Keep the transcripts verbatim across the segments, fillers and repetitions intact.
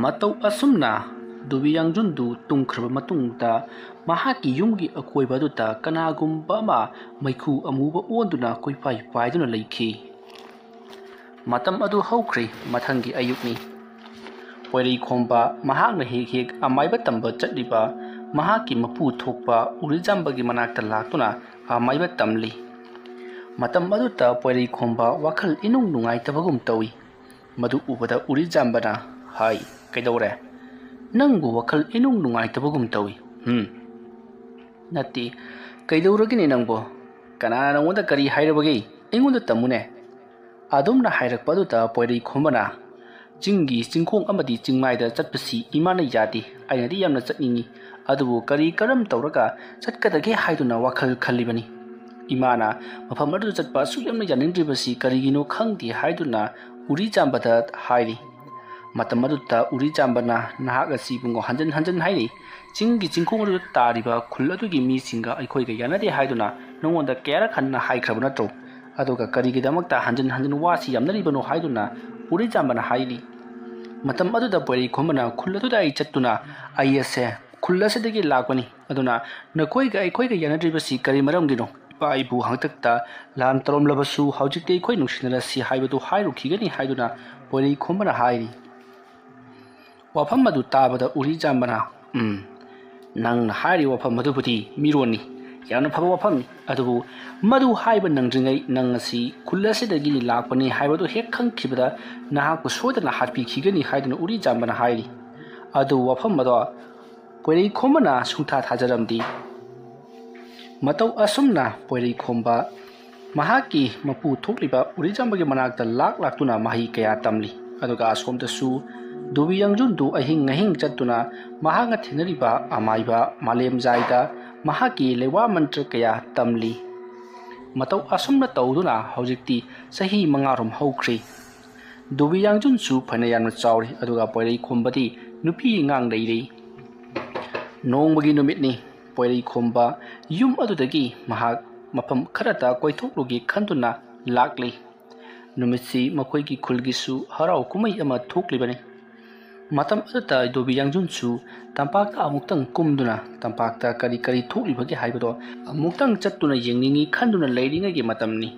ꯃꯇꯧ ꯑꯁꯨꯝꯅ ꯗꯨꯕꯤ ꯌꯥꯡꯖꯨꯟꯗꯨ ꯇꯨꯝꯈ꯭ꯔꯕ ꯃꯇꯨꯡꯗ, ꯃꯍꯥꯛꯀꯤ ꯌꯨꯝꯒꯤ ꯑꯀꯣꯏꯕ ꯑꯗꯨꯗ ꯀꯅꯥꯒꯨꯝꯕ ꯑꯃ ꯃꯩꯈꯨ ꯑꯃꯨꯕ ꯑꯣꯟꯗꯨꯅ ꯀꯣꯏꯄꯥꯏ ꯄꯥꯏꯗꯨꯅ ꯂꯩꯈꯤ꯫ ꯃꯇꯝ ꯑꯗꯨ ꯍꯧꯈ꯭ꯔꯦ꯫ ꯃꯊꯪꯒꯤ ꯑꯌꯨꯛꯅꯤ꯫ ꯄꯣꯏꯔꯩꯈꯣꯝꯕ ꯃꯍꯥꯛꯅ ꯍꯦꯛ ꯍꯦꯛ ꯑꯃꯥꯏꯕ ꯇꯝꯕ ꯆꯠꯂꯤꯕ ꯃꯍꯥꯛꯀꯤ ꯃꯄꯨ ꯊꯣꯛꯄ ꯎꯔꯤꯖꯥꯝꯕꯒꯤ ꯃꯅꯥꯛꯇ ꯂꯥꯛꯇꯨꯅ ꯑꯃꯥꯏꯕ ꯇꯝꯂꯤ꯫ ꯃꯇꯝ ꯑꯗꯨꯗ ꯄꯣꯏꯔꯩꯈꯣꯝꯕ ꯋꯥꯈꯜ ꯏꯅꯨꯡ ꯅꯨꯡꯉꯥꯏꯇꯕꯒꯨꯝ ꯇꯧꯏ꯫ ꯃꯗꯨ ꯎꯕꯗ ꯎꯔꯤꯖꯥꯝꯕꯅ ꯍꯥꯏ, "ꯀꯩꯗꯧꯔꯦ? ꯅꯪꯕꯨ ꯋꯥꯈꯜ ꯏꯅꯨꯡ ꯅꯨꯡꯉꯥꯏꯇꯕꯒꯨꯝ ꯇꯧꯏ꯫ ꯍꯨꯝ? ꯅꯠꯇꯦ, ꯀꯩꯗꯧꯔꯒꯦꯅꯦ ꯅꯪꯕꯨ? ꯀꯅꯥꯅ ꯅꯪꯉꯣꯟꯗ ꯀꯔꯤ ꯍꯥꯏꯔꯕꯒꯦ? ꯑꯩꯉꯣꯟꯗ ꯇꯝꯃꯨꯅꯦ꯫" ꯑꯗꯨꯝꯅ ꯍꯥꯏꯔꯛꯄ ꯑꯗꯨꯗ ꯄꯣꯏꯔꯩꯈꯣꯝꯕꯅ, "ꯆꯤꯡꯒꯤ ꯆꯤꯡꯈꯣꯡ ꯑꯃꯗꯤ ꯆꯤꯡꯃꯥꯏꯗ ꯆꯠꯄꯁꯤ ꯏꯃꯥꯅ ꯌꯥꯗꯦ꯫ ꯑꯩꯅꯗꯤ ꯌꯥꯝꯅ ꯆꯠꯅꯤꯡꯏ, ꯑꯗꯨꯕꯨ ꯀꯔꯤ ꯀꯔꯝ ꯇꯧꯔꯒ ꯆꯠꯀꯗꯒꯦ ꯍꯥꯏꯗꯨꯅ ꯋꯥꯈꯜ ꯈꯜꯂꯤꯕꯅꯤ꯫ ꯏꯃꯥꯅ ꯃꯐꯝ ꯑꯗꯨꯗ ꯆꯠꯄ ꯑꯁꯨꯛ ꯌꯥꯝꯅ ꯌꯥꯅꯤꯡꯗ꯭ꯔꯤꯕꯁꯤ ꯀꯔꯤꯒꯤꯅꯣ ꯈꯪꯗꯦ" ꯍꯥꯏꯗꯨꯅ ꯎꯔꯤꯖꯥꯝꯕꯗ ꯍꯥꯏꯔꯤ꯫ ꯃꯇꯝ ꯑꯗꯨꯗ ꯎꯔꯤꯖꯥꯝꯕꯅ, "ꯅꯍꯥꯛ ꯑꯁꯤ ꯏꯕꯨꯡꯉꯣ ꯍꯟꯖꯤꯟ ꯍꯟꯖꯤꯟ ꯍꯥꯏꯔꯤ, ꯆꯤꯡꯒꯤ ꯆꯤꯡꯈꯣꯡ ꯑꯗꯨꯗ ꯇꯥꯔꯤꯕ ꯈꯨꯜ ꯑꯗꯨꯒꯤ ꯃꯤꯁꯤꯡꯒ ꯑꯩꯈꯣꯏꯒ ꯌꯥꯅꯗꯦ ꯍꯥꯏꯗꯨꯅ ꯅꯉꯣꯟꯗ ꯀꯌꯥꯔꯛ ꯍꯟꯅ ꯍꯥꯏꯈ꯭ꯔꯕ ꯅꯠꯇ꯭ꯔꯣ? ꯑꯗꯨꯒ ꯀꯔꯤꯒꯤꯗꯃꯛꯇ ꯍꯟꯖꯤꯟ ꯍꯟꯖꯤꯟ ꯋꯥꯁꯤ ꯌꯥꯝꯅꯔꯤꯕꯅꯣ?" ꯍꯥꯏꯗꯨꯅ ꯎꯔꯤꯖꯥꯝꯕꯅ ꯍꯥꯏꯔꯤ꯫ ꯃꯇꯝ ꯑꯗꯨꯗ ꯄꯣꯏꯔꯩꯈꯣꯝꯕꯅ, "ꯈꯨꯜ ꯑꯗꯨꯗ ꯑꯩ ꯆꯠꯇꯨꯅ ꯑꯩ ꯑꯁꯦ ꯈꯨꯜ ꯑꯁꯤꯗꯒꯤ ꯂꯥꯛꯄꯅꯤ, ꯑꯗꯨꯅ ꯅꯈꯣꯏꯒ ꯑꯩꯈꯣꯏꯒ ꯌꯥꯅꯗ꯭ꯔꯤꯕꯁꯤ ꯀꯔꯤ ꯃꯔꯝꯒꯤꯅꯣ? ꯏꯄꯥ ꯏꯄꯨ ꯍꯥꯛꯇꯛꯇ ꯂꯥꯟ ꯇꯧꯔꯝꯂꯕꯁꯨ ꯍꯧꯖꯤꯛꯇꯤ ꯑꯩꯈꯣꯏ ꯅꯨꯡꯁꯤꯅꯔꯁꯤ ꯍꯥꯏꯕꯗꯨ ꯍꯥꯏꯔꯨꯈꯤꯒꯅꯤ" ꯍꯥꯏꯗꯨꯅ ꯄꯣꯏꯔꯩꯈꯣꯝꯕꯅ ꯍꯥꯏꯔꯤ꯫ ꯋꯥꯐꯝ ꯑꯗꯨ ꯇꯥꯕꯗ ꯎꯔꯤꯖꯥꯝꯕꯅ, "ꯎꯝ, ꯅꯪꯅ ꯍꯥꯏꯔꯤꯕ ꯋꯥꯐꯝ ꯑꯗꯨꯕꯨꯗꯤ ꯃꯤꯔꯣꯟꯅꯤ, ꯌꯥꯝꯅ ꯐꯕ ꯋꯥꯐꯝꯅꯤ, ꯑꯗꯨꯕꯨ ꯃꯗꯨ ꯍꯥꯏꯕ ꯅꯪꯗ꯭ꯔꯤꯉꯩ ꯅꯪ ꯑꯁꯤ ꯈꯨꯜ ꯑꯁꯤꯗꯒꯤ ꯂꯥꯛꯄꯅꯤ ꯍꯥꯏꯕꯗꯨ ꯍꯦꯛ ꯈꯪꯈꯤꯕꯗ ꯅꯍꯥꯛꯄꯨ ꯁꯣꯏꯗꯅ ꯍꯥꯠꯄꯤꯈꯤꯒꯅꯤ" ꯍꯥꯏꯗꯨꯅ ꯎꯔꯤꯖꯥꯝꯕꯅ ꯍꯥꯏꯔꯤ꯫ ꯑꯗꯨ ꯋꯥꯐꯝ ꯑꯗꯣ ꯄꯣꯏꯔꯩꯈꯣꯝꯕꯅ ꯁꯨꯡꯊꯥ ꯊꯥꯖꯔꯝꯗꯦ꯫ ꯃꯇꯧ ꯑꯁꯨꯝꯅ ꯄꯣꯏꯔꯩꯈꯣꯝꯕ ꯃꯍꯥꯛꯀꯤ ꯃꯄꯨ ꯊꯣꯛꯂꯤꯕ ꯎꯔꯤꯖꯥꯝꯕꯒꯤ ꯃꯅꯥꯛꯇ ꯂꯥꯛ ꯂꯥꯛꯇꯨꯅ ꯃꯍꯩ ꯀꯌꯥ ꯇꯝꯂꯤ꯫ ꯑꯗꯨꯒ ꯑꯁꯣꯝꯗꯁꯨ ꯗꯨꯕꯤ ꯌꯥꯡꯖꯨꯟꯗꯨ ꯑꯍꯤꯡ ꯑꯍꯤꯡ ꯆꯠꯇꯨꯅ ꯃꯍꯥꯛꯅ ꯊꯦꯡꯅꯔꯤꯕ ꯑꯃꯥꯏꯕ ꯃꯥꯂꯦꯝꯖꯥꯏꯗ ꯃꯍꯥꯛꯀꯤ ꯂꯩꯋꯥ ꯃꯟꯇ꯭ꯔ ꯀꯌꯥ ꯇꯝꯂꯤ꯫ ꯃꯇꯧ ꯑꯁꯨꯝꯅ ꯇꯧꯗꯨꯅ ꯍꯧꯖꯤꯛꯇꯤ ꯆꯍꯤ ꯃꯉꯥꯔꯣꯝ ꯍꯧꯈ꯭ꯔꯦ꯫ ꯗꯨꯕꯤ ꯌꯥꯡꯖꯨꯟꯁꯨ ꯐꯅ ꯌꯥꯝꯅ ꯆꯥꯎꯔꯦ, ꯑꯗꯨꯒ ꯄꯣꯏꯔꯩꯈꯣꯝꯕꯗꯤ ꯅꯨꯄꯤ ꯑꯉꯥꯡ ꯂꯩꯔꯦ꯫ ꯅꯣꯡꯃꯒꯤ ꯅꯨꯃꯤꯠꯅꯤ꯫ ꯄꯣꯏꯔꯩꯈꯣꯝꯕ ꯌꯨꯝ ꯑꯗꯨꯗꯒꯤ ꯃꯍꯥꯛ ꯃꯐꯝ ꯈꯔꯗ ꯀꯣꯏꯊꯣꯛꯂꯨꯒꯦ ꯈꯟꯗꯨꯅ ꯂꯥꯛꯂꯤ꯫ ꯅꯨꯃꯤꯠꯁꯤ ꯃꯈꯣꯏꯒꯤ ꯈꯨꯜꯒꯤꯁꯨ ꯍꯔꯥꯎ ꯀꯨꯝꯍꯩ ꯑꯃ ꯊꯣꯛꯂꯤꯕꯅꯤ꯫ ꯃꯇꯝ ꯑꯗꯨꯗ ꯗꯣꯕꯤ ꯌꯥꯡꯖꯨꯟꯁꯨ ꯇꯝꯄꯥꯛꯇ ꯑꯃꯨꯛꯇꯪ ꯀꯨꯝꯗꯨꯅ ꯇꯝꯄꯥꯛꯇ ꯀꯔꯤ ꯀꯔꯤ ꯊꯣꯛꯂꯤꯕꯒꯦ ꯍꯥꯏꯕꯗꯣ ꯑꯃꯨꯛꯇꯪ ꯆꯠꯇꯨꯅ ꯌꯦꯡꯅꯤꯡꯏ ꯈꯟꯗꯨꯅ ꯂꯩꯔꯤꯉꯩꯒꯤ ꯃꯇꯝꯅꯤ꯫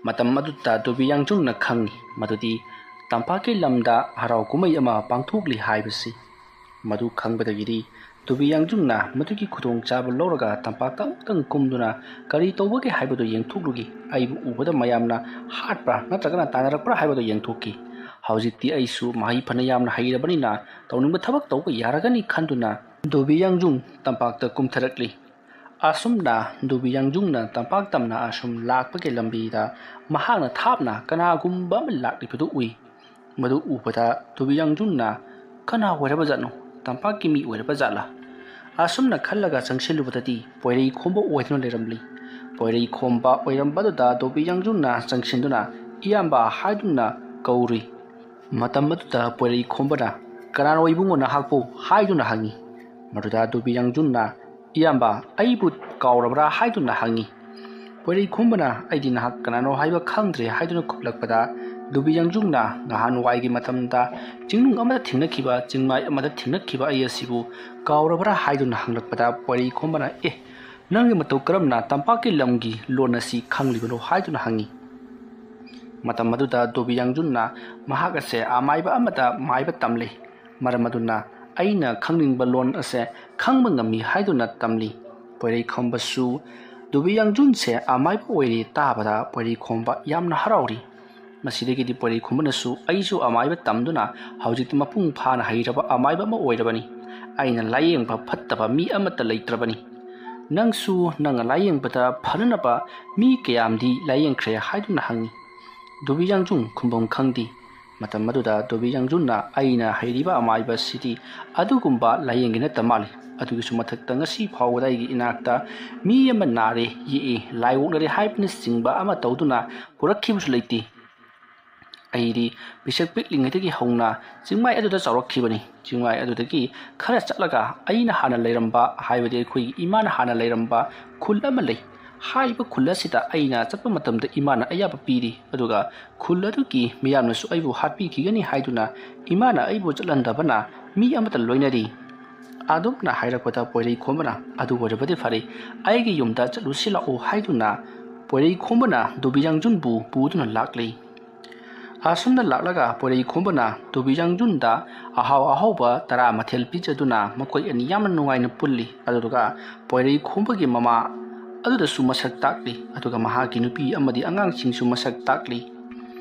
ꯃꯇꯝ ꯑꯗꯨꯗ ꯗꯣꯕꯤ ꯌꯥꯡꯖꯨꯡꯅ ꯈꯪꯏ ꯃꯗꯨꯗꯤ ꯇꯝꯄꯥꯛꯀꯤ ꯂꯝꯗ ꯍꯔꯥꯎ ꯀꯨꯝꯍꯩ ꯑꯃ ꯄꯥꯡꯊꯣꯛꯂꯤ ꯍꯥꯏꯕꯁꯤ꯫ ꯃꯗꯨ ꯈꯪꯕꯗꯒꯤꯗꯤ ꯗꯣꯕꯤ ꯌꯥꯡꯖꯨꯡꯅ ꯃꯗꯨꯒꯤ ꯈꯨꯗꯣꯡꯆꯥꯕ ꯂꯧꯔꯒ ꯇꯝꯄꯥꯛꯇ ꯑꯃꯨꯛꯇꯪ ꯀꯨꯝꯗꯨꯅ ꯀꯔꯤ ꯇꯧꯕꯒꯦ ꯍꯥꯏꯕꯗꯨ ꯌꯦꯡꯊꯣꯛꯂꯨꯈꯤ꯫ ꯑꯩꯕꯨ ꯎꯕꯗ ꯃꯌꯥꯝꯅ ꯍꯥꯠꯄ꯭ꯔꯥ ꯅꯠꯇ꯭ꯔꯒꯅ ꯇꯥꯟꯅꯔꯛꯄ꯭ꯔꯥ ꯍꯥꯏꯕꯗꯨ ꯌꯦꯡꯊꯣꯛꯈꯤ꯫ ꯍꯧꯖꯤꯛꯇꯤ ꯑꯩꯁꯨ ꯃꯍꯩ ꯐꯅ ꯌꯥꯝꯅ ꯍꯩꯔꯕꯅꯤꯅ ꯇꯧꯅꯤꯡꯕ ꯊꯕꯛ ꯇꯧꯕ ꯌꯥꯔꯒꯅꯤ ꯈꯟꯗꯨꯅ ꯗꯣꯕꯤ ꯌꯥꯡꯖꯨꯡ ꯇꯝꯄꯥꯛꯇ ꯀꯨꯝꯊꯔꯛꯂꯤ꯫ ꯑꯁꯨꯝꯅ ꯗꯣꯕꯤ ꯌꯥꯡꯖꯨꯡꯅ ꯇꯝꯄꯥꯛ ꯇꯝꯅ ꯑꯁꯨꯝ ꯂꯥꯛꯄꯒꯤ ꯂꯝꯕꯤꯗ ꯃꯍꯥꯛꯅ ꯊꯥꯞꯅ ꯀꯅꯥꯒꯨꯝꯕ ꯑꯃ ꯂꯥꯛꯂꯤꯕꯗꯨ ꯎꯏ꯫ ꯃꯗꯨ ꯎꯕꯗ ꯗꯣꯕꯤ ꯌꯥꯡꯖꯨꯡꯅ "ꯀꯅꯥ ꯑꯣꯏꯔꯕ ꯖꯥꯠꯅꯣ? ꯇꯝꯄꯥꯛꯀꯤ ꯃꯤ ꯑꯣꯏꯔꯕ ꯖꯥꯠꯂꯥ?" ꯑꯁꯨꯝꯅ ꯈꯜꯂꯒ ꯆꯪꯁꯤꯜꯂꯨꯕꯗꯗꯤ ꯄꯣꯏꯔꯩ ꯈꯣꯝꯕ ꯑꯣꯏꯗꯨꯅ ꯂꯩꯔꯝꯂꯤ꯫ ꯄꯣꯏꯔꯩ ꯈꯣꯝꯕ ꯑꯣꯏꯔꯝꯕꯗꯨꯗ ꯗꯣꯕꯤ ꯌꯥꯡꯖꯨꯡꯅ ꯆꯪꯁꯤꯟꯗꯨꯅ "ꯏꯌꯥꯝꯕ" ꯍꯥꯏꯗꯨꯅ ꯀꯧꯔꯨꯏ꯫ ꯃꯇꯝ ꯑꯗꯨꯗ ꯄꯣꯏꯔꯩ ꯈꯣꯝꯕꯅ "ꯀꯅꯥꯅꯣ ꯏꯕꯨꯡꯉꯣ ꯅꯍꯥꯛꯄꯨ?" ꯍꯥꯏꯗꯨꯅ ꯍꯪꯉꯤ꯫ ꯃꯗꯨꯗ ꯗꯣꯕꯤ ꯌꯥꯡꯖꯨꯡꯅ "ꯏꯌꯥꯝꯕ, ꯑꯩꯕꯨ ꯀꯥꯎꯔꯕ꯭ꯔꯥ?" ꯍꯥꯏꯗꯨꯅ ꯍꯪꯉꯤ꯫ ꯄꯣꯏꯔꯩ ꯈꯣꯝꯕꯅ "ꯑꯩꯗꯤ ꯅꯍꯥꯛ ꯀꯅꯥꯅꯣ ꯍꯥꯏꯕ ꯈꯪꯗ꯭ꯔꯦ" ꯍꯥꯏꯗꯨꯅ ꯈꯨꯝꯂꯛꯄꯗ, ꯗꯣꯕꯤ ꯌꯥꯡꯖꯨꯡꯅ "ꯅꯍꯥꯟꯋꯥꯏꯒꯤ ꯃꯇꯝꯗ ꯆꯤꯡꯅꯨꯡ ꯑꯃꯗ ꯊꯦꯡꯅꯈꯤꯕ, ꯆꯤꯡꯃꯥꯏ ꯑꯃꯗ ꯊꯦꯡꯅꯈꯤꯕ ꯑꯩ ꯑꯁꯤꯕꯨ ꯀꯥꯎꯔꯕ꯭ꯔꯥ?" ꯍꯥꯏꯗꯨꯅ ꯍꯪꯂꯛꯄꯗ, ꯄꯣꯏꯔꯩ ꯈꯣꯝꯕꯅ "ꯑꯦ, ꯅꯪꯒꯤ ꯃꯇꯧ ꯀꯔꯝꯅ ꯇꯝꯄꯥꯛꯀꯤ ꯂꯝꯒꯤ ꯂꯣꯟ ꯑꯁꯤ ꯈꯪꯂꯤꯕꯅꯣ?" ꯍꯥꯏꯗꯨꯅ ꯍꯪꯉꯤ꯫ ꯃꯇꯝ ꯑꯗꯨꯗ ꯗꯣꯕꯤ ꯌꯥꯡꯖꯨꯟꯅ ꯃꯍꯥꯛ ꯑꯁꯦ ꯑꯃꯥꯏꯕ ꯑꯃꯗ ꯃꯥꯏꯕ ꯇꯝꯂꯤ꯫ ꯃꯔꯝ ꯑꯗꯨꯅ ꯑꯩꯅ ꯈꯪꯅꯤꯡꯕ ꯂꯣꯟ ꯑꯁꯦ ꯈꯪꯕ ꯉꯝꯃꯤ ꯍꯥꯏꯗꯨꯅ ꯇꯝꯂꯤ꯫ ꯄꯣꯏꯔꯩꯈꯣꯝꯕꯁꯨ ꯗꯣꯕꯤ ꯌꯥꯡꯖꯨꯟꯁꯦ ꯑꯃꯥꯏꯕ ꯑꯣꯏꯔꯦ ꯇꯥꯕꯗ ꯄꯣꯏꯔꯩꯈꯣꯝꯕ ꯌꯥꯝꯅ ꯍꯔꯥꯎꯔꯤ꯫ ꯃꯁꯤꯗꯒꯤꯗꯤ ꯄꯣꯏꯔꯩꯈꯣꯝꯕꯅꯁꯨ "ꯑꯩꯁꯨ ꯑꯃꯥꯏꯕ ꯇꯝꯗꯨꯅ ꯍꯧꯖꯤꯛꯇꯤ ꯃꯄꯨꯡ ꯐꯥꯅ ꯍꯩꯔꯕ ꯑꯃꯥꯏꯕ ꯑꯃ ꯑꯣꯏꯔꯕꯅꯤ꯫ ꯑꯩꯅ ꯂꯥꯌꯦꯡꯕ ꯐꯠꯇꯕ ꯃꯤ ꯑꯃꯠꯇ ꯂꯩꯇ꯭ꯔꯕꯅꯤ꯫ ꯅꯪꯁꯨ ꯅꯪꯅ ꯂꯥꯌꯦꯡꯕꯗ ꯐꯅꯅꯕ ꯃꯤ ꯀꯌꯥꯝꯗꯤ ꯂꯥꯌꯦꯡꯈ꯭ꯔꯦ?" ꯍꯥꯏꯗꯨꯅ ꯍꯪꯉꯤ꯫ ꯗꯣꯕꯤ ꯌꯥꯡꯖꯨꯟ ꯈꯨꯝꯐꯝ ꯈꯪꯗꯦ꯫ ꯃꯇꯝ ꯑꯗꯨꯗ ꯗꯣꯕꯤ ꯌꯥꯡꯖꯨꯟꯅ "ꯑꯩꯅ ꯍꯩꯔꯤꯕ ꯑꯃꯥꯏꯕ ꯑꯁꯤꯗꯤ ꯑꯗꯨꯒꯨꯝꯕ ꯂꯥꯌꯦꯡꯒꯤ ꯅꯠꯇ ꯃꯥꯜꯂꯤ꯫ ꯑꯗꯨꯒꯤꯁꯨ ꯃꯊꯛꯇ ꯉꯁꯤ ꯐꯥꯎꯕꯗ ꯑꯩꯒꯤ ꯏꯅꯥꯛꯇ ꯃꯤ ꯑꯃ ꯅꯥꯔꯦ ꯌꯦꯛꯏ, ꯂꯥꯏ ꯑꯣꯛꯅꯔꯦ ꯍꯥꯏꯕꯅꯆꯤꯡꯕ ꯑꯃ ꯇꯧꯗꯨꯅ ꯄꯨꯔꯛꯈꯤꯕꯁꯨ ꯂꯩꯇꯦ꯫ ꯑꯩꯗꯤ ꯄꯤꯁꯛ ꯄꯤꯛꯂꯤꯉꯩꯗꯒꯤ ꯍꯧꯅ ꯆꯤꯡꯃꯥꯏ ꯑꯗꯨꯗ ꯆꯥꯎꯔꯛꯈꯤꯕꯅꯤ꯫ ꯆꯤꯡꯃꯥꯏ ꯑꯗꯨꯗꯒꯤ ꯈꯔ ꯆꯠꯂꯒ ꯑꯩꯅ ꯍꯥꯟꯅ ꯂꯩꯔꯝꯕ, ꯍꯥꯏꯕꯗꯤ ꯑꯩꯈꯣꯏꯒꯤ ꯏꯃꯥꯅ ꯍꯥꯟꯅ ꯂꯩꯔꯝꯕ ꯈꯨꯜ ꯑꯃ ꯂꯩ꯫ ꯍꯥꯏꯔꯤꯕ ꯈꯨꯜ ꯑꯁꯤꯗ ꯑꯩꯅ ꯆꯠꯄ ꯃꯇꯝꯗ ꯏꯃꯥꯅ ꯑꯌꯥꯕ ꯄꯤꯔꯤ, ꯑꯗꯨꯒ ꯈꯨꯜ ꯑꯗꯨꯒꯤ ꯃꯤꯌꯥꯝꯅꯁꯨ ꯑꯩꯕꯨ ꯍꯥꯠꯄꯤꯈꯤꯒꯅꯤ ꯍꯥꯏꯗꯨꯅ ꯏꯃꯥꯅ ꯑꯩꯕꯨ ꯆꯠꯍꯟꯗꯕꯅ ꯃꯤ ꯑꯃꯠꯇ ꯂꯣꯏꯅꯔꯤ꯫ ꯑꯗꯨꯝꯅ ꯍꯥꯏꯔꯛꯄꯗ ꯄꯣꯏꯔꯩ ꯈꯣꯝꯕꯅ, "ꯑꯗꯨ ꯑꯣꯏꯔꯕꯗꯤ ꯐꯔꯦ, ꯑꯩꯒꯤ ꯌꯨꯝꯗ ꯆꯠꯂꯨꯁꯤ ꯂꯥꯛꯑꯣ" ꯍꯥꯏꯗꯨꯅ ꯄꯣꯏꯔꯩ ꯈꯣꯝꯕꯅ ꯗꯣꯕꯤ ꯌꯥꯡꯖꯨꯟꯕꯨ ꯄꯨꯗꯨꯅ ꯂꯥꯛꯂꯤ꯫ ꯑꯁꯨꯝꯅ ꯂꯥꯛꯂꯒ ꯄꯣꯏꯔꯩ ꯈꯣꯝꯕꯅ ꯗꯣꯕꯤ ꯌꯥꯡꯖꯨꯟꯗ ꯑꯍꯥꯎ ꯑꯍꯥꯎꯕ ꯇꯔꯥ ꯃꯊꯦꯜ ꯄꯤꯖꯗꯨꯅ ꯃꯈꯣꯏ ꯑꯅꯤ ꯌꯥꯝꯅ ꯅꯨꯡꯉꯥꯏꯅ ꯄꯨꯜꯂꯤ꯫ ꯑꯗꯨꯗꯨꯒ ꯄꯣꯏꯔꯩ ꯈꯣꯝꯕꯒꯤ ꯃꯃꯥ ꯑꯗꯨꯗꯁꯨ ꯃꯁꯛ ꯇꯥꯛꯂꯤ, ꯑꯗꯨꯒ ꯃꯍꯥꯛꯀꯤ ꯅꯨꯄꯤ ꯑꯃꯗꯤ ꯑꯉꯥꯡꯁꯤꯡꯁꯨ ꯃꯁꯛ ꯇꯥꯛꯂꯤ꯫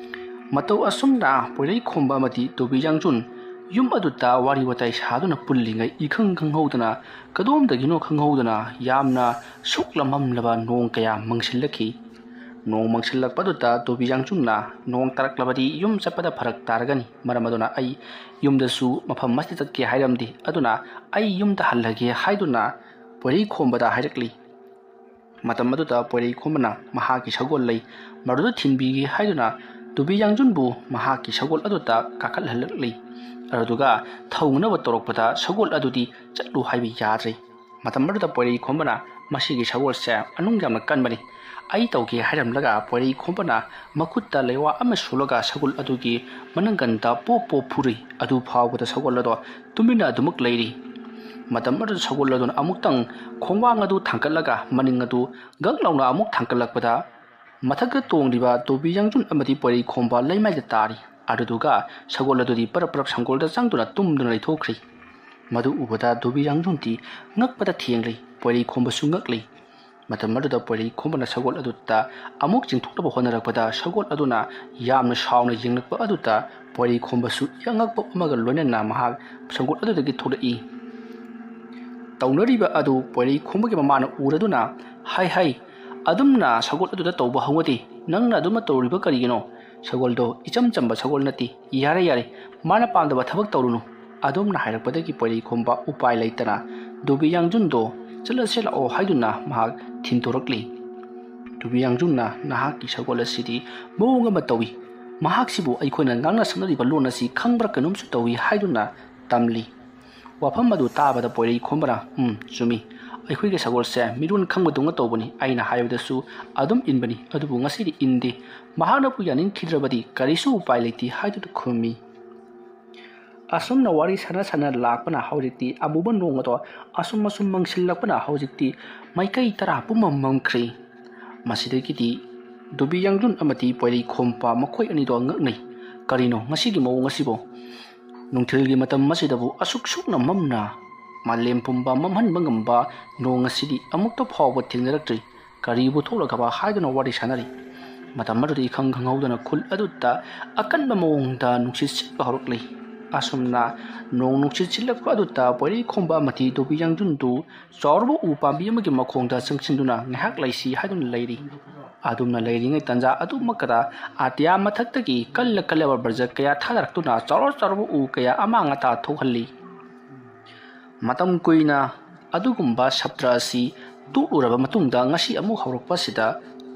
ꯃꯇꯧ ꯑꯁꯨꯝꯅ ꯄꯣꯏꯔꯩ ꯈꯣꯝꯕ ꯑꯃꯗꯤ ꯗꯣꯕꯤ ꯌꯥꯡꯖꯨꯟ ꯌꯨꯝ ꯑꯗꯨꯗ ꯋꯥꯔꯤ ꯋꯥꯇꯥꯏ ꯁꯥꯗꯨꯅ ꯄꯨꯜꯂꯤꯉꯩ, ꯏꯈꯪ ꯈꯪꯍꯧꯗꯅ, ꯀꯗꯣꯝꯗꯒꯤꯅꯣ ꯈꯪꯍꯧꯗꯅ ꯌꯥꯝꯅ ꯁꯨꯛꯂ ꯃꯝꯂꯕ ꯅꯣꯡ ꯀꯌꯥ ꯃꯪꯁꯤꯜꯂꯛꯈꯤ꯫ ꯅꯣꯡ ꯃꯪꯁꯤꯜꯂꯛꯄꯗꯨꯗ ꯗꯣꯕꯤ ꯌꯥꯡꯖꯨꯟꯅ, "ꯅꯣꯡ ꯇꯥꯔꯛꯂꯕꯗꯤ ꯌꯨꯝ ꯆꯠꯄꯗ ꯐꯔꯛ ꯇꯥꯔꯒꯅꯤ, ꯃꯔꯝ ꯑꯗꯨꯅ ꯑꯩ ꯌꯨꯝꯗꯁꯨ ꯃꯐꯝ ꯑꯃꯁꯤꯗ ꯆꯠꯀꯦ ꯍꯥꯏꯔꯝꯗꯦ, ꯑꯗꯨꯅ ꯑꯩ ꯌꯨꯝꯗ ꯍꯜꯂꯒꯦ" ꯍꯥꯏꯗꯨꯅ ꯄꯣꯏꯔꯩ ꯈꯣꯝꯕꯗ ꯍꯥꯏꯔꯛꯂꯤ꯫ ꯃꯇꯝ ꯑꯗꯨꯗ ꯄꯣꯏꯔꯩ ꯈꯣꯝꯕꯅ ꯃꯍꯥꯛꯀꯤ ꯁꯒꯣꯜ ꯂꯩ, ꯃꯗꯨꯗ ꯊꯤꯟꯕꯤꯒꯦ ꯍꯥꯏꯗꯨꯅ ꯗꯣꯕꯤ ꯌꯥꯡꯖꯨꯟꯕꯨ ꯃꯍꯥꯛꯀꯤ ꯁꯒꯣꯜ ꯑꯗꯨꯗ ꯀꯥꯈꯠꯍꯜꯂꯛꯂꯤ꯫ ꯑꯗꯨꯗꯨꯒ ꯊꯧꯅꯅꯕ ꯇꯧꯔꯛꯄꯗ ꯁꯒꯣꯜ ꯑꯗꯨꯗꯤ ꯆꯠꯂꯨ ꯍꯥꯏꯕ ꯌꯥꯗ꯭ꯔꯦ꯫ ꯃꯇꯝ ꯑꯗꯨꯗ ꯄꯣꯏꯔꯩ ꯈꯣꯝꯕꯅ, "ꯃꯁꯤꯒꯤ ꯁꯒꯣꯜꯁꯦ ꯑꯅꯨꯡ ꯌꯥꯝꯅ ꯀꯟꯕꯅꯤ, ꯑꯩ ꯇꯧꯒꯦ" ꯍꯥꯏꯔꯝꯂꯒ ꯄꯣꯏꯔꯩ ꯈꯣꯝꯕꯅ ꯃꯈꯨꯠꯇ ꯂꯩꯋꯥ ꯑꯃ ꯁꯨꯂꯒ ꯁꯒꯣꯜ ꯑꯗꯨꯒꯤ ꯃꯅꯪꯒꯟꯗ ꯄꯣꯞ ꯄꯣꯞ ꯐꯨꯔꯨꯏ꯫ ꯑꯗꯨ ꯐꯥꯎꯕꯗ ꯁꯒꯣꯜ ꯑꯗꯣ ꯇꯨꯃꯤꯟꯅ ꯑꯗꯨꯃꯛ ꯂꯩꯔꯤ꯫ ꯃꯇꯝ ꯑꯗꯨꯗ ꯁꯒꯣꯜ ꯑꯗꯨꯅ ꯑꯃꯨꯛꯇꯪ ꯈꯣꯡꯕꯥꯡ ꯑꯗꯨ ꯊꯥꯡꯒꯠꯂꯒ ꯃꯅꯤꯡ ꯑꯗꯨ ꯒꯛ ꯂꯥꯎꯅ ꯑꯃꯨꯛ ꯊꯥꯡꯒꯠꯂꯛꯄꯗ ꯃꯊꯛꯇ ꯇꯣꯡꯂꯤꯕ ꯗꯣꯕꯤ ꯌꯥꯡꯖꯨꯟ ꯑꯃꯗꯤ ꯄꯣꯏꯔꯩ ꯈꯣꯝꯕ ꯂꯩꯃꯥꯏꯗ ꯇꯥꯔꯤ꯫ ꯑꯗꯨꯗꯨꯒ ꯁꯒꯣꯜ ꯑꯗꯨꯗꯤ ꯄꯔꯞ ꯄꯔꯞ ꯁꯪꯒꯣꯜꯗ ꯆꯪꯗꯨꯅ ꯇꯨꯝꯗꯨꯅ ꯂꯩꯊꯣꯛꯈ꯭ꯔꯤ꯫ ꯃꯗꯨ ꯎꯕꯗ ꯗꯣꯕꯤ ꯌꯥꯡꯖꯨꯟꯗꯤ ꯉꯛꯄꯗ ꯊꯦꯡꯂꯤ, ꯄꯣꯏꯔꯩ ꯈꯣꯝꯕꯁꯨ ꯉꯛꯂꯤ꯫ ꯃꯇꯝ ꯑꯗꯨꯗ ꯄꯣꯏꯔꯩ ꯈꯣꯝꯕꯅ ꯁꯒꯣꯜ ꯑꯗꯨꯗ ꯑꯃꯨꯛ ꯆꯤꯡꯊꯣꯛꯅꯕ ꯍꯣꯠꯅꯔꯛꯄꯗ ꯁꯒꯣꯜ ꯑꯗꯨꯅ ꯌꯥꯝꯅ ꯁꯥꯎꯅ ꯌꯦꯡꯂꯛꯄ ꯑꯗꯨꯗ ꯄꯣꯏꯔꯩ ꯈꯣꯝꯕꯁꯨ ꯑꯉꯛꯄ ꯑꯃꯒ ꯂꯣꯏꯅꯅ ꯃꯍꯥꯛ ꯁꯒꯣꯜ ꯑꯗꯨꯗꯒꯤ ꯊꯣꯛꯂꯛꯏ꯫ ꯇꯧꯅꯔꯤꯕ ꯑꯗꯨ ꯄꯣꯏꯔꯩ ꯈꯣꯝꯕꯒꯤ ꯃꯃꯥꯅ ꯎꯔꯗꯨꯅ, "ꯍꯥꯏ ꯍꯥꯏ, ꯑꯗꯨꯝꯅ ꯁꯒꯣꯜ ꯑꯗꯨꯗ ꯇꯧꯕ ꯍꯧꯅꯗꯦ, ꯅꯪꯅ ꯑꯗꯨꯝꯅ ꯇꯧꯔꯤꯕ ꯀꯔꯤꯒꯤꯅꯣ? ꯁꯒꯣꯜꯗꯣ ꯏꯆꯝ ꯆꯝꯕ ꯁꯒꯣꯜ ꯅꯠꯇꯦ, ꯌꯥꯔꯦ ꯌꯥꯔꯦ, ꯃꯥꯅ ꯄꯥꯝꯗꯕ ꯊꯕꯛ ꯇꯧꯔꯨꯅꯨ"꯫ ꯑꯗꯨꯝꯅ ꯍꯥꯏꯔꯛꯄꯗꯒꯤ ꯄꯣꯏꯔꯩ ꯈꯣꯝꯕ ꯎꯄꯥꯏ ꯂꯩꯇꯅ ꯗꯣꯕꯤ ꯌꯥꯡꯖꯨꯟꯗꯣ ꯆꯠꯂꯁꯦ ꯂꯥꯛꯑꯣ ꯍꯥꯏꯗꯨꯅ ꯃꯍꯥꯛ ꯊꯤꯟꯗꯣꯔꯛꯂꯤ꯫ ꯗꯣꯕꯤ ꯌꯥꯡꯖꯨꯟꯅ, "ꯅꯍꯥꯛꯀꯤ ꯁꯒꯣꯜ ꯑꯁꯤꯗꯤ ꯃꯑꯣꯡ ꯑꯃ ꯇꯧꯏ, ꯃꯍꯥꯛꯁꯤꯕꯨ ꯑꯩꯈꯣꯏꯅ ꯉꯥꯡꯅ ꯁꯛꯅꯔꯤꯕ ꯂꯣꯟ ꯑꯁꯤ ꯈꯪꯕ꯭ꯔꯥ ꯀꯩꯅꯣꯝꯁꯨ ꯇꯧꯏ" ꯍꯥꯏꯗꯨꯅ ꯇꯝꯂꯤ꯫ ꯋꯥꯐꯝ ꯑꯗꯨ ꯇꯥꯕꯗ ꯄꯣꯏꯔꯩ ꯈꯣꯝꯕꯅ, "ꯎꯝ, ꯆꯨꯝꯃꯤ, ꯑꯩꯈꯣꯏꯒꯤ ꯁꯒꯣꯜꯁꯦ ꯃꯤꯔꯣꯟ ꯈꯪꯕꯗꯧꯅ ꯇꯧꯕꯅꯤ, ꯑꯩꯅ ꯍꯥꯏꯕꯗꯁꯨ ꯑꯗꯨꯝ ꯏꯟꯕꯅꯤ, ꯑꯗꯨꯕꯨ ꯉꯁꯤꯗꯤ ꯏꯟꯗꯦ꯫ ꯃꯍꯥꯛꯅꯕꯨ ꯌꯥꯅꯤꯡꯈꯤꯗ꯭ꯔꯕꯗꯤ ꯀꯔꯤꯁꯨ ꯎꯄꯥꯏ ꯂꯩꯇꯦ" ꯍꯥꯏꯗꯨꯅ ꯈꯨꯝꯃꯤ꯫ ꯑꯁꯨꯝꯅ ꯋꯥꯔꯤ ꯁꯥꯟꯅ ꯁꯥꯟꯅ ꯂꯥꯛꯄꯅ ꯍꯧꯖꯤꯛꯇꯤ ꯑꯃꯨꯕ ꯅꯣꯡ ꯑꯗꯣ ꯑꯁꯨꯝ ꯑꯁꯨꯝ ꯃꯪꯁꯤꯜꯂꯛꯄꯅ ꯍꯧꯖꯤꯛꯇꯤ ꯃꯥꯏꯀꯩ ꯇꯔꯥ ꯄꯨꯝꯕ ꯃꯝꯈ꯭ꯔꯦ꯫ ꯃꯁꯤꯗꯒꯤꯗꯤ ꯗꯣꯕꯤ ꯌꯥꯡꯖꯨꯟ ꯑꯃꯗꯤ ꯄꯣꯏꯔꯩ ꯈꯣꯝꯕ ꯃꯈꯣꯏ ꯑꯅꯤꯗꯣ ꯉꯛꯅꯩ꯫ "ꯀꯔꯤꯅꯣ ꯉꯁꯤꯒꯤ ꯃꯑꯣꯡ ꯑꯁꯤꯕꯨ? ꯅꯨꯡꯊꯤꯜꯒꯤ ꯃꯇꯝ ꯑꯁꯤꯗꯕꯨ ꯑꯁꯨꯛ ꯁꯨꯛꯅ ꯃꯝꯅ ꯃꯥꯂꯦꯝ ꯄꯨꯝꯕ ꯃꯝꯍꯟꯕ ꯉꯝꯕ ꯅꯣꯡ ꯑꯁꯤꯗꯤ ꯑꯃꯨꯛꯇ ꯐꯥꯎꯕ ꯊꯦꯡꯅꯔꯛꯇ꯭ꯔꯤ꯫ ꯀꯔꯤꯕꯨ ꯊꯣꯛꯂꯒꯕ?" ꯍꯥꯏꯗꯨꯅ ꯋꯥꯔꯤ ꯁꯥꯟꯅꯔꯤ꯫ ꯃꯇꯝ ꯑꯗꯨꯗ ꯏꯈꯪ ꯈꯪꯍꯧꯗꯅ ꯈꯨꯜ ꯑꯗꯨꯗ ꯑꯀꯟꯕ ꯃꯑꯣꯡꯗ ꯅꯨꯡꯁꯤꯠ ꯁꯤꯠꯄ ꯍꯧꯔꯛꯂꯤ꯫ ꯑꯁꯨꯝꯅ ꯅꯣꯡ ꯅꯨꯡꯁꯤꯠ ꯁꯤꯠꯂꯛꯄ ꯑꯗꯨꯗ ꯄꯣꯏꯔꯩ ꯈꯣꯝꯕ ꯑꯃꯗꯤ ꯗꯣꯕꯤ ꯌꯥꯡꯖꯨꯟꯗꯨ ꯆꯥꯎꯔꯕ ꯎ ꯄꯥꯝꯕꯤ ꯑꯃꯒꯤ ꯃꯈꯣꯡꯗ ꯆꯪꯁꯤꯟꯗꯨꯅ ꯉꯥꯏꯍꯥꯛ ꯂꯩꯁꯤ ꯍꯥꯏꯗꯨꯅ ꯂꯩꯔꯤ꯫ ꯑꯗꯨꯝꯅ ꯂꯩꯔꯤꯉꯩ ꯇꯥꯟꯖꯥ ꯑꯗꯨꯃꯛꯇꯗ ꯑꯇꯤꯌꯥ ꯃꯊꯛꯇꯒꯤ ꯀꯜꯂ ꯀꯜꯂꯕ ꯕ꯭ꯔꯖ ꯀꯌꯥ ꯊꯥꯗꯔꯛꯇꯨꯅ ꯆꯥꯎꯔ ꯆꯥꯎꯔꯕ ꯎ ꯀꯌꯥ ꯑꯃꯥꯡ ꯑꯇꯥ ꯊꯣꯛꯍꯜꯂꯤ꯫ ꯃꯇꯝ ꯀꯨꯏꯅ ꯑꯗꯨꯒꯨꯝꯕ ꯁꯞꯇ꯭ꯔ ꯑꯁꯤ ꯇꯣꯛꯂꯨꯔꯕ ꯃꯇꯨꯡꯗ ꯉꯁꯤ ꯑꯃꯨꯛ ꯍꯧꯔꯛꯄ ꯑꯁꯤꯗ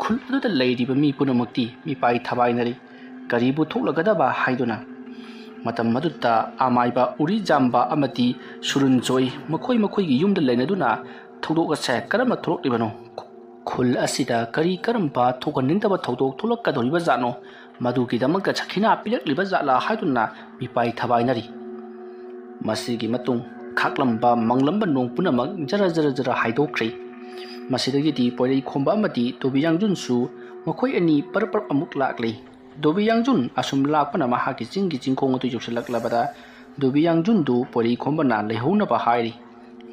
ꯈꯨꯜ ꯑꯗꯨꯗ ꯂꯩꯔꯤꯕ ꯃꯤ ꯄꯨꯝꯅꯃꯛꯇꯤ ꯃꯤꯄꯥꯏ ꯊꯕꯥꯏꯅꯔꯤ꯫ ꯀꯔꯤꯕꯨ ꯊꯣꯛꯂꯒꯗꯕ ꯍꯥꯏꯗꯨꯅ꯫ ꯃꯇꯝ ꯑꯗꯨꯗ ꯑꯃꯥꯏꯕ, ꯎꯔꯤꯖꯥꯝꯕ ꯑꯃꯗꯤ ꯁꯨꯔꯨꯟꯖꯣꯏ ꯃꯈꯣꯏ ꯃꯈꯣꯏꯒꯤ ꯌꯨꯝꯗ ꯂꯩꯅꯗꯨꯅ ꯊꯧꯗꯣꯛ ꯑꯁꯦ ꯀꯔꯝꯅ ꯊꯣꯛꯂꯛꯂꯤꯕꯅꯣ? ꯈꯨꯜ ꯑꯁꯤꯗ ꯀꯔꯤ ꯀꯔꯝꯕ ꯊꯣꯛꯍꯟꯅꯤꯡꯗꯕ ꯊꯧꯗꯣꯛ ꯊꯣꯛꯂꯛꯀꯗꯧꯔꯤꯕ ꯖꯥꯠꯅꯣ? ꯃꯗꯨꯒꯤꯗꯃꯛꯇ ꯁꯈꯤꯅꯥ ꯄꯤꯔꯛꯂꯤꯕ ꯖꯥꯠꯂꯥ ꯍꯥꯏꯗꯨꯅ ꯃꯤꯄꯥꯏ ꯊꯕꯥꯏꯅꯔꯤ꯫ ꯃꯁꯤꯒꯤ ꯃꯇꯨꯡ ꯈꯥꯛꯂꯝꯕ ꯃꯪꯂꯝꯕ ꯅꯣꯡ ꯄꯨꯝꯅꯃꯛ ꯖꯔ ꯖꯔ ꯖꯔ ꯍꯥꯏꯗꯣꯛꯈ꯭ꯔꯦ꯫ ꯃꯁꯤꯗꯒꯤꯗꯤ ꯄꯣꯏꯔꯩ ꯈꯣꯝꯕ ꯑꯃꯗꯤ ꯗꯣꯕꯤ ꯌꯥꯡꯖꯨꯟꯁꯨ ꯃꯈꯣꯏ ꯑꯅꯤ ꯄꯔꯞ ꯄꯔꯞ ꯑꯃꯨꯛ ꯂꯥꯛꯂꯤ꯫ ꯗꯣꯕꯤ ꯌꯥꯡꯖꯨꯟ ꯑꯁꯨꯝ ꯂꯥꯛꯄꯅ ꯃꯍꯥꯛꯀꯤ ꯆꯤꯡꯒꯤ ꯆꯤꯡꯈꯣꯡ ꯑꯗꯨ ꯌꯧꯁꯤꯜꯂꯛꯂꯕꯗ ꯗꯣꯕꯤ ꯌꯥꯡꯖꯨꯟꯗꯨ ꯄꯣꯏꯔꯩ ꯈꯣꯝꯕꯅ ꯂꯩꯍꯧꯅꯕ ꯍꯥꯏꯔꯤ꯫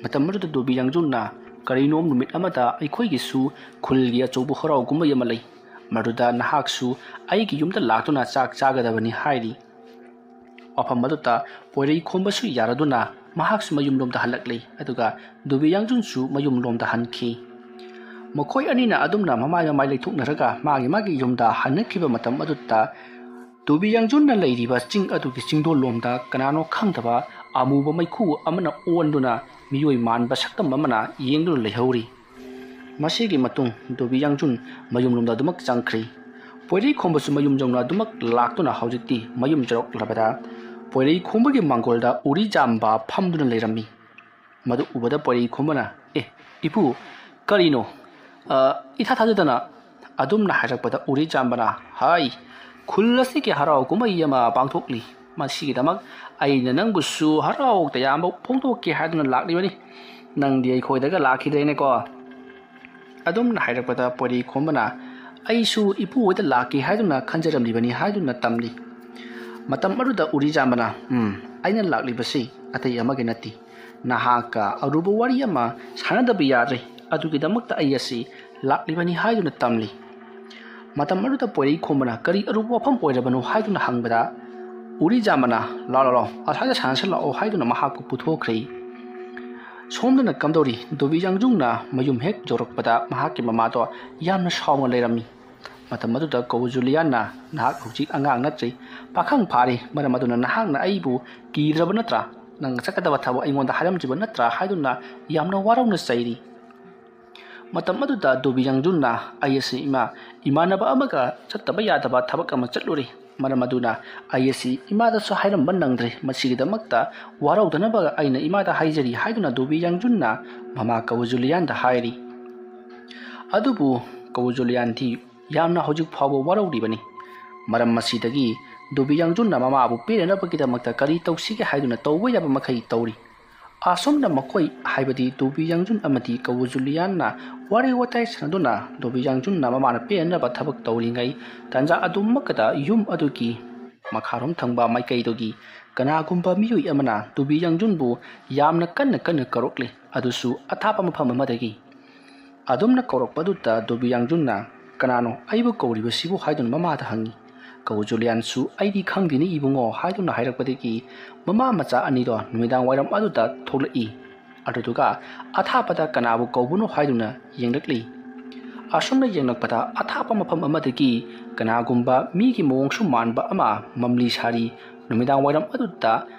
ꯃꯇꯝ ꯑꯗꯨꯗ ꯗꯣꯕꯤ ꯌꯥꯡꯖꯨꯟꯅ, "ꯀꯔꯤꯅꯣꯝ ꯅꯨꯃꯤꯠ ꯑꯃꯗ ꯑꯩꯈꯣꯏꯒꯤꯁꯨ ꯈꯨꯜꯒꯤ ꯑꯆꯧꯕ ꯍꯔꯥꯎ ꯀꯨꯝꯍꯩ ꯑꯃ ꯂꯩ꯫ ꯃꯗꯨꯗ ꯅꯍꯥꯛꯁꯨ ꯑꯩꯒꯤ ꯌꯨꯝꯗ ꯂꯥꯛꯇꯨꯅ ꯆꯥꯛ ꯆꯥꯒꯗꯕꯅꯤ" ꯍꯥꯏꯔꯤ꯫ ꯋꯥꯐꯝ ꯑꯗꯨꯗ ꯄꯣꯏꯔꯩ ꯈꯣꯝꯕꯁꯨ ꯌꯥꯔꯗꯨꯅ ꯃꯍꯥꯛꯁꯨ ꯃꯌꯨꯝꯂꯣꯝꯗ ꯍꯜꯂꯛꯂꯤ꯫ ꯑꯗꯨꯒ ꯗꯣꯕꯤ ꯌꯥꯡꯖꯨꯟꯁꯨ ꯃꯌꯨꯝꯂꯣꯝꯗ ꯍꯟꯈꯤ꯫ ꯃꯈꯣꯏ ꯑꯅꯤꯅ ꯑꯗꯨꯝꯅ ꯃꯃꯥꯏ ꯃꯃꯥꯏ ꯂꯩꯊꯣꯛꯅꯔꯒ ꯃꯥꯒꯤ ꯃꯥꯒꯤ ꯌꯨꯝꯗ ꯍꯟꯅꯈꯤꯕ ꯃꯇꯝ ꯑꯗꯨꯗ ꯗꯣꯕꯤ ꯌꯥꯡꯖꯨꯟꯅ ꯂꯩꯔꯤꯕ ꯆꯤꯡ ꯑꯗꯨꯒꯤ ꯆꯤꯡꯗꯣꯜꯂꯣꯝꯗ ꯀꯅꯥꯅꯣ ꯈꯪꯗꯕ ꯑꯃꯨꯕ ꯃꯩꯈꯨ ꯑꯃꯅ ꯑꯣꯟꯗꯨꯅ ꯃꯤꯑꯣꯏ ꯃꯥꯟꯕ ꯁꯛꯇꯝ ꯑꯃꯅ ꯌꯦꯡꯗꯨꯅ ꯂꯩꯍꯧꯔꯤ꯫ ꯃꯁꯤꯒꯤ ꯃꯇꯨꯡ ꯗꯣꯕꯤ ꯌꯥꯡꯖꯨꯟ ꯃꯌꯨꯝꯂꯣꯝꯗ ꯑꯗꯨꯃꯛ ꯆꯪꯈ꯭ꯔꯤ꯫ ꯄꯣꯏꯔꯩ ꯈꯣꯝꯕꯁꯨ ꯃꯌꯨꯝ ꯌꯧꯅ ꯑꯗꯨꯃꯛ ꯂꯥꯛꯇꯨꯅ ꯍꯧꯖꯤꯛꯇꯤ ꯃꯌꯨꯝ ꯌꯧꯔꯛꯂꯕꯗ ꯄꯣꯏꯔꯩ ꯈꯣꯝꯕꯒꯤ ꯃꯥꯡꯒꯣꯜꯗ ꯎꯔꯤꯖꯥꯝꯕ ꯐꯝꯗꯨꯅ ꯂꯩꯔꯝꯃꯤ꯫ ꯃꯗꯨ ꯎꯕꯗ ꯄꯣꯏꯔꯩ ꯈꯣꯝꯕꯅ, "ꯑꯦ, ꯏꯄꯨ, ꯀꯔꯤꯅꯣ? ꯑ, ꯏꯊꯥ ꯊꯥꯖꯗꯅ" ꯑꯗꯨꯝꯅ ꯍꯥꯏꯔꯛꯄꯗ ꯎꯔꯤꯖꯥꯝꯕꯅ, "ꯍꯥꯏ, ꯈꯨꯜ ꯑꯁꯤꯒꯤ ꯍꯔꯥꯎ ꯀꯨꯝꯍꯩ ꯑꯃ ꯄꯥꯡꯊꯣꯛꯂꯤ꯫ ꯃꯁꯤꯒꯤꯗꯃꯛ ꯑꯩꯅ ꯅꯪꯕꯨꯁꯨ ꯍꯔꯥꯎ ꯇꯌꯥꯝꯕ ꯐꯣꯡꯗꯣꯛꯀꯦ ꯍꯥꯏꯗꯨꯅ ꯂꯥꯛꯂꯤꯕꯅꯤ꯫ ꯅꯪꯗꯤ ꯑꯩꯈꯣꯏꯗꯒ ꯂꯥꯛꯈꯤꯗ꯭ꯔꯦꯅꯦꯀꯣ?" ꯑꯗꯨꯝꯅ ꯍꯥꯏꯔꯛꯄꯗ ꯄꯣꯏꯔꯩ ꯈꯣꯝꯕꯅ, "ꯑꯩꯁꯨ ꯏꯄꯨ ꯍꯣꯏꯗ ꯂꯥꯛꯀꯦ ꯍꯥꯏꯗꯨꯅ ꯈꯟꯖꯔꯝꯂꯤꯕꯅꯤ" ꯍꯥꯏꯗꯨꯅ ꯇꯝꯂꯤ꯫ ꯃꯇꯝ ꯑꯗꯨꯗ ꯎꯔꯤꯖꯥꯝꯕꯅ, "ꯎꯝ, ꯑꯩꯅ ꯂꯥꯛꯂꯤꯕꯁꯤ ꯑꯇꯩ ꯑꯃꯒꯤ ꯅꯠꯇꯦ꯫ ꯅꯍꯥꯛꯀ ꯑꯔꯨꯕ ꯋꯥꯔꯤ ꯑꯃ ꯁꯥꯟꯅꯗꯕ ꯌꯥꯗ꯭ꯔꯦ꯫ ꯑꯗꯨꯒꯤꯗꯃꯛꯇ ꯑꯩ ꯑꯁꯤ ꯂꯥꯛꯂꯤꯕꯅꯤ" ꯍꯥꯏꯗꯨꯅ ꯇꯝꯂꯤ꯫ ꯃꯇꯝ ꯑꯗꯨꯗ ꯄꯣꯏꯔꯩ ꯈꯣꯝꯕꯅ, "ꯀꯔꯤ ꯑꯔꯨꯕ ꯋꯥꯐꯝ ꯑꯣꯏꯔꯕꯅꯣ?" ꯍꯥꯏꯗꯨꯅ ꯍꯪꯕꯗ, ꯎꯔꯤꯖꯥꯝꯕꯅ, "ꯂꯥꯎ, ꯂꯥꯎ, ꯂꯥꯎ, ꯑꯁ꯭ꯋꯥꯏꯗ ꯁꯥꯟꯅꯁꯤ ꯂꯥꯛꯑꯣ" ꯍꯥꯏꯗꯨꯅ ꯃꯍꯥꯛꯄꯨ ꯄꯨꯊꯣꯛꯈ꯭ꯔꯦ꯫ ꯁꯣꯝꯗꯅ ꯀꯝꯗꯧꯔꯤ? ꯗꯣꯕꯤ ꯌꯥꯡꯖꯨꯡꯅ ꯃꯌꯨꯝ ꯍꯦꯛ ꯌꯧꯔꯛꯄꯗ ꯃꯍꯥꯛꯀꯤ ꯃꯃꯥꯗꯣ ꯌꯥꯝꯅ ꯁꯥꯎꯅ ꯂꯩꯔꯝꯃꯤ꯫ ꯃꯇꯝ ꯑꯗꯨꯗ ꯀꯧꯕ ꯖꯨꯂꯤꯌꯥꯟꯅ, "ꯅꯍꯥꯛ ꯍꯧꯖꯤꯛ ꯑꯉꯥꯡ ꯅꯠꯇ꯭ꯔꯤ, ꯄꯥꯈꯪ ꯐꯥꯔꯦ, ꯃꯔꯝ ꯑꯗꯨꯅ ꯅꯍꯥꯛꯅ ꯑꯩꯕꯨ ꯀꯤꯗ꯭ꯔꯕ ꯅꯠꯇ꯭ꯔꯥ? ꯅꯪ ꯆꯠꯀꯗꯕ ꯊꯕꯛ ꯑꯩꯉꯣꯟꯗ ꯍꯥꯏꯔꯝꯗ꯭ꯔꯤꯕ ꯅꯠꯇ꯭ꯔꯥ?" ꯍꯥꯏꯗꯨꯅ ꯌꯥꯝꯅ ꯋꯥꯔꯧꯅ ꯆꯩꯔꯤ꯫ ꯃꯇꯝ ꯑꯗꯨꯗ ꯗꯣꯕꯤ ꯌꯥꯡꯖꯨꯟꯅ, "ꯑꯩ ꯑꯁꯤ ꯏꯃꯥ, ꯏꯃꯥꯟꯅꯕ ꯑꯃꯒ ꯆꯠꯇꯕ ꯌꯥꯗꯕ ꯊꯕꯛ ꯑꯃ ꯆꯠꯂꯨꯔꯦ꯫ ꯃꯔꯝ ꯑꯗꯨꯅ ꯑꯩ ꯑꯁꯤ ꯏꯃꯥꯗꯁꯨ ꯍꯥꯏꯔꯝꯕ ꯅꯪꯗ꯭ꯔꯦ꯫ ꯃꯁꯤꯒꯤꯗꯃꯛꯇ ꯋꯥꯔꯧꯗꯅꯕ ꯑꯩꯅ ꯏꯃꯥꯗ ꯍꯥꯏꯖꯔꯤ" ꯍꯥꯏꯗꯨꯅ ꯗꯣꯕꯤ ꯌꯥꯡꯖꯨꯟꯅ ꯃꯃꯥ ꯀꯧꯕ ꯖꯨꯂꯤꯌꯥꯟꯗ ꯍꯥꯏꯔꯤ꯫ ꯑꯗꯨꯕꯨ ꯀꯧꯕ ꯖꯨꯂꯤꯌꯥꯟꯗꯤ ꯌꯥꯝꯅ ꯍꯧꯖꯤꯛ ꯐꯥꯎꯕ ꯋꯥꯔꯧꯔꯤꯕꯅꯤ꯫ ꯃꯔꯝ ꯑꯁꯤꯗꯒꯤ ꯗꯣꯕꯤ ꯌꯥꯡꯖꯨꯟꯅ ꯃꯃꯥꯕꯨ ꯄꯦꯟꯅꯅꯕꯒꯤꯗꯃꯛꯇ ꯀꯔꯤ ꯇꯧꯁꯤꯒꯦ ꯍꯥꯏꯗꯨꯅ ꯇꯧꯕ ꯌꯥꯕ ꯃꯈꯩ ꯇꯧꯔꯤ꯫ ꯑꯁꯣꯝꯗ ꯃꯈꯣꯏ, ꯍꯥꯏꯕꯗꯤ ꯗꯣꯕꯤ ꯌꯥꯡꯖꯨꯟ ꯑꯃꯗꯤ ꯀꯧꯕ ꯖꯨꯂꯤꯌꯥꯟꯅ ꯋꯥꯔꯤ ꯋꯥꯇꯥꯏ ꯁꯥꯟꯅꯗꯨꯅ ꯗꯣꯕꯤ ꯌꯥꯡꯖꯨꯟꯅ ꯃꯃꯥꯅ ꯄꯦꯟꯅꯅꯕ ꯊꯕꯛ ꯇꯧꯔꯤꯉꯩ ꯇꯥꯟꯖꯥ ꯑꯗꯨꯃꯛꯇꯗ ꯌꯨꯝ ꯑꯗꯨꯒꯤ ꯃꯈꯥꯔꯣꯝ ꯊꯪꯕ ꯃꯥꯏꯀꯩꯗꯨꯒꯤ ꯀꯅꯥꯒꯨꯝꯕ ꯃꯤꯑꯣꯏ ꯑꯃꯅ ꯗꯣꯕꯤ ꯌꯥꯡꯖꯨꯟꯕꯨ ꯌꯥꯝꯅ ꯀꯟꯅ ꯀꯟꯅ ꯀꯧꯔꯛꯂꯤ, ꯑꯗꯨꯁꯨ ꯑꯊꯥꯞꯄ ꯃꯐꯝ ꯑꯃꯗꯒꯤ꯫ ꯑꯗꯨꯝꯅ ꯀꯧꯔꯛꯄꯗꯨꯗ ꯗꯣꯕꯤ ꯌꯥꯡꯖꯨꯟꯅ, "ꯀꯅꯥꯅꯣ ꯑꯩꯕꯨ ꯀꯧꯔꯤꯕꯁꯤꯕꯨ?" ꯍꯥꯏꯗꯨꯅ ꯃꯃꯥꯗ ꯍꯪꯉꯤ꯫ ꯀꯧꯕ ꯖꯨꯂꯤꯌꯥꯟꯁꯨ, "ꯑꯩꯗꯤ ꯈꯪꯗꯦꯅꯦ ꯏꯕꯨꯡꯉꯣ" ꯍꯥꯏꯗꯨꯅ ꯍꯥꯏꯔꯛꯄꯗꯒꯤ ꯃꯃꯥ ꯃꯆꯥ ꯑꯅꯤꯗꯣ ꯅꯨꯃꯤꯗꯥꯡ ꯋꯥꯏꯔꯝ ꯑꯗꯨꯗ ꯊꯣꯛꯂꯛꯏ꯫ ꯑꯗꯨꯗꯨꯒ ꯑꯊꯥꯞꯄꯗ ꯀꯅꯥꯕꯨ ꯀꯧꯕꯅꯣ ꯍꯥꯏꯗꯨꯅ ꯌꯦꯡꯂꯛꯂꯤ꯫ ꯑꯁꯨꯝꯅ ꯌꯦꯡꯂꯛꯄꯗ ꯑꯊꯥꯞꯄ ꯃꯐꯝ ꯑꯃꯗꯒꯤ ꯀꯅꯥꯒꯨꯝꯕ ꯃꯤꯒꯤ ꯃꯑꯣꯡꯁꯨ ꯃꯥꯟꯕ ꯑꯃ ꯃꯝꯂꯤ ꯁꯥꯔꯤ ꯅꯨꯃꯤꯗꯥꯡ ꯋꯥꯏꯔꯝ ꯑꯗꯨꯗ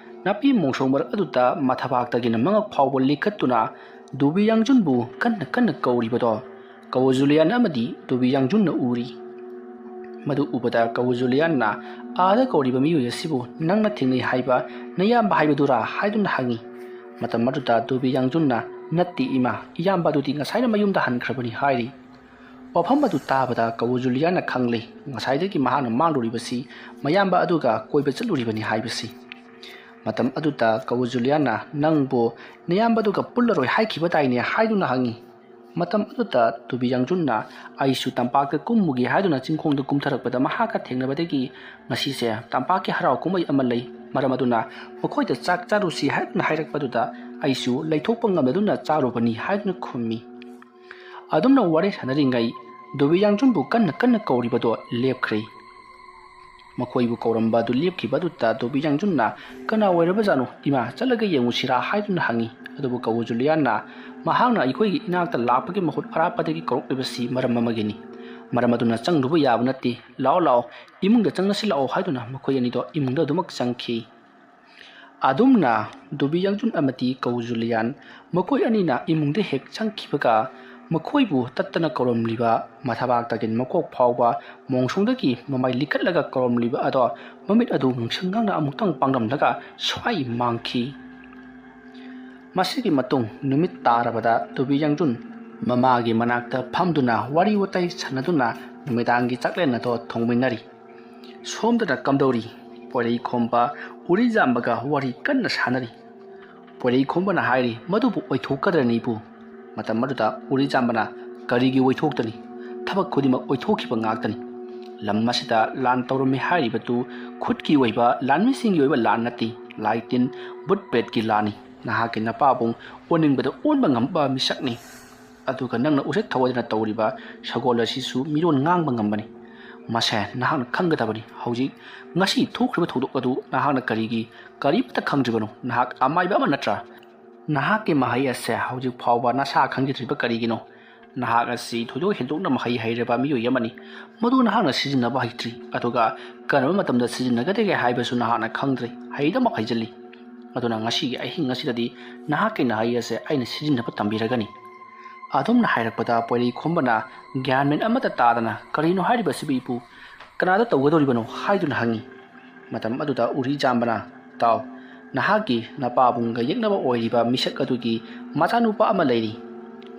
ꯅꯥꯄꯤ ꯃꯣꯡꯁꯣꯡ ꯃꯔꯛ ꯑꯗꯨꯗ ꯃꯊꯕꯥꯛꯇꯒꯤꯅ ꯃꯉꯛ ꯐꯥꯎꯕ ꯂꯤꯈꯠꯇꯨꯅ ꯗꯨꯕꯤ ꯌꯥꯡꯖꯨꯟꯕꯨ ꯀꯟꯅ ꯀꯟꯅ ꯀꯧꯔꯤꯕꯗꯣ ꯀꯧꯕ ꯖꯨꯂꯤꯌꯥꯟ ꯑꯃꯗꯤ ꯗꯨꯕꯤ ꯌꯥꯡꯖꯨꯟꯅ ꯎꯔꯤ꯫ ꯃꯗꯨ ꯎꯕꯗ ꯀꯧꯕ ꯖꯨꯂꯤꯌꯥꯟꯅ, "ꯑꯥꯗ ꯀꯧꯔꯤꯕ ꯃꯤꯑꯣꯏ ꯑꯁꯤꯕꯨ ꯅꯪꯅ ꯊꯦꯡꯅꯩ ꯍꯥꯏꯕ ꯅꯌꯥꯝꯕ ꯍꯥꯏꯕꯗꯨꯔꯥ?" ꯍꯥꯏꯗꯨꯅ ꯍꯪꯉꯤ꯫ ꯃꯇꯝ ꯑꯗꯨꯗ ꯗꯨꯕꯤ ꯌꯥꯡꯖꯨꯟꯅ, "ꯅꯠꯇꯦ ꯏꯃꯥ, ꯏꯌꯥꯝꯕ ꯑꯗꯨꯗꯤ ꯉꯁꯥꯏꯅ ꯃꯌꯨꯝꯗ ꯍꯟꯈ꯭ꯔꯕꯅꯤ" ꯍꯥꯏꯔꯤ꯫ ꯋꯥꯐꯝ ꯑꯗꯨ ꯇꯥꯕꯗ ꯀꯋꯨ ꯖꯨꯂꯤꯌꯥꯅ ꯈꯪꯂꯦ, ꯉꯁꯥꯏꯗꯒꯤ ꯃꯍꯥꯛꯅ ꯃꯥꯡꯂꯨꯔꯤꯕꯁꯤ ꯃꯌꯥꯝꯕ ꯑꯗꯨꯒ ꯀꯣꯏꯕ ꯆꯠꯂꯨꯔꯤꯕꯅꯤ ꯍꯥꯏꯕꯁꯤ꯫ ꯃꯇꯝ ꯑꯗꯨꯗ ꯀꯋꯨ ꯖꯨꯂꯤꯌꯥꯅ, "ꯅꯪꯕꯨ ꯅꯌꯥꯝꯕ ꯑꯗꯨꯒ ꯄꯨꯜꯂꯔꯣꯏ ꯍꯥꯏꯈꯤꯕ ꯇꯥꯏꯅꯦ" ꯍꯥꯏꯗꯨꯅ ꯍꯪꯉꯤ꯫ ꯃꯇꯝ ꯑꯗꯨꯗ ꯗꯨꯕꯤ ꯌꯥꯡꯖꯨꯟꯅ, "ꯑꯩꯁꯨ ꯇꯝꯄꯥꯛꯇ ꯀꯨꯝꯃꯨꯒꯦ" ꯍꯥꯏꯗꯨꯅ ꯆꯤꯡꯈꯣꯡꯗ ꯀꯨꯝꯊꯔꯛꯄꯗ ꯃꯍꯥꯛꯀ ꯊꯦꯡꯅꯕꯗꯒꯤ ꯉꯁꯤꯁꯦ ꯇꯝꯄꯥꯛꯀꯤ ꯍꯔꯥꯎ ꯀꯨꯝꯍꯩ ꯑꯃ ꯂꯩ, ꯃꯔꯝ ꯑꯗꯨꯅ ꯃꯈꯣꯏꯗ ꯆꯥꯛ ꯆꯥꯔꯨꯁꯤ ꯍꯥꯏꯗꯨꯅ ꯍꯥꯏꯔꯛꯄꯗꯨꯗ ꯑꯩꯁꯨ ꯂꯩꯊꯣꯛꯄ ꯉꯝꯗꯗꯨꯅ ꯆꯥꯔꯨꯕꯅꯤ ꯍꯥꯏꯗꯨꯅ ꯈꯨꯝꯃꯤ꯫ ꯑꯗꯨꯝꯅ ꯋꯥꯔꯤ ꯁꯥꯟꯅꯔꯤꯉꯩ ꯗꯨꯕꯤ ꯌꯥꯡꯖꯨꯟꯕꯨ ꯀꯟꯅ ꯀꯟꯅ ꯀꯧꯔꯤꯕꯗꯣ ꯂꯦꯞꯈ꯭ꯔꯦ꯫ ꯃꯈꯣꯏꯕꯨ ꯀꯧꯔꯝꯕ ꯑꯗꯨ ꯂꯦꯞꯈꯤꯕ ꯑꯗꯨꯗ ꯗꯨꯕꯤ ꯌꯥꯡꯖꯨꯟꯅ, "ꯀꯅꯥ ꯑꯣꯏꯔꯕꯖꯥꯠꯅꯣ ꯏꯃꯥ, ꯆꯠꯂꯒ ꯌꯦꯡꯉꯨꯁꯤꯔꯥ?" ꯍꯥꯏꯗꯨꯅ ꯍꯪꯉꯤ꯫ ꯑꯗꯨꯕꯨ ꯀꯋꯨ ꯖꯨꯂꯤꯌꯥꯟꯅ, "ꯃꯍꯥꯛꯅ ꯑꯩꯈꯣꯏꯒꯤ ꯏꯅꯥꯛꯇ ꯂꯥꯛꯄꯒꯤ ꯃꯍꯨꯠ ꯑꯔꯥꯞꯄꯗꯒꯤ ꯀꯧꯔꯛꯂꯤꯕꯁꯤ ꯃꯔꯝ ꯑꯃꯒꯤꯅꯤ꯫ ꯃꯔꯝ ꯑꯗꯨꯅ ꯆꯪꯂꯨꯕ ꯌꯥꯕ ꯅꯠꯇꯦ꯫ ꯂꯥꯛꯑꯣ, ꯂꯥꯛꯑꯣ, ꯏꯃꯨꯡꯗ ꯆꯪꯂꯁꯤ ꯂꯥꯛꯑꯣ" ꯍꯥꯏꯗꯨꯅ ꯃꯈꯣꯏ ꯑꯅꯤꯗꯣ ꯏꯃꯨꯡꯗ ꯑꯗꯨꯃꯛ ꯆꯪꯈꯤ꯫ ꯑꯗꯨꯝꯅ ꯗꯨꯕꯤ ꯌꯥꯡꯖꯨꯟ ꯑꯃꯗꯤ ꯀꯧ ꯖꯨꯂꯤꯌꯥꯟ ꯃꯈꯣꯏ ꯑꯅꯤꯅ ꯏꯃꯨꯡꯗ ꯍꯦꯛ ꯆꯪꯈꯤꯕꯒ, ꯃꯈꯣꯏꯕꯨ ꯇꯠꯇꯅ ꯀꯧꯔꯝꯂꯤꯕ, ꯃꯊꯕꯥꯛꯇꯒꯤ ꯃꯀꯣꯛ ꯐꯥꯎꯕ ꯃꯣꯡꯁꯣꯡꯗꯒꯤ ꯃꯃꯥꯏ ꯂꯤꯈꯠꯂꯒ ꯀꯧꯔꯝꯂꯤꯕ ꯑꯗꯣ ꯃꯃꯤꯠ ꯑꯗꯨ ꯉꯥꯡꯁꯪ ꯉꯥꯡꯅ ꯑꯃꯨꯛꯇꯪ ꯄꯥꯡꯂꯝꯂꯒ ꯁ꯭ꯋꯥꯏ ꯃꯥꯡꯈꯤ꯫ ꯃꯁꯤꯒꯤ ꯃꯇꯨꯡ ꯅꯨꯃꯤꯠ ꯇꯥꯔꯕꯗ ꯗꯨꯕꯤ ꯌꯥꯡꯖꯨꯟ ꯃꯃꯥꯒꯤ ꯃꯅꯥꯛꯇ ꯐꯝꯗꯨꯅ ꯋꯥꯔꯤ ꯋꯥꯇꯥꯏ ꯁꯥꯟꯅꯗꯨꯅ ꯅꯨꯃꯤꯗꯥꯡꯒꯤ ꯆꯥꯛꯂꯦꯟ ꯑꯗꯣ ꯊꯣꯡꯃꯤꯟꯅꯔꯤ꯫ ꯁꯣꯝꯗꯅ ꯀꯝꯗꯧꯔꯤ? ꯄꯣꯏꯔꯩ ꯈꯣꯝꯕ ꯎꯔꯤ ꯌꯥꯝꯕꯒ ꯋꯥꯔꯤ ꯀꯟꯅ ꯁꯥꯟꯅꯔꯤ꯫ ꯄꯣꯏꯔꯩ ꯈꯣꯝꯕꯅ ꯍꯥꯏꯔꯤ, "ꯃꯗꯨꯕꯨ ꯑꯣꯏꯊꯣꯛꯀꯗ꯭ꯔꯅꯤꯕꯨ?" ꯃꯇꯝ ꯑꯗꯨꯗ ꯎꯔꯤ ꯌꯥꯝꯕꯅ, "ꯀꯔꯤꯒꯤ ꯑꯣꯏꯊꯣꯛꯇꯅꯤ? ꯊꯕꯛ ꯈꯨꯗꯤꯡꯃꯛ ꯑꯣꯏꯊꯣꯛꯈꯤꯕ ꯉꯥꯛꯇꯅꯤ꯫ ꯂꯝ ꯑꯁꯤꯗ ꯂꯥꯟ ꯇꯧꯔꯝꯃꯤ ꯍꯥꯏꯔꯤꯕꯗꯨ ꯈꯨꯠꯀꯤ ꯑꯣꯏꯕ ꯂꯥꯟꯃꯤꯁꯤꯡꯒꯤ ꯑꯣꯏꯕ ꯂꯥꯟ ꯅꯠꯇꯦ, ꯂꯥꯏ ꯇꯤꯟ, ꯕꯨꯠ ꯄ꯭ꯔꯦꯠꯀꯤ ꯂꯥꯟꯅꯤ꯫ ꯅꯍꯥꯛꯀꯤ ꯅꯄꯥꯕꯨꯡ ꯑꯣꯟꯅꯤꯡꯕꯗ ꯑꯣꯟꯕ ꯉꯝꯕ ꯃꯤꯁꯛꯅꯤ꯫ ꯑꯗꯨꯒ ꯅꯪꯅ ꯎꯁꯤꯠ ꯊꯑꯣꯏꯗꯅ ꯇꯧꯔꯤꯕ ꯁꯒꯣꯜ ꯑꯁꯤꯁꯨ ꯃꯤꯔꯣꯟ ꯉꯥꯡꯕ ꯉꯝꯕꯅꯤ꯫ ꯃꯁꯦ ꯅꯍꯥꯛꯅ ꯈꯪꯒꯗꯕꯅꯤ꯫ ꯍꯧꯖꯤꯛ ꯉꯁꯤ ꯊꯣꯛꯈ꯭ꯔꯤꯕ ꯊꯧꯗꯣꯛ ꯑꯗꯨ ꯅꯍꯥꯛꯅ ꯀꯔꯤꯒꯤ ꯀꯔꯤꯃꯠꯇ ꯈꯪꯗ꯭ꯔꯤꯕꯅꯣ? ꯅꯍꯥꯛ ꯑꯃꯥꯏꯕ ꯑꯃ ꯅꯠꯇ꯭ꯔꯥ? ꯅꯍꯥꯛꯀꯤ ꯃꯍꯩ ꯑꯁꯦ ꯍꯧꯖꯤꯛ ꯐꯥꯎꯕ ꯅꯁꯥ ꯈꯪꯖꯗ꯭ꯔꯤꯕ ꯀꯔꯤꯒꯤꯅꯣ? ꯅꯍꯥꯛ ꯑꯁꯤ ꯊꯣꯏꯗꯣꯛ ꯍꯦꯟꯗꯣꯛꯅ ꯃꯍꯩ ꯍꯩꯔꯕ ꯃꯤꯑꯣꯏ ꯑꯃꯅꯤ꯫ ꯃꯗꯨ ꯅꯍꯥꯛꯅ ꯁꯤꯖꯤꯟꯅꯕ ꯍꯩꯇ꯭ꯔꯤ, ꯑꯗꯨꯒ ꯀꯔꯝꯕ ꯃꯇꯝꯗ ꯁꯤꯖꯤꯟꯅꯒꯗꯒꯦ ꯍꯥꯏꯕꯁꯨ ꯅꯍꯥꯛꯅ ꯈꯪꯗ꯭ꯔꯤ꯫ ꯍꯩꯗꯃꯛ ꯍꯩꯖꯤꯜꯂꯤ꯫ ꯑꯗꯨꯅ ꯉꯁꯤꯒꯤ ꯑꯍꯤꯡ ꯑꯁꯤꯗꯗꯤ ꯅꯍꯥꯛꯀꯤ ꯅꯍꯩ ꯑꯁꯦ ꯑꯩꯅ ꯁꯤꯖꯤꯟꯅꯕ ꯇꯝꯕꯤꯔꯒꯅꯤ꯫" ꯑꯗꯨꯝꯅ ꯍꯥꯏꯔꯛꯄꯗ ꯄꯣꯏꯔꯩ ꯈꯣꯝꯕꯅ ꯒ꯭ꯌꯥꯟ ꯃꯦꯟ ꯑꯃꯠꯇ ꯇꯥꯗꯅ, "ꯀꯔꯤꯅꯣ ꯍꯥꯏꯔꯤꯕꯁꯤꯕꯨ ꯏꯄꯨ? ꯀꯅꯥꯗ ꯇꯧꯒꯗꯧꯔꯤꯕꯅꯣ?" ꯍꯥꯏꯗꯨꯅ ꯍꯪꯉꯤ꯫ ꯃꯇꯝ ꯑꯗꯨꯗ ꯎꯔꯤ ꯆꯥꯝꯕꯅ, "ꯇꯥꯎ, ꯅꯍꯥꯛꯀꯤ ꯅꯄꯥꯕꯨꯡꯒ ꯌꯦꯛꯅꯕ ꯑꯣꯏꯔꯤꯕ ꯃꯤꯁꯛ ꯑꯗꯨꯒꯤ ꯃꯆꯥꯅꯨꯄꯥ ꯑꯃ ꯂꯩꯔꯤ꯫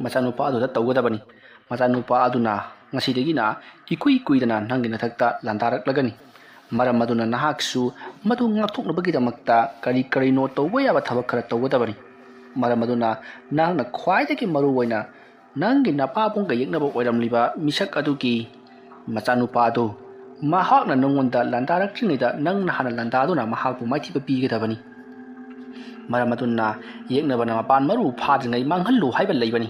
ꯃꯆꯥꯅꯨꯄꯥ ꯑꯗꯨꯗ ꯇꯧꯒꯗꯕꯅꯤ꯫ ꯃꯆꯥꯅꯨꯄꯥ ꯑꯗꯨꯅ ꯉꯁꯤꯗꯒꯤꯅ ꯏꯀꯨꯏ ꯀꯨꯏꯗꯅ ꯅꯪꯒꯤ ꯅꯊꯛꯇ ꯂꯥꯟꯗꯥꯔꯛꯂꯒꯅꯤ꯫ ꯃꯔꯝ ꯑꯗꯨꯅ ꯅꯍꯥꯛꯁꯨ ꯃꯗꯨ ꯉꯥꯛꯊꯣꯛꯅꯕꯒꯤꯗꯃꯛꯇ ꯀꯔꯤ ꯀꯔꯤꯅꯣ ꯇꯧꯕ ꯌꯥꯕ ꯊꯕꯛ ꯈꯔ ꯇꯧꯒꯗꯕꯅꯤ꯫ ꯃꯔꯝ ꯑꯗꯨꯅ ꯅꯍꯥꯛꯅ ꯈ꯭ꯋꯥꯏꯗꯒꯤ ꯃꯔꯨ ꯑꯣꯏꯅ ꯅꯪꯒꯤ ꯅꯄꯥꯕꯨꯡꯒ ꯌꯦꯛꯅꯕ ꯑꯣꯏꯔꯝꯂꯤꯕ ꯃꯤꯁꯛ ꯑꯗꯨꯒꯤ ꯃꯆꯥꯅꯨꯄꯥ ꯑꯗꯨ ꯃꯍꯥꯛꯅ ꯅꯉꯣꯟꯗ ꯂꯥꯟꯗꯥꯔꯛꯇ꯭ꯔꯤꯉꯩꯗ ꯅꯪꯅ ꯍꯥꯟꯅ ꯂꯥꯟꯗꯥꯗꯨꯅ ꯃꯍꯥꯛꯄꯨ ꯃꯥꯏꯊꯤꯕ ꯄꯤꯒꯗꯕꯅꯤ꯫ ꯃꯔꯝ ꯑꯗꯨꯅ ꯌꯦꯛꯅꯕꯅ ꯃꯄꯥꯟ ꯃꯔꯨ ꯐꯥꯗ꯭ꯔꯤꯉꯩ ꯃꯥꯡꯍꯜꯂꯨ ꯍꯥꯏꯕ ꯂꯩꯕꯅꯤ꯫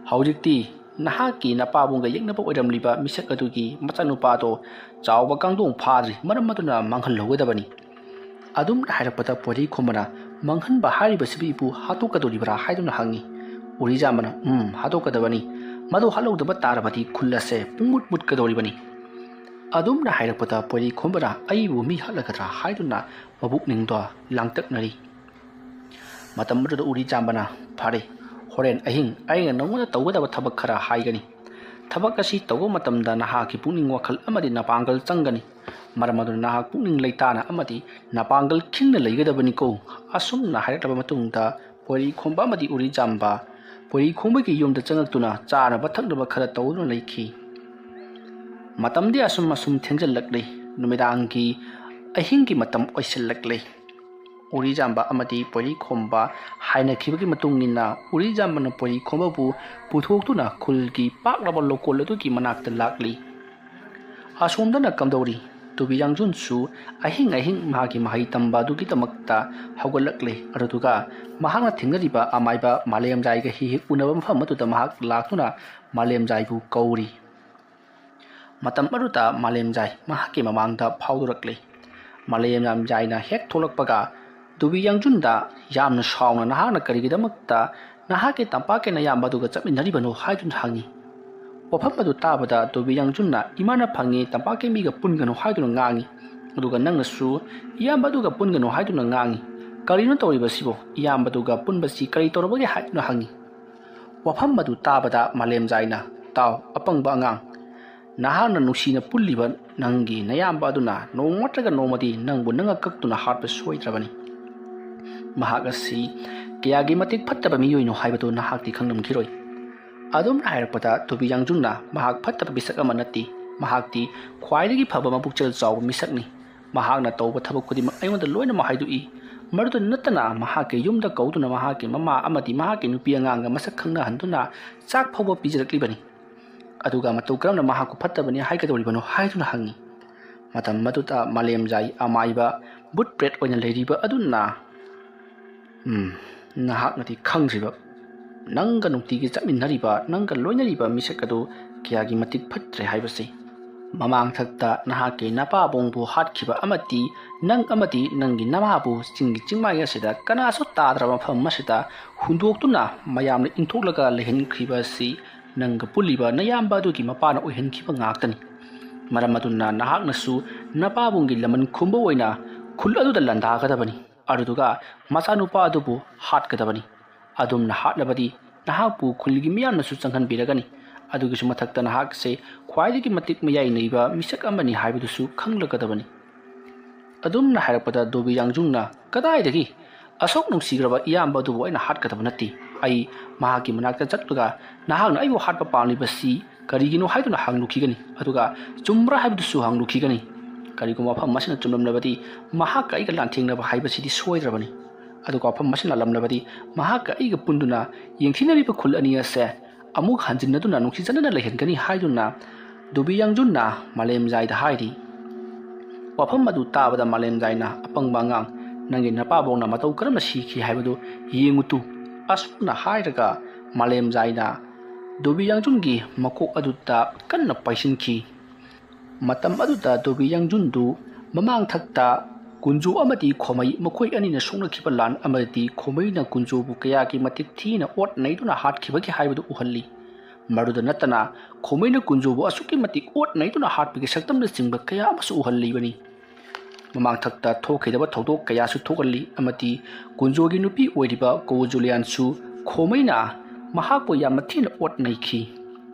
ꯍꯧꯖꯤꯛꯇꯤ ꯅꯍꯥꯛꯀꯤ ꯅꯄꯥꯕꯨꯡꯒ ꯌꯦꯛꯅꯕ ꯑꯣꯏꯔꯝꯂꯤꯕ ꯃꯤꯁꯛ ꯑꯗꯨꯒꯤ ꯃꯆꯥꯅꯨꯄꯥꯗꯣ ꯆꯥꯎꯕ ꯀꯥꯡꯗꯣꯡ ꯐꯥꯗ꯭ꯔꯤ, ꯃꯔꯝ ꯑꯗꯨꯅ ꯃꯥꯡꯍꯜꯍꯧꯒꯗꯕꯅꯤ꯫ ꯑꯗꯨꯝꯅ ꯍꯥꯏꯔꯛꯄꯗ ꯄꯣꯏꯔꯩꯈꯣꯝꯕꯅ ꯃꯥꯡꯍꯟꯕ ꯍꯥꯏꯔꯤꯕꯁꯤꯕꯨ ꯍꯥꯠꯇꯣꯛꯀꯗꯧꯔꯤꯕ꯭ꯔꯥ ꯍꯥꯏꯗꯨꯅ ꯍꯪꯉꯤ꯫ ꯎꯔꯤꯖꯥꯝꯕꯅ, "ꯎꯝ, ꯍꯥꯠꯇꯣꯛꯀꯗꯕꯅꯤ꯫ ꯃꯗꯨ ꯍꯥꯠꯍꯧꯗꯕ ꯇꯥꯔꯕꯗꯤ ꯈꯨꯜ ꯑꯁꯦ ꯄꯨꯡꯃꯨꯠ ꯃꯨꯠꯀꯗꯧꯔꯤꯕꯅꯤ"꯫ ꯑꯗꯨꯝꯅ ꯍꯥꯏꯔꯛꯄꯗ ꯄꯣꯏꯔꯩꯈꯣꯝꯕꯅ ꯑꯩꯕꯨ ꯃꯤ ꯍꯥꯠꯂꯒꯗ꯭ꯔꯥ ꯍꯥꯏꯗꯨꯅ ꯃꯕꯨꯛꯅꯤꯡꯗꯣ ꯂꯥꯡꯇꯛꯅꯔꯤ꯫ ꯃꯇꯝ ꯑꯗꯨꯗ ꯎꯔꯤꯖꯥꯝꯕꯅ, "ꯐꯔꯦ, ꯍꯣꯔꯦꯟ ꯑꯍꯤꯡ ꯑꯩꯅ ꯅꯉꯣꯟꯗ ꯇꯧꯒꯗꯕ ꯊꯕꯛ ꯈꯔ ꯍꯥꯏꯒꯅꯤ꯫ ꯊꯕꯛ ꯑꯁꯤ ꯇꯧꯕ ꯃꯇꯝꯗ ꯅꯍꯥꯛꯀꯤ ꯄꯨꯛꯅꯤꯡ ꯋꯥꯈꯜ ꯑꯃꯗꯤ ꯅꯄꯥꯡꯒꯜ ꯆꯪꯒꯅꯤ꯫ ꯃꯔꯝ ꯑꯗꯨꯅ ꯅꯍꯥꯛ ꯄꯨꯛꯅꯤꯡ ꯂꯩꯇꯥꯅ ꯑꯃꯗꯤ ꯅꯄꯥꯡꯒꯜ ꯈꯤꯡꯅ ꯂꯩꯒꯗꯕꯅꯤꯀꯣ"꯫ ꯑꯁꯨꯝꯅ ꯍꯥꯏꯔꯛꯂꯕ ꯃꯇꯨꯡꯗ ꯄꯣꯏꯔꯩꯈꯣꯝꯕ ꯑꯃꯗꯤ ꯎꯔꯤꯖꯥꯝꯕ ꯄꯣꯏꯔꯩꯈꯣꯝꯕꯒꯤ ꯌꯨꯝꯗ ꯆꯪꯂꯛꯇꯨꯅ ꯆꯥꯅꯕ ꯊꯛꯅꯕ ꯈꯔ ꯇꯧꯗꯨꯅ ꯂꯩꯈꯤ꯫ ꯃꯇꯝꯗꯤ ꯑꯁꯨꯝ ꯑꯁꯨꯝ ꯊꯦꯡꯖꯤꯜꯂꯛꯂꯤ꯫ ꯅꯨꯃꯤꯗꯥꯡꯒꯤ, ꯑꯍꯤꯡꯒꯤ ꯃꯇꯝ ꯑꯣꯏꯁꯤꯜꯂꯛꯂꯤ꯫ ꯎꯔꯤꯖꯥꯝꯕ ꯑꯃꯗꯤ ꯄꯣꯏꯔꯩꯈꯣꯝꯕ ꯍꯥꯏꯅꯈꯤꯕꯒꯤ ꯃꯇꯨꯡ ꯏꯟꯅ ꯎꯔꯤꯖꯥꯝꯕꯅ ꯄꯣꯏꯔꯩꯈꯣꯝꯕꯕꯨ ꯄꯨꯊꯣꯛꯇꯨꯅ ꯈꯨꯜꯒꯤ ꯄꯥꯛꯂꯕ ꯂꯧꯀꯣꯜ ꯑꯗꯨꯒꯤ ꯃꯅꯥꯛꯇ ꯂꯥꯛꯂꯤ꯫ ꯑꯁꯣꯝꯗꯅ ꯀꯝꯗꯧꯔꯤ? ꯇꯨꯕꯤ ꯌꯥꯡꯖꯨꯟꯁꯨ ꯑꯍꯤꯡ ꯑꯍꯤꯡ ꯃꯍꯥꯛꯀꯤ ꯃꯍꯩ ꯇꯝꯕ ꯑꯗꯨꯒꯤꯗꯃꯛꯇ ꯍꯧꯒꯠꯂꯛꯂꯦ꯫ ꯑꯗꯨꯗꯨꯒ ꯃꯍꯥꯛꯅ ꯊꯦꯡꯅꯔꯤꯕ ꯑꯃꯥꯏꯕ ꯃꯥꯂꯦꯝꯖꯥꯏꯒ ꯍꯦꯛ ꯍꯦꯛ ꯎꯅꯕ ꯃꯐꯝ ꯑꯗꯨꯗ ꯃꯍꯥꯛ ꯂꯥꯛꯇꯨꯅ ꯃꯥꯂꯦꯝꯖꯥꯏꯕꯨ ꯀꯧꯔꯤ꯫ ꯃꯇꯝ ꯑꯗꯨꯗ ꯃꯥꯂꯦꯝꯖꯥꯏ ꯃꯍꯥꯛꯀꯤ ꯃꯃꯥꯡꯗ ꯐꯥꯎꯗꯣꯔꯛꯂꯦ꯫ ꯃꯥꯂꯦꯝꯖꯥꯏꯅ ꯍꯦꯛ ꯊꯣꯛꯂꯛꯄꯒ ꯇꯨꯕꯤ ꯌꯥꯡꯖꯨꯟꯗ ꯌꯥꯝꯅ ꯁꯥꯎꯅ, "ꯅꯍꯥꯛꯅ ꯀꯔꯤꯒꯤꯗꯃꯛꯇ ꯅꯍꯥꯛꯀꯤ ꯇꯝꯄꯥꯛꯀꯤ ꯅꯌꯥꯝꯕ ꯑꯗꯨꯒ ꯆꯠꯃꯤꯟꯅꯔꯤꯕꯅꯣ?" ꯍꯥꯏꯗꯨꯅ ꯍꯪꯉꯤ꯫ ꯋꯥꯐꯝ ꯑꯗꯨ ꯇꯥꯕꯗ ꯇꯨꯕꯤ ꯌꯥꯡꯖꯨꯟꯅ, "ꯏꯃꯥꯅ ꯐꯪꯉꯤ, ꯇꯝꯄꯥꯛꯀꯤ ꯃꯤꯒ ꯄꯨꯟꯒꯅꯨ" ꯍꯥꯏꯗꯨꯅ ꯉꯥꯡꯉꯤ꯫ ꯑꯗꯨꯒ ꯅꯪꯅꯁꯨ ꯏꯌꯥꯝꯕ ꯑꯗꯨꯒ ꯄꯨꯟꯒꯅꯨ ꯍꯥꯏꯗꯨꯅ ꯉꯥꯡꯉꯤ꯫ ꯀꯔꯤꯅꯣ ꯇꯧꯔꯤꯕꯁꯤꯕꯣ? ꯏꯌꯥꯝꯕꯗꯨꯒ ꯄꯨꯟꯕꯁꯤ ꯀꯔꯤ ꯇꯧꯔꯕꯒꯦ ꯍꯥꯏꯗꯨꯅ ꯍꯪꯉꯤ꯫ ꯋꯥꯐꯝ ꯑꯗꯨ ꯇꯥꯕꯗ ꯃꯥꯂꯦꯝꯖꯥꯏꯅ, "ꯇꯥꯎ, ꯑꯄꯪꯕ ꯑꯉꯥꯡ, ꯅꯍꯥꯛꯅ ꯅꯨꯡꯁꯤꯅ ꯄꯨꯜꯂꯤꯕ ꯅꯪꯒꯤ ꯅꯌꯥꯝꯕ ꯑꯗꯨꯅ ꯅꯣꯡꯃ ꯅꯠꯇ꯭ꯔꯒ ꯅꯣꯡꯃꯗꯤ ꯅꯪꯕꯨ ꯅꯉꯛ ꯀꯛꯇꯨꯅ ꯍꯥꯠꯄ ꯁꯣꯏꯗ꯭ꯔꯕꯅꯤ꯫ ꯃꯍꯥꯛ ꯑꯁꯤ ꯀꯌꯥꯒꯤ ꯃꯇꯤꯛ ꯐꯠꯇꯕ ꯃꯤꯑꯣꯏꯅꯣ ꯍꯥꯏꯕꯗꯨ ꯅꯍꯥꯛꯇꯤ ꯈꯪꯂꯝꯈꯤꯔꯣꯏ꯫ ꯑꯗꯨꯝꯅ ꯍꯥꯏꯔꯛꯄꯗ ꯗꯣꯕꯤ ꯌꯥꯡꯖꯨꯟꯅ, "ꯃꯍꯥꯛ ꯐꯠꯇꯕ ꯃꯤꯁꯛ ꯑꯃ ꯅꯠꯇꯦ, ꯃꯍꯥꯛꯇꯤ ꯈ꯭ꯋꯥꯏꯗꯒꯤ ꯐꯕ ꯃꯄꯨꯛꯆꯦꯜ ꯆꯥꯎꯕ ꯃꯤꯁꯛꯅꯤ꯫ ꯃꯍꯥꯛꯅ ꯇꯧꯕ ꯊꯕꯛ ꯈꯨꯗꯤꯡꯃꯛ ꯑꯩꯉꯣꯟꯗ ꯂꯣꯏꯅꯃꯛ ꯍꯥꯏꯗꯣꯛꯏ꯫ ꯃꯗꯨꯗ ꯅꯠꯇꯅ ꯃꯍꯥꯛꯀꯤ ꯌꯨꯝꯗ ꯀꯧꯗꯨꯅ ꯃꯍꯥꯛꯀꯤ ꯃꯃꯥ ꯑꯃꯗꯤ ꯃꯍꯥꯛꯀꯤ ꯅꯨꯄꯤ ꯑꯉꯥꯡꯒ ꯃꯁꯛ ꯈꯪꯅꯍꯟꯗꯨꯅ ꯆꯥꯛ ꯐꯥꯎꯕ ꯄꯤꯖꯔꯛꯂꯤꯕꯅꯤ꯫ ꯑꯗꯨꯒ ꯃꯇꯧ ꯀꯔꯝꯅ ꯃꯍꯥꯛꯄꯨ ꯐꯠꯇꯕꯅꯤ ꯍꯥꯏꯒꯗꯧꯔꯤꯕꯅꯣ?" ꯍꯥꯏꯗꯨꯅ ꯍꯪꯉꯤ꯫ ꯃꯇꯝ ꯑꯗꯨꯗ ꯃꯥꯂꯦꯝꯖꯥꯏ ꯑꯃꯥꯏꯕ ꯕꯨꯠ ꯄ꯭ꯔꯦꯠ ꯑꯣꯏꯅ ꯂꯩꯔꯤꯕ ꯑꯗꯨꯅ, "ꯎꯝ, ꯅꯍꯥꯛꯅꯗꯤ ꯈꯪꯗ꯭ꯔꯤꯕ, ꯅꯪꯒ ꯅꯨꯡꯇꯤꯒꯤ ꯆꯠꯃꯤꯟꯅꯔꯤꯕ, ꯅꯪꯒ ꯂꯣꯏꯅꯔꯤꯕ ꯃꯤꯁꯛ ꯑꯗꯨ ꯀꯌꯥꯒꯤ ꯃꯇꯤꯛ ꯐꯠꯇ꯭ꯔꯦ ꯍꯥꯏꯕꯁꯤ꯫ ꯃꯃꯥꯡꯊꯛꯇ ꯅꯍꯥꯛꯀꯤ ꯅꯄꯥꯕꯨꯡꯕꯨ ꯍꯥꯠꯈꯤꯕ ꯑꯃꯗꯤ ꯅꯪ ꯑꯃꯗꯤ ꯅꯪꯒꯤ ꯅꯃꯥꯕꯨ ꯆꯤꯡꯒꯤ ꯆꯤꯡꯃꯥꯏ ꯑꯁꯤꯗ ꯀꯅꯥꯁꯨ ꯇꯥꯗ꯭ꯔꯕ ꯃꯐꯝ ꯑꯁꯤꯗ ꯍꯨꯟꯗꯣꯛꯇꯨꯅ ꯃꯌꯥꯝꯅ ꯏꯟꯊꯣꯛꯂꯒ ꯂꯩꯍꯟꯈ꯭ꯔꯤꯕ ꯑꯁꯤ ꯅꯪꯒ ꯄꯨꯜꯂꯤꯕ ꯅꯌꯥꯝꯕ ꯑꯗꯨꯒꯤ ꯃꯄꯥꯅ ꯑꯣꯏꯍꯟꯈꯤꯕ ꯉꯥꯛꯇꯅꯤ꯫ ꯃꯔꯝ ꯑꯗꯨꯅ ꯅꯍꯥꯛꯅꯁꯨ ꯅꯄꯥꯕꯨꯡꯒꯤ ꯂꯃꯟ ꯈꯨꯝꯕ ꯑꯣꯏꯅ ꯈꯨꯜ ꯑꯗꯨꯗ ꯂꯥꯟꯗꯥꯒꯗꯕꯅꯤ꯫ ꯑꯗꯨꯗꯨꯒ ꯃꯆꯥꯅꯨꯄꯥ ꯑꯗꯨꯕꯨ ꯍꯥꯠꯀꯗꯕꯅꯤ꯫ ꯑꯗꯨꯝꯅ ꯍꯥꯠꯂꯕꯗꯤ ꯅꯍꯥꯛꯄꯨ ꯈꯨꯜꯒꯤ ꯃꯤꯌꯥꯝꯅꯁꯨ ꯆꯪꯍꯟꯕꯤꯔꯒꯅꯤ꯫ ꯑꯗꯨꯒꯤꯁꯨ ꯃꯊꯛꯇ ꯅꯍꯥꯛꯁꯦ ꯈ꯭ꯋꯥꯏꯗꯒꯤ ꯃꯇꯤꯛ ꯃꯌꯥꯏꯅ ꯏꯕ ꯃꯤꯁꯛ ꯑꯃꯅꯤ ꯍꯥꯏꯕꯗꯨꯁꯨ ꯈꯪꯂꯒꯗꯕꯅꯤ꯫" ꯑꯗꯨꯝꯅ ꯍꯥꯏꯔꯛꯄꯗ ꯗꯣꯕꯤ ꯌꯥꯡꯖꯨꯡꯅ, "ꯀꯗꯥꯏꯗꯒꯤ? ꯑꯁꯨꯛ ꯅꯨꯡꯁꯤꯈ꯭ꯔꯕ ꯏꯌꯥꯝꯕ ꯑꯗꯨꯕꯨ ꯑꯩꯅ ꯍꯥꯠꯀꯗꯕ ꯅꯠꯇꯦ꯫ ꯑꯩ ꯃꯍꯥꯛꯀꯤ ꯃꯅꯥꯛꯇ ꯆꯠꯂꯒ ꯅꯍꯥꯛꯅ ꯑꯩꯕꯨ ꯍꯥꯠꯄ ꯄꯥꯝꯂꯤꯕꯁꯤ ꯀꯔꯤꯒꯤꯅꯣ ꯍꯥꯏꯗꯨꯅ ꯍꯪꯂꯨꯈꯤꯒꯅꯤ꯫ ꯑꯗꯨꯒ ꯆꯨꯝꯕ꯭ꯔꯥ ꯍꯥꯏꯕꯗꯨꯁꯨ ꯍꯪꯂꯨꯈꯤꯒꯅꯤ꯫ ꯀꯔꯤꯒꯨꯝꯕ ꯋꯥꯐꯝ ꯑꯁꯤꯅ ꯆꯨꯝꯂꯝꯂꯕꯗꯤ ꯃꯍꯥꯛꯀ ꯑꯩꯒ ꯂꯥꯟꯊꯦꯡꯅꯕ ꯍꯥꯏꯕꯁꯤꯗꯤ ꯁꯣꯏꯗ꯭ꯔꯕꯅꯤ꯫ ꯑꯗꯨꯒ ꯋꯥꯐꯝ ꯑꯁꯤꯅ ꯂꯥꯜꯂꯝꯂꯕꯗꯤ ꯃꯍꯥꯛꯀ ꯑꯩꯒ ꯄꯨꯟꯗꯨꯅ ꯌꯦꯡꯊꯤꯅꯔꯤꯕ ꯈꯨꯜ ꯑꯅꯤ ꯑꯁꯦ ꯑꯃꯨꯛ ꯍꯟꯖꯤꯟꯅꯗꯨꯅ ꯅꯨꯡꯁꯤ ꯆꯥꯟꯅꯅ ꯂꯩꯍꯟꯒꯅꯤ" ꯍꯥꯏꯗꯨꯅ ꯗꯨꯕꯤ ꯌꯥꯡꯖꯨꯟꯅ ꯃꯥꯂꯦꯝꯖꯥꯏꯗ ꯍꯥꯏꯔꯤ꯫ ꯋꯥꯐꯝ ꯑꯗꯨ ꯇꯥꯕꯗ ꯃꯥꯂꯦꯝꯖꯥꯏꯅ, "ꯑꯄꯪꯕ ꯑꯉꯥꯡ, ꯅꯪꯒꯤ ꯅꯄꯥꯕꯣꯛꯅ ꯃꯇꯧ ꯀꯔꯝꯅ ꯁꯤꯈꯤ ꯍꯥꯏꯕꯗꯨ ꯌꯦꯡꯉꯨ ꯇꯨ꯫" ꯑꯁꯨꯝꯅ ꯍꯥꯏꯔꯒ ꯃꯥꯂꯦꯝꯖꯥꯏꯅ ꯗꯨꯕꯤ ꯌꯥꯡꯖꯨꯟꯒꯤ ꯃꯀꯣꯛ ꯑꯗꯨꯗ ꯀꯟꯅ ꯄꯥꯏꯁꯤꯟꯈꯤ꯫ ꯃꯇꯝ ꯑꯗꯨꯗ ꯗꯨꯕꯤ ꯌꯥꯡꯖꯨꯟꯗꯨ ꯃꯃꯥꯡꯊꯛꯇ ꯀꯨꯟꯖꯣ ꯑꯃꯗꯤ ꯈꯣꯃꯩ ꯃꯈꯣꯏ ꯑꯅꯤꯅ ꯁꯣꯛꯅꯈꯤꯕ ꯂꯥꯟ ꯑꯃꯗꯤ ꯈꯣꯃꯩꯅ ꯀꯨꯟꯖꯣꯕꯨ ꯀꯌꯥꯒꯤ ꯃꯇꯤꯛ ꯊꯤꯅ ꯑꯣꯠ ꯅꯩꯗꯨꯅ ꯍꯥꯠꯈꯤꯕꯒꯦ ꯍꯥꯏꯕꯗꯨ ꯎꯍꯜꯂꯤ꯫ ꯃꯗꯨꯗ ꯅꯠꯇꯅ ꯈꯣꯃꯩꯅ ꯀꯨꯟꯖꯣꯕꯨ ꯑꯁꯨꯛꯀꯤ ꯃꯇꯤꯛ ꯑꯣꯠ ꯅꯩꯗꯨꯅ ꯍꯥꯠꯄꯒꯤ ꯁꯛꯇꯝꯅꯆꯤꯡꯕ ꯀꯌꯥ ꯑꯃꯁꯨ ꯎꯍꯜꯂꯤꯕꯅꯤ꯫ ꯃꯃꯥꯡꯊꯛꯇ ꯊꯣꯛꯈꯤꯗꯕ ꯊꯧꯗꯣꯛ ꯀꯌꯥꯁꯨ ꯊꯣꯛꯍꯜꯂꯤ ꯑꯃꯗꯤ ꯀꯨꯟꯖꯣꯒꯤ ꯅꯨꯄꯤ ꯑꯣꯏꯔꯤꯕ ꯀꯣ ꯖꯨꯂꯤꯌꯥꯟꯁꯨ ꯈꯣꯃꯩꯅ ꯃꯍꯥꯛꯄꯨ ꯌꯥꯝꯅ ꯊꯤꯅ ꯑꯣꯠ ꯅꯩꯈꯤ꯫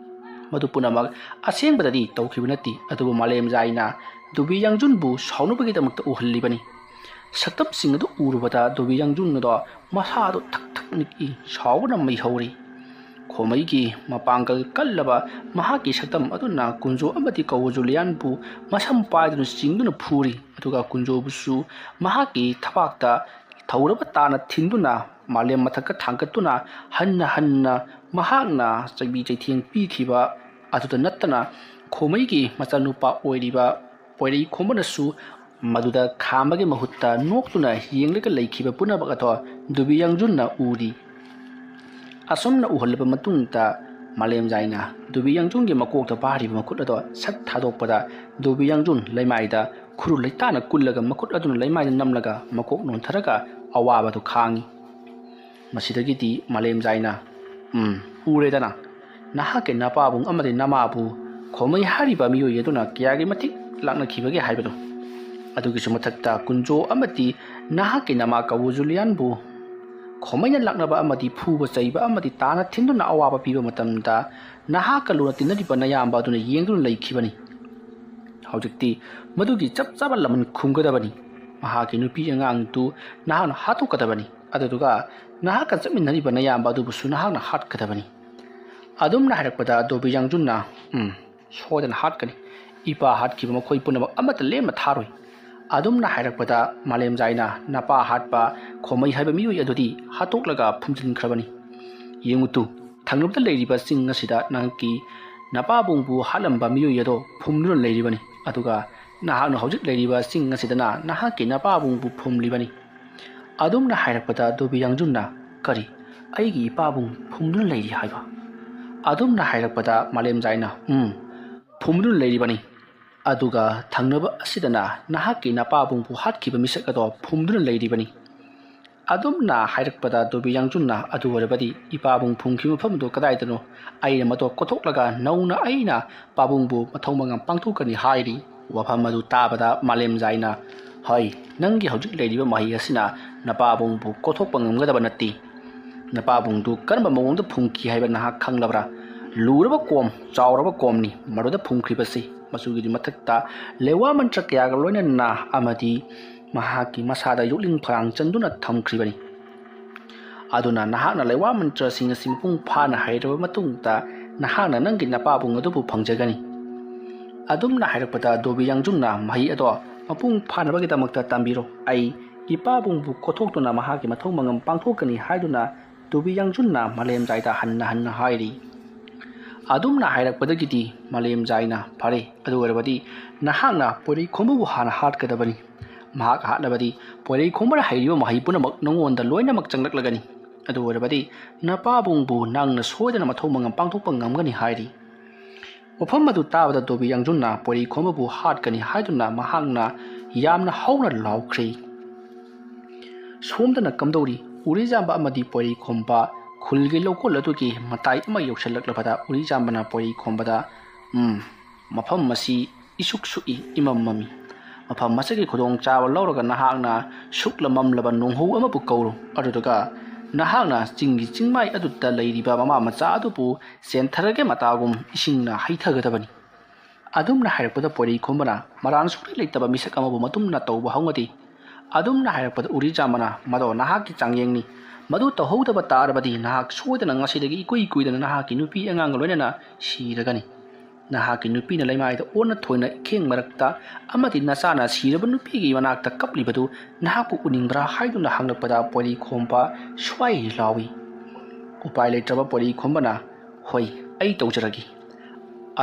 ꯃꯗꯨ ꯄꯨꯝꯅꯃꯛ ꯑꯁꯦꯡꯕꯗꯗꯤ ꯇꯧꯈꯤꯕ ꯅꯠꯇꯦ, ꯑꯗꯨꯕꯨ ꯃꯥꯂꯦꯝꯖꯥꯏꯅ ꯗꯨꯕꯤ ꯌꯥꯡꯖꯨꯟꯕꯨ ꯁꯥꯎꯅꯕꯒꯤꯗꯃꯛꯇ ꯎꯍꯜꯂꯤꯕꯅꯤ꯫ ꯁꯛꯇꯝꯁꯤꯡ ꯑꯗꯨ ꯎꯔꯨꯕꯗ ꯗꯣꯕꯤ ꯌꯥꯡꯖꯨꯟ ꯑꯗꯣ ꯃꯁꯥꯗꯣ ꯊꯛ ꯊꯛ ꯅꯤꯛꯏ, ꯁꯥꯎꯕꯅ ꯃꯩ ꯍꯧꯔꯤ꯫ ꯈꯣꯃꯩꯒꯤ ꯃꯄꯥꯡꯒꯜ ꯀꯜꯂꯕ ꯃꯍꯥꯛꯀꯤ ꯁꯛꯇꯝ ꯑꯗꯨꯅ ꯀꯨꯟꯖꯣ ꯑꯃꯗꯤ ꯀꯋꯣ ꯖꯨꯂꯤꯌꯥꯟꯕꯨ ꯃꯁꯝ ꯄꯥꯏꯗꯨꯅ ꯆꯤꯡꯗꯨꯅ ꯐꯨꯔꯤ, ꯑꯗꯨꯒ ꯀꯨꯟꯖꯣꯕꯨꯁꯨ ꯃꯍꯥꯛꯀꯤ ꯊꯕꯥꯛꯇ ꯊꯧꯔꯕ ꯇꯥꯅ ꯊꯤꯟꯗꯨꯅ ꯃꯥꯂꯦꯝ ꯃꯊꯛꯇ ꯊꯥꯡꯒꯠꯇꯨꯅ ꯍꯟꯅ ꯍꯟꯅ ꯃꯍꯥꯛꯅ ꯆꯩꯕꯤ ꯆꯩꯊꯦꯡ ꯄꯤꯈꯤꯕ ꯑꯗꯨꯗ ꯅꯠꯇꯅ ꯈꯣꯃꯩꯒꯤ ꯃꯆꯥꯅꯨꯄꯥ ꯑꯣꯏꯔꯤꯕ ꯄꯣꯏꯔꯩ ꯈꯣꯝꯕꯅꯁꯨ ꯃꯗꯨꯗ ꯈꯥꯝꯕꯒꯤ ꯃꯍꯨꯠꯇ ꯅꯣꯛꯇꯨꯅ ꯌꯦꯡꯂꯒ ꯂꯩꯈꯤꯕ ꯄꯨꯝꯅꯃꯛ ꯑꯗꯣ ꯗꯣꯕꯤ ꯌꯥꯡꯖꯨꯟꯅ ꯎꯔꯤ꯫ ꯑꯁꯨꯝꯅ ꯎꯍꯜꯂꯕ ꯃꯇꯨꯡꯗ ꯃꯥꯂꯦꯝꯖꯥꯏꯅ ꯗꯣꯕꯤ ꯌꯥꯡꯖꯨꯟꯒꯤ ꯃꯀꯣꯛꯇ ꯄꯥꯔꯤꯕ ꯃꯈꯨꯠ ꯑꯗꯣ ꯁꯠ ꯊꯥꯗꯣꯛꯄꯗ ꯗꯣꯕꯤ ꯌꯥꯡꯖꯨꯟ ꯂꯩꯃꯥꯏꯗ ꯈꯨꯔꯨ ꯂꯩꯇꯥꯅ ꯀꯨꯜꯂꯒ ꯃꯈꯨꯠ ꯑꯗꯨꯅ ꯂꯩꯃꯥꯏꯗ ꯅꯝꯂꯒ ꯃꯀꯣꯛ ꯅꯣꯟꯊꯔꯒ ꯑꯋꯥꯕꯗꯨ ꯈꯥꯡꯉꯤ꯫ ꯃꯁꯤꯗꯒꯤꯗꯤ ꯃꯥꯂꯦꯝꯖꯥꯏꯅ, "ꯎꯝ, ꯎꯔꯦꯗꯅ, ꯅꯍꯥꯛꯀꯤ ꯅꯄꯥꯕꯨꯡ ꯑꯃꯗꯤ ꯅꯃꯥꯕꯨ ꯈꯣꯃꯩ ꯍꯥꯏꯔꯤꯕ ꯃꯤꯑꯣꯏ ꯑꯗꯨꯅ ꯀꯌꯥꯒꯤ ꯃꯇꯤꯛ ꯂꯥꯛꯅꯈꯤꯕꯒꯦ ꯍꯥꯏꯕꯗꯨ꯫ ꯑꯗꯨꯒꯤꯁꯨ ꯃꯊꯛꯇ ꯀꯨꯟꯖꯣ ꯑꯃꯗꯤ ꯅꯍꯥꯛꯀꯤ ꯅꯃꯥ ꯀꯋꯨ ꯖꯨꯂꯤꯌꯥꯟꯕꯨ ꯈꯣꯃꯩꯅ ꯂꯥꯛꯅꯕ ꯑꯃꯗꯤ ꯐꯨꯕ ꯆꯩꯕ ꯑꯃꯗꯤ ꯇꯥꯅ ꯊꯤꯟꯗꯨꯅ ꯑꯋꯥꯕ ꯄꯤꯕ ꯃꯇꯝꯗ ꯅꯍꯥꯛꯀ ꯂꯨꯅ ꯇꯤꯟꯅꯔꯤꯕ ꯅꯌꯥꯝꯕ ꯑꯗꯨꯅ ꯌꯦꯡꯗꯨꯅ ꯂꯩꯈꯤꯕꯅꯤ꯫ ꯍꯧꯖꯤꯛꯇꯤ ꯃꯗꯨꯒꯤ ꯆꯞ ꯆꯥꯕ ꯂꯃꯟ ꯈꯨꯝꯒꯗꯕꯅꯤ꯫ ꯃꯍꯥꯛꯀꯤ ꯅꯨꯄꯤ ꯑꯉꯥꯡꯗꯨ ꯅꯍꯥꯛꯅ ꯍꯥꯠꯇꯣꯛꯀꯗꯕꯅꯤ꯫ ꯑꯗꯨꯗꯨꯒ ꯅꯍꯥꯛꯀ ꯆꯠꯃꯤꯟꯅꯔꯤꯕ ꯅꯌꯥꯝꯕ ꯑꯗꯨꯕꯨꯁꯨ ꯅꯍꯥꯛꯅ ꯍꯥꯠꯀꯗꯕꯅꯤ꯫" ꯑꯗꯨꯝꯅ ꯍꯥꯏꯔꯛꯄꯗ ꯗꯣꯕꯤ ꯌꯥꯡꯖꯨꯟꯅ, "ꯎꯝ, ꯁꯣꯏꯗꯅ ꯍꯥꯠꯀꯅꯤ꯫ ꯏꯄꯥ ꯍꯥꯠꯈꯤꯕ ꯃꯈꯣꯏ ꯄꯨꯝꯅꯃꯛ ꯑꯃꯠꯇ ꯂꯦꯝꯅ ꯊꯥꯔꯣꯏ꯫" ꯑꯗꯨꯝꯅ ꯍꯥꯏꯔꯛꯄꯗ ꯃꯥꯂꯦꯝꯖꯥꯏꯅ, "ꯅꯄꯥ ꯍꯥꯠꯄ ꯈꯣꯃꯩ ꯍꯥꯏꯕ ꯃꯤꯑꯣꯏ ꯑꯗꯨꯗꯤ ꯍꯥꯠꯇꯣꯛꯂꯒ ꯐꯨꯝꯖꯤꯟꯈ꯭ꯔꯕꯅꯤ꯫ ꯌꯦꯡꯉꯨ ꯇꯨ, ꯊꯪꯅꯕꯗ ꯂꯩꯔꯤꯕ ꯆꯤꯡ ꯑꯁꯤꯗ ꯅꯍꯥꯛꯀꯤ ꯅꯄꯥꯕꯨꯡꯕꯨ ꯍꯥꯠꯂꯝꯕ ꯃꯤꯑꯣꯏ ꯑꯗꯣ ꯐꯨꯝꯗꯨꯅ ꯂꯩꯔꯤꯕꯅꯤ꯫ ꯑꯗꯨꯒ ꯅꯍꯥꯛꯅ ꯍꯧꯖꯤꯛ ꯂꯩꯔꯤꯕ ꯆꯤꯡ ꯑꯁꯤꯗꯅ ꯅꯍꯥꯛꯀꯤ ꯅꯄꯥꯕꯨꯡꯕꯨ ꯐꯨꯝꯂꯤꯕꯅꯤ꯫" ꯑꯗꯨꯝꯅ ꯍꯥꯏꯔꯛꯄꯗ ꯗꯣꯕꯤ ꯌꯥꯡꯖꯨꯟꯅ, "ꯀꯔꯤ? ꯑꯩꯒꯤ ꯏꯄꯥꯕꯨꯡ ꯐꯨꯝꯗꯨꯅ ꯂꯩꯔꯤ ꯍꯥꯏꯕ?" ꯑꯗꯨꯝꯅ ꯍꯥꯏꯔꯛꯄꯗ ꯃꯥꯂꯦꯝꯖꯥꯏꯅ, "ꯎꯝ, ꯐꯨꯝꯗꯨꯅ ꯂꯩꯔꯤꯕꯅꯤ꯫ ꯑꯗꯨꯒ ꯊꯪꯅꯕ ꯑꯁꯤꯗꯅ ꯅꯍꯥꯛꯀꯤ ꯅꯄꯥꯕꯨꯡꯕꯨ ꯍꯥꯠꯈꯤꯕ ꯃꯤꯁꯛ ꯑꯗꯣ ꯐꯨꯝꯗꯨꯅ ꯂꯩꯔꯤꯕꯅꯤ꯫" ꯑꯗꯨꯝꯅ ꯍꯥꯏꯔꯛꯄꯗ ꯗꯣꯕꯤ ꯌꯥꯡꯖꯨꯟꯅ, "ꯑꯗꯨ ꯑꯣꯏꯔꯕꯗꯤ ꯏꯄꯥꯕꯨꯡ ꯐꯨꯝꯈꯤꯕ ꯃꯐꯝꯗꯨ ꯀꯗꯥꯏꯗꯅꯣ? ꯑꯩꯅ ꯃꯗꯨ ꯀꯣꯊꯣꯛꯂꯒ ꯅꯧꯅ ꯑꯩꯅ ꯄꯥꯕꯨꯡꯕꯨ ꯃꯊꯧ ꯃꯉꯝ ꯄꯥꯡꯊꯣꯛꯀꯅꯤ" ꯍꯥꯏꯔꯤ꯫ ꯋꯥꯐꯝ ꯑꯗꯨ ꯇꯥꯕꯗ ꯃꯥꯂꯦꯝꯖꯥꯏꯅ, "ꯍꯣꯏ, ꯅꯪꯒꯤ ꯍꯧꯖꯤꯛ ꯂꯩꯔꯤꯕ ꯃꯍꯩ ꯑꯁꯤꯅ ꯅꯄꯥꯕꯨꯡꯕꯨ ꯀꯣꯊꯣꯛꯄ ꯉꯝꯒꯗꯕ ꯅꯠꯇꯦ꯫ ꯅꯄꯥꯕꯨꯡꯗꯨ ꯀꯔꯝꯕ ꯃꯑꯣꯡꯗ ꯐꯨꯝꯈꯤ ꯍꯥꯏꯕ ꯅꯍꯥꯛ ꯈꯪꯂꯕ꯭ꯔꯥ? ꯂꯨꯔꯕ ꯀꯣꯝ, ꯆꯥꯎꯔꯕ ꯀꯣꯝꯅꯤ ꯃꯗꯨꯗ ꯐꯨꯝꯈ꯭ꯔꯤꯕꯁꯤ꯫ ꯃꯆꯨꯒꯤꯗꯤ ꯃꯊꯛꯇ ꯂꯦꯋꯥ ꯃꯟꯇ꯭ꯔ ꯀꯌꯥꯒ ꯂꯣꯏꯅꯅ ꯑꯃꯗꯤ ꯃꯍꯥꯛꯀꯤ ꯃꯁꯥꯗ ꯌꯣꯛꯂꯤꯡ ꯐꯔꯥꯡ ꯆꯟꯗꯨꯅ ꯊꯝꯈ꯭ꯔꯤꯕꯅꯤ꯫ ꯑꯗꯨꯅ ꯅꯍꯥꯛꯅ ꯂꯩꯋꯥ ꯃꯟꯇ꯭ꯔꯁꯤꯡ ꯑꯁꯤ ꯃꯄꯨꯡ ꯐꯥꯅ ꯍꯩꯔꯕ ꯃꯇꯨꯡꯗ ꯅꯍꯥꯛꯅ ꯅꯪꯒꯤ ꯅꯄꯥꯕꯨꯡ ꯑꯗꯨꯕꯨ ꯐꯪꯖꯒꯅꯤ꯫ ꯑꯗꯨꯝꯅ ꯍꯥꯏꯔꯛꯄꯗ ꯗꯣꯕꯤ ꯌꯥꯡꯖꯨꯝꯅ ꯃꯍꯩ ꯑꯗꯣ ꯃꯄꯨꯡ ꯐꯥꯅꯕꯒꯤꯗꯃꯛꯇ ꯇꯝꯕꯤꯔꯣ꯫ ꯑꯩ ꯏꯄꯥꯕꯨꯡꯕꯨ ꯀꯣꯊꯣꯛꯇꯨꯅ ꯃꯍꯥꯛꯀꯤ ꯃꯊꯧ ꯃꯉꯝ ꯄꯥꯡꯊꯣꯛꯀꯅꯤ ꯍꯥꯏꯗꯨꯅ ꯗꯣꯕꯤ ꯌꯥꯡꯖꯨꯝꯅ ꯃꯥꯂꯦꯝꯖꯥꯏꯗ ꯍꯟꯅ ꯍꯟꯅ ꯍꯥꯏꯔꯤ꯫ ꯑꯗꯨꯝꯅ ꯍꯥꯏꯔꯛꯄꯗꯒꯤꯗꯤ ꯃꯥꯂꯦꯝꯖꯥꯏꯅ, "ꯐꯔꯦ, ꯑꯗꯨ ꯑꯣꯏꯔꯕꯗꯤ ꯅꯍꯥꯛꯅ ꯄꯣꯏꯔꯩꯈꯣꯝꯕꯕꯨ ꯍꯥꯟꯅ ꯍꯥꯠꯀꯗꯕꯅꯤ꯫ ꯃꯍꯥꯛ ꯍꯥꯠꯂꯕꯗꯤ ꯄꯣꯏꯔꯩꯈꯣꯝꯕꯅ ꯍꯩꯔꯤꯕ ꯃꯍꯩ ꯄꯨꯝꯅꯃꯛ ꯅꯉꯣꯟꯗ ꯂꯣꯏꯅꯃꯛ ꯆꯪꯂꯛꯂꯒꯅꯤ꯫ ꯑꯗꯨ ꯑꯣꯏꯔꯕꯗꯤ ꯅꯄꯥꯕꯨꯡꯕꯨ ꯅꯪꯅ ꯁꯣꯏꯗꯅ ꯃꯊꯧ ꯃꯉꯝ ꯄꯥꯡꯊꯣꯛꯄ ꯉꯝꯒꯅꯤ" ꯍꯥꯏꯔꯤ꯫ ꯋꯥꯐꯝ ꯑꯗꯨ ꯇꯥꯕꯗ ꯗꯣꯕꯤ ꯌꯥꯡꯖꯨꯝꯅ ꯄꯣꯏꯔꯩꯈꯣꯝꯕꯕꯨ ꯍꯥꯠꯀꯅꯤ ꯍꯥꯏꯗꯨꯅ ꯃꯍꯥꯛꯅ ꯌꯥꯝꯅ ꯍꯧꯅ ꯂꯥꯎꯈ꯭ꯔꯦ꯫ ꯁꯣꯝꯗꯅ ꯀꯝꯗꯧꯔꯤ? ꯎꯔꯤꯖꯥꯝꯕ ꯑꯃꯗꯤ ꯄꯣꯏꯔꯩꯈꯣꯝꯕ ꯈꯨꯜꯒꯤ ꯂꯧꯀꯣꯜ ꯑꯗꯨꯒꯤ ꯃꯇꯥꯏ ꯑꯃ ꯌꯧꯁꯤꯜꯂꯛꯂꯕꯗ ꯎꯔꯤꯖꯥꯝꯕꯅ ꯄꯣꯏꯔꯩꯈꯣꯝꯕꯗ, "ꯎꯝ, ꯃꯐꯝ ꯑꯁꯤ ꯏꯁꯨꯛ ꯁꯨꯛꯏ, ꯏꯃꯝ ꯃꯝꯃꯤ꯫ ꯃꯐꯝ ꯑꯁꯤꯒꯤ ꯈꯨꯗꯣꯡꯆꯥꯕ ꯂꯧꯔꯒ ꯅꯍꯥꯛꯅ ꯁꯨꯛꯂ ꯃꯝꯂꯕ ꯅꯣꯡꯍꯧ ꯑꯃꯕꯨ ꯀꯧꯔꯨ꯫ ꯑꯗꯨꯗꯨꯒ ꯅꯍꯥꯛꯅ ꯆꯤꯡꯒꯤ ꯆꯤꯡꯃꯥꯏ ꯑꯗꯨꯗ ꯂꯩꯔꯤꯕ ꯃꯃꯥ ꯃꯆꯥ ꯑꯗꯨꯕꯨ ꯆꯦꯟꯊꯔꯒꯦ ꯃꯇꯥꯒꯨꯝ ꯏꯁꯤꯡꯅ ꯍꯩꯊꯒꯗꯕꯅꯤ"꯫ ꯑꯗꯨꯝꯅ ꯍꯥꯏꯔꯛꯄꯗ ꯄꯣꯏꯔꯩꯈꯣꯝꯕꯅ ꯃꯔꯥꯟ ꯁꯨꯛꯂꯩ ꯂꯩꯇꯕ ꯃꯤꯁꯛ ꯑꯃꯕꯨ ꯃꯇꯨꯝꯅ ꯇꯧꯕ ꯍꯧꯅꯗꯦ꯫ ꯑꯗꯨꯝꯅ ꯍꯥꯏꯔꯛꯄꯗ ꯎꯔꯤꯖꯥꯝꯕꯅ, "ꯃꯗꯣ ꯅꯍꯥꯛꯀꯤ ꯆꯥꯡꯌꯦꯡꯅꯤ꯫ ꯃꯗꯨ ꯇꯧꯍꯧꯗꯕ ꯇꯥꯔꯕꯗꯤ ꯅꯍꯥꯛ ꯁꯣꯏꯗꯅ ꯉꯁꯤꯗꯒꯤ ꯏꯀꯨꯏ ꯀꯨꯏꯗꯅ ꯅꯍꯥꯛꯀꯤ ꯅꯨꯄꯤ ꯑꯉꯥꯡꯒ ꯂꯣꯏꯅꯅ ꯁꯤꯔꯒꯅꯤ꯫ ꯅꯍꯥꯛꯀꯤ ꯅꯨꯄꯤꯅ ꯂꯩꯃꯥꯏꯗ ꯑꯣꯟꯅ ꯊꯣꯏꯅ ꯏꯈꯦꯡ ꯃꯔꯛꯇ ꯑꯃꯗꯤ ꯅꯆꯥꯅ ꯁꯤꯔꯕ ꯅꯨꯄꯤꯒꯤ ꯃꯅꯥꯛꯇ ꯀꯞꯂꯤꯕꯗꯨ ꯅꯍꯥꯛꯄꯨ ꯎꯅꯤꯡꯕ꯭ꯔꯥ?" ꯍꯥꯏꯗꯨꯅ ꯍꯪꯂꯛꯄꯗ ꯄꯣꯏꯔꯩꯈꯣꯝꯕ ꯁ꯭ꯋꯥꯏ ꯂꯥꯎꯏ꯫ ꯎꯄꯥꯏ ꯂꯩꯇ꯭ꯔꯕ ꯄꯣꯏꯔꯩꯈꯣꯝꯕꯅ, "ꯍꯣꯏ, ꯑꯩ ꯇꯧꯖꯔꯒꯦ"꯫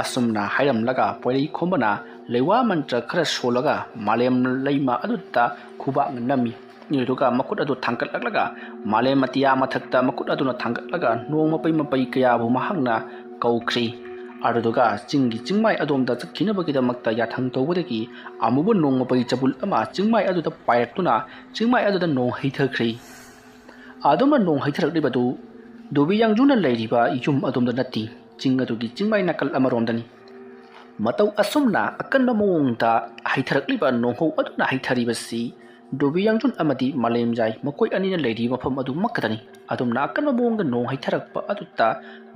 ꯑꯁꯨꯝꯅ ꯍꯥꯏꯔꯝꯂꯒ ꯄꯣꯏꯔꯩꯈꯣꯝꯕꯅ ꯂꯩꯋꯥ ꯃꯟꯇ꯭ꯔ ꯈꯔ ꯁꯣꯜꯂꯒ ꯃꯥꯂꯦꯝ ꯂꯩꯃ ꯑꯗꯨꯗ ꯈꯨꯕꯥꯛꯅ ꯅꯝꯃꯤ꯫ ꯑꯗꯨꯗꯨꯒ ꯃꯈꯨꯠ ꯑꯗꯨ ꯊꯥꯡꯒꯠꯂꯛꯂꯒ ꯃꯥꯂꯦꯝ ꯑꯇꯤꯌꯥ ꯃꯊꯛꯇ ꯃꯈꯨꯠ ꯑꯗꯨꯅ ꯊꯥꯡꯒꯠꯂꯒ ꯅꯣꯡ ꯃꯄꯩ ꯃꯄꯩ ꯀꯌꯥꯕꯨ ꯃꯍꯥꯛꯅ ꯀꯧꯈ꯭ꯔꯤ꯫ ꯑꯗꯨꯗꯨꯒ ꯆꯤꯡꯒꯤ ꯆꯤꯡꯃꯥꯏ ꯑꯗꯣꯝꯗ ꯆꯠꯈꯤꯅꯕꯒꯤꯗꯃꯛꯇ ꯌꯥꯊꯪ ꯇꯧꯕꯗꯒꯤ ꯑꯃꯨꯕ ꯅꯣꯡ ꯃꯄꯩ ꯆꯕꯨꯜ ꯑꯃ ꯆꯤꯡꯃꯥꯏ ꯑꯗꯨꯗ ꯄꯥꯏꯔꯛꯇꯨꯅ ꯆꯤꯡꯃꯥꯏ ꯑꯗꯨꯗ ꯅꯣꯡ ꯍꯩꯊꯈ꯭ꯔꯤ꯫ ꯑꯗꯨꯝꯅ ꯅꯣꯡ ꯍꯩꯊꯔꯛꯂꯤꯕꯗꯨ ꯗꯣꯕꯤ ꯌꯥꯡꯖꯨꯅ ꯂꯩꯔꯤꯕ ꯌꯨꯝ ꯑꯗꯣꯝꯗ ꯅꯠꯇꯦ, ꯆꯤꯡ ꯑꯗꯨꯒꯤ ꯆꯤꯡꯃꯥꯏ ꯅꯥꯀꯜ ꯑꯃꯔꯣꯝꯗꯅꯤ꯫ ꯃꯇꯧ ꯑꯁꯨꯝꯅ ꯑꯀꯟꯕ ꯃꯑꯣꯡꯗ ꯍꯩꯊꯔꯛꯂꯤꯕ ꯅꯣꯡꯍꯧ ꯑꯗꯨꯅ ꯍꯩꯊꯔꯤꯕꯁꯤ ꯗꯣꯕꯤ ꯌꯥꯡꯖꯨꯟ ꯑꯃꯗꯤ ꯃꯥꯂꯦꯝꯖꯥꯏ ꯃꯈꯣꯏ ꯑꯅꯤꯅ ꯂꯩꯔꯤꯕ ꯃꯐꯝ ꯑꯗꯨꯃꯛꯇꯗꯅꯤ꯫ ꯑꯗꯨꯝꯅ ꯑꯀꯟꯕ ꯃꯑꯣꯡꯗ ꯅꯣꯡ ꯍꯩꯊꯔꯛꯄ ꯑꯗꯨꯗ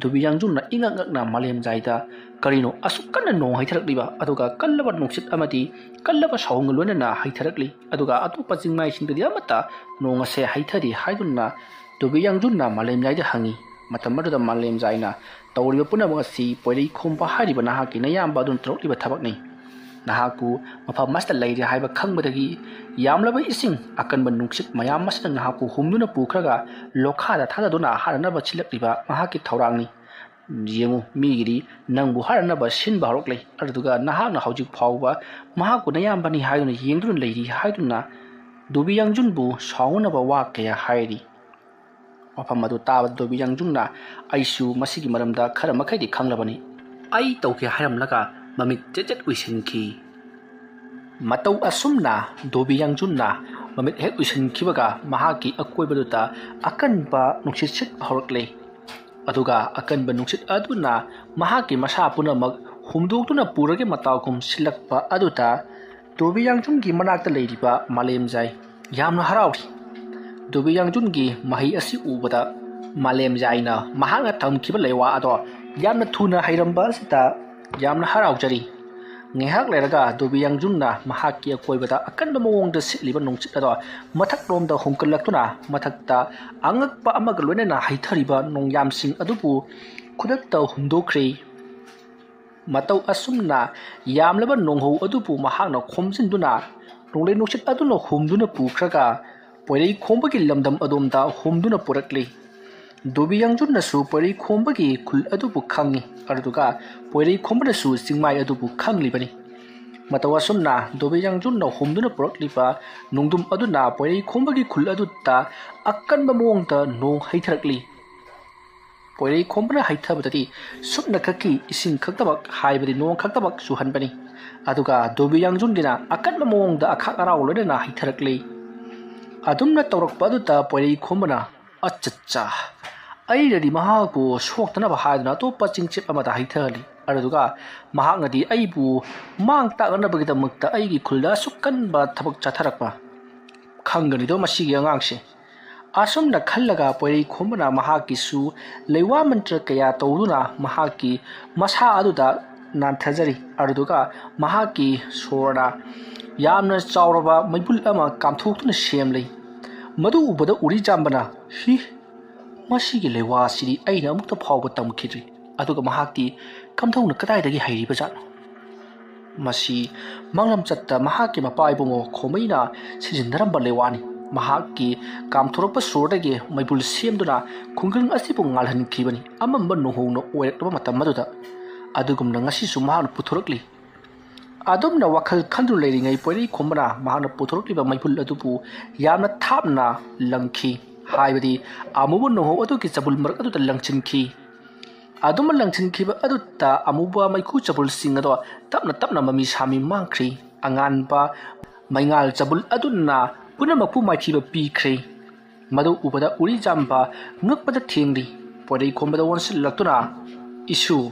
ꯗꯣꯕꯤ ꯌꯥꯡꯖꯨꯟꯅ ꯏꯉꯛ ꯉꯛꯅ ꯃꯥꯂꯦꯝꯖꯥꯏꯗ, "ꯀꯔꯤꯅꯣ ꯑꯁꯨꯛ ꯀꯟꯅ ꯅꯣꯡ ꯍꯩꯊꯔꯛꯂꯤꯕ? ꯑꯗꯨꯒ ꯀꯜꯂꯕ ꯅꯨꯡꯁꯤꯠ ꯑꯃꯗꯤ ꯀꯜꯂꯕ ꯁꯥꯎꯍꯨꯝꯒ ꯂꯣꯏꯅꯅ ꯍꯩꯊꯔꯛꯂꯤ꯫ ꯑꯗꯨꯒ ꯑꯇꯣꯞꯄ ꯆꯤꯡꯃꯥꯏꯁꯤꯡꯗꯗꯤ ꯑꯃꯠꯇ ꯅꯣꯡ ꯑꯁꯦ ꯍꯩꯊꯗꯦ" ꯍꯥꯏꯗꯨꯅ ꯗꯣꯕꯤ ꯌꯥꯡꯖꯨꯟꯅ ꯃꯥꯂꯦꯝꯖꯥꯏꯗ ꯍꯪꯉꯤ꯫ ꯃꯇꯝ ꯑꯗꯨꯗ ꯃꯥꯂꯦꯝꯖꯥꯏꯅ, "ꯇꯧꯔꯤꯕ ꯄꯨꯝꯅꯃꯛ ꯑꯁꯤ ꯄꯣꯏꯔꯩ ꯈꯣꯝꯕ ꯍꯥꯏꯔꯤꯕ ꯅꯍꯥꯛꯀꯤ ꯅꯌꯥꯝꯕ ꯑꯗꯨꯅ ꯇꯧꯔꯛꯂꯤꯕ ꯊꯕꯛꯅꯤ꯫ ꯅꯍꯥꯛꯄꯨ ꯃꯐꯝ ꯑꯁꯤꯗ ꯂꯩꯔꯦ ꯍꯥꯏꯕ ꯈꯪꯕꯗꯒꯤ ꯌꯥꯝꯂꯕ ꯏꯁꯤꯡ, ꯑꯀꯟꯕ ꯅꯨꯡꯁꯤꯠ ꯃꯌꯥꯝ ꯑꯁꯤꯅ ꯅꯍꯥꯛꯄꯨ ꯍꯨꯝꯗꯨꯅ ꯄꯨꯈ꯭ꯔꯒ ꯂꯣꯛꯈꯥꯗ ꯊꯥꯗꯗꯨꯅ ꯍꯥꯠꯅꯅꯕ ꯁꯤꯜꯂꯛꯂꯤꯕ ꯃꯍꯥꯛꯀꯤ ꯊꯧꯔꯥꯡꯅꯤ꯫ ꯌꯦꯡꯉꯨ, ꯃꯤꯒꯤꯗꯤ ꯅꯪꯕꯨ ꯍꯥꯠꯅꯅꯕ ꯁꯤꯟꯕ ꯍꯧꯔꯛꯂꯦ, ꯑꯗꯨꯒ ꯅꯍꯥꯛꯅ ꯍꯧꯖꯤꯛ ꯐꯥꯎꯕ ꯃꯍꯥꯛꯄꯨ ꯅꯌꯥꯝꯕꯅꯤ ꯍꯥꯏꯗꯨꯅ ꯌꯦꯡꯗꯨꯅ ꯂꯩꯔꯤ" ꯍꯥꯏꯗꯨꯅ ꯗꯣꯕꯤ ꯌꯥꯡꯖꯨꯟꯕꯨ ꯁꯥꯎꯅꯅꯕ ꯋꯥ ꯀꯌꯥ ꯍꯥꯏꯔꯤ꯫ ꯋꯥꯐꯝ ꯑꯗꯨ ꯇꯥꯕꯗ ꯗꯣꯕꯤ ꯌꯥꯡꯖꯨꯟꯅ, "ꯑꯩꯁꯨ ꯃꯁꯤꯒꯤ ꯃꯔꯝꯗ ꯈꯔ ꯃꯈꯩꯗꯤ ꯈꯪꯂꯕꯅꯤ꯫ ꯑꯩ ꯇꯧꯒꯦ" ꯍꯥꯏꯔꯝꯂꯒ ꯃꯃꯤꯠ ꯆꯦꯠ ꯆꯦꯠ ꯎꯏꯁꯤꯟꯈꯤ꯫ ꯃꯇꯧ ꯑꯁꯨꯝꯅ ꯗꯣꯕꯤ ꯌꯥꯡꯖꯨꯟꯅ ꯃꯃꯤꯠ ꯍꯦꯛ ꯎꯏꯁꯤꯟꯈꯤꯕꯒ ꯃꯍꯥꯛꯀꯤ ꯑꯀꯣꯏꯕꯗꯨꯗ ꯑꯀꯟꯕ ꯅꯨꯡꯁꯤꯠ ꯁꯤꯠꯄ ꯍꯧꯔꯛꯂꯦ꯫ ꯑꯗꯨꯒ ꯑꯀꯟꯕ ꯅꯨꯡꯁꯤꯠ ꯑꯗꯨꯅ ꯃꯍꯥꯛꯀꯤ ꯃꯁꯥ ꯄꯨꯝꯅꯃꯛ ꯍꯨꯝꯗꯣꯛꯇꯨꯅ ꯄꯨꯔꯒꯦ ꯃꯇꯥꯒꯨꯝ ꯁꯤꯜꯂꯛꯄ ꯑꯗꯨꯗ ꯗꯣꯕꯤ ꯌꯥꯡꯖꯨꯟꯒꯤ ꯃꯅꯥꯛꯇ ꯂꯩꯔꯤꯕ ꯃꯥꯂꯦꯝꯖꯥꯏ ꯌꯥꯝꯅ ꯍꯔꯥꯎꯔꯤ꯫ ꯗꯣꯕꯤ ꯌꯥꯡꯖꯨꯟꯒꯤ ꯃꯍꯩ ꯑꯁꯤ ꯎꯕꯗ ꯃꯥꯂꯦꯝꯖꯥꯏꯅ ꯃꯍꯥꯛꯅ ꯇꯝꯈꯤꯕ ꯂꯩꯋꯥ ꯑꯗꯣ ꯌꯥꯝꯅ ꯊꯨꯅ ꯍꯩꯔꯝꯕ ꯑꯁꯤꯗ ꯌꯥꯝꯅ ꯍꯔꯥꯎꯖꯔꯤ꯫ ꯉꯥꯏꯍꯥꯛ ꯂꯩꯔꯒ ꯗꯣꯕꯤ ꯌꯥꯡꯖꯨꯟꯅ ꯃꯍꯥꯛꯀꯤ ꯑꯀꯣꯏꯕꯗ ꯑꯀꯟꯕ ꯃꯑꯣꯡꯗ ꯁꯤꯠꯂꯤꯕ ꯅꯨꯡꯁꯤꯠ ꯑꯗꯣ ꯃꯊꯛꯂꯣꯝꯗ ꯍꯨꯝꯒꯠꯂꯛꯇꯨꯅ ꯃꯊꯛꯇ ꯑꯉꯛꯄ ꯑꯃꯒ ꯂꯣꯏꯅꯅ ꯍꯩꯊꯔꯤꯕ ꯅꯣꯡꯌꯥꯝꯁꯤꯡ ꯑꯗꯨꯕꯨ ꯈꯨꯗꯛꯇ ꯍꯨꯝꯗꯣꯛꯈ꯭ꯔꯦ꯫ ꯃꯇꯧ ꯑꯁꯨꯝꯅ ꯌꯥꯝꯂꯕ ꯅꯣꯡꯍꯧ ꯑꯗꯨꯕꯨ ꯃꯍꯥꯛꯅ ꯈꯣꯝꯖꯤꯟꯗꯨꯅ ꯅꯣꯡꯂꯩ ꯅꯨꯡꯁꯤꯠ ꯑꯗꯨꯅ ꯍꯨꯝꯗꯨꯅ ꯄꯨꯈ꯭ꯔꯒ ꯄꯣꯏꯔꯩ ꯈꯣꯝꯕꯒꯤ ꯂꯝꯗꯝ ꯑꯗꯣꯝꯗ ꯍꯨꯝꯗꯨꯅ ꯄꯨꯔꯛꯂꯤ꯫ ꯗꯣꯕꯤ ꯌꯥꯡꯖꯨꯟꯅꯁꯨ ꯄꯣꯏꯔꯩ ꯈꯣꯝꯕꯒꯤ ꯈꯨꯜ ꯑꯗꯨꯕꯨ ꯈꯪꯏ, ꯑꯗꯨꯒ ꯄꯣꯏꯔꯩ ꯈꯣꯝꯕꯅꯁꯨ ꯆꯤꯡꯃꯥꯏ ꯑꯗꯨꯕꯨ ꯈꯪꯂꯤꯕꯅꯤ꯫ ꯃꯇꯧ ꯑꯁꯨꯝꯅ ꯗꯣꯕꯤ ꯌꯥꯡꯖꯨꯟꯅ ꯍꯨꯝꯗꯨꯅ ꯄꯨꯔꯛꯂꯤꯕ ꯅꯣꯡꯗꯝ ꯑꯗꯨꯅ ꯄꯣꯏꯔꯩ ꯈꯣꯝꯕꯒꯤ ꯈꯨꯜ ꯑꯗꯨꯗ ꯑꯀꯟꯕ ꯃꯑꯣꯡꯗ ꯅꯣꯡ ꯍꯩꯊꯔꯛꯂꯤ꯫ ꯄꯣꯏꯔꯩ ꯈꯣꯝꯕꯅ ꯍꯩꯊꯕꯗꯗꯤ ꯁꯨꯞꯅꯈꯛꯀꯤ ꯏꯁꯤꯡ ꯈꯛꯇꯃꯛ, ꯍꯥꯏꯕꯗꯤ ꯅꯣꯡ ꯈꯛꯇꯃꯛ ꯆꯨꯍꯟꯕꯅꯤ꯫ ꯑꯗꯨꯒ ꯗꯣꯕꯤ ꯌꯥꯡꯖꯨꯟꯒꯤꯅ ꯑꯀꯟꯕ ꯃꯑꯣꯡꯗ ꯑꯈꯥꯛ ꯑꯔꯥꯎ ꯂꯣꯏꯅꯅ ꯍꯩꯊꯔꯛꯂꯤ꯫ ꯑꯗꯨꯝꯅ ꯇꯧꯔꯛꯄ ꯑꯗꯨꯗ ꯄꯣꯏꯔꯩ ꯈꯣꯝꯕꯅ, "ꯑꯆꯠꯆꯥ, ꯑꯩꯅꯗꯤ ꯃꯍꯥꯛꯄꯨ ꯁꯣꯛꯇꯅꯕ ꯍꯥꯏꯗꯨꯅ ꯑꯇꯣꯞꯄ ꯆꯤꯡꯆꯤꯞ ꯑꯃꯗ ꯍꯩꯊꯍꯜꯂꯤ꯫ ꯑꯗꯨꯗꯨꯒ ꯃꯍꯥꯛꯅꯗꯤ ꯑꯩꯕꯨ ꯃꯥꯡ ꯇꯥꯛꯅꯅꯕꯒꯤꯗꯃꯛꯇ ꯑꯩꯒꯤ ꯈꯨꯜꯗ ꯑꯁꯨꯛ ꯀꯟꯕ ꯊꯕꯛ ꯆꯠꯊꯔꯛꯄ꯫ ꯈꯪꯒꯅꯤꯗꯣ ꯃꯁꯤꯒꯤ ꯑꯉꯥꯡꯁꯦ꯫ ꯑꯁꯨꯝꯅ ꯈꯜꯂꯒ ꯄꯣꯏꯔꯩꯈꯣꯝꯕꯅ ꯃꯍꯥꯛꯀꯤꯁꯨ ꯂꯩꯋꯥ ꯃꯟꯇ꯭ꯔ ꯀꯌꯥ ꯇꯧꯗꯨꯅ ꯃꯍꯥꯛꯀꯤ ꯃꯁꯥ ꯑꯗꯨꯗ ꯅꯥꯟꯊꯖꯔꯤ꯫ ꯑꯗꯨꯗꯨꯒ ꯃꯍꯥꯛꯀꯤ ꯁꯣꯔꯅ ꯌꯥꯝꯅ ꯆꯥꯎꯔꯕ ꯃꯩꯕꯨꯜ ꯑꯃ ꯀꯥꯝꯊꯣꯛꯇꯨꯅ ꯁꯦꯝꯂꯤ꯫ ꯃꯗꯨ ꯎꯕꯗ ꯎꯔꯤꯖꯥꯝꯕꯅ, "ꯍꯤ, ꯃꯁꯤꯒꯤ ꯂꯩꯋꯥ ꯑꯁꯤꯗꯤ ꯑꯩꯅ ꯑꯃꯨꯛꯇ ꯐꯥꯎꯕ ꯇꯝꯈꯤꯗ꯭ꯔꯤ꯫ ꯑꯗꯨꯒ ꯃꯍꯥꯛꯇꯤ ꯀꯝꯗꯧꯅ ꯀꯗꯥꯏꯗꯒꯤ ꯍꯩꯔꯤꯕꯖꯥꯠꯅꯣ?" ꯃꯁꯤ ꯃꯥꯡꯂꯝꯆꯠꯇ ꯃꯍꯥꯛꯀꯤ ꯃꯄꯥ ꯏꯕꯨꯡꯉꯣ ꯈꯣꯃꯩꯅ ꯁꯤꯖꯤꯟꯅꯔꯝꯕ ꯂꯩꯋꯥꯅꯤ꯫ ꯃꯍꯥꯛꯀꯤ ꯀꯥꯝꯊꯣꯔꯛꯄ ꯁꯣꯔꯗꯒꯤ ꯃꯩꯕꯨꯜ ꯁꯦꯝꯗꯨꯅ ꯈꯨꯡꯒꯪ ꯑꯁꯤꯕꯨ ꯉꯥꯜꯍꯟꯈꯤꯕꯅꯤ꯫ ꯑꯃꯝꯕ ꯅꯣꯡꯍꯧꯅ ꯑꯣꯏꯔꯛꯂꯕ ꯃꯇꯝ ꯑꯗꯨꯗ ꯑꯗꯨꯒꯨꯝꯅ ꯉꯁꯤꯁꯨ ꯃꯍꯥꯛꯅ ꯄꯨꯊꯣꯔꯛꯂꯤ꯫ ꯑꯗꯨꯝꯅ ꯋꯥꯈꯜ ꯈꯟꯗꯨꯅ ꯂꯩꯔꯤꯉꯩ ꯄꯣꯏꯔꯩꯈꯣꯝꯕꯅ ꯃꯍꯥꯛꯅ ꯄꯨꯊꯣꯔꯛꯂꯤꯕ ꯃꯩꯕꯨꯜ ꯑꯗꯨꯕꯨ ꯌꯥꯝꯅ ꯊꯥꯞꯅ ꯂꯪꯈꯤ, ꯍꯥꯏꯕꯗꯤ ꯑꯃꯨꯕ ꯅꯣꯡꯍꯧ ꯑꯗꯨꯒꯤ ꯆꯕꯨꯜ ꯃꯔꯛ ꯑꯗꯨꯗ ꯂꯪꯁꯤꯟꯈꯤ꯫ ꯑꯗꯨꯝꯅ ꯂꯪꯁꯤꯟꯈꯤꯕ ꯑꯗꯨꯗ ꯑꯃꯨꯕ ꯃꯩꯈꯨ ꯆꯕꯨꯜꯁꯤꯡ ꯑꯗꯣ ꯇꯞꯅ ꯇꯞꯅ ꯃꯃꯤ ꯁꯥꯃꯤ ꯃꯥꯡꯈ꯭ꯔꯤ꯫ ꯑꯉꯥꯟꯕ ꯃꯩꯉꯥꯜ ꯆꯕꯨꯜ ꯑꯗꯨꯅ ꯄꯨꯝꯅꯃꯛꯄꯨ ꯃꯥꯏꯊꯤꯕ ꯄꯤꯈ꯭ꯔꯦ꯫ ꯃꯗꯨ ꯎꯕꯗ ꯎꯔꯤꯖꯥꯝꯕ ꯉꯛꯄꯗ ꯊꯦꯡꯂꯤ꯫ ꯄꯣꯏꯔꯩꯈꯣꯝꯕꯗ ꯑꯣꯟꯁꯤꯜꯂꯛꯇꯨꯅ, "ꯏꯁꯨ,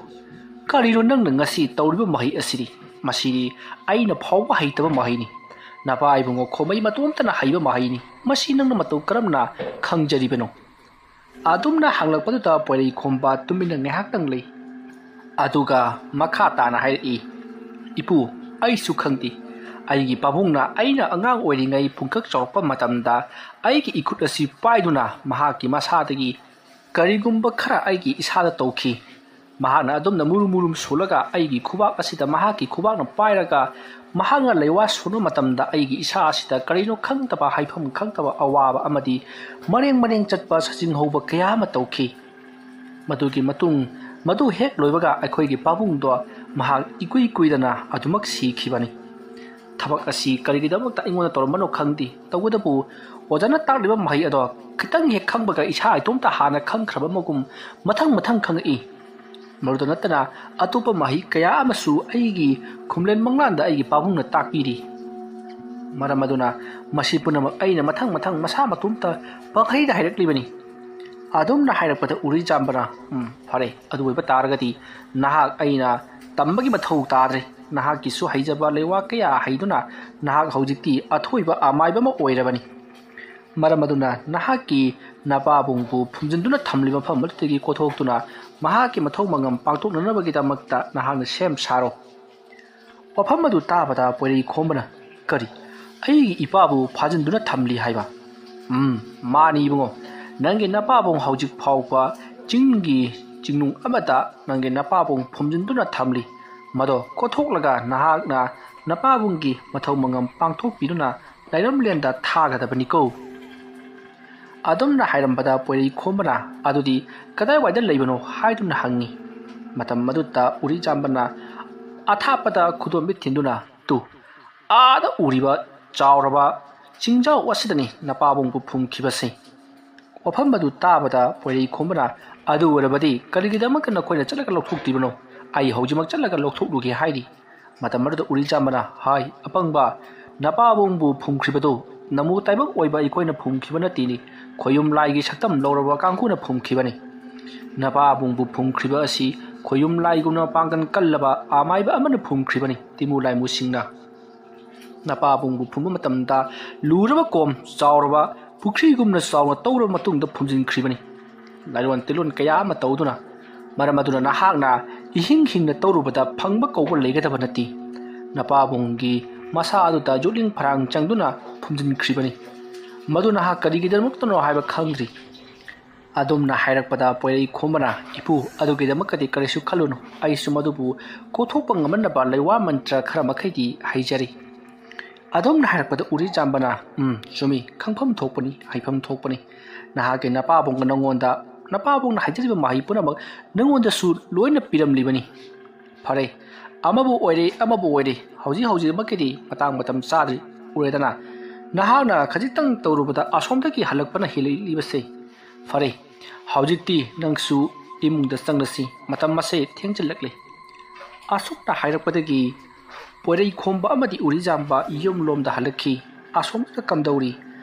ꯀꯔꯤꯅꯣ ꯅꯪꯅ ꯉꯁꯤ ꯇꯧꯔꯤꯕ ꯃꯍꯩ ꯑꯁꯤꯗꯤ? ꯃꯁꯤꯗꯤ ꯑꯩꯅ ꯐꯥꯎꯕ ꯍꯩꯇꯕ ꯃꯍꯩꯅꯤ꯫ ꯅꯄꯥ ꯏꯕꯨꯡꯉꯣ ꯈꯣꯃꯩ ꯃꯇꯣꯝꯇꯅ ꯍꯩꯕ ꯃꯍꯩꯅꯤ꯫ ꯃꯁꯤ ꯅꯪꯅ ꯃꯇꯧ ꯀꯔꯝꯅ ꯈꯪꯖꯔꯤꯕꯅꯣ?" ꯑꯗꯨꯝꯅ ꯍꯪꯂꯛꯄꯗꯨꯗ ꯄꯣꯏꯔꯩꯈꯣꯝꯕ ꯇꯨꯃꯤꯟꯅ ꯉꯥꯏꯍꯥꯛꯇꯪ ꯂꯩ꯫ ꯑꯗꯨꯒ ꯃꯈꯥ ꯇꯥꯅ ꯍꯥꯏꯔꯛꯏ, "ꯏꯄꯨ, ꯑꯩꯁꯨ ꯈꯪꯗꯦ꯫ ꯑꯩꯒꯤ ꯄꯥꯕꯨꯡꯅ ꯑꯩꯅ ꯑꯉꯥꯡ ꯑꯣꯏꯔꯤꯉꯩ ꯄꯨꯡꯀꯛ ꯆꯥꯎꯔꯛꯄ ꯃꯇꯝꯗ ꯑꯩꯒꯤ ꯏꯈꯨꯠ ꯑꯁꯤ ꯄꯥꯏꯗꯨꯅ ꯃꯍꯥꯛꯀꯤ ꯃꯁꯥꯗꯒꯤ ꯀꯔꯤꯒꯨꯝꯕ ꯈꯔ ꯑꯩꯒꯤ ꯏꯁꯥꯗ ꯇꯧꯈꯤ꯫ ꯃꯍꯥꯛꯅ ꯑꯗꯨꯝꯅ ꯃꯨꯔꯨꯝ ꯃꯨꯔꯨꯝ ꯁꯣꯜꯂꯒ ꯑꯩꯒꯤ ꯈꯨꯕꯥꯛ ꯑꯁꯤꯗ ꯃꯍꯥꯛꯀꯤ ꯈꯨꯕꯥꯛꯅ ꯄꯥꯏꯔꯒ ꯃꯍꯥꯛꯅ ꯂꯩꯋꯥ ꯁꯣꯟꯕ ꯃꯇꯝꯗ ꯑꯩꯒꯤ ꯏꯁꯥ ꯑꯁꯤꯗ ꯀꯔꯤꯅꯣ ꯈꯪꯗꯕ, ꯍꯥꯏꯐꯝ ꯈꯪꯗꯕ ꯑꯋꯥꯕ ꯑꯃꯗꯤ ꯃꯔꯦꯡ ꯃꯔꯦꯡ ꯆꯠꯄ, ꯁꯥꯖꯤꯡ ꯍꯧꯕ ꯀꯌꯥ ꯑꯃ ꯇꯧꯈꯤ꯫ ꯃꯗꯨꯒꯤ ꯃꯇꯨꯡ, ꯃꯗꯨ ꯍꯦꯛ ꯂꯣꯏꯕꯒ ꯑꯩꯈꯣꯏꯒꯤ ꯄꯥꯕꯨꯡꯗꯣ ꯃꯍꯥꯛ ꯏꯀꯨꯏ ꯀꯨꯏꯗꯅ ꯑꯗꯨꯃꯛ ꯁꯤꯈꯤꯕꯅꯤ꯫ ꯊꯕꯛ ꯑꯁꯤ ꯀꯔꯤꯒꯤꯗꯃꯛꯇ ꯑꯩꯉꯣꯟꯗ ꯇꯧꯔꯝꯕꯅꯣ ꯈꯪꯗꯦ꯫ ꯇꯧꯕꯇꯕꯨ ꯑꯣꯖꯥꯅ ꯇꯥꯛꯂꯤꯕ ꯃꯍꯩ ꯑꯗꯣ ꯈꯤꯇꯪ ꯍꯦꯛ ꯈꯪꯕꯒ ꯏꯁꯥ ꯏꯇꯣꯝꯇ ꯍꯥꯟꯅ ꯈꯪꯈ꯭ꯔꯕ ꯑꯃꯒꯨꯝ ꯃꯊꯪ ꯃꯊꯪ ꯈꯪꯉꯛꯏ꯫ ꯃꯗꯨꯗ ꯅꯠꯇꯅ ꯑꯇꯣꯞꯄ ꯃꯍꯩ ꯀꯌꯥ ꯑꯃꯁꯨ ꯑꯩꯒꯤ ꯈꯨꯝꯂꯦꯟ ꯃꯪꯂꯥꯟꯗ ꯑꯩꯒꯤ ꯄꯥꯕꯨꯡꯅ ꯇꯥꯛꯄꯤꯔꯤ꯫ ꯃꯔꯝ ꯑꯗꯨꯅ ꯃꯁꯤ ꯄꯨꯝꯅꯃꯛ ꯑꯩꯅ ꯃꯊꯪ ꯃꯊꯪ ꯃꯁꯥ ꯃꯇꯣꯝꯇ ꯄꯪꯍꯩꯗ ꯍꯩꯔꯛꯂꯤꯕꯅꯤ꯫" ꯑꯗꯨꯝꯅ ꯍꯥꯏꯔꯛꯄꯗ ꯎꯔꯤꯖꯥꯝꯕꯅ, "ꯎꯝ, ꯐꯔꯦ, ꯑꯗꯨ ꯑꯣꯏꯕ ꯇꯥꯔꯒꯗꯤ ꯅꯍꯥꯛ ꯑꯩꯅ ꯇꯝꯕꯒꯤ ꯃꯊꯧ ꯇꯥꯗ꯭ꯔꯦ꯫ ꯅꯍꯥꯛꯀꯤꯁꯨ ꯍꯩꯖꯕ ꯂꯩꯋꯥ ꯀꯌꯥ ꯍꯩꯗꯨꯅ ꯅꯍꯥꯛ ꯍꯧꯖꯤꯛꯇꯤ ꯑꯊꯣꯏꯕ ꯑꯃꯥꯏꯕ ꯑꯃ ꯑꯣꯏꯔꯕꯅꯤ꯫ ꯃꯔꯝ ꯑꯗꯨꯅ ꯅꯍꯥꯛꯀꯤ ꯅꯄꯥꯕꯨꯡꯕꯨ ꯐꯨꯝꯖꯤꯟꯗꯨꯅ ꯊꯝꯂꯤꯕ ꯃꯐꯝ ꯑꯗꯨꯗꯒꯤ ꯀꯣꯊꯣꯛꯇꯨꯅ ꯃꯍꯥꯛꯀꯤ ꯃꯊꯧ ꯃꯉꯝ ꯄꯥꯡꯊꯣꯛꯅꯅꯕꯒꯤꯗꯃꯛꯇ ꯅꯍꯥꯛꯅ ꯁꯦꯝ ꯁꯥꯔꯣ꯫ ꯋꯥꯐꯝ ꯑꯗꯨ ꯇꯥꯕꯗ ꯄꯣꯏꯔꯩ ꯈꯣꯝꯕꯅ, "ꯀꯔꯤ? ꯑꯩꯒꯤ ꯏꯄꯥꯕꯨ ꯐꯥꯖꯤꯟꯗꯨꯅ ꯊꯝꯂꯤ ꯍꯥꯏꯕ?" "ꯎꯝ, ꯃꯥꯅꯤ ꯏꯕꯨꯡꯉꯣ꯫ ꯅꯪꯒꯤ ꯅꯄꯥꯕꯨꯡ ꯍꯧꯖꯤꯛ ꯐꯥꯎꯕ ꯆꯤꯡꯒꯤ ꯆꯤꯡꯅꯨꯡ ꯑꯃꯗ ꯅꯪꯒꯤ ꯅꯄꯥꯕꯨꯡ ꯐꯨꯝꯖꯤꯟꯗꯨꯅ ꯊꯝꯂꯤ꯫ ꯃꯗꯣ ꯀꯣꯊꯣꯛꯂꯒ ꯅꯍꯥꯛꯅ ꯅꯄꯥꯕꯨꯡꯒꯤ ꯃꯊꯧ ꯃꯉꯝ ꯄꯥꯡꯊꯣꯛꯄꯤꯗꯨꯅ ꯂꯥꯏꯔꯝꯂꯦꯟꯗ ꯊꯥꯒꯗꯕꯅꯤꯀꯣ꯫" ꯑꯗꯨꯝꯅ ꯍꯥꯏꯔꯝꯕꯗ ꯄꯣꯏꯔꯩ ꯈꯣꯝꯕꯅ, "ꯑꯗꯨꯗꯤ ꯀꯗꯥꯏꯋꯥꯏꯗ ꯂꯩꯕꯅꯣ?" ꯍꯥꯏꯗꯨꯅ ꯍꯪꯉꯤ꯫ ꯃꯇꯝ ꯑꯗꯨꯗ ꯎꯔꯤꯆꯥꯝꯕꯅ ꯑꯊꯥꯞꯄꯗ ꯈꯨꯗꯣꯝꯕꯤ ꯊꯤꯟꯗꯨꯅ, "ꯇꯨ, ꯑꯥꯗ ꯎꯔꯤꯕ ꯆꯥꯎꯔꯕ ꯆꯤꯡꯖꯥꯎ ꯑꯁꯤꯗꯅꯤ ꯅꯄꯥꯕꯨꯡꯕꯨ ꯐꯨꯝꯈꯤꯕꯁꯤ꯫" ꯋꯥꯐꯝ ꯑꯗꯨ ꯇꯥꯕꯗ ꯄꯣꯏꯔꯩ ꯈꯣꯝꯕꯅ, "ꯑꯗꯨ ꯑꯣꯏꯔꯕꯗꯤ ꯀꯔꯤꯒꯤꯗꯃꯛꯇ ꯅꯈꯣꯏꯅ ꯆꯠꯂꯒ ꯂꯧꯊꯣꯛꯇ꯭ꯔꯤꯕꯅꯣ? ꯑꯩ ꯍꯧꯖꯤꯛꯃꯛ ꯆꯠꯂꯒ ꯂꯧꯊꯣꯛꯂꯨꯒꯦ" ꯍꯥꯏꯔꯤ꯫ ꯃꯇꯝ ꯑꯗꯨꯗ ꯎꯔꯤꯆꯥꯝꯕꯅ ꯍꯥꯏ, "ꯑꯄꯪꯕ, ꯅꯄꯥꯕꯨꯡꯕꯨ ꯐꯨꯝꯈ꯭ꯔꯤꯕꯗꯨ ꯅꯃꯨ ꯇꯥꯏꯕꯪ ꯑꯣꯏꯕ ꯑꯩꯈꯣꯏꯅ ꯐꯨꯝꯈꯤꯕ ꯅꯠꯇꯦꯅꯦ, ꯈꯣꯌꯨꯝ ꯂꯥꯏꯒꯤ ꯁꯛꯇꯝ ꯂꯧꯔꯕ ꯀꯥꯡꯕꯨꯅ ꯐꯨꯝꯈꯤꯕꯅꯤ꯫ ꯅꯄꯥꯕꯨꯡꯕꯨ ꯐꯨꯝꯈ꯭ꯔꯤꯕ ꯑꯁꯤ ꯈꯣꯌꯨꯝ ꯂꯥꯏꯒꯨꯝꯅ ꯃꯄꯥꯡꯒꯜ ꯀꯜꯂꯕ ꯑꯃꯥꯏꯕ ꯑꯃꯅ ꯐꯨꯝꯈ꯭ꯔꯤꯕꯅꯤ, ꯇꯤꯃꯨ ꯂꯥꯏꯃꯨꯁꯤꯡꯅ꯫ ꯅꯄꯥꯕꯨꯡꯕꯨ ꯐꯨꯝꯕ ꯃꯇꯝꯗ ꯂꯨꯔꯕ ꯀꯣꯝ ꯆꯥꯎꯔꯕ ꯄꯨꯈ꯭ꯔꯤꯒꯨꯝꯅ ꯆꯥꯎꯅ ꯇꯧꯔꯕ ꯃꯇꯨꯡꯗ ꯐꯨꯝꯖꯤꯟꯈ꯭ꯔꯤꯕꯅꯤ꯫ ꯂꯥꯏꯔꯣꯟ ꯇꯤꯜꯂꯣꯟ ꯀꯌꯥ ꯑꯃ ꯇꯧꯗꯨꯅ, ꯃꯔꯝ ꯑꯗꯨꯅ ꯅꯍꯥꯛꯅ ꯏꯍꯤꯡ ꯍꯤꯡꯅ ꯇꯧꯔꯨꯕꯗ ꯐꯪꯕ ꯀꯧꯕ ꯂꯩꯒꯗꯕ ꯅꯠꯇꯦ꯫ ꯅꯄꯥꯕꯨꯡꯒꯤ ꯃꯁꯥ ꯑꯗꯨꯗ ꯌꯣꯠꯂꯤꯡ ꯐꯔꯥꯡ ꯆꯪꯗꯨꯅ ꯐꯨꯝꯖꯤꯟꯈ꯭ꯔꯤꯕꯅꯤ꯫ ꯃꯗꯨ ꯅꯍꯥꯛ ꯀꯔꯤꯒꯤꯗꯃꯛꯇꯅꯣ ꯍꯥꯏꯕ ꯈꯪꯗ꯭ꯔꯤ꯫" ꯑꯗꯨꯝꯅ ꯍꯥꯏꯔꯛꯄꯗ ꯄꯣꯏꯔꯩ ꯈꯣꯝꯕꯅ, "ꯏꯄꯨ, ꯑꯗꯨꯒꯤꯗꯃꯛꯇꯗꯤ ꯀꯔꯤꯁꯨ ꯈꯜꯂꯨꯅꯨ, ꯑꯩꯁꯨ ꯃꯗꯨꯕꯨ ꯀꯣꯊꯣꯛꯄ ꯉꯝꯅꯅꯕ ꯂꯩꯋꯥ ꯃꯟꯇ꯭ꯔ ꯈꯔ ꯃꯈꯩꯗꯤ ꯍꯩꯖꯔꯤ꯫" ꯑꯗꯨꯝꯅ ꯍꯥꯏꯔꯛꯄꯗ ꯎꯔꯤꯆꯥꯝꯕꯅ, "ꯎꯝ, ꯆꯨꯝꯃꯤ, ꯈꯪꯐꯝ ꯊꯣꯛꯄꯅꯤ, ꯍꯩꯐꯝ ꯊꯣꯛꯄꯅꯤ꯫ ꯅꯍꯥꯛꯀꯤ ꯅꯄꯥꯕꯨꯡꯅ ꯅꯉꯣꯟꯗ, ꯅꯄꯥꯕꯨꯡꯅ ꯍꯥꯏꯖꯔꯤꯕ ꯃꯍꯩ ꯄꯨꯝꯅꯃꯛ ꯅꯉꯣꯟꯗꯁꯨ ꯂꯣꯏꯅ ꯄꯤꯔꯝꯂꯤꯕꯅꯤ꯫ ꯐꯔꯦ, ꯑꯃꯕꯨ ꯑꯣꯏꯔꯦ, ꯑꯃꯕꯨ ꯑꯣꯏꯔꯦ, ꯍꯧꯖꯤꯛ ꯍꯧꯖꯤꯛꯃꯛꯀꯤꯗꯤ ꯃꯇꯥꯡ ꯃꯇꯝ ꯆꯥꯗ꯭ꯔꯤ, ꯎꯔꯦꯗꯅ꯫ ꯅꯍꯥꯛꯅ ꯈꯖꯤꯛꯇꯪ ꯇꯧꯔꯨꯕꯗ ꯑꯁꯣꯝꯗꯒꯤ ꯍꯜꯂꯛꯄꯅ ꯍꯦꯜꯂꯛꯂꯤꯕꯁꯦ꯫ ꯐꯔꯦ, ꯍꯧꯖꯤꯛꯇꯤ ꯅꯪꯁꯨ ꯏꯃꯨꯡꯗ ꯆꯪꯂꯁꯤ, ꯃꯇꯝ ꯑꯁꯦ ꯊꯦꯡꯖꯤꯜꯂꯛꯂꯦ꯫" ꯑꯁꯨꯝꯅ ꯍꯥꯏꯔꯛꯄꯗꯒꯤ ꯄꯣꯏꯔꯩ ꯈꯣꯝꯕ ꯑꯃꯗꯤ ꯎꯔꯤꯖꯥꯝꯕ ꯌꯨꯝꯂꯣꯝꯗ ꯍꯜꯂꯛꯈꯤ꯫ ꯑꯁꯣꯝꯗ ꯀꯝꯗꯧꯔꯤ?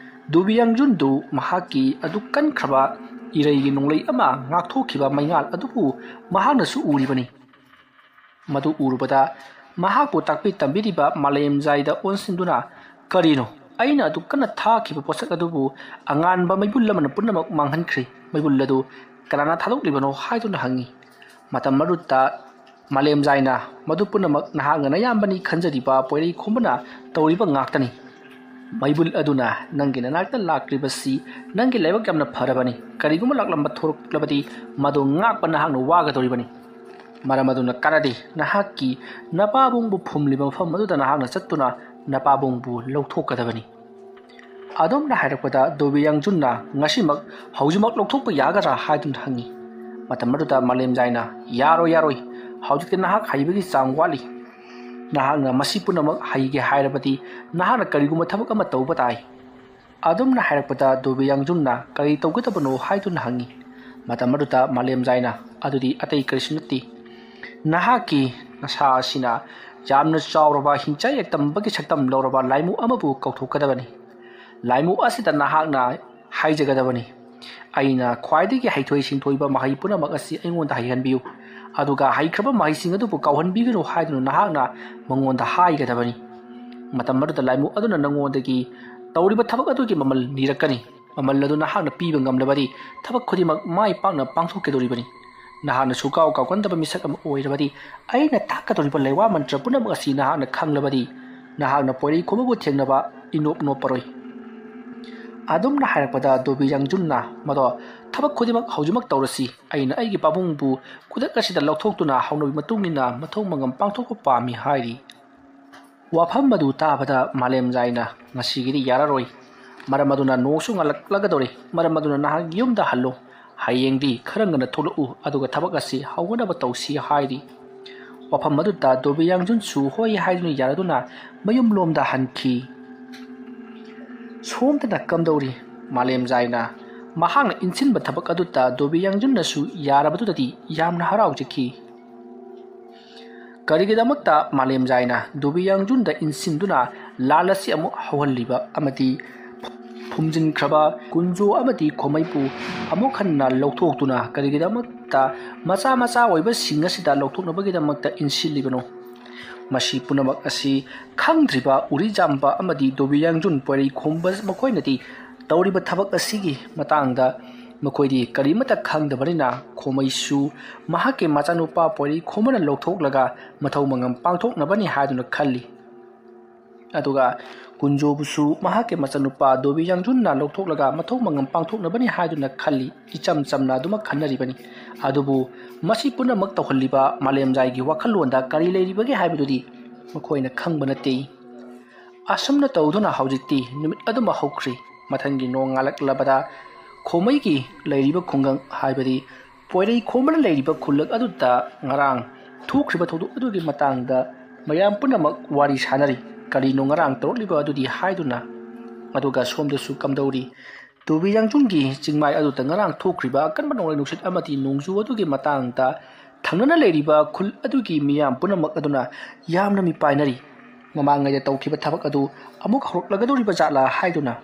ꯗꯨꯕꯤꯌꯥꯡꯖꯨꯟꯗꯨ ꯃꯍꯥꯛꯀꯤ ꯑꯗꯨꯛ ꯀꯟꯈ꯭ꯔꯕ ꯏꯔꯩꯒꯤ ꯅꯣꯡꯂꯩ ꯑꯃ ꯉꯥꯛꯊꯣꯛꯈꯤꯕ ꯃꯩꯉꯥꯜ ꯑꯗꯨꯕꯨ ꯃꯍꯥꯛꯅꯁꯨ ꯎꯔꯤꯕꯅꯤ꯫ ꯃꯗꯨ ꯎꯔꯨꯕꯗ ꯃꯍꯥꯛꯄꯨ ꯇꯥꯛꯄꯤ ꯇꯝꯕꯤꯔꯤꯕ ꯃꯥꯂꯦꯝꯖꯥꯏꯗ ꯑꯣꯟꯁꯤꯟꯗꯨꯅ, "ꯀꯔꯤꯅꯣ? ꯑꯩꯅ ꯑꯗꯨꯛ ꯀꯟꯅ ꯊꯥꯈꯤꯕ ꯄꯣꯠꯁꯛ ꯑꯗꯨꯕꯨ ꯑꯉꯥꯟꯕ ꯃꯩꯕꯨꯜ ꯑꯃꯅ ꯄꯨꯝꯅꯃꯛ ꯃꯥꯡꯍꯟꯈ꯭ꯔꯦ꯫ ꯃꯩꯕꯨꯜ ꯑꯗꯨ ꯀꯅꯥꯅ ꯊꯥꯗꯣꯛꯂꯤꯕꯅꯣ?" ꯍꯥꯏꯗꯨꯅ ꯍꯪꯉꯤ꯫ ꯃꯇꯝ ꯑꯗꯨꯗ ꯃꯥꯂꯦꯝꯖꯥꯏꯅ, "ꯃꯗꯨ ꯄꯨꯝꯅꯃꯛ ꯅꯍꯥꯛꯅ ꯅꯌꯥꯝꯕꯅꯤ ꯈꯟꯖꯔꯤꯕ ꯄꯣꯏꯔꯩ ꯈꯣꯝꯕꯅ ꯇꯧꯔꯤꯕ ꯉꯥꯛꯇꯅꯤ꯫ ꯃꯩꯕꯨꯜ ꯑꯗꯨꯅ ꯅꯪꯒꯤ ꯅꯅꯥꯛꯇ ꯂꯥꯛꯂꯤꯕꯁꯤ ꯅꯪꯒꯤ ꯂꯥꯏꯕꯛ ꯌꯥꯝꯅ ꯐꯔꯕꯅꯤ꯫ ꯀꯔꯤꯒꯨꯝꯕ ꯂꯥꯛꯂꯝꯕ ꯊꯣꯔꯛꯂꯕꯗꯤ ꯃꯗꯨ ꯉꯥꯛꯄ ꯅꯍꯥꯛꯅ ꯋꯥꯒꯗꯧꯔꯤꯕꯅꯤ꯫ ꯃꯔꯝ ꯑꯗꯨꯅ ꯀꯥꯟꯅꯗꯦ, ꯅꯍꯥꯛꯀꯤ ꯅꯄꯥꯕꯨꯡꯕꯨ ꯐꯨꯝꯂꯤꯕ ꯃꯐꯝ ꯑꯗꯨꯗ ꯅꯍꯥꯛꯅ ꯆꯠꯇꯨꯅ ꯅꯄꯥꯕꯨꯡꯕꯨ ꯂꯧꯊꯣꯛꯀꯗꯕꯅꯤ꯫" ꯑꯗꯨꯝꯅ ꯍꯥꯏꯔꯛꯄꯗ ꯗꯣꯕꯤ ꯌꯥꯡꯖꯨꯟꯅ, "ꯉꯁꯤꯃꯛ, ꯍꯧꯖꯤꯛꯃꯛ ꯂꯧꯊꯣꯛꯄ ꯌꯥꯒꯗ꯭ꯔꯥ?" ꯍꯥꯏꯗꯨꯅ ꯍꯪꯉꯤ꯫ ꯃꯇꯝ ꯑꯗꯨꯗ ꯃꯥꯂꯦꯝꯖꯥꯏꯅ, "ꯌꯥꯔꯣꯏ, ꯌꯥꯔꯣꯏ, ꯍꯧꯖꯤꯛꯇꯤ ꯅꯍꯥꯛ ꯍꯩꯕꯒꯤ ꯆꯥꯡ ꯋꯥꯠꯂꯤ꯫ ꯅꯍꯥꯛꯅ ꯃꯁꯤ ꯄꯨꯝꯅꯃꯛ ꯍꯩꯒꯦ ꯍꯥꯏꯔꯕꯗꯤ ꯅꯍꯥꯛꯅ ꯀꯔꯤꯒꯨꯝꯕ ꯊꯕꯛ ꯑꯃ ꯇꯧꯕ ꯇꯥꯏ꯫" ꯑꯗꯨꯝꯅ ꯍꯥꯏꯔꯛꯄꯗ ꯗꯣꯕꯤ ꯌꯥꯡꯖꯨꯟꯅ, "ꯀꯔꯤ ꯇꯧꯒꯗꯕꯅꯣ?" ꯍꯥꯏꯗꯨꯅ ꯍꯪꯉꯤ꯫ ꯃꯇꯝ ꯑꯗꯨꯗ ꯃꯥꯂꯦꯝꯖꯥꯏꯅ, "ꯑꯗꯨꯗꯤ ꯑꯇꯩ ꯀꯔꯤꯁꯨ ꯅꯠꯇꯦ, ꯅꯍꯥꯛꯀꯤ ꯅꯁꯥ ꯑꯁꯤꯅ ꯌꯥꯝꯅ ꯆꯥꯎꯔꯕ ꯍꯤꯡꯆꯥꯏ ꯌꯥꯏꯇꯝꯕꯒꯤ ꯁꯛꯇꯝ ꯂꯧꯔꯕ ꯂꯥꯏꯃꯨ ꯑꯃꯕꯨ ꯀꯧꯊꯣꯛꯀꯗꯕꯅꯤ꯫ ꯂꯥꯏꯃꯨ ꯑꯁꯤꯗ ꯅꯍꯥꯛꯅ ꯍꯥꯏꯖꯒꯗꯕꯅꯤ, 'ꯑꯩꯅ ꯈ꯭ꯋꯥꯏꯗꯒꯤ ꯍꯩꯊꯣꯏ ꯁꯤꯡꯊꯣꯏꯕ ꯃꯍꯩ ꯄꯨꯝꯅꯃꯛ ꯑꯁꯤ ꯑꯩꯉꯣꯟꯗ ꯍꯩꯍꯟꯕꯤꯌꯨ, ꯑꯗꯨꯒ ꯍꯩꯈ꯭ꯔꯕ ꯃꯍꯩꯁꯤꯡ ꯑꯗꯨꯕꯨ ꯀꯥꯎꯍꯟꯕꯤꯒꯅꯨ' ꯍꯥꯏꯗꯨꯅ ꯅꯍꯥꯛꯅ ꯃꯉꯣꯟꯗ ꯍꯥꯏꯒꯗꯕꯅꯤ꯫ ꯃꯇꯝ ꯑꯗꯨꯗ ꯂꯥꯏꯃꯨ ꯑꯗꯨꯅ ꯅꯉꯣꯟꯗꯒꯤ ꯇꯧꯔꯤꯕ ꯊꯕꯛ ꯑꯗꯨꯒꯤ ꯃꯃꯜ ꯅꯤꯔꯛꯀꯅꯤ꯫ ꯃꯃꯜ ꯑꯗꯨ ꯅꯍꯥꯛꯅ ꯄꯤꯕ ꯉꯝꯂꯕꯗꯤ ꯊꯕꯛ ꯈꯨꯗꯤꯡꯃꯛ ꯃꯥꯏ ꯄꯥꯛꯅ ꯄꯥꯡꯊꯣꯛꯀꯗꯧꯔꯤꯕꯅꯤ꯫ ꯅꯍꯥꯛꯅ ꯁꯨꯀꯥꯎ ꯀꯥꯎꯒꯟꯗꯕ ꯃꯤꯁꯛ ꯑꯃ ꯑꯣꯏꯔꯕꯗꯤ ꯑꯩꯅ ꯇꯥꯛꯀꯗꯧꯔꯤꯕ ꯂꯩꯋꯥ ꯃꯟꯇ꯭ꯔ ꯄꯨꯝꯅꯃꯛ ꯑꯁꯤ ꯅꯍꯥꯛꯅ ꯈꯪꯂꯕꯗꯤ ꯅꯍꯥꯛꯅ ꯄꯣꯏꯔꯩ ꯈꯣꯝꯕꯕꯨ ꯊꯦꯡꯅꯕ ꯏꯅꯣꯞ ꯅꯣꯞꯄꯔꯣꯏ꯫" ꯑꯗꯨꯝꯅ ꯍꯥꯏꯔꯛꯄꯗ ꯗꯣꯕꯤ ꯌꯥꯡꯖꯨꯟꯅ, "ꯃꯗꯣ ꯊꯕꯛ ꯈꯨꯗꯤꯡꯃꯛ ꯍꯧꯖꯤꯛꯃꯛ ꯇꯧꯔꯁꯤ꯫ ꯑꯩꯅ ꯑꯩꯒꯤ ꯄꯥꯕꯨꯡꯕꯨ ꯈꯨꯗꯛ ꯑꯁꯤꯗ ꯂꯧꯊꯣꯛꯇꯨꯅ ꯍꯧꯅꯕꯤ ꯃꯇꯨꯡ ꯏꯟꯅ ꯃꯊꯧ ꯃꯉꯝ ꯄꯥꯡꯊꯣꯛꯄ ꯄꯥꯝꯃꯤ" ꯍꯥꯏꯔꯤ꯫ ꯋꯥꯐꯝ ꯑꯗꯨ ꯇꯥꯕꯗ ꯃꯥꯂꯦꯝꯖꯥꯏꯅ, "ꯉꯁꯤꯒꯤꯗꯤ ꯌꯥꯔꯔꯣꯏ꯫ ꯃꯔꯝ ꯑꯗꯨꯅ ꯅꯣꯡꯁꯨ ꯉꯥꯜꯂꯛꯂꯒꯗꯧꯔꯦ꯫ ꯃꯔꯝ ꯑꯗꯨꯅ ꯅꯍꯥꯛ ꯌꯨꯝꯗ ꯍꯜꯂꯨ꯫ ꯍꯌꯦꯡꯗꯤ ꯈꯔ ꯉꯟꯅ ꯊꯣꯛꯂꯛꯎ, ꯑꯗꯨꯒ ꯊꯕꯛ ꯑꯁꯤ ꯍꯧꯅꯅꯕ ꯇꯧꯁꯤ" ꯍꯥꯏꯔꯤ꯫ ꯋꯥꯐꯝ ꯑꯗꯨꯗ ꯗꯣꯕꯤ ꯌꯥꯡꯖꯨꯟꯁꯨ ꯍꯣꯏ ꯍꯥꯏꯗꯨꯅ ꯌꯥꯔꯗꯨꯅ ꯃꯌꯨꯝꯂꯣꯝꯗ ꯍꯟꯈꯤ꯫ ꯁꯣꯝꯗꯅ ꯀꯝꯗꯧꯔꯤ? ꯃꯥꯂꯦꯝꯖꯥꯏꯅ ꯃꯍꯥꯛꯅ ꯏꯟꯁꯤꯟꯕ ꯊꯕꯛ ꯑꯗꯨꯗ ꯗꯣꯕꯤ ꯌꯥꯡꯖꯨꯟꯅꯁꯨ ꯌꯥꯔꯕꯗꯨꯗꯗꯤ ꯌꯥꯝꯅ ꯍꯔꯥꯎꯖꯈꯤ꯫ ꯀꯔꯤꯒꯤꯗꯃꯛꯇ ꯃꯥꯂꯦꯝꯖꯥꯏꯅ ꯗꯣꯕꯤ ꯌꯥꯡꯖꯨꯟꯗ ꯏꯟꯁꯤꯟꯗꯨꯅ ꯂꯥꯟ ꯑꯁꯤ ꯑꯃꯨꯛ ꯍꯧꯍꯜꯂꯤꯕ ꯑꯃꯗꯤ ꯐꯨꯝꯖꯤꯟꯈ꯭ꯔꯕ ꯀꯨꯟꯖꯣ ꯑꯃꯗꯤ ꯈꯣꯃꯩꯕꯨ ꯑꯃꯨꯛ ꯍꯟꯅ ꯂꯧꯊꯣꯛꯇꯨꯅ ꯀꯔꯤꯒꯤꯗꯃꯛꯇ ꯃꯆꯥ ꯃꯆꯥ ꯑꯣꯏꯕꯁꯤꯡ ꯑꯁꯤꯗ ꯂꯧꯊꯣꯛꯅꯕꯒꯤꯗꯃꯛꯇ ꯏꯟꯁꯤꯜꯂꯤꯕꯅꯣ? ꯃꯁꯤ ꯄꯨꯝꯅꯃꯛ ꯑꯁꯤ ꯈꯪꯗ꯭ꯔꯤꯕ ꯎꯔꯤꯖꯥꯝꯕ ꯑꯃꯗꯤ ꯗꯣꯕꯤ ꯌꯥꯡꯖꯨꯟ ꯄꯣꯏꯔꯩ ꯈꯣꯝꯕ ꯃꯈꯣꯏꯅꯗꯤ ꯇꯧꯔꯤꯕ ꯊꯕꯛ ꯑꯁꯤꯒꯤ ꯃꯇꯥꯡꯗ ꯃꯈꯣꯏꯗꯤ ꯀꯔꯤꯃꯠꯇ ꯈꯪꯗꯕꯅꯤꯅ ꯈꯣꯃꯩꯁꯨ ꯃꯍꯥꯛꯀꯤ ꯃꯆꯥꯅꯨꯄꯥ ꯄꯣꯏꯔꯩ ꯈꯣꯝꯕꯅ ꯂꯧꯊꯣꯛꯂꯒ ꯃꯊꯧ ꯃꯉꯝ ꯄꯥꯡꯊꯣꯛꯅꯕꯅꯤ ꯍꯥꯏꯗꯨꯅ ꯈꯜꯂꯤ꯫ ꯑꯗꯨꯒ ꯀꯨꯟꯖꯣꯕꯨꯁꯨ ꯃꯍꯥꯛꯀꯤ ꯃꯆꯥꯅꯨꯄꯥ ꯗꯣꯕꯤ ꯌꯥꯡꯖꯨꯟꯅ ꯂꯧꯊꯣꯛꯂꯒ ꯃꯊꯧ ꯃꯉꯝ ꯄꯥꯡꯊꯣꯛꯅꯕꯅꯤ ꯍꯥꯏꯗꯨꯅ ꯈꯜꯂꯤ꯫ ꯏꯆꯝ ꯆꯝꯅ ꯑꯗꯨꯃꯛ ꯈꯟꯅꯔꯤꯕꯅꯤ꯫ ꯑꯗꯨꯕꯨ ꯃꯁꯤ ꯄꯨꯝꯅꯃꯛ ꯇꯧꯍꯜꯂꯤꯕ ꯃꯥꯂꯦꯝꯖꯥꯏꯒꯤ ꯋꯥꯈꯜꯂꯣꯟꯗ ꯀꯔꯤ ꯂꯩꯔꯤꯕꯒꯦ ꯍꯥꯏꯕꯗꯨꯗꯤ ꯃꯈꯣꯏꯅ ꯈꯪꯕ ꯅꯠꯇꯦ꯫ ꯑꯁꯨꯝꯅ ꯇꯧꯗꯨꯅ ꯍꯧꯖꯤꯛꯇꯤ ꯅꯨꯃꯤꯠ ꯑꯗꯨꯃ ꯍꯧꯈ꯭ꯔꯤ꯫ ꯃꯊꯪꯒꯤ ꯅꯣꯡ ꯉꯥꯜꯂꯛꯂꯕꯗ ꯈꯣꯃꯩꯒꯤ ꯂꯩꯔꯤꯕ ꯈꯨꯡꯒꯪ, ꯍꯥꯏꯕꯗꯤ ꯄꯣꯏꯔꯩ ꯈꯣꯝꯕꯅ ꯂꯩꯔꯤꯕ ꯈꯨꯜꯂꯛ ꯑꯗꯨꯗ ꯉꯔꯥꯡ ꯊꯣꯛꯈ꯭ꯔꯤꯕ ꯊꯧꯗꯣꯛ ꯑꯗꯨꯒꯤ ꯃꯇꯥꯡꯗ ꯃꯌꯥꯝ ꯄꯨꯝꯅꯃꯛ ꯋꯥꯔꯤ ꯁꯥꯅꯔꯤ꯫ ꯀꯔꯤꯅꯣ ꯉꯔꯥꯡ ꯇꯧꯔꯛꯂꯤꯕ ꯑꯗꯨꯗꯤ ꯍꯥꯏꯗꯨꯅ꯫ ꯑꯗꯨꯒ ꯁꯣꯝꯗꯁꯨ ꯀꯝꯗꯧꯔꯤ? ꯗꯣꯕꯤ ꯌꯥꯡꯖꯨꯟꯒꯤ ꯆꯤꯡꯃꯥꯏ ꯑꯗꯨꯗ ꯉꯔꯥꯡ ꯊꯣꯛꯈ꯭ꯔꯤꯕ ꯑꯀꯟꯕ ꯅꯣꯡꯂꯩ ꯅꯨꯡꯁꯤꯠ ꯑꯃꯗꯤ ꯅꯣꯡꯖꯨ ꯑꯗꯨꯒꯤ ꯃꯇꯥꯡꯗ ꯊꯪꯅꯅ ꯂꯩꯔꯤꯕ ꯈꯨꯜ ꯑꯗꯨꯒꯤ ꯃꯤꯌꯥꯝ ꯄꯨꯝꯅꯃꯛ ꯑꯗꯨꯅ ꯌꯥꯝꯅ ꯃꯤꯄꯥꯏꯅꯔꯤ꯫ ꯃꯃꯥꯡꯉꯩꯗ ꯇꯧꯈꯤꯕ ꯊꯕꯛ ꯑꯗꯨ ꯑꯃꯨꯛ ꯍꯧꯔꯛꯂꯒꯗꯧꯔꯤꯕ ꯖꯥꯠꯂꯥ ꯍꯥꯏꯗꯨꯅ꯫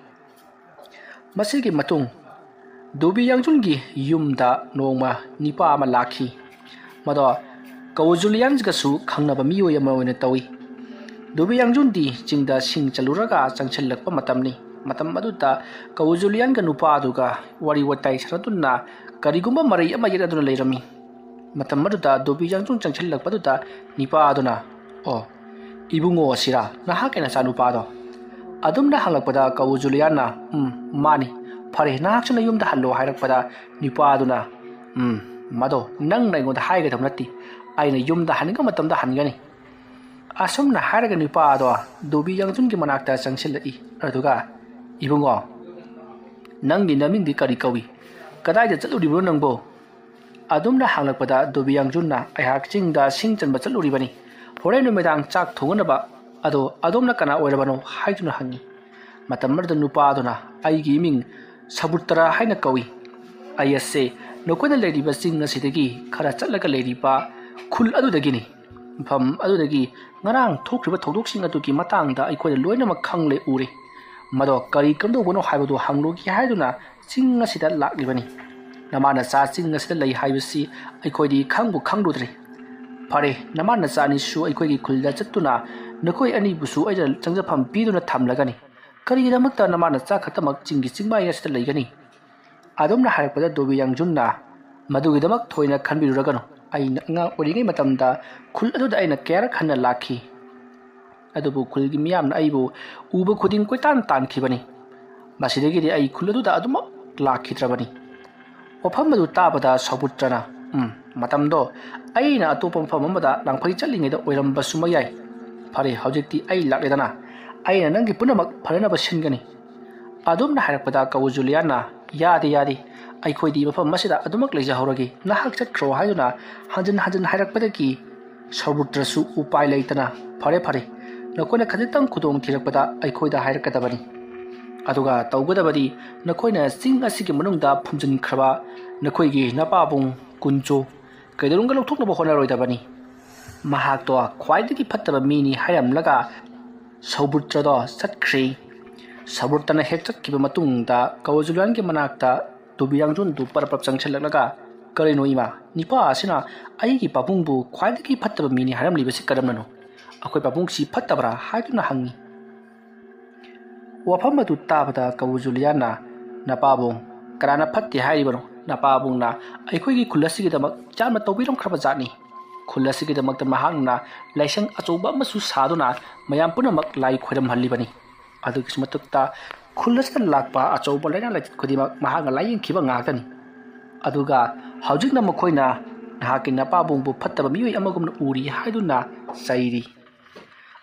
ꯃꯁꯤꯒꯤ ꯃꯇꯨꯡ ꯗꯣꯕꯤ ꯌꯥꯡꯖꯨꯟꯒꯤ ꯌꯨꯝꯗ ꯅꯣꯡꯃ ꯅꯤꯄꯥ ꯑꯃ ꯂꯥꯛꯈꯤ꯫ ꯃꯗꯣ ꯀꯧ ꯖꯨꯂꯤꯌꯥꯟꯒꯁꯨ ꯈꯪꯅꯕ ꯃꯤꯑꯣꯏ ꯑꯃ ꯑꯣꯏꯅ ꯇꯧꯏ꯫ ꯗꯣꯕꯤ ꯌꯥꯡꯖꯨꯟꯗꯤ ꯆꯤꯡꯗ ꯁꯤꯡ ꯆꯜꯂꯨꯔꯒ ꯆꯪꯁꯤꯜꯂꯛꯄ ꯃꯇꯝꯅꯤ꯫ ꯃꯇꯝ ꯑꯗꯨꯗ ꯀꯧ ꯖꯨꯂꯤꯌꯥꯟꯒ ꯅꯨꯄꯥ ꯑꯗꯨꯒ ꯋꯥꯔꯤ ꯋꯥꯇꯥꯏ ꯁꯥꯟꯅꯗꯨꯅ ꯀꯔꯤꯒꯨꯝꯕ ꯃꯔꯩ ꯑꯃ ꯌꯦꯠꯅꯗꯨꯅ ꯂꯩꯔꯝꯃꯤ꯫ ꯃꯇꯝ ꯑꯗꯨꯗ ꯗꯣꯕꯤ ꯌꯥꯡꯖꯨꯟ ꯆꯪꯁꯤꯜꯂꯛꯄꯗꯨꯗ ꯅꯤꯄꯥ ꯑꯗꯨꯅ, "ꯑꯣ, ꯏꯕꯨꯡꯉꯣ ꯑꯁꯤꯔꯥ ꯅꯍꯥꯛꯀꯤ ꯅꯆꯥꯅꯨꯄꯥꯗꯣ?" ꯑꯗꯨꯝꯅ ꯍꯪꯂꯛꯄꯗ ꯀꯧ ꯖꯨꯂꯤꯌꯥꯟꯅ, "ꯎꯝ, ꯃꯥꯅꯤ꯫ ꯐꯔꯦ, ꯅꯍꯥꯛꯁꯨ ꯅꯌꯨꯝꯗ ꯍꯜꯂꯣ" ꯍꯥꯏꯔꯛꯄꯗ ꯅꯤꯄꯥ ꯑꯗꯨꯅ, "ꯎꯝ, ꯃꯗꯣ ꯅꯪꯅ ꯑꯩꯉꯣꯟꯗ ꯍꯥꯏꯒꯗꯕ ꯅꯠꯇꯦ꯫ ꯑꯩꯅ ꯌꯨꯝꯗ ꯍꯟꯅꯤꯡꯕ ꯃꯇꯝꯗ ꯍꯟꯒꯅꯤ"꯫ ꯑꯁꯨꯝꯅ ꯍꯥꯏꯔꯒ ꯅꯤꯄꯥ ꯑꯗꯣ ꯗꯣꯕꯤ ꯌꯥꯡꯖꯨꯟꯒꯤ ꯃꯅꯥꯛꯇ ꯆꯪꯁꯤꯜꯂꯛꯏ꯫ ꯑꯗꯨꯒ, "ꯏꯕꯨꯡꯉꯣ, ꯅꯪꯒꯤ ꯅꯃꯤꯡꯗꯤ ꯀꯔꯤ ꯀꯧꯏ? ꯀꯗꯥꯏꯗ ꯆꯠꯂꯨꯔꯤꯕꯅꯣ ꯅꯪꯕꯣ?" ꯑꯗꯨꯝꯅ ꯍꯪꯂꯛꯄꯗ ꯗꯣꯕꯤ ꯌꯥꯡꯖꯨꯟꯅ, "ꯑꯩꯍꯥꯛ ꯆꯤꯡꯗ ꯁꯤꯡ ꯆꯟꯕ ꯆꯠꯂꯨꯔꯤꯕꯅꯤ꯫ ꯍꯣꯔꯦꯟ ꯅꯨꯃꯤꯗꯥꯡ ꯆꯥꯛ ꯊꯣꯡꯅꯅꯕ꯫ ꯑꯗꯣ ꯑꯗꯣꯝꯅ ꯀꯅꯥ ꯑꯣꯏꯔꯕꯅꯣ?" ꯍꯥꯏꯗꯨꯅ ꯍꯪꯉꯤ꯫ ꯃꯇꯝ ꯑꯗꯨꯗ ꯅꯨꯄꯥ ꯑꯗꯨꯅ, "ꯑꯩꯒꯤ ꯏꯃꯤꯡ ꯁꯕꯨꯇ꯭ꯔ ꯍꯥꯏꯅ ꯀꯧꯏ꯫ ꯑꯩ ꯑꯁꯦ ꯅꯈꯣꯏꯅ ꯂꯩꯔꯤꯕ ꯆꯤꯡ ꯑꯁꯤꯗꯒꯤ ꯈꯔ ꯆꯠꯂꯒ ꯂꯩꯔꯤꯕ ꯈꯨꯜ ꯑꯗꯨꯗꯒꯤꯅꯤ꯫ ꯃꯐꯝ ꯑꯗꯨꯗꯒꯤ ꯉꯔꯥꯡ ꯊꯣꯛꯈ꯭ꯔꯤꯕ ꯊꯧꯗꯣꯛꯁꯤꯡ ꯑꯗꯨꯒꯤ ꯃꯇꯥꯡꯗ ꯑꯩꯈꯣꯏꯅ ꯂꯣꯏꯅꯃꯛ ꯈꯪꯂꯦ ꯎꯔꯦ꯫ ꯃꯗꯣ ꯀꯔꯤ ꯀꯝꯗꯧꯕꯅꯣ ꯍꯥꯏꯕꯗꯨ ꯍꯪꯂꯨꯒꯦ ꯍꯥꯏꯗꯨꯅ ꯆꯤꯡ ꯑꯁꯤꯗ ꯂꯥꯛꯂꯤꯕꯅꯤ꯫ ꯅꯃꯥ ꯅꯆꯥ ꯆꯤꯡ ꯑꯁꯤꯗ ꯂꯩ ꯍꯥꯏꯕꯁꯤ ꯑꯩꯈꯣꯏꯗꯤ ꯈꯪꯕꯨ ꯈꯪꯂꯨꯗ꯭ꯔꯤ"꯫ ꯐꯔꯦ, ꯅꯃꯥ ꯅꯆꯥ ꯑꯅꯤꯁꯨ ꯑꯩꯈꯣꯏꯒꯤ ꯈꯨꯜꯗ ꯆꯠꯇꯨꯅ ꯅꯈꯣꯏ ꯑꯅꯤꯕꯨꯁꯨ ꯑꯩꯅ ꯆꯪꯖꯐꯝ ꯄꯤꯗꯨꯅ ꯊꯝꯂꯒꯅꯤ꯫ ꯀꯔꯤꯒꯤꯗꯃꯛꯇ ꯅꯃꯥ ꯅꯆꯥ ꯈꯛꯇꯃꯛ ꯆꯤꯡꯒꯤ ꯆꯤꯡꯃꯥꯏ ꯑꯁꯤꯗ ꯂꯩꯒꯅꯤ?" ꯑꯗꯨꯝꯅ ꯍꯥꯏꯔꯛꯄꯗ ꯗꯣꯕꯤ ꯌꯥꯡꯖꯨꯟꯅ, "ꯃꯗꯨꯒꯤꯗꯃꯛ ꯊꯣꯏꯅ ꯈꯟꯕꯤꯔꯨꯔꯒꯅꯨ꯫ ꯑꯩꯅ ꯑꯉꯥꯡ ꯑꯣꯏꯔꯤꯉꯩ ꯃꯇꯝꯗ ꯈꯨꯜ ꯑꯗꯨꯗ ꯑꯩꯅ ꯀꯌꯥꯔꯛ ꯍꯟꯅ ꯂꯥꯛꯈꯤ꯫ ꯑꯗꯨꯕꯨ ꯈꯨꯜꯒꯤ ꯃꯤꯌꯥꯝꯅ ꯑꯩꯕꯨ ꯎꯕ ꯈꯨꯗꯤꯡ ꯀꯣꯏꯇꯥꯟ ꯇꯥꯟꯈꯤꯕꯅꯤ꯫ ꯃꯁꯤꯗꯒꯤꯗꯤ ꯑꯩ ꯈꯨꯜ ꯑꯗꯨꯗ ꯑꯗꯨꯃꯛ ꯂꯥꯛꯈꯤꯗ꯭ꯔꯕꯅꯤ꯫" ꯋꯥꯐꯝ ꯑꯗꯨ ꯇꯥꯕꯗ ꯁꯧꯕꯨꯠꯇ꯭ꯔꯅ, "ꯎꯝ, ꯃꯇꯝꯗꯣ ꯑꯩꯅ ꯑꯇꯣꯞꯄ ꯃꯐꯝ ꯑꯃꯗ ꯂꯥꯡꯐꯩ ꯆꯠꯂꯤꯉꯩꯗ ꯑꯣꯏꯔꯝꯕꯁꯨ ꯃꯌꯥꯏ꯫ ꯐꯔꯦ, ꯍꯧꯖꯤꯛꯇꯤ ꯑꯩ ꯂꯥꯛꯂꯦꯗꯅ, ꯑꯩꯅ ꯅꯪꯒꯤ ꯄꯨꯝꯅꯃꯛ ꯐꯅꯅꯕ ꯁꯤꯟꯒꯅꯤ꯫" ꯑꯗꯨꯝꯅ ꯍꯥꯏꯔꯛꯄꯗ ꯀꯧ ꯖꯨꯂꯤꯌꯥꯅ, "ꯌꯥꯗꯦ, ꯌꯥꯗꯦ, ꯑꯩꯈꯣꯏꯗꯤ ꯃꯐꯝ ꯑꯁꯤꯗ ꯑꯗꯨꯃꯛ ꯂꯩꯖꯍꯧꯔꯒꯦ, ꯅꯍꯥꯛ ꯆꯠꯈ꯭ꯔꯣ" ꯍꯥꯏꯗꯨꯅ ꯍꯟꯖꯤꯟ ꯍꯟꯖꯤꯟ ꯍꯥꯏꯔꯛꯄꯗꯒꯤ ꯁꯧꯕꯨꯠꯇ꯭ꯔꯁꯨ ꯎꯄꯥꯏ ꯂꯩꯇꯅ, "ꯐꯔꯦ, ꯐꯔꯦ, ꯅꯈꯣꯏꯅ ꯈꯖꯤꯛꯇꯪ ꯈꯨꯗꯣꯡ ꯊꯤꯔꯛꯄꯗ ꯑꯩꯈꯣꯏꯗ ꯍꯥꯏꯔꯛꯀꯗꯕꯅꯤ꯫ ꯑꯗꯨꯒ ꯇꯧꯒꯗꯕꯗꯤ ꯅꯈꯣꯏꯅ ꯆꯤꯡ ꯑꯁꯤꯒꯤ ꯃꯅꯨꯡꯗ ꯐꯨꯝꯖꯤꯟꯈ꯭ꯔꯕ ꯅꯈꯣꯏꯒꯤ ꯅꯄꯥꯕꯨꯡ ꯀꯨꯟꯆꯨ ꯀꯩꯗꯧꯅꯨꯡꯗ ꯂꯧꯊꯣꯛꯅꯕ ꯍꯣꯠꯅꯔꯣꯏꯗꯕꯅꯤ꯫ ꯃꯍꯥꯛꯇꯣ ꯈ꯭ꯋꯥꯏꯗꯒꯤ ꯐꯠꯇꯕ ꯃꯤꯅꯤ" ꯍꯥꯏꯔꯝꯂꯒ ꯁꯧꯕꯨꯠꯇ꯭ꯔꯗꯣ ꯆꯠꯈ꯭ꯔꯤ꯫ ꯁꯧꯕꯨꯠꯇ꯭ꯔꯅ ꯍꯦꯛ ꯆꯠꯈꯤꯕ ꯃꯇꯨꯡꯗ ꯀꯧ ꯖꯨꯂꯤꯌꯥꯟꯒꯤ ꯃꯅꯥꯛꯇ ꯗꯣꯕꯤ ꯌꯥꯡꯖꯨꯟꯗꯨ ꯄꯔꯞ ꯄꯔꯞ ꯆꯪꯁꯤꯜꯂꯛꯂꯒ, "ꯀꯔꯤꯅꯣ ꯏꯃꯥ, ꯅꯤꯄꯥ ꯑꯁꯤꯅ ꯑꯩꯒꯤ ꯄꯥꯕꯨꯡꯕꯨ ꯈ꯭ꯋꯥꯏꯗꯒꯤ ꯐꯠꯇꯕ ꯃꯤꯅꯤ ꯍꯥꯏꯔꯝꯂꯤꯕꯁꯤ ꯀꯔꯝꯅꯅꯣ? ꯑꯩꯈꯣꯏ ꯄꯥꯕꯨꯡꯁꯤ ꯐꯠꯇꯕ꯭ꯔꯥ?" ꯍꯥꯏꯗꯨꯅ ꯍꯪꯉꯤ꯫ ꯋꯥꯐꯝ ꯑꯗꯨ ꯇꯥꯕꯗ ꯀꯧ ꯖꯨꯂꯤꯌꯥꯅ, "ꯅꯄꯥꯕꯨꯡ, ꯀꯅꯥꯅ ꯐꯠꯇꯦ ꯍꯥꯏꯔꯤꯕꯅꯣ? ꯅꯄꯥꯕꯨꯡꯅ ꯑꯩꯈꯣꯏꯒꯤ ꯈꯨꯜ ꯑꯁꯤꯒꯤꯗꯃꯛ ꯌꯥꯝꯅ ꯇꯧꯕꯤꯔꯝꯈ꯭ꯔꯕ ꯖꯥꯠꯅꯤ꯫ ꯈꯨꯜ ꯑꯁꯤꯒꯤꯗꯃꯛꯇ ꯃꯍꯥꯛꯅ ꯂꯥꯏꯁꯪ ꯑꯆꯧꯕ ꯑꯃꯁꯨ ꯁꯥꯗꯨꯅ ꯃꯌꯥꯝ ꯄꯨꯝꯅꯃꯛ ꯂꯥꯏ ꯈꯣꯏꯔꯝꯍꯜꯂꯤꯕꯅꯤ꯫ ꯑꯗꯨꯒꯤꯁꯨ ꯃꯊꯛꯇ ꯈꯨꯜ ꯑꯁꯤꯗ ꯂꯥꯛꯄ ꯑꯆꯧꯕ ꯂꯥꯏꯅꯥ ꯂꯥꯏꯆꯠ ꯈꯨꯗꯤꯡꯃꯛ ꯃꯍꯥꯛꯅ ꯂꯥꯏꯌꯦꯡꯈꯤꯕ ꯉꯥꯛꯇꯅꯤ꯫ ꯑꯗꯨꯒ ꯍꯧꯖꯤꯛꯅ ꯃꯈꯣꯏꯅ ꯅꯍꯥꯛꯀꯤ ꯅꯄꯥꯕꯨꯡꯕꯨ ꯐꯠꯇꯕ ꯃꯤꯑꯣꯏ ꯑꯃꯒꯨꯝꯅ ꯎꯔꯤ" ꯍꯥꯏꯗꯨꯅ ꯆꯩꯔꯤ꯫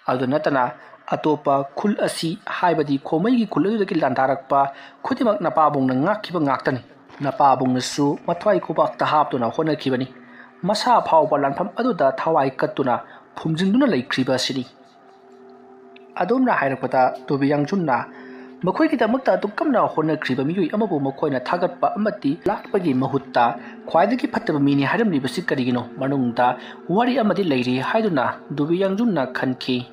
ꯑꯗꯨ ꯅꯠꯇꯅ ꯑꯇꯣꯞꯄ ꯈꯨꯜ ꯑꯁꯤ, ꯍꯥꯏꯕꯗꯤ ꯈꯣꯃꯩꯒꯤ ꯈꯨꯜ ꯑꯗꯨꯗꯒꯤ ꯂꯥꯟꯗꯥꯔꯛꯄ ꯈꯨꯗꯤꯡꯃꯛ ꯅꯄꯥꯕꯨꯡꯅ ꯉꯥꯛꯈꯤꯕ ꯉꯥꯛꯇꯅꯤ꯫ ꯅꯄꯥꯕꯨꯡꯅꯁꯨ ꯃꯊ꯭ꯋꯥꯏ ꯈꯨꯕꯥꯛꯇ ꯍꯥꯞꯇꯨꯅ ꯍꯣꯠꯅꯈꯤꯕꯅꯤ꯫ ꯃꯁꯥ ꯐꯥꯎꯕ ꯂꯥꯟꯐꯝ ꯑꯗꯨꯗ ꯊꯋꯥꯏ ꯀꯠꯇꯨꯅ ꯐꯨꯝꯖꯤꯟꯗꯨꯅ ꯂꯩꯈ꯭ꯔꯤꯕ ꯑꯁꯤꯅꯤ꯫ ꯑꯗꯣꯝꯅ ꯍꯥꯏꯔꯛꯄꯗ ꯗꯣꯕꯤ ꯌꯥꯡꯖꯨꯟꯅ, "ꯃꯈꯣꯏꯒꯤꯗꯃꯛꯇ ꯑꯗꯨꯛ ꯀꯟꯅ ꯍꯣꯠꯅꯈ꯭ꯔꯤꯕ ꯃꯤꯑꯣꯏ ꯑꯃꯕꯨ ꯃꯈꯣꯏꯅ ꯊꯥꯒꯠꯄ ꯑꯃꯗꯤ ꯂꯥꯠꯄꯒꯤ ꯃꯍꯨꯠꯇ ꯈ꯭ꯋꯥꯏꯗꯒꯤ ꯐꯠꯇꯕ ꯃꯤꯅꯤ ꯍꯥꯏꯔꯝꯂꯤꯕꯁꯤ ꯀꯔꯤꯒꯤꯅꯣ? ꯃꯅꯨꯡꯗ ꯋꯥꯔꯤ ꯑꯃꯗꯤ ꯂꯩꯔꯤ" ꯍꯥꯏꯗꯨꯅ ꯗꯣꯕꯤ ꯌꯥꯡꯖꯨꯟꯅ ꯈꯟꯈꯤ꯫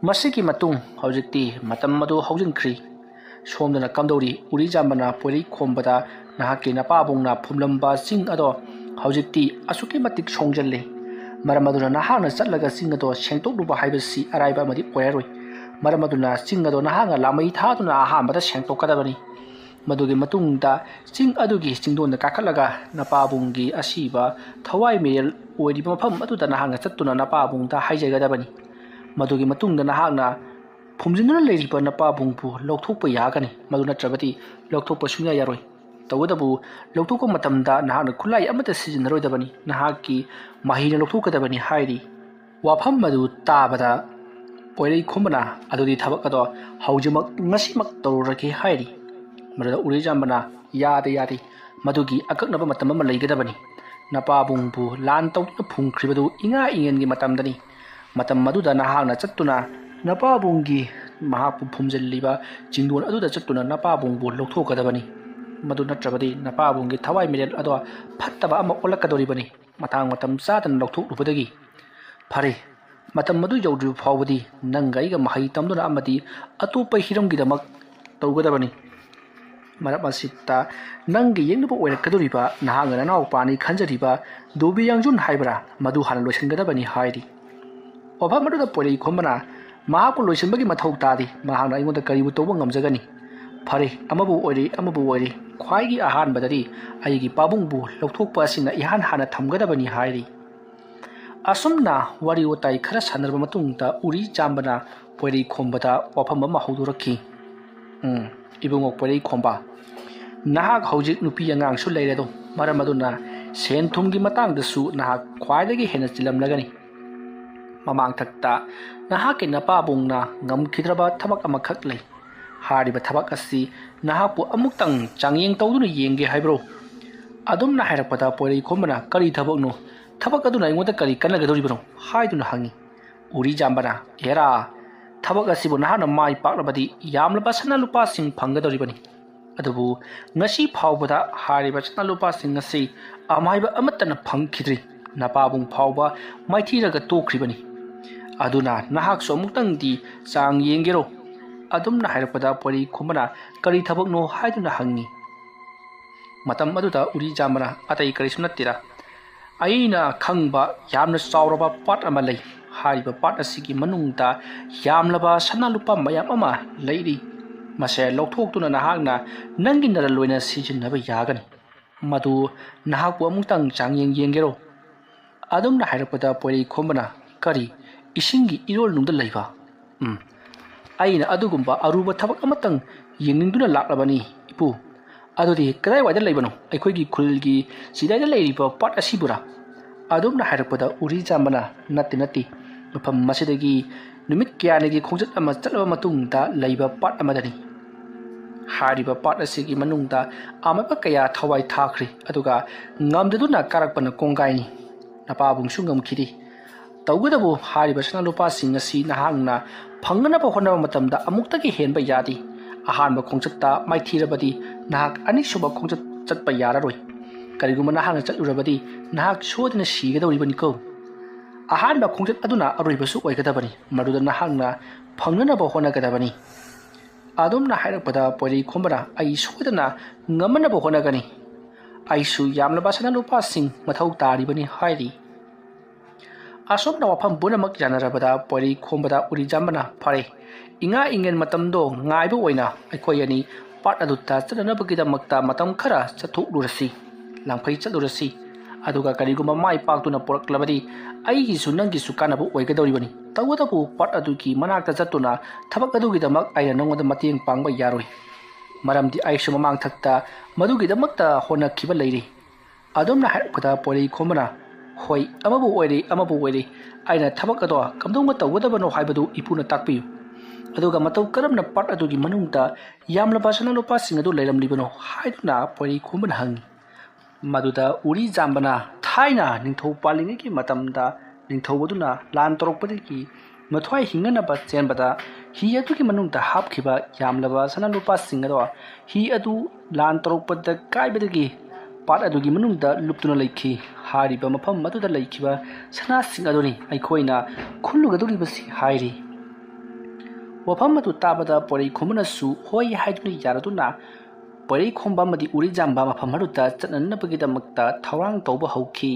ꯃꯁꯤꯒꯤ ꯃꯇꯨꯡ ꯍꯧꯖꯤꯛꯇꯤ ꯃꯇꯝ ꯑꯗꯨ ꯍꯧꯖꯤꯟꯈ꯭ꯔꯤ꯫ ꯁꯣꯝꯗꯅ ꯀꯝꯗꯧꯔꯤ? ꯎꯔꯤꯖꯥꯝꯕꯅ ꯄꯣꯏꯔꯩ ꯈꯣꯝꯕꯗ ꯅꯍꯥꯛꯀꯤ ꯅꯄꯥꯕꯨꯡꯅ ꯐꯨꯝꯂꯝꯕ ꯆꯤꯡ ꯑꯗꯣ ꯍꯧꯖꯤꯛꯇꯤ ꯑꯁꯨꯛꯀꯤ ꯃꯇꯤꯛ ꯁꯣꯡꯖꯜꯂꯦ꯫ ꯃꯔꯝ ꯑꯗꯨꯅ ꯅꯍꯥꯛꯅ ꯆꯠꯂꯒ ꯆꯤꯡ ꯑꯗꯣ ꯁꯦꯡꯗꯣꯛꯂꯨꯕ ꯍꯥꯏꯕꯁꯤ ꯑꯔꯥꯏꯕ ꯑꯃꯗꯤ ꯑꯣꯏꯔꯔꯣꯏ꯫ ꯃꯔꯝ ꯑꯗꯨꯅ ꯆꯤꯡ ꯑꯗꯣ ꯅꯍꯥꯛꯅ ꯂꯥꯃꯩ ꯊꯥꯗꯨꯅ ꯑꯍꯥꯟꯕꯗ ꯁꯦꯡꯗꯣꯛꯀꯗꯕꯅꯤ꯫ ꯃꯗꯨꯒꯤ ꯃꯇꯨꯡꯗ ꯆꯤꯡ ꯑꯗꯨꯒꯤ ꯆꯤꯡꯗꯣꯟꯗ ꯀꯥꯈꯠꯂꯒ ꯅꯄꯥꯕꯨꯡꯒꯤ ꯑꯁꯤꯕ ꯊꯋꯥꯏ ꯃꯤꯔꯦꯜ ꯑꯣꯏꯔꯤꯕ ꯃꯐꯝ ꯑꯗꯨꯗ ꯅꯍꯥꯛꯅ ꯆꯠꯇꯨꯅ ꯅꯄꯥꯕꯨꯡꯗ ꯍꯥꯏꯖꯒꯗꯕꯅꯤ꯫ ꯃꯗꯨꯒꯤ ꯃꯇꯨꯡꯗ ꯅꯍꯥꯛꯅ ꯐꯨꯝꯖꯤꯟꯗꯨꯅ ꯂꯩꯔꯤꯕ ꯅꯄꯥꯕꯨꯡꯕꯨ ꯂꯧꯊꯣꯛꯄ ꯌꯥꯒꯅꯤ, ꯃꯗꯨ ꯅꯠꯇ꯭ꯔꯕꯗꯤ ꯂꯧꯊꯣꯛꯄ ꯁꯨꯡꯌꯥ ꯌꯥꯔꯣꯏ꯫ ꯇꯧꯕꯇꯕꯨ ꯂꯧꯊꯣꯛꯄ ꯃꯇꯝꯗ ꯅꯍꯥꯛꯅ ꯈꯨꯠꯂꯥꯏ ꯑꯃꯠꯇ ꯁꯤꯖꯤꯟꯅꯔꯣꯏꯗꯕꯅꯤ, ꯅꯍꯥꯛꯀꯤ ꯃꯍꯩꯅ ꯂꯧꯊꯣꯛꯀꯗꯕꯅꯤ ꯍꯥꯏꯔꯤ꯫ ꯋꯥꯐꯝ ꯑꯗꯨ ꯇꯥꯕꯗ ꯄꯣꯏꯔꯩꯈꯣꯝꯕꯅ ꯑꯗꯨꯗꯤ ꯊꯕꯛ ꯑꯗꯣ ꯍꯧꯖꯤꯛꯃꯛ ꯉꯁꯤꯃꯛ ꯇꯧꯔꯨꯔꯒꯦ ꯍꯥꯏꯔꯤ꯫ ꯃꯗꯨꯗ ꯎꯔꯤꯖꯥꯝꯕꯅ ꯌꯥꯗꯦ, ꯌꯥꯗꯦ, ꯃꯗꯨꯒꯤ ꯑꯀꯛꯅꯕ ꯃꯇꯝ ꯑꯃ ꯂꯩꯒꯗꯕꯅꯤ꯫ ꯅꯄꯥꯕꯨꯡꯕꯨ ꯂꯥꯟ ꯇꯧꯗꯨꯅ ꯐꯨꯝꯈ꯭ꯔꯤꯕꯗꯨ ꯏꯉꯥ ꯏꯉꯦꯟꯒꯤ ꯃꯇꯝꯗꯅꯤ꯫ ꯃꯇꯝ ꯑꯗꯨꯗ ꯅꯍꯥꯛꯅ ꯆꯠꯇꯨꯅ ꯅꯄꯥꯕꯨꯡꯒꯤ ꯃꯍꯥꯛꯄꯨ ꯐꯨꯝꯖꯤꯜꯂꯤꯕ ꯆꯤꯡꯗꯣꯟ ꯑꯗꯨꯗ ꯆꯠꯇꯨꯅ ꯅꯄꯥꯕꯨꯡꯕꯨ ꯂꯧꯊꯣꯛꯀꯗꯕꯅꯤ꯫ ꯃꯗꯨ ꯅꯠꯇ꯭ꯔꯕꯗꯤ ꯅꯄꯥꯕꯨꯡꯒꯤ ꯊꯋꯥꯏ ꯃꯤꯔꯦꯜ ꯑꯗꯣ ꯐꯠꯇꯕ ꯑꯃ ꯑꯣꯜꯂꯛꯀꯗꯧꯔꯤꯕꯅꯤ꯫ ꯃꯇꯥꯡ ꯃꯇꯝ ꯆꯥꯗꯅ ꯂꯧꯊꯣꯛꯂꯨꯕꯗꯒꯤ꯫ ꯐꯔꯦ, ꯃꯇꯝ ꯑꯗꯨ ꯌꯧꯗ꯭ꯔꯤꯕ ꯐꯥꯎꯕꯗꯤ ꯅꯪꯒ ꯑꯩꯒ ꯃꯍꯩ ꯇꯝꯗꯨꯅ ꯑꯃꯗꯤ ꯑꯇꯣꯞꯄ ꯍꯤꯔꯝꯒꯤꯗꯃꯛ ꯇꯧꯒꯗꯕꯅꯤ꯫ ꯃꯔꯝ ꯑꯁꯤꯗ ꯅꯪꯒꯤ ꯌꯦꯛꯅꯕ ꯑꯣꯏꯔꯛꯀꯗꯧꯔꯤꯕ ꯅꯍꯥꯛꯅ ꯅꯅꯥꯎꯄꯥꯅꯤ ꯈꯟꯖꯔꯤꯕ ꯗꯣꯕꯤ ꯌꯥꯡꯖꯨꯟ ꯍꯥꯏꯕ꯭ꯔꯥ, ꯃꯗꯨ ꯍꯥꯟꯅ ꯂꯣꯏꯁꯤꯟꯒꯗꯕꯅꯤ ꯍꯥꯏꯔꯤ꯫ ꯋꯥꯐꯝ ꯑꯗꯨꯗ ꯄꯣꯏꯔꯩꯈꯣꯝꯕꯅ ꯃꯍꯥꯛꯄꯨ ꯂꯣꯏꯁꯤꯟꯕꯒꯤ ꯃꯊꯧ ꯇꯥꯗꯦ, ꯃꯍꯥꯛꯅ ꯑꯩꯉꯣꯟꯗ ꯀꯔꯤꯕꯨ ꯇꯧꯕ ꯉꯝꯖꯒꯅꯤ? ꯐꯔꯦ, ꯑꯃꯕꯨ ꯑꯣꯏꯔꯦ, ꯑꯃꯕꯨ ꯑꯣꯏꯔꯦ, ꯈ꯭ꯋꯥꯏꯒꯤ ꯑꯍꯥꯟꯕꯗꯗꯤ ꯑꯩꯒꯤ ꯄꯥꯕꯨꯡꯕꯨ ꯂꯧꯊꯣꯛꯄ ꯑꯁꯤꯅ ꯏꯍꯥꯟ ꯍꯥꯟꯅ ꯊꯝꯒꯗꯕꯅꯤ ꯍꯥꯏꯔꯤ꯫ ꯑꯁꯨꯝꯅ ꯋꯥꯔꯤ ꯋꯥꯇꯥꯏ ꯈꯔ ꯁꯥꯟꯅꯔꯕ ꯃꯇꯨꯡꯗ ꯎꯔꯤꯖꯥꯝꯕꯅ ꯄꯣꯏꯔꯩꯈꯣꯝꯕꯗ ꯋꯥꯐꯝ ꯑꯃ ꯍꯧꯗꯣꯔꯛꯈꯤ꯫ "ꯎꯝ, ꯏꯕꯨꯡꯉꯣ ꯄꯣꯏꯔꯩꯈꯣꯝꯕ, ꯅꯍꯥꯛ ꯍꯧꯖꯤꯛ ꯅꯨꯄꯤ ꯑꯉꯥꯡꯁꯨ ꯂꯩꯔꯦꯗꯣ, ꯃꯔꯝ ꯑꯗꯨꯅ ꯁꯦꯟ ꯊꯨꯝꯒꯤ ꯃꯇꯥꯡꯗꯁꯨ ꯅꯍꯥꯛ ꯈ꯭ꯋꯥꯏꯗꯒꯤ ꯍꯦꯟꯅ ꯆꯤꯜꯂꯝꯂꯒꯅꯤ꯫ ꯃꯃꯥꯡꯊꯛꯇ ꯅꯍꯥꯛꯀꯤ ꯅꯄꯥꯕꯨꯡꯅ ꯉꯝꯈꯤꯗ꯭ꯔꯕ ꯊꯕꯛ ꯑꯃꯈꯛ ꯂꯩ꯫ ꯍꯥꯏꯔꯤꯕ ꯊꯕꯛ ꯑꯁꯤ ꯅꯍꯥꯛꯄꯨ ꯑꯃꯨꯛꯇꯪ ꯆꯥꯡꯌꯦꯡ ꯇꯧꯗꯨꯅ ꯌꯦꯡꯒꯦ ꯍꯥꯏꯕ꯭ꯔꯣ?" ꯑꯗꯨꯝꯅ ꯍꯥꯏꯔꯛꯄꯗ ꯄꯣꯏꯔꯩꯈꯣꯝꯕꯅ, "ꯀꯔꯤ ꯊꯕꯛꯅꯣ? ꯊꯕꯛ ꯑꯗꯨꯅ ꯑꯩꯉꯣꯟꯗ ꯀꯔꯤ ꯀꯥꯟꯅꯒꯗꯧꯔꯤꯕꯅꯣ?" ꯍꯥꯏꯗꯨꯅ ꯍꯪꯉꯤ꯫ ꯎꯔꯤꯖꯥꯝꯕꯅ, "ꯍꯦꯔꯥ, ꯊꯕꯛ ꯑꯁꯤꯕꯨ ꯅꯍꯥꯛꯅ ꯃꯥꯏ ꯄꯥꯛꯂꯕꯗꯤ ꯌꯥꯝꯂꯕ ꯁꯅꯥ ꯂꯨꯄꯥꯁꯤꯡ ꯐꯪꯒꯗꯧꯔꯤꯕꯅꯤ꯫ ꯑꯗꯨꯕꯨ ꯉꯁꯤ ꯐꯥꯎꯕꯗ ꯍꯥꯏꯔꯤꯕ ꯁꯅꯥ ꯂꯨꯄꯥꯁꯤꯡ ꯑꯁꯤ ꯑꯃꯥꯏꯕ ꯑꯃꯠꯇꯅ ꯐꯪꯈꯤꯗ꯭ꯔꯤ꯫ ꯅꯄꯥꯕꯨꯡ ꯐꯥꯎꯕ ꯃꯥꯏꯊꯤꯔꯒ ꯇꯣꯛꯈ꯭ꯔꯤꯕꯅꯤ꯫ ꯑꯗꯨꯅ ꯅꯍꯥꯛꯁꯨ ꯑꯃꯨꯛꯇꯪꯗꯤ ꯆꯥꯡ ꯌꯦꯡꯒꯦꯔꯣ?" ꯑꯗꯨꯝꯅ ꯍꯥꯏꯔꯛꯄꯗ ꯄꯣꯏꯔꯩꯈꯣꯝꯕꯅ, "ꯀꯔꯤ ꯊꯕꯛꯅꯣ?" ꯍꯥꯏꯗꯨꯅ ꯍꯪꯉꯤ꯫ ꯃꯇꯝ ꯑꯗꯨꯗ ꯎꯔꯤꯖꯥꯝꯕꯅ, "ꯑꯇꯩ ꯀꯔꯤꯁꯨ ꯅꯠꯇꯦꯗ, ꯑꯩꯅ ꯈꯪꯕ ꯌꯥꯝꯅ ꯆꯥꯎꯔꯕ ꯄꯥꯠ ꯑꯃ ꯂꯩ꯫ ꯍꯥꯏꯔꯤꯕ ꯄꯥꯠ ꯑꯁꯤꯒꯤ ꯃꯅꯨꯡꯗ ꯌꯥꯝꯂꯕ ꯁꯅꯥ ꯂꯨꯄꯥ ꯃꯌꯥꯝ ꯑꯃ ꯂꯩꯔꯤ꯫ ꯃꯁꯦ ꯂꯧꯊꯣꯛꯇꯨꯅ ꯅꯍꯥꯛꯅ ꯅꯪꯒꯤ ꯅꯔꯜ ꯑꯣꯏꯅ ꯁꯤꯖꯤꯟꯅꯕ ꯌꯥꯒꯅꯤ꯫ ꯃꯗꯨ ꯅꯍꯥꯛꯄꯨ ꯑꯃꯨꯛꯇꯪ ꯆꯥꯡꯌꯦꯡ ꯌꯦꯡꯒꯦꯔꯣ?" ꯑꯗꯨꯝꯅ ꯍꯥꯏꯔꯛꯄꯗ ꯄꯣꯏꯔꯩ ꯈꯣꯝꯕꯅ, "ꯀꯔꯤ? ꯏꯁꯤꯡꯒꯤ ꯏꯔꯣꯜꯅꯨꯡꯗ ꯂꯩꯕ? ꯎꯝ, ꯑꯩꯅ ꯑꯗꯨꯒꯨꯝꯕ ꯑꯔꯨꯕ ꯊꯕꯛ ꯑꯃꯇꯪ ꯌꯦꯡꯅꯤꯡꯗꯨꯅ ꯂꯥꯛꯂꯕꯅꯤ, ꯏꯄꯨ꯫ ꯑꯗꯨꯗꯤ ꯀꯗꯥꯏꯋꯥꯏꯗ ꯂꯩꯕꯅꯣ? ꯑꯩꯈꯣꯏꯒꯤ ꯈꯨꯜꯒꯤ ꯆꯤꯗꯥꯏꯗ ꯂꯩꯔꯤꯕ ꯄꯥꯠ ꯑꯁꯤꯕꯨꯔꯥ?" ꯑꯗꯨꯝꯅ ꯍꯥꯏꯔꯛꯄꯗ ꯎꯔꯤ ꯆꯥꯝꯕꯅ, "ꯅꯠꯇꯦ, ꯅꯠꯇꯦ, ꯃꯐꯝ ꯑꯁꯤꯗꯒꯤ ꯅꯨꯃꯤꯠ ꯀꯌꯥꯅꯤꯒꯤ ꯈꯣꯡꯆꯠ ꯑꯃ ꯆꯠꯂꯕ ꯃꯇꯨꯡꯗ ꯂꯩꯕ ꯄꯥꯠ ꯑꯃꯗꯅꯤ꯫ ꯍꯥꯏꯔꯤꯕ ꯄꯥꯠ ꯑꯁꯤꯒꯤ ꯃꯅꯨꯡꯗ ꯑꯃꯕ ꯀꯌꯥ ꯊꯋꯥꯏ ꯊꯥꯈ꯭ꯔꯦ, ꯑꯗꯨꯒ ꯉꯝꯗꯗꯨꯅ ꯀꯥꯔꯛꯄꯅ ꯀꯣꯡꯒꯥꯏꯅꯤ꯫ ꯅꯄꯥꯕꯨꯡꯁꯨ ꯉꯝꯈꯤꯗꯦ꯫ ꯇꯧꯕꯇꯕꯨ ꯍꯥꯏꯔꯤꯕ ꯁꯅꯥ ꯂꯨꯄꯥꯁꯤꯡ ꯑꯁꯤ ꯅꯍꯥꯛꯅ ꯐꯪꯅꯅꯕ ꯍꯣꯠꯅꯕ ꯃꯇꯝꯗ ꯑꯃꯨꯛꯇꯒꯤ ꯍꯦꯟꯕ ꯌꯥꯗꯦ꯫ ꯑꯍꯥꯟꯕ ꯈꯣꯡꯆꯠꯇ ꯃꯥꯏꯊꯤꯔꯕꯗꯤ ꯅꯍꯥꯛ ꯑꯅꯤꯁꯨꯕ ꯈꯣꯡꯆꯠ ꯆꯠꯄ ꯌꯥꯔꯔꯣꯏ꯫ ꯀꯔꯤꯒꯨꯝꯕ ꯅꯍꯥꯛꯅ ꯆꯠꯂꯨꯔꯕꯗꯤ ꯅꯍꯥꯛ ꯁꯣꯏꯗꯅ ꯁꯤꯒꯗꯧꯔꯤꯕꯅꯤꯀꯣ꯫ ꯑꯍꯥꯟꯕ ꯈꯣꯡꯆꯠ ꯑꯗꯨꯅ ꯑꯔꯣꯏꯕꯁꯨ ꯑꯣꯏꯒꯗꯕꯅꯤ, ꯃꯗꯨꯗ ꯅꯍꯥꯛꯅ ꯐꯪꯅꯅꯕ ꯍꯣꯠꯅꯒꯗꯕꯅꯤ꯫" ꯑꯗꯨꯝꯅ ꯍꯥꯏꯔꯛꯄꯗ ꯄꯣꯏꯔꯩ ꯈꯣꯝꯕꯅ, "ꯑꯩ ꯁꯣꯏꯗꯅ ꯉꯝꯅꯅꯕ ꯍꯣꯠꯅꯒꯅꯤ꯫ ꯑꯩꯁꯨ ꯌꯥꯝꯂꯕ ꯁꯅꯥ ꯂꯨꯄꯥꯁꯤꯡ ꯃꯊꯧ ꯇꯥꯔꯤꯕꯅꯤ" ꯍꯥꯏꯔꯤ꯫ ꯑꯁꯨꯝꯅ ꯋꯥꯐꯝ ꯄꯨꯝꯅꯃꯛ ꯌꯥꯅꯔꯕꯗ ꯄꯣꯏꯔꯩ ꯈꯣꯝꯕꯗ ꯎꯔꯤ ꯆꯥꯝꯕꯅ, "ꯐꯔꯦ, ꯏꯉꯥ ꯏꯉꯦꯟ ꯃꯇꯝꯗꯣ ꯉꯥꯏꯕ ꯑꯣꯏꯅ ꯑꯩꯈꯣꯏ ꯑꯅꯤ ꯄꯥꯠ ꯑꯗꯨꯗ ꯆꯠꯅꯅꯕꯒꯤꯗꯃꯛꯇ ꯃꯇꯝ ꯈꯔ ꯆꯠꯊꯣꯛꯂꯨꯔꯁꯤ, ꯂꯥꯡꯐꯩ ꯆꯠꯂꯨꯔꯁꯤ꯫ ꯑꯗꯨꯒ ꯀꯔꯤꯒꯨꯝꯕ ꯃꯥꯏ ꯄꯥꯛꯇꯨꯅ ꯄꯨꯔꯛꯂꯕꯗꯤ ꯑꯩꯒꯤꯁꯨ ꯅꯪꯒꯤꯁꯨ ꯀꯥꯟꯅꯕ ꯑꯣꯏꯒꯗꯧꯔꯤꯕꯅꯤ꯫ ꯇꯧꯕꯇꯕꯨ ꯄꯥꯠ ꯑꯗꯨꯒꯤ ꯃꯅꯥꯛꯇ ꯆꯠꯇꯨꯅ ꯊꯕꯛ ꯑꯗꯨꯒꯤꯗꯃꯛ ꯑꯩꯅ ꯅꯉꯣꯟꯗ ꯃꯇꯦꯡ ꯄꯥꯡꯕ ꯌꯥꯔꯣꯏ, ꯃꯔꯝꯗꯤ ꯑꯩꯁꯨ ꯃꯃꯥꯡꯊꯛꯇ ꯃꯗꯨꯒꯤꯗꯃꯛꯇ ꯍꯣꯠꯅꯈꯤꯕ ꯂꯩꯔꯤ꯫" ꯑꯗꯨꯝꯅ ꯍꯥꯏꯔꯛꯄꯗ ꯄꯣꯏꯔꯩ ꯈꯣꯝꯕꯅ, "ꯍꯣꯏ, ꯑꯃꯕꯨ ꯑꯣꯏꯔꯦ, ꯑꯃꯕꯨ ꯑꯣꯏꯔꯦ, ꯑꯩꯅ ꯊꯕꯛ ꯑꯗꯣ ꯀꯝꯗꯧꯅ ꯇꯧꯒꯗꯕꯅꯣ ꯍꯥꯏꯕꯗꯨ ꯏꯄꯨꯅ ꯇꯥꯛꯄꯤꯌꯨ꯫ ꯑꯗꯨꯒ ꯃꯇꯧ ꯀꯔꯝꯅ ꯄꯥꯠ ꯑꯗꯨꯒꯤ ꯃꯅꯨꯡꯗ ꯌꯥꯝꯂꯕ ꯁꯅꯥ ꯂꯨꯄꯥꯁꯤꯡ ꯑꯗꯨ ꯂꯩꯔꯝꯂꯤꯕꯅꯣ?" ꯍꯥꯏꯗꯨꯅ ꯄꯣꯏꯔꯩ ꯈꯣꯝꯕꯅ ꯍꯪꯉꯤ꯫ ꯃꯗꯨꯗ ꯎꯔꯤ ꯆꯥꯝꯕꯅ, "ꯊꯥꯏꯅ ꯅꯤꯡꯊꯧ ꯄꯥꯜꯂꯤꯉꯩꯒꯤ ꯃꯇꯝꯗ ꯅꯤꯡꯊꯧ ꯑꯗꯨꯅ ꯂꯥꯟ ꯇꯧꯔꯛꯄꯗꯒꯤ ꯃꯊ꯭ꯋꯥꯏ ꯍꯤꯡꯅꯅꯕ ꯆꯦꯟꯕꯗ ꯍꯤ ꯑꯗꯨꯒꯤ ꯃꯅꯨꯡꯗ ꯍꯥꯞꯈꯤꯕ ꯌꯥꯝꯂꯕ ꯁꯅꯥ ꯂꯨꯄꯥꯁꯤꯡ ꯑꯗꯣ ꯍꯤ ꯑꯗꯨ ꯂꯥꯟ ꯇꯧꯔꯛꯄꯗ ꯀꯥꯏꯕꯗꯒꯤ ꯄꯥꯠ ꯑꯗꯨꯒꯤ ꯃꯅꯨꯡꯗ ꯂꯨꯞꯇꯨꯅ ꯂꯩꯈꯤ꯫ ꯍꯥꯏꯔꯤꯕ ꯃꯐꯝ ꯑꯗꯨꯗ ꯂꯩꯈꯤꯕ ꯁꯅꯥꯁꯤꯡ ꯑꯗꯨꯅꯤ ꯑꯩꯈꯣꯏꯅ ꯈꯨꯜꯂꯨꯒꯗꯧꯔꯤꯕꯁꯤ" ꯍꯥꯏꯔꯤ꯫ ꯋꯥꯐꯝ ꯑꯗꯨ ꯇꯥꯕꯗ ꯄꯣꯏꯔꯩ ꯈꯣꯝꯕꯅꯁꯨ ꯍꯣꯏ ꯍꯥꯏꯗꯨꯅ ꯌꯥꯔꯗꯨꯅ ꯄꯣꯏꯔꯩ ꯈꯣꯝꯕ ꯑꯃꯗꯤ ꯎꯔꯤ ꯆꯥꯝꯕ ꯃꯐꯝ ꯑꯗꯨꯗ ꯆꯠꯅꯅꯕꯒꯤꯗꯃꯛꯇ ꯊꯧꯔꯥꯡ ꯇꯧꯕ ꯍꯧꯈꯤ꯫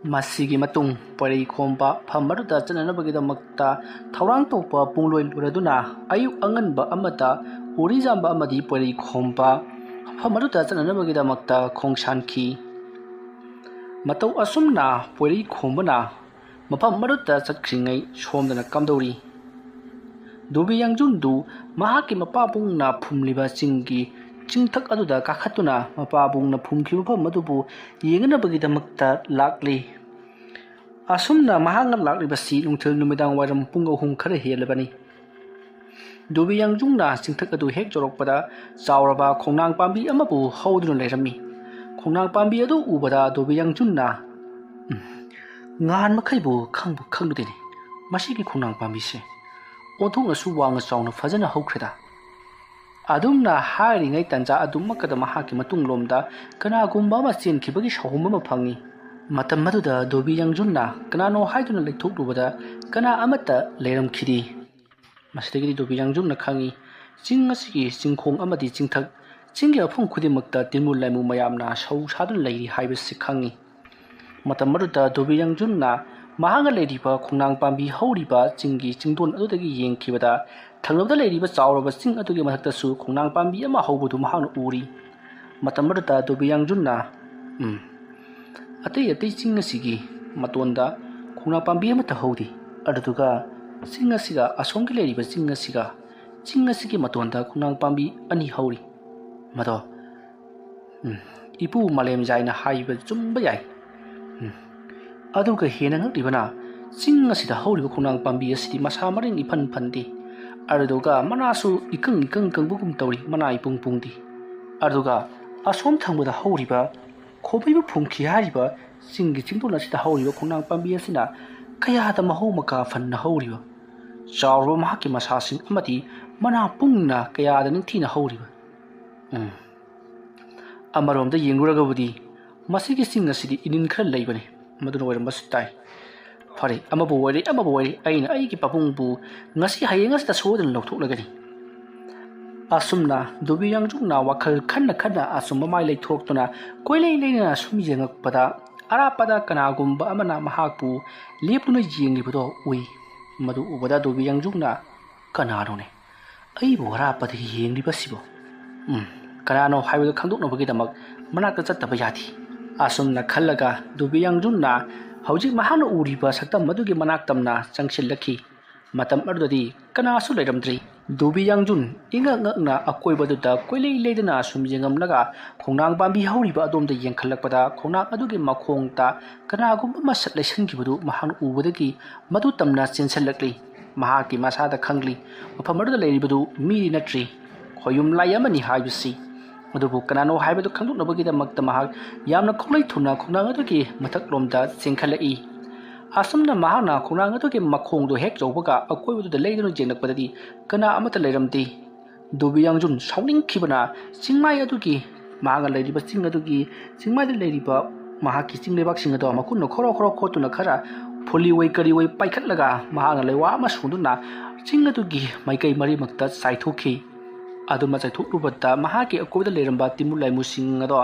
ꯃꯁꯤꯒꯤ ꯃꯇꯨꯡ ꯄꯣꯏꯔꯩ ꯈꯣꯝꯕ ꯃꯐꯝ ꯑꯗꯨꯗ ꯆꯠꯅꯅꯕꯒꯤꯗꯃꯛꯇ ꯊꯧꯔꯥꯡ ꯇꯧꯕ ꯄꯨꯡꯂꯣꯏ ꯂꯣꯏꯔꯗꯨꯅ ꯑꯌꯨꯛ ꯑꯉꯟꯕ ꯑꯃꯗ ꯎꯔꯤꯖꯥꯝꯕ ꯑꯃꯗꯤ ꯄꯣꯏꯔꯩ ꯈꯣꯝꯕ ꯃꯐꯝ ꯑꯗꯨꯗ ꯆꯠꯅꯅꯕꯒꯤꯗꯃꯛꯇ ꯈꯣꯡꯁꯥꯟꯈꯤ꯫ ꯃꯇꯧ ꯑꯁꯨꯝꯅ ꯄꯣꯏꯔꯩ ꯈꯣꯝꯕꯅ ꯃꯐꯝ ꯑꯗꯨꯗ ꯆꯠꯈ꯭ꯔꯤꯉꯩ ꯁꯣꯝꯗꯅ ꯀꯝꯗꯧꯔꯤ? ꯗꯣꯕꯤ ꯌꯥꯡꯖꯨꯟꯗꯨ ꯃꯍꯥꯛꯀꯤ ꯃꯄꯥꯕꯨꯡꯅ ꯐꯨꯝꯂꯤꯕ ꯆꯤꯡꯒꯤ ꯆꯤꯡꯊꯛ ꯑꯗꯨꯗ ꯀꯥꯈꯠꯇꯨꯅ ꯃꯄꯥꯕꯨꯡꯅ ꯐꯨꯝꯈꯤꯕ ꯃꯐꯝ ꯑꯗꯨꯕꯨ ꯌꯦꯡꯅꯕꯒꯤꯗꯃꯛꯇ ꯂꯥꯛꯂꯤ꯫ ꯑꯁꯨꯝꯅ ꯃꯍꯥꯛꯅ ꯂꯥꯛꯂꯤꯕꯁꯤ ꯅꯨꯡꯊꯤꯜ ꯅꯨꯃꯤꯗꯥꯡ ꯋꯥꯏꯔꯝ ꯄꯨꯡ ꯑꯍꯨꯝ ꯈꯔ ꯍꯦꯜꯂꯕꯅꯤ꯫ ꯗꯣꯕꯤ ꯌꯥꯡꯖꯨꯡꯅ ꯆꯤꯡꯊꯛ ꯑꯗꯨ ꯍꯦꯛ ꯌꯧꯔꯛꯄꯗ ꯆꯥꯎꯔꯕ ꯈꯣꯡꯅꯥꯡ ꯄꯥꯝꯕꯤ ꯑꯃꯕꯨ ꯍꯧꯗꯨꯅ ꯂꯩꯔꯝꯃꯤ꯫ ꯈꯣꯡꯅꯥꯡ ꯄꯥꯝꯕꯤ ꯑꯗꯨ ꯎꯕꯗ ꯗꯣꯕꯤ ꯌꯥꯡꯖꯨꯟꯅ, "ꯎꯝ, ꯉꯍꯥꯟ ꯃꯈꯩꯕꯨ ꯈꯪꯕꯨ ꯈꯪꯂꯨꯗꯦꯅꯦ, ꯃꯁꯤꯒꯤ ꯈꯣꯡꯅꯥꯡ ꯄꯥꯝꯕꯤꯁꯦ ꯑꯣꯟꯊꯣꯛꯅꯁꯨ ꯋꯥꯡꯅ ꯆꯥꯎꯅ ꯐꯖꯅ ꯍꯧꯈ꯭ꯔꯦꯗ"꯫ ꯑꯗꯨꯝꯅ ꯍꯥꯏꯔꯤꯉꯩ ꯇꯟꯖꯥ ꯑꯗꯨꯃꯛꯀꯗ ꯃꯍꯥꯛꯀꯤ ꯃꯇꯨꯡꯂꯣꯝꯗ ꯀꯅꯥꯒꯨꯝꯕ ꯑꯃ ꯆꯦꯟꯈꯤꯕꯒꯤ ꯁꯥꯍꯨꯝ ꯑꯃ ꯐꯪꯉꯤ꯫ ꯃꯇꯝ ꯑꯗꯨꯗ ꯗꯣꯕꯤ ꯌꯥꯡꯖꯨꯟꯅ ꯀꯅꯥꯅꯣ ꯍꯥꯏꯗꯨꯅ ꯂꯩꯊꯣꯛꯂꯨꯕꯗ ꯀꯅꯥ ꯑꯃꯠꯇ ꯂꯩꯔꯝꯈꯤꯗꯦ꯫ ꯃꯁꯤꯗꯒꯤꯗꯤ ꯗꯣꯕꯤ ꯌꯥꯡꯖꯨꯟꯅ ꯈꯪꯉꯤ, ꯆꯤꯡ ꯑꯁꯤꯒꯤ ꯆꯤꯡꯈꯣꯡ ꯑꯃꯗꯤ ꯆꯤꯡꯊꯛ, ꯆꯤꯡꯒꯤ ꯃꯐꯝ ꯈꯨꯗꯤꯡꯃꯛꯇ ꯇꯤꯟꯃꯨ ꯂꯥꯏꯃꯨ ꯃꯌꯥꯝꯅ ꯁꯧ ꯁꯥꯗꯨꯅ ꯂꯩꯔꯤ ꯍꯥꯏꯕꯁꯤ ꯈꯪꯉꯤ꯫ ꯃꯇꯝ ꯑꯗꯨꯗ ꯗꯣꯕꯤ ꯌꯥꯡꯖꯨꯟꯅ ꯃꯍꯥꯛꯅ ꯂꯩꯔꯤꯕ ꯈꯣꯡꯅꯥꯡ ꯄꯥꯝꯕꯤ ꯍꯧꯔꯤꯕ ꯆꯤꯡꯒꯤ ꯆꯤꯡꯗꯣꯟ ꯑꯗꯨꯗꯒꯤ ꯌꯦꯡꯈꯤꯕꯗ ꯊꯪꯅꯕꯗ ꯂꯩꯔꯤꯕ ꯆꯥꯎꯔꯕ ꯆꯤꯡ ꯑꯗꯨꯒꯤ ꯃꯊꯛꯇꯁꯨ ꯈꯣꯡꯅꯥꯡ ꯄꯥꯝꯕꯤ ꯑꯃ ꯍꯧꯕꯗꯨ ꯃꯍꯥꯛꯅ ꯎꯔꯤ꯫ ꯃꯇꯝ ꯑꯗꯨꯗ ꯗꯣꯕꯤ ꯌꯥꯡꯖꯨꯟꯅ, "ꯎꯝ, ꯑꯇꯩ ꯑꯇꯩ ꯆꯤꯡ ꯑꯁꯤꯒꯤ ꯃꯇꯣꯟꯗ ꯈꯣꯡꯅꯥꯡ ꯄꯥꯝꯕꯤ ꯑꯃꯠꯇ ꯍꯧꯗꯦ, ꯑꯗꯨꯗꯨꯒ ꯆꯤꯡ ꯑꯁꯤꯒ ꯑꯁꯣꯝꯒꯤ ꯂꯩꯔꯤꯕ ꯆꯤꯡ ꯑꯁꯤꯒ, ꯆꯤꯡ ꯑꯁꯤꯒꯤ ꯃꯇꯣꯟꯗ ꯈꯣꯡꯅꯥꯡ ꯄꯥꯝꯕꯤ ꯑꯅꯤ ꯍꯧꯔꯤ꯫ ꯃꯗꯣ, ꯎꯝ, ꯏꯄꯨ ꯃꯥꯂꯦꯝꯖꯥꯏꯅ ꯍꯥꯏꯕ ꯆꯨꯝꯕ ꯌꯥꯏ꯫ ꯎꯝ, ꯑꯗꯨꯒ ꯍꯦꯟꯅ ꯉꯛꯂꯤꯕꯅ, ꯆꯤꯡ ꯑꯁꯤꯗ ꯍꯧꯔꯤꯕ ꯈꯣꯡꯅꯥꯡ ꯄꯥꯝꯕꯤ ꯑꯁꯤꯗꯤ ꯃꯁꯥ ꯃꯔꯦꯡ ꯏꯐꯟ ꯐꯟꯗꯦ, ꯑꯗꯨꯗꯨꯒ ꯃꯅꯥꯁꯨ ꯏꯀꯪ ꯏꯀꯪ ꯀꯪꯕꯒꯨꯝ ꯇꯧꯔꯤ, ꯃꯅꯥ ꯏꯄꯨꯡ ꯄꯨꯡꯗꯦ꯫ ꯑꯗꯨꯒ ꯑꯁꯣꯝ ꯊꯪꯕꯗ ꯍꯧꯔꯤꯕ ꯈꯣꯕꯩꯕꯨ ꯐꯨꯝꯈꯤ ꯍꯥꯏꯔꯤꯕ ꯆꯤꯡꯒꯤ ꯆꯤꯡꯗꯣꯟ ꯑꯁꯤꯗ ꯍꯧꯔꯤꯕ ꯈꯣꯡꯅꯥꯡ ꯄꯥꯝꯕꯤ ꯑꯁꯤꯅ ꯀꯌꯥꯗ ꯃꯍꯧ ꯃꯀꯥ ꯐꯟꯅ ꯍꯧꯔꯤꯕ, ꯆꯥꯎꯔꯕ ꯃꯍꯥꯛꯀꯤ ꯃꯁꯥꯁꯤꯡ ꯑꯃꯗꯤ ꯃꯅꯥ ꯄꯨꯡꯅ ꯀꯌꯥꯗ ꯅꯤꯡꯊꯤꯅ ꯍꯧꯔꯤꯕ꯫ ꯎꯝ꯫ ꯑꯃꯔꯣꯝꯗ ꯌꯦꯡꯂꯨꯔꯒꯕꯨꯗꯤ ꯃꯁꯤꯒꯤ ꯆꯤꯡ ꯑꯁꯤꯗꯤ ꯏꯅꯤꯟ ꯈꯔ ꯂꯩꯕꯅꯤ, ꯃꯗꯨꯅ ꯑꯣꯏꯔꯝꯕꯁꯨ ꯇꯥꯏ꯫ ꯐꯔꯦ, ꯑꯃꯕꯨ ꯑꯣꯏꯔꯦ, ꯑꯃꯕꯨ ꯑꯣꯏꯔꯦ, ꯑꯩꯅ ꯑꯩꯒꯤ ꯄꯥꯕꯨꯡꯕꯨ ꯉꯁꯤ ꯍꯌꯦꯡ ꯑꯁꯤꯗ ꯁꯣꯏꯗꯅ ꯂꯧꯊꯣꯛꯂꯒꯅꯤ"꯫ ꯑꯁꯨꯝꯅ ꯗꯣꯕꯤ ꯌꯥꯡꯖꯨꯡꯅ ꯋꯥꯈꯜ ꯈꯟꯅ ꯈꯟꯅ ꯑꯆꯨꯝꯕ ꯃꯥꯏ ꯂꯩꯊꯣꯛꯇꯨꯅ ꯀꯣꯏꯂꯩ ꯂꯩꯅ ꯁꯨꯝ ꯌꯦꯡꯉꯛꯄꯗ, ꯑꯔꯥꯞꯄꯗ ꯀꯅꯥꯒꯨꯝꯕ ꯑꯃꯅ ꯃꯍꯥꯛꯄꯨ ꯂꯦꯞꯇꯨꯅ ꯌꯦꯡꯂꯤꯕꯗꯣ ꯎꯏ꯫ ꯃꯗꯨ ꯎꯕꯗ ꯗꯣꯕꯤ ꯌꯥꯡꯖꯨꯟꯅ, "ꯀꯅꯥꯅꯣꯅꯦ ꯑꯩꯕꯨ ꯑꯔꯥꯞꯄꯗꯒꯤ ꯌꯦꯡꯂꯤꯕꯁꯤꯕꯣ? ꯎꯝ, ꯀꯅꯥꯅꯣ ꯍꯥꯏꯕꯗꯨ ꯈꯪꯗꯣꯛꯅꯕꯒꯤꯗꯃꯛ ꯃꯅꯥꯛꯇ ꯆꯠꯇꯕ ꯌꯥꯗꯦ"꯫ ꯑꯁꯨꯝꯅ ꯈꯜꯂꯒ ꯗꯣꯕꯤ ꯌꯥꯡꯖꯨꯟꯅ ꯍꯧꯖꯤꯛ ꯃꯍꯥꯛꯅ ꯎꯔꯤꯕ ꯁꯛꯇꯝ ꯑꯗꯨꯒꯤ ꯃꯅꯥꯛ ꯇꯝꯅ ꯆꯪꯁꯤꯜꯂꯛꯈꯤ꯫ ꯃꯇꯝ ꯑꯗꯨꯗꯗꯤ ꯀꯅꯥꯁꯨ ꯂꯩꯔꯝꯗ꯭ꯔꯤ꯫ ꯗꯣꯕꯤ ꯌꯥꯡꯖꯨꯟ ꯏꯉꯛ ꯉꯛꯅ ꯑꯀꯣꯏꯕꯗꯨꯗ ꯀꯣꯏꯂꯩ ꯂꯩꯗꯅ ꯁꯨꯝ ꯌꯦꯡꯉꯝꯂꯒ ꯈꯣꯡꯅꯥꯡ ꯄꯥꯝꯕꯤ ꯍꯧꯔꯤꯕ ꯑꯗꯣꯝꯗ ꯌꯦꯡꯈꯠꯂꯛꯄꯗ ꯈꯣꯡꯅꯥꯡ ꯑꯗꯨꯒꯤ ꯃꯈꯣꯡꯗ ꯀꯅꯥꯒꯨꯝꯕ ꯃꯁꯛ ꯂꯩꯁꯟꯈꯤꯕꯗꯨ ꯃꯍꯥꯛꯅ ꯎꯕꯗꯒꯤ ꯃꯗꯨ ꯇꯝꯅ ꯆꯦꯟꯁꯤꯜꯂꯛꯂꯤ꯫ ꯃꯍꯥꯛꯀꯤ ꯃꯁꯥꯗ ꯈꯪꯂꯤ, ꯃꯐꯝ ꯑꯗꯨꯗ ꯂꯩꯔꯤꯕꯗꯨ ꯃꯤꯗꯤ ꯅꯠꯇ꯭ꯔꯤ, ꯈꯣꯌꯨꯝ ꯂꯥꯏ ꯑꯃꯅꯤ ꯍꯥꯏꯕꯁꯤ꯫ ꯑꯗꯨꯕꯨ ꯀꯅꯥꯅꯣ ꯍꯥꯏꯕꯗꯨ ꯈꯪꯗꯣꯛꯅꯕꯒꯤꯗꯃꯛꯇ ꯃꯍꯥꯛ ꯌꯥꯝꯅ ꯈꯣꯡꯂꯩ ꯊꯨꯅ ꯈꯣꯡꯅꯥꯡ ꯑꯗꯨꯒꯤ ꯃꯊꯛꯂꯣꯝꯗ ꯆꯦꯟꯈꯠꯂꯛꯏ꯫ ꯑꯁꯨꯝꯅ ꯃꯍꯥꯛꯅ ꯈꯣꯡꯅꯥꯡ ꯑꯗꯨꯒꯤ ꯃꯈꯣꯡꯗꯨ ꯍꯦꯛ ꯌꯧꯕꯒ ꯑꯀꯣꯏꯕꯗꯨꯗ ꯂꯩꯗꯨꯅ ꯌꯦꯡꯂꯛꯄꯗꯗꯤ ꯀꯅꯥ ꯑꯃꯠꯇ ꯂꯩꯔꯝꯗꯦ꯫ ꯗꯣꯕꯤ ꯌꯥꯡꯖꯨꯟ ꯁꯥꯎꯅꯤꯡꯈꯤꯕꯅ ꯆꯤꯡꯃꯥꯏ ꯑꯗꯨꯒꯤ, ꯃꯍꯥꯛꯅ ꯂꯩꯔꯤꯕ ꯆꯤꯡ ꯑꯗꯨꯒꯤ, ꯆꯤꯡꯃꯥꯏꯗ ꯂꯩꯔꯤꯕ ꯃꯍꯥꯛꯀꯤ ꯆꯤꯡ ꯂꯩꯕꯥꯛꯁꯤꯡ ꯑꯗꯣ ꯃꯈꯨꯠꯅ ꯈꯣꯔꯣ ꯈꯣꯔꯣ ꯈꯣꯠꯇꯨꯅ ꯈꯔ ꯐꯨꯂꯤ ꯑꯣꯏ ꯀꯔꯤ ꯑꯣꯏ ꯄꯥꯏꯈꯠꯂꯒ ꯃꯍꯥꯛꯅ ꯂꯩꯋꯥ ꯑꯃ ꯁꯣꯡꯗꯨꯅ ꯆꯤꯡ ꯑꯗꯨꯒꯤ ꯃꯥꯏꯀꯩ ꯃꯔꯤꯃꯛꯇ ꯆꯥꯏꯊꯣꯛꯈꯤ꯫ ꯑꯗꯨꯃ ꯆꯥꯏꯊꯣꯛꯂꯨꯕꯗ ꯃꯍꯥꯛꯀꯤ ꯑꯀꯣꯏꯕꯗ ꯂꯩꯔꯝꯕ ꯇꯤꯃꯨ ꯂꯥꯏꯃꯨꯁꯤꯡ ꯑꯗꯣ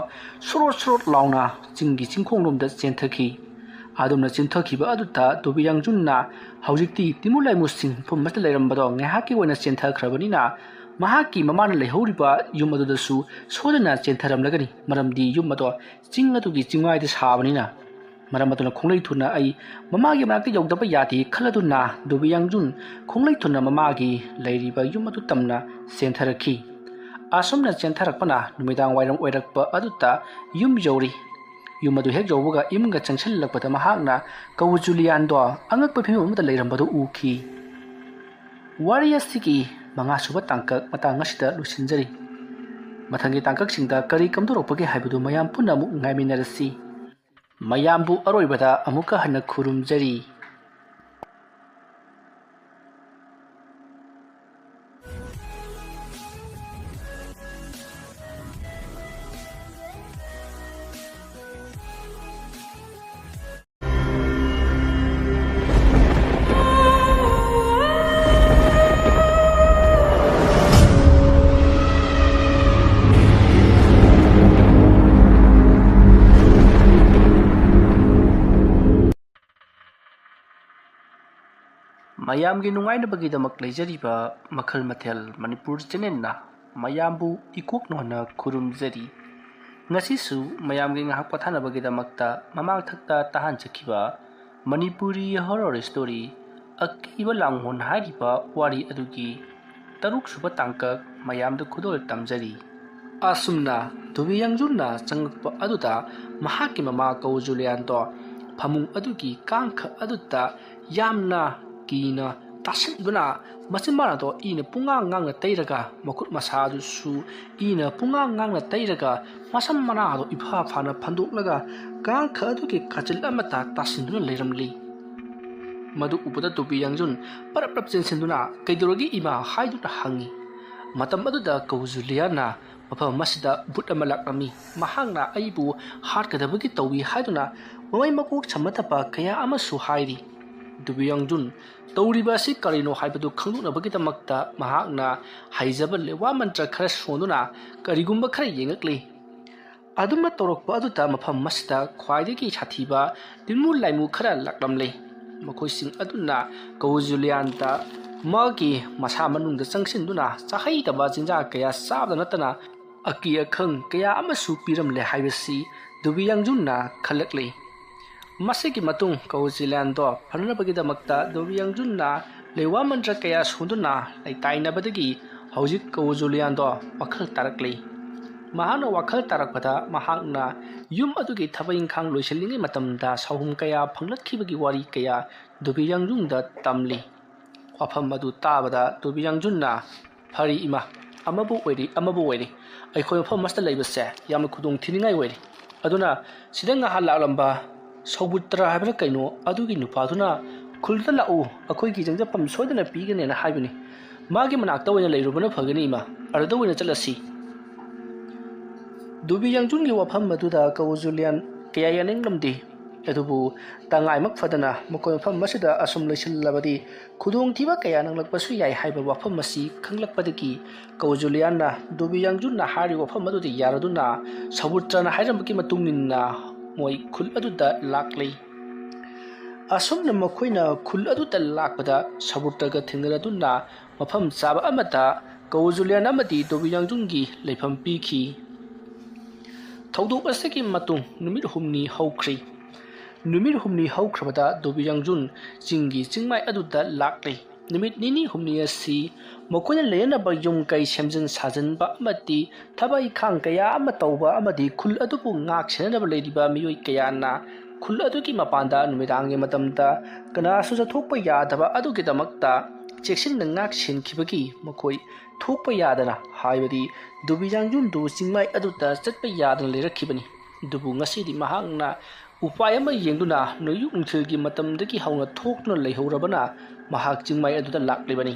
ꯁꯣꯔꯣꯠ ꯁꯣꯔꯣꯠ ꯂꯥꯎꯅ ꯆꯤꯡꯒꯤ ꯆꯤꯡꯈꯣꯡꯂꯣꯝꯗ ꯆꯦꯟꯊꯈꯤ꯫ ꯑꯗꯨꯝꯅ ꯆꯦꯟꯊꯈꯤꯕ ꯑꯗꯨꯗ ꯗꯣꯕꯤ ꯌꯥꯡꯖꯨꯟꯅ ꯍꯧꯖꯤꯛꯇꯤ ꯇꯤꯃꯨ ꯂꯥꯏꯃꯨꯁꯤꯡ ꯃꯐꯝ ꯑꯃꯗ ꯂꯩꯔꯝꯕꯗꯣ ꯉꯥꯏꯍꯥꯛꯀꯤ ꯑꯣꯏꯅ ꯆꯦꯟꯊꯈ꯭ꯔꯕꯅꯤꯅ ꯃꯍꯥꯛꯀꯤ ꯃꯃꯥꯅ ꯂꯩꯍꯧꯔꯤꯕ ꯌꯨꯝ ꯑꯗꯨꯗꯁꯨ ꯁꯣꯏꯗꯅ ꯆꯦꯟꯊꯔꯝꯂꯒꯅꯤ, ꯃꯔꯝꯗꯤ ꯌꯨꯝ ꯑꯗꯣ ꯆꯤꯡ ꯑꯗꯨꯒꯤ ꯆꯤꯡꯃꯥꯏꯗ ꯁꯥꯕꯅꯤꯅ꯫ ꯃꯔꯝ ꯑꯗꯨꯅ ꯈꯣꯡꯂꯩ ꯊꯨꯅ ꯑꯩ ꯃꯃꯥꯒꯤ ꯃꯅꯥꯛꯇ ꯌꯧꯗꯕ ꯌꯥꯗꯦ ꯈꯜꯂꯗꯨꯅ ꯗꯣꯕꯤ ꯌꯥꯡꯖꯨꯟ ꯈꯣꯡꯂꯩ ꯊꯨꯅ ꯃꯃꯥꯒꯤ ꯂꯩꯔꯤꯕ ꯌꯨꯝ ꯑꯗꯨ ꯇꯝꯅ ꯆꯦꯟꯊꯔꯛꯈꯤ꯫ ꯑꯁꯨꯝꯅ ꯆꯦꯟꯊꯔꯛꯄꯅ ꯅꯨꯃꯤꯗꯥꯡ ꯋꯥꯏꯔꯝ ꯑꯣꯏꯔꯛꯄ ꯑꯗꯨꯗ ꯌꯨꯝ ꯌꯧꯔꯤ꯫ ꯌꯨꯝ ꯑꯗꯨ ꯍꯦꯛ ꯌꯧꯕꯒ ꯏꯃꯨꯡꯗ ꯆꯪꯁꯤꯜꯂꯛꯄꯗ ꯃꯍꯥꯛꯅ ꯀꯧ ꯖꯨꯂꯤꯌꯥꯟꯗꯣ ꯑꯉꯛꯄ ꯐꯤꯕꯝ ꯑꯃꯗ ꯂꯩꯔꯝꯕꯗꯨ ꯎꯈꯤ꯫ ꯋꯥꯔꯤ ꯑꯁꯤꯒꯤ ꯃꯉꯥꯁꯨꯕ ꯇꯥꯡꯀꯛ ꯃꯇꯥꯡ ꯑꯁꯤꯗ ꯂꯣꯏꯁꯤꯟꯖꯔꯤ꯫ ꯃꯊꯪꯒꯤ ꯇꯥꯡꯀꯛꯁꯤꯡꯗ ꯀꯔꯤ ꯀꯝꯗꯧꯔꯛꯄꯒꯦ ꯍꯥꯏꯕꯗꯨ ꯃꯌꯥꯝ ꯄꯨꯟꯅ ꯑꯃꯨꯛ ꯉꯥꯏꯃꯤꯟꯅꯔꯁꯤ꯫ ꯃꯌꯥꯝꯕꯨ ꯑꯔꯣꯏꯕꯗ ꯑꯃꯨꯛꯀ ꯍꯟꯅ ꯈꯨꯔꯨꯝꯖꯔꯤ꯫ ꯃꯌꯥꯝꯒꯤ ꯅꯨꯡꯉꯥꯏꯅꯕꯒꯤꯗꯃꯛ ꯂꯩꯖꯔꯤꯕ ꯃꯈꯜ ꯃꯊꯦꯜ ꯃꯅꯤꯄꯨꯔ ꯆꯦꯅꯦꯜꯅ ꯃꯌꯥꯝꯕꯨ ꯏꯀꯣꯛ ꯅꯣꯟꯅ ꯈꯨꯔꯨꯝꯖꯔꯤ꯫ ꯉꯁꯤꯁꯨ ꯃꯌꯥꯝꯒꯤ ꯉꯥꯏꯍꯥꯛ ꯄꯣꯊꯥꯅꯕꯒꯤꯗꯃꯛꯇ ꯃꯃꯥꯡꯊꯛꯇ ꯇꯥꯍꯟꯖꯈꯤꯕ ꯃꯅꯤꯄꯨꯔꯤ ꯍꯣꯔꯣꯔ ꯁ꯭ꯇꯣꯔꯤ ꯑꯀꯤꯕ ꯂꯥꯡꯍꯣꯟ ꯍꯥꯏꯔꯤꯕ ꯋꯥꯔꯤ ꯑꯗꯨꯒꯤ ꯇꯔꯨꯛ ꯁꯨꯕ ꯇꯥꯡꯀꯛ ꯃꯌꯥꯝꯗ ꯈꯨꯗꯣꯜ ꯇꯝꯖꯔꯤ꯫ ꯑꯁꯨꯝꯅ ꯙꯨꯕꯤ ꯌꯥꯡꯖꯨꯟꯅ ꯆꯪꯂꯛꯄ ꯑꯗꯨꯗ ꯃꯍꯥꯛꯀꯤ ꯃꯃꯥ ꯀꯧ ꯖꯨꯂꯤꯌꯥꯟꯗꯣ ꯐꯃꯨꯡ ꯑꯗꯨꯒꯤ ꯀꯥꯡꯈ ꯑꯗꯨꯗ ꯌꯥꯝꯅ ꯀꯤꯅ ꯇꯥꯁꯤꯟꯗꯨꯅ ꯃꯆꯤꯟ ꯃꯅꯥꯗꯣ ꯏꯅ ꯄꯨꯡꯉꯥꯡ ꯉꯥꯡꯅ ꯇꯩꯔꯒ ꯃꯈꯨꯠ ꯃꯁꯥ ꯑꯗꯨꯁꯨ ꯏꯅ ꯄꯨꯡꯉꯥꯡ ꯉꯥꯡꯅ ꯇꯩꯔꯒ ꯃꯁꯝ ꯃꯅꯥꯗꯣ ꯏꯐꯥ ꯐꯥꯅ ꯐꯟꯗꯣꯛꯂꯒ ꯀꯥꯡꯈ ꯑꯗꯨꯒꯤ ꯀꯥꯆꯤꯜ ꯑꯃꯠꯇ ꯇꯥꯁꯤꯟꯗꯨꯅ ꯂꯩꯔꯝꯂꯤ꯫ ꯃꯗꯨ ꯎꯕꯗ ꯙꯨꯕꯤ ꯌꯥꯡꯖꯨꯟ ꯄꯔꯞ ꯄꯔꯞ ꯆꯦꯟꯁꯤꯟꯗꯨꯅ "ꯀꯩꯗꯧꯔꯒꯦ ꯏꯃꯥ?" ꯍꯥꯏꯗꯨꯅ ꯍꯪꯉꯤ꯫ ꯃꯇꯝ ꯑꯗꯨꯗ ꯀꯧ ꯖꯨꯂꯤꯌꯥꯅ ꯃꯐꯝ ꯑꯃꯁꯤꯗ ꯚꯨꯠ ꯑꯃ ꯂꯥꯛꯂꯝꯃꯤ꯫ ꯃꯍꯥꯛꯅ ꯑꯩꯕꯨ ꯍꯥꯠꯀꯗꯕꯒꯤ ꯇꯧꯏ ꯍꯥꯏꯗꯨꯅ ꯃꯃꯩ ꯃꯀꯣꯛ ꯁꯝꯅꯗꯕ ꯀꯌꯥ ꯑꯃꯁꯨ ꯍꯥꯏꯔꯤ꯫ ꯙꯨꯕꯤ ꯌꯥꯡꯖꯨꯟ ꯇꯧꯔꯤꯕ ꯑꯁꯤ ꯀꯔꯤꯅꯣ ꯍꯥꯏꯕꯗꯨ ꯈꯪꯗꯣꯛꯅꯕꯒꯤꯗꯃꯛꯇ ꯃꯍꯥꯛꯅ ꯍꯩꯖꯕ ꯂꯦꯋꯥ ꯃꯟꯇ꯭ꯔ ꯈꯔ ꯁꯣꯟꯗꯨꯅ ꯀꯔꯤꯒꯨꯝꯕ ꯈꯔ ꯌꯦꯡꯉꯛꯂꯤ꯫ ꯑꯗꯨꯝꯅ ꯇꯧꯔꯛꯄ ꯑꯗꯨꯗ ꯃꯐꯝ ꯑꯁꯤꯗ ꯈ꯭ꯋꯥꯏꯗꯒꯤ ꯁꯥꯊꯤꯕ ꯇꯤꯟꯃꯨ ꯂꯥꯏꯃꯨ ꯈꯔ ꯂꯥꯛꯂꯝꯂꯦ꯫ ꯃꯈꯣꯏꯁꯤꯡ ꯑꯗꯨꯅ ꯀꯧ ꯖꯨꯂꯤꯌꯥꯟꯗ ꯃꯥꯒꯤ ꯃꯁꯥ ꯃꯅꯨꯡꯗ ꯆꯪꯁꯤꯟꯗꯨꯅ ꯆꯥꯍꯩꯗꯕ ꯆꯤꯟꯖꯥꯛ ꯀꯌꯥ ꯆꯥꯕꯗ ꯅꯠꯇꯅ ꯑꯀꯤ ꯑꯈꯪ ꯀꯌꯥ ꯑꯃꯁꯨ ꯄꯤꯔꯝꯂꯦ ꯍꯥꯏꯕꯁꯤ ꯙꯨꯕꯤ ꯌꯥꯡꯖꯨꯟꯅ ꯈꯜꯂꯛꯂꯤ꯫ ꯃꯁꯤꯒꯤ ꯃꯇꯨꯡ ꯀꯧ ꯖꯨꯂꯤꯌꯥꯟꯗꯣ ꯐꯅꯅꯕꯒꯤꯗꯃꯛꯇ ꯙꯨꯕꯤ ꯌꯥꯡꯖꯨꯟꯅ ꯂꯩꯋꯥ ꯃꯟꯇ꯭ꯔ ꯀꯌꯥ ꯁꯣꯟꯗꯨꯅ ꯂꯩꯇꯥꯏꯅꯕꯗꯒꯤ ꯍꯧꯖꯤꯛ ꯀꯧ ꯖꯨꯂꯤꯌꯥꯟꯗꯣ ꯋꯥꯈꯜ ꯇꯥꯔꯛꯂꯤ꯫ ꯃꯍꯥꯛꯅ ꯋꯥꯈꯜ ꯇꯥꯔꯛꯄꯗ ꯃꯍꯥꯛꯅ ꯌꯨꯝ ꯑꯗꯨꯒꯤ ꯊꯕꯛ ꯏꯪꯈꯥꯡ ꯂꯣꯏꯁꯤꯜꯂꯤꯉꯩ ꯃꯇꯝꯗ ꯁꯥꯎꯍꯨꯝ ꯀꯌꯥ ꯐꯪꯂꯛꯈꯤꯕꯒꯤ ꯋꯥꯔꯤ ꯀꯌꯥ ꯙꯨꯕꯤ ꯌꯥꯡꯖꯨꯟꯗ ꯇꯝꯂꯤ꯫ ꯋꯥꯐꯝ ꯑꯗꯨ ꯇꯥꯕꯗ ꯙꯨꯕꯤ ꯌꯥꯡꯖꯨꯟꯅ "ꯐꯔꯤ ꯏꯃꯥ, ꯑꯃꯕꯨ ꯑꯣꯏꯔꯤ ꯑꯃꯕꯨ ꯑꯣꯏꯔꯤ, ꯑꯩꯈꯣꯏ ꯃꯐꯝ ꯑꯁꯤꯗ ꯂꯩꯕꯁꯦ ꯌꯥꯝꯅ ꯈꯨꯗꯣꯡ ꯊꯤꯅꯤꯡꯉꯥꯏ ꯑꯣꯏꯔꯤ꯫ ꯑꯗꯨꯅ ꯁꯤꯗ ꯉꯍꯥꯟ ꯂꯥꯛꯂꯝꯕ ꯁꯧꯕꯨꯇ꯭ꯔ ꯍꯥꯏꯕ꯭ꯔꯥ ꯀꯩꯅꯣ, ꯑꯗꯨꯒꯤ ꯅꯨꯄꯥꯗꯨꯅ ꯈꯨꯜꯗ ꯂꯥꯛꯎ, ꯑꯩꯈꯣꯏꯒꯤ ꯆꯪꯖꯐꯝ ꯁꯣꯏꯗꯅ ꯄꯤꯒꯅꯦꯅ ꯍꯥꯏꯕꯅꯤ꯫ ꯃꯥꯒꯤ ꯃꯅꯥꯛꯇ ꯑꯣꯏꯅ ꯂꯩꯔꯨꯕꯅ ꯐꯒꯅꯤ ꯏꯃꯥ, ꯑꯗꯨꯗ ꯑꯣꯏꯅ ꯆꯠꯂꯁꯤ꯫" ꯙꯨꯕꯤ ꯌꯥꯡꯖꯨꯟꯒꯤ ꯋꯥꯐꯝ ꯑꯗꯨꯗ ꯀꯧ ꯖꯨꯂꯤꯌꯥꯟ ꯀꯌꯥ ꯌꯥꯅꯤꯡꯂꯝꯗꯦ꯫ ꯑꯗꯨꯕꯨ ꯇꯉꯥꯏꯃꯛ ꯐꯗꯅ ꯃꯈꯣꯏ ꯃꯐꯝ ꯑꯁꯤꯗ ꯑꯁꯨꯝ ꯂꯩꯁꯤꯜꯂꯕꯗꯤ ꯈꯨꯗꯣꯡꯊꯤꯕ ꯀꯌꯥ ꯅꯪꯂꯛꯄꯁꯨ ꯌꯥꯏ ꯍꯥꯏꯕ ꯋꯥꯐꯝ ꯑꯁꯤ ꯈꯪꯂꯛꯄꯗꯒꯤ ꯀꯧ ꯖꯨꯂꯤꯌꯥꯟꯅ ꯙꯨꯕꯤ ꯌꯥꯡꯖꯨꯟꯅ ꯍꯥꯏꯔꯤꯕ ꯋꯥꯐꯝ ꯑꯗꯨꯗ ꯌꯥꯔꯗꯨꯅ ꯁꯧꯕꯨꯇ꯭ꯔꯅ ꯍꯥꯏꯔꯝꯕꯒꯤ ꯃꯇꯨꯡ ꯏꯟꯅ ꯃꯣꯏ ꯈꯨꯜ ꯑꯗꯨꯗ ꯂꯥꯛꯂꯤ꯫ ꯑꯁꯨꯝꯅ ꯃꯈꯣꯏꯅ ꯈꯨꯜ ꯑꯗꯨꯗ ꯂꯥꯛꯄꯗ ꯁꯥꯕꯨꯇ꯭ꯔꯒ ꯊꯦꯡꯅꯔꯗꯨꯅ ꯃꯐꯝ ꯆꯥꯕ ꯑꯃꯗ ꯀꯧꯖꯨꯂꯤꯌꯥꯟ ꯑꯃꯗꯤ ꯗꯣꯕꯤ ꯌꯥꯡꯖꯨꯟꯒꯤ ꯂꯩꯐꯝ ꯄꯤꯈꯤ꯫ ꯊꯧꯗꯣꯛ ꯑꯁꯤꯒꯤ ꯃꯇꯨꯡ ꯅꯨꯃꯤꯠ ꯍꯨꯝꯅꯤ ꯍꯧꯈ꯭ꯔꯦ꯫ ꯅꯨꯃꯤꯠ ꯍꯨꯝꯅꯤ ꯍꯧꯈ꯭ꯔꯕꯗ ꯗꯣꯕꯤ ꯌꯥꯡꯖꯨꯟ ꯆꯤꯡꯒꯤ ꯆꯤꯡꯃꯥꯏ ꯑꯗꯨꯗ ꯂꯥꯛꯂꯦ꯫ ꯅꯨꯃꯤꯠ ꯅꯤꯅꯤ ꯍꯨꯝꯅꯤ ꯑꯁꯤ ꯃꯈꯣꯏꯅ ꯂꯩꯅꯅꯕ ꯌꯨꯝ ꯀꯩ ꯁꯦꯝꯖꯤꯟ ꯁꯥꯖꯤꯟꯕ ꯑꯃꯗꯤ ꯊꯕꯛ ꯏꯪꯈꯥꯡ ꯀꯌꯥ ꯑꯃ ꯇꯧꯕ ꯑꯃꯗꯤ ꯈꯨꯜ ꯑꯗꯨꯕꯨ ꯉꯥꯛ ꯁꯦꯟꯅꯅꯕ ꯂꯩꯔꯤꯕ ꯃꯤꯑꯣꯏ ꯀꯌꯥꯅ ꯈꯨꯜ ꯑꯗꯨꯒꯤ ꯃꯄꯥꯟꯗ ꯅꯨꯃꯤꯗꯥꯡꯒꯤ ꯃꯇꯝꯗ ꯀꯅꯥꯁꯨ ꯆꯠꯊꯣꯛꯄ ꯌꯥꯗꯕ ꯑꯗꯨꯒꯤꯗꯃꯛꯇ ꯆꯦꯛꯁꯤꯟꯅ ꯉꯥꯛ ꯁꯦꯟꯈꯤꯕꯒꯤ ꯃꯈꯣꯏ ꯊꯣꯛꯄ ꯌꯥꯗꯅ, ꯍꯥꯏꯕꯗꯤ ꯗꯣꯕꯤ ꯌꯥꯡꯖꯨꯟꯗꯨ ꯆꯤꯡꯃꯥꯏ ꯑꯗꯨꯗ ꯆꯠꯄ ꯌꯥꯗꯅ ꯂꯩꯔꯛꯈꯤꯕꯅꯤ꯫ ꯑꯗꯨꯕꯨ ꯉꯁꯤꯗꯤ ꯃꯍꯥꯛꯅ ꯎꯄꯥꯏ ꯑꯃ ꯌꯦꯡꯗꯨꯅ ꯅꯣꯡꯌꯨꯛ ꯅꯨꯡꯊꯤꯜꯒꯤ ꯃꯇꯝꯗꯒꯤ ꯍꯧꯅ ꯊꯣꯛꯇꯨꯅ ꯂꯩꯍꯧꯔꯕꯅ ꯃꯍꯥꯛ ꯆꯤꯡꯃꯥꯏ ꯑꯗꯨꯗ ꯂꯥꯛꯂꯤꯕꯅꯤ꯫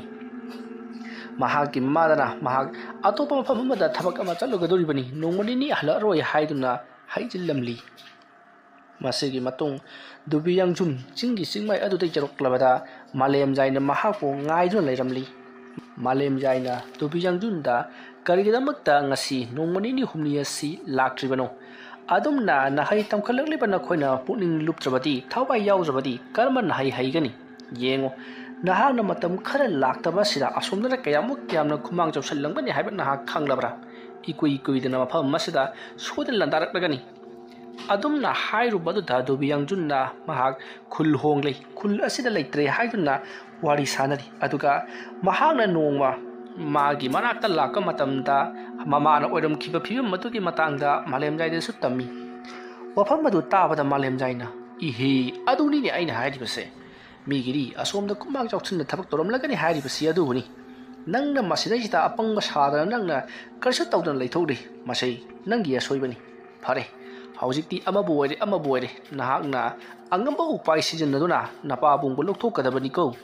ꯃꯍꯥꯛꯀꯤ ꯃꯃꯥꯗꯅ ꯃꯍꯥꯛ ꯑꯇꯣꯞꯄ ꯃꯐꯝ ꯑꯃꯗ ꯊꯕꯛ ꯑꯃ ꯆꯠꯂꯨꯒꯗꯧꯔꯤꯕꯅꯤ, ꯅꯣꯡꯃ ꯅꯤꯅꯤ ꯍꯜꯂꯛꯑꯔꯣꯏ ꯍꯥꯏꯗꯨꯅ ꯍꯥꯏꯖꯤꯜꯂꯝꯂꯤ꯫ ꯃꯁꯤꯒꯤ ꯃꯇꯨꯡ ꯗꯣꯕꯤ ꯌꯥꯡꯖꯨꯟ ꯆꯤꯡꯒꯤ ꯆꯤꯡꯃꯥꯏ ꯑꯗꯨꯗ ꯌꯧꯔꯛꯂꯕꯗ ꯃꯥꯂꯦꯝꯖꯥꯏꯅ ꯃꯍꯥꯛꯄꯨ ꯉꯥꯏꯗꯨꯅ ꯂꯩꯔꯝꯂꯤ꯫ ꯃꯥꯂꯦꯝꯖꯥꯏꯅ ꯗꯣꯕꯤ ꯌꯥꯡꯖꯨꯟꯗ ꯀꯔꯤꯒꯤꯗꯃꯛꯇ ꯉꯁꯤ ꯅꯣꯡꯃ ꯅꯤꯅꯤ ꯍꯨꯝꯅꯤ ꯑꯁꯤ ꯂꯥꯛꯇ꯭ꯔꯤꯕꯅꯣ? ꯑꯗꯨꯝꯅ ꯅꯍꯩ ꯇꯝꯈꯠꯂꯛꯂꯤꯕ ꯅꯈꯣꯏꯅ ꯄꯨꯛꯅꯤꯡ ꯂꯨꯞꯇ꯭ꯔꯕꯗꯤ, ꯊꯋꯥꯏ ꯌꯥꯎꯗ꯭ꯔꯕꯗꯤ ꯀꯔꯝꯕ ꯅꯍꯩ ꯍꯩꯒꯅꯤ? ꯌꯦꯡꯉꯨ, ꯅꯍꯥꯛꯅ ꯃꯇꯝ ꯈꯔ ꯂꯥꯛꯇꯕ ꯑꯁꯤꯗ ꯑꯁꯣꯝꯗꯅ ꯀꯌꯥꯃꯨꯛ ꯌꯥꯝꯅ ꯈꯨꯃꯥꯡ ꯆꯥꯎꯁꯤꯜꯂꯝꯒꯅꯤ ꯍꯥꯏꯕ ꯅꯍꯥꯛ ꯈꯪꯂꯕ꯭ꯔꯥ? ꯏꯀꯨꯏ ꯀꯨꯏꯗꯅ ꯃꯐꯝ ꯑꯁꯤꯗ ꯁꯣꯏꯗꯅ ꯂꯥꯟꯗꯥꯔꯛꯂꯒꯅꯤ꯫ ꯑꯗꯨꯝꯅ ꯍꯥꯏꯔꯨꯕ ꯑꯗꯨꯗ ꯗꯣꯕꯤ ꯌꯥꯡꯖꯨꯟꯅ ꯃꯍꯥꯛ ꯈꯨꯜ ꯍꯣꯡꯂꯦ, ꯈꯨꯜ ꯑꯁꯤꯗ ꯂꯩꯇ꯭ꯔꯦ ꯍꯥꯏꯗꯨꯅ ꯋꯥꯔꯤ ꯁꯥꯅꯔꯤ꯫ ꯑꯗꯨꯒ ꯃꯍꯥꯛꯅ ꯅꯣꯡꯃ ꯃꯥꯒꯤ ꯃꯅꯥꯛꯇ ꯂꯥꯛꯄ ꯃꯇꯝꯗ ꯃꯃꯥꯅ ꯑꯣꯏꯔꯝꯈꯤꯕ ꯐꯤꯕꯝ ꯑꯗꯨꯒꯤ ꯃꯇꯥꯡꯗ ꯃꯥꯂꯦꯝꯖꯥꯏꯗꯁꯨ ꯇꯝꯃꯤ꯫ ꯋꯥꯐꯝ ꯑꯗꯨ ꯇꯥꯕꯗ ꯃꯥꯂꯦꯝꯖꯥꯏꯅ, "ꯏꯍꯦ, ꯑꯗꯨꯅꯤꯅꯦ ꯑꯩꯅ ꯍꯥꯏꯔꯤꯕꯁꯦ꯫ ꯃꯤꯒꯤꯗꯤ ꯑꯁꯣꯝꯗ ꯈꯨꯃꯥꯡ ꯆꯥꯎꯁꯤꯟꯅ ꯊꯕꯛ ꯇꯧꯔꯝꯂꯒꯅꯤ ꯍꯥꯏꯔꯤꯕꯁꯤ ꯑꯗꯨꯕꯨꯅꯤ꯫ ꯅꯪꯅ ꯃꯁꯤꯗꯩꯁꯤꯗ ꯑꯄꯪꯕ ꯁꯥꯗꯅ ꯅꯪꯅ ꯀꯔꯤꯁꯨ ꯇꯧꯗꯅ ꯂꯩꯊꯣꯛꯂꯤ꯫ ꯃꯁꯤ ꯅꯪꯒꯤ ꯑꯁꯣꯏꯕꯅꯤ꯫ ꯐꯔꯦ, ꯍꯧꯖꯤꯛꯇꯤ ꯑꯃꯕꯨ ꯑꯣꯏꯔꯦ, ꯑꯃꯕꯨ ꯑꯣꯏꯔꯦ, ꯅꯍꯥꯛꯅ ꯑꯉꯝꯕ ꯎꯄꯥꯏ ꯁꯤꯖꯤꯟꯅꯗꯨꯅ ꯅꯄꯥꯕꯨꯡꯕꯨ ꯂꯧꯊꯣꯛꯀꯗꯕꯅꯤꯀꯣ"꯫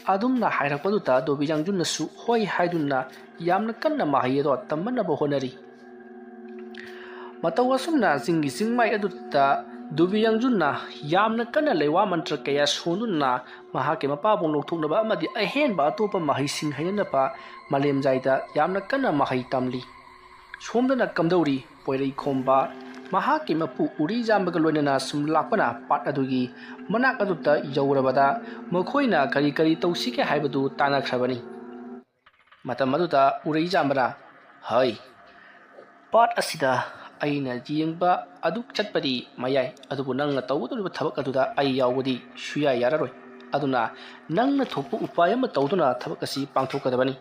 ꯑꯗꯨꯝꯅ ꯍꯥꯏꯔꯛꯄꯗꯨꯗ ꯗꯣꯕꯤ ꯌꯥꯡꯖꯨꯟꯅꯁꯨ ꯍꯣꯏ ꯍꯥꯏꯗꯨꯅ ꯌꯥꯝꯅ ꯀꯟꯅ ꯃꯍꯩ ꯑꯗꯣ ꯇꯝꯕꯅꯕ ꯍꯣꯠꯅꯔꯤ꯫ ꯃꯇꯧ ꯑꯁꯨꯝꯅ ꯆꯤꯡꯒꯤ ꯆꯤꯡꯃꯥꯏ ꯑꯗꯨꯗ ꯗꯣꯕꯤ ꯌꯥꯡꯖꯨꯟꯅ ꯌꯥꯝꯅ ꯀꯟꯅ ꯂꯩꯋꯥ ꯃꯟꯇ꯭ꯔ ꯀꯌꯥ ꯁꯣꯟꯗꯨꯅ ꯃꯍꯥꯛꯀꯤ ꯃꯄꯥꯕꯨꯡ ꯂꯧꯊꯣꯛꯅꯕ ꯑꯃꯗꯤ ꯑꯍꯦꯟꯕ ꯑꯇꯣꯞꯄ ꯃꯍꯩꯁꯤꯡ ꯍꯩꯅꯅꯕ ꯃꯥꯂꯦꯝꯖꯥꯏꯗ ꯌꯥꯝꯅ ꯀꯟꯅ ꯃꯍꯩ ꯇꯝꯂꯤ꯫ ꯁꯣꯝꯗꯅ ꯀꯝꯗꯧꯔꯤ, ꯄꯣꯏꯔꯩ ꯈꯣꯝꯕ, ꯃꯍꯥꯛꯀꯤ ꯃꯄꯨ ꯎꯔꯤꯖꯥꯝꯕꯒ ꯂꯣꯏꯅꯅ ꯁꯨꯝ ꯂꯥꯛꯄꯅ ꯄꯥꯠ ꯑꯗꯨꯒꯤ ꯃꯅꯥꯛ ꯑꯗꯨꯗ ꯌꯧꯔꯕꯗ ꯃꯈꯣꯏꯅ ꯀꯔꯤ ꯀꯔꯤ ꯇꯧꯁꯤꯒꯦ ꯍꯥꯏꯕꯗꯨ ꯇꯥꯟꯅꯈ꯭ꯔꯕꯅꯤ꯫ ꯃꯇꯝ ꯑꯗꯨꯗ ꯎꯔꯤꯖꯥꯝꯕꯅ, "ꯍꯩ, ꯄꯥꯠ ꯑꯁꯤꯗ ꯑꯩꯅ ꯌꯦꯡꯕ ꯑꯗꯨ ꯆꯠꯄꯗꯤ ꯃꯌꯥꯏ, ꯑꯗꯨꯕꯨ ꯅꯪꯅ ꯇꯧꯒꯗꯧꯔꯤꯕ ꯊꯕꯛ ꯑꯗꯨꯗ ꯑꯩ ꯌꯥꯎꯕꯗꯤ ꯁꯨꯌꯥ ꯌꯥꯔꯔꯣꯏ꯫ ꯑꯗꯨꯅ ꯅꯪꯅ ꯊꯣꯛꯄ ꯎꯄꯥꯏ ꯑꯃ ꯇꯧꯗꯨꯅ ꯊꯕꯛ ꯑꯁꯤ ꯄꯥꯡꯊꯣꯛꯀꯗꯕꯅꯤ꯫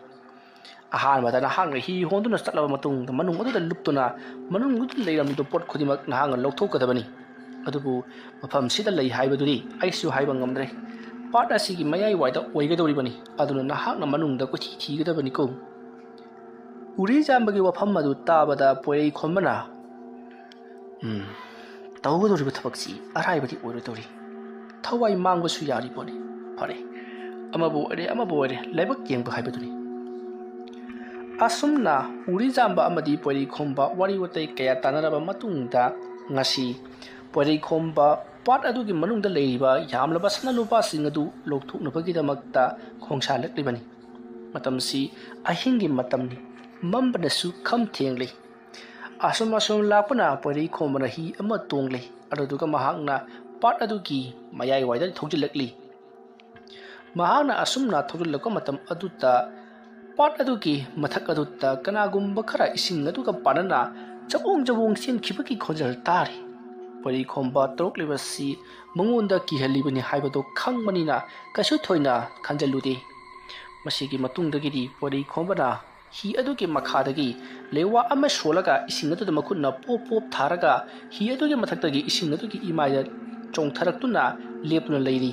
ꯑꯍꯥꯟꯕꯗ ꯅꯍꯥꯛꯅ ꯍꯤ ꯍꯣꯟꯗꯨꯅ ꯆꯠꯂꯕ ꯃꯇꯨꯡꯗ ꯃꯅꯨꯡ ꯑꯗꯨꯗ ꯂꯨꯞꯇꯨꯅ ꯃꯅꯨꯡ ꯑꯗꯨꯗ ꯂꯩꯔꯝꯂꯤꯕ ꯄꯣꯠ ꯈꯨꯗꯤꯡꯃꯛ ꯅꯍꯥꯛꯅ ꯂꯧꯊꯣꯛꯀꯗꯕꯅꯤ꯫ ꯑꯗꯨꯕꯨ ꯃꯐꯝꯁꯤꯗ ꯂꯩ ꯍꯥꯏꯕꯗꯨꯗꯤ ꯑꯩꯁꯨ ꯍꯥꯏꯕ ꯉꯝꯗ꯭ꯔꯦ꯫ ꯄꯥꯠ ꯑꯁꯤꯒꯤ ꯃꯌꯥꯏꯋꯥꯏꯗ ꯑꯣꯏꯒꯗꯧꯔꯤꯕꯅꯤ꯫ ꯑꯗꯨꯅ ꯅꯍꯥꯛꯅ ꯃꯅꯨꯡꯗ ꯀꯣꯏꯊꯤ ꯊꯤꯒꯗꯕꯅꯤꯀꯣ꯫" ꯎꯔꯤꯖꯥꯝꯕꯒꯤ ꯋꯥꯐꯝ ꯑꯗꯨ ꯇꯥꯕꯗ ꯄꯣꯏꯔꯩ ꯈꯣꯝꯕꯅ, "ꯎꯝ, ꯇꯧꯒꯗꯧꯔꯤꯕ ꯊꯕꯛꯁꯤ ꯑꯔꯥꯏꯕꯗꯤ ꯑꯣꯏꯔꯣꯏꯗꯧꯔꯤ꯫ ꯊꯋꯥꯏ ꯃꯥꯡꯕꯁꯨ ꯌꯥꯔꯤ ꯄꯣꯠꯅꯤ꯫ ꯐꯔꯦ, ꯑꯃꯕꯨ ꯑꯣꯏꯔꯦ, ꯑꯃꯕꯨ ꯑꯣꯏꯔꯦ, ꯂꯥꯏꯕꯛ ꯌꯦꯡꯕ ꯍꯥꯏꯕꯗꯨꯅꯤ꯫" ꯑꯁꯨꯝꯅ ꯎꯔꯤꯖꯥꯝꯕ ꯑꯃꯗꯤ ꯄꯣꯏꯔꯩꯈꯣꯝꯕ ꯋꯥꯔꯤ ꯋꯥꯇꯥꯏ ꯀꯌꯥ ꯇꯥꯟꯅꯔꯕ ꯃꯇꯨꯡꯗ, ꯉꯁꯤ ꯄꯣꯏꯔꯩꯈꯣꯝꯕ ꯄꯥꯠ ꯑꯗꯨꯒꯤ ꯃꯅꯨꯡꯗ ꯂꯩꯔꯤꯕ ꯌꯥꯝꯂꯕ ꯁꯅꯥ ꯂꯨꯄꯥꯁꯤꯡ ꯑꯗꯨ ꯂꯧꯊꯣꯛꯅꯕꯒꯤꯗꯃꯛꯇ ꯈꯣꯡꯁꯥꯜꯂꯛꯂꯤꯕꯅꯤ꯫ ꯃꯇꯝꯁꯤ ꯑꯍꯤꯡꯒꯤ ꯃꯇꯝꯅꯤ꯫ ꯃꯝꯕꯅꯁꯨ ꯈꯝ ꯊꯦꯡꯂꯤ꯫ ꯑꯁꯨꯝ ꯑꯁꯨꯝ ꯂꯥꯛꯄꯅ ꯄꯣꯏꯔꯩꯈꯣꯝꯕꯅ ꯍꯤ ꯑꯃ ꯇꯣꯡꯂꯤ꯫ ꯑꯗꯨꯗꯨꯒ ꯃꯍꯥꯛꯅ ꯄꯥꯠ ꯑꯗꯨꯒꯤ ꯃꯌꯥꯏꯋꯥꯏꯗ ꯊꯧꯖꯤꯜꯂꯛꯂꯤ꯫ ꯃꯍꯥꯛꯅ ꯑꯁꯨꯝꯅ ꯊꯧꯖꯤꯜꯂꯛꯄ ꯃꯇꯝ ꯑꯗꯨꯗ ꯄꯥꯠ ꯑꯗꯨꯒꯤ ꯃꯊꯛ ꯑꯗꯨꯗ ꯀꯅꯥꯒꯨꯝꯕ ꯈꯔ ꯏꯁꯤꯡ ꯑꯗꯨꯒ ꯄꯥꯟꯅꯅ ꯆꯕꯣꯡ ꯆꯕꯣꯡ ꯆꯦꯟꯈꯤꯕꯒꯤ ꯈꯣꯟꯖꯦꯜ ꯇꯥꯔꯤ꯫ ꯄꯣꯏꯔꯩꯈꯣꯝꯕ ꯇꯧꯔꯛꯂꯤꯕꯁꯤ ꯃꯉꯣꯟꯗ ꯀꯤꯍꯜꯂꯤꯕꯅꯤ ꯍꯥꯏꯕꯗꯨ ꯈꯪꯕꯅꯤꯅ ꯀꯩꯁꯨ ꯊꯣꯏꯅ ꯈꯟꯖꯤꯜꯂꯨꯗꯦ꯫ ꯃꯁꯤꯒꯤ ꯃꯇꯨꯡꯗꯒꯤꯗꯤ ꯄꯣꯏꯔꯩꯈꯣꯝꯕꯅ ꯍꯤ ꯑꯗꯨꯒꯤ ꯃꯈꯥꯗꯒꯤ ꯂꯩꯋꯥ ꯑꯃ ꯁꯣꯜꯂꯒ ꯏꯁꯤꯡ ꯑꯗꯨꯗ ꯃꯈꯨꯠꯅ ꯄꯣꯞ ꯄꯣꯞ ꯊꯥꯔꯒ ꯍꯤ ꯑꯗꯨꯒꯤ ꯃꯊꯛꯇꯒꯤ ꯏꯁꯤꯡ ꯑꯗꯨꯒꯤ ꯏꯃꯥꯏꯗ ꯆꯣꯡꯊꯔꯛꯇꯨꯅ ꯂꯦꯞꯇꯨꯅ ꯂꯩꯔꯤ꯫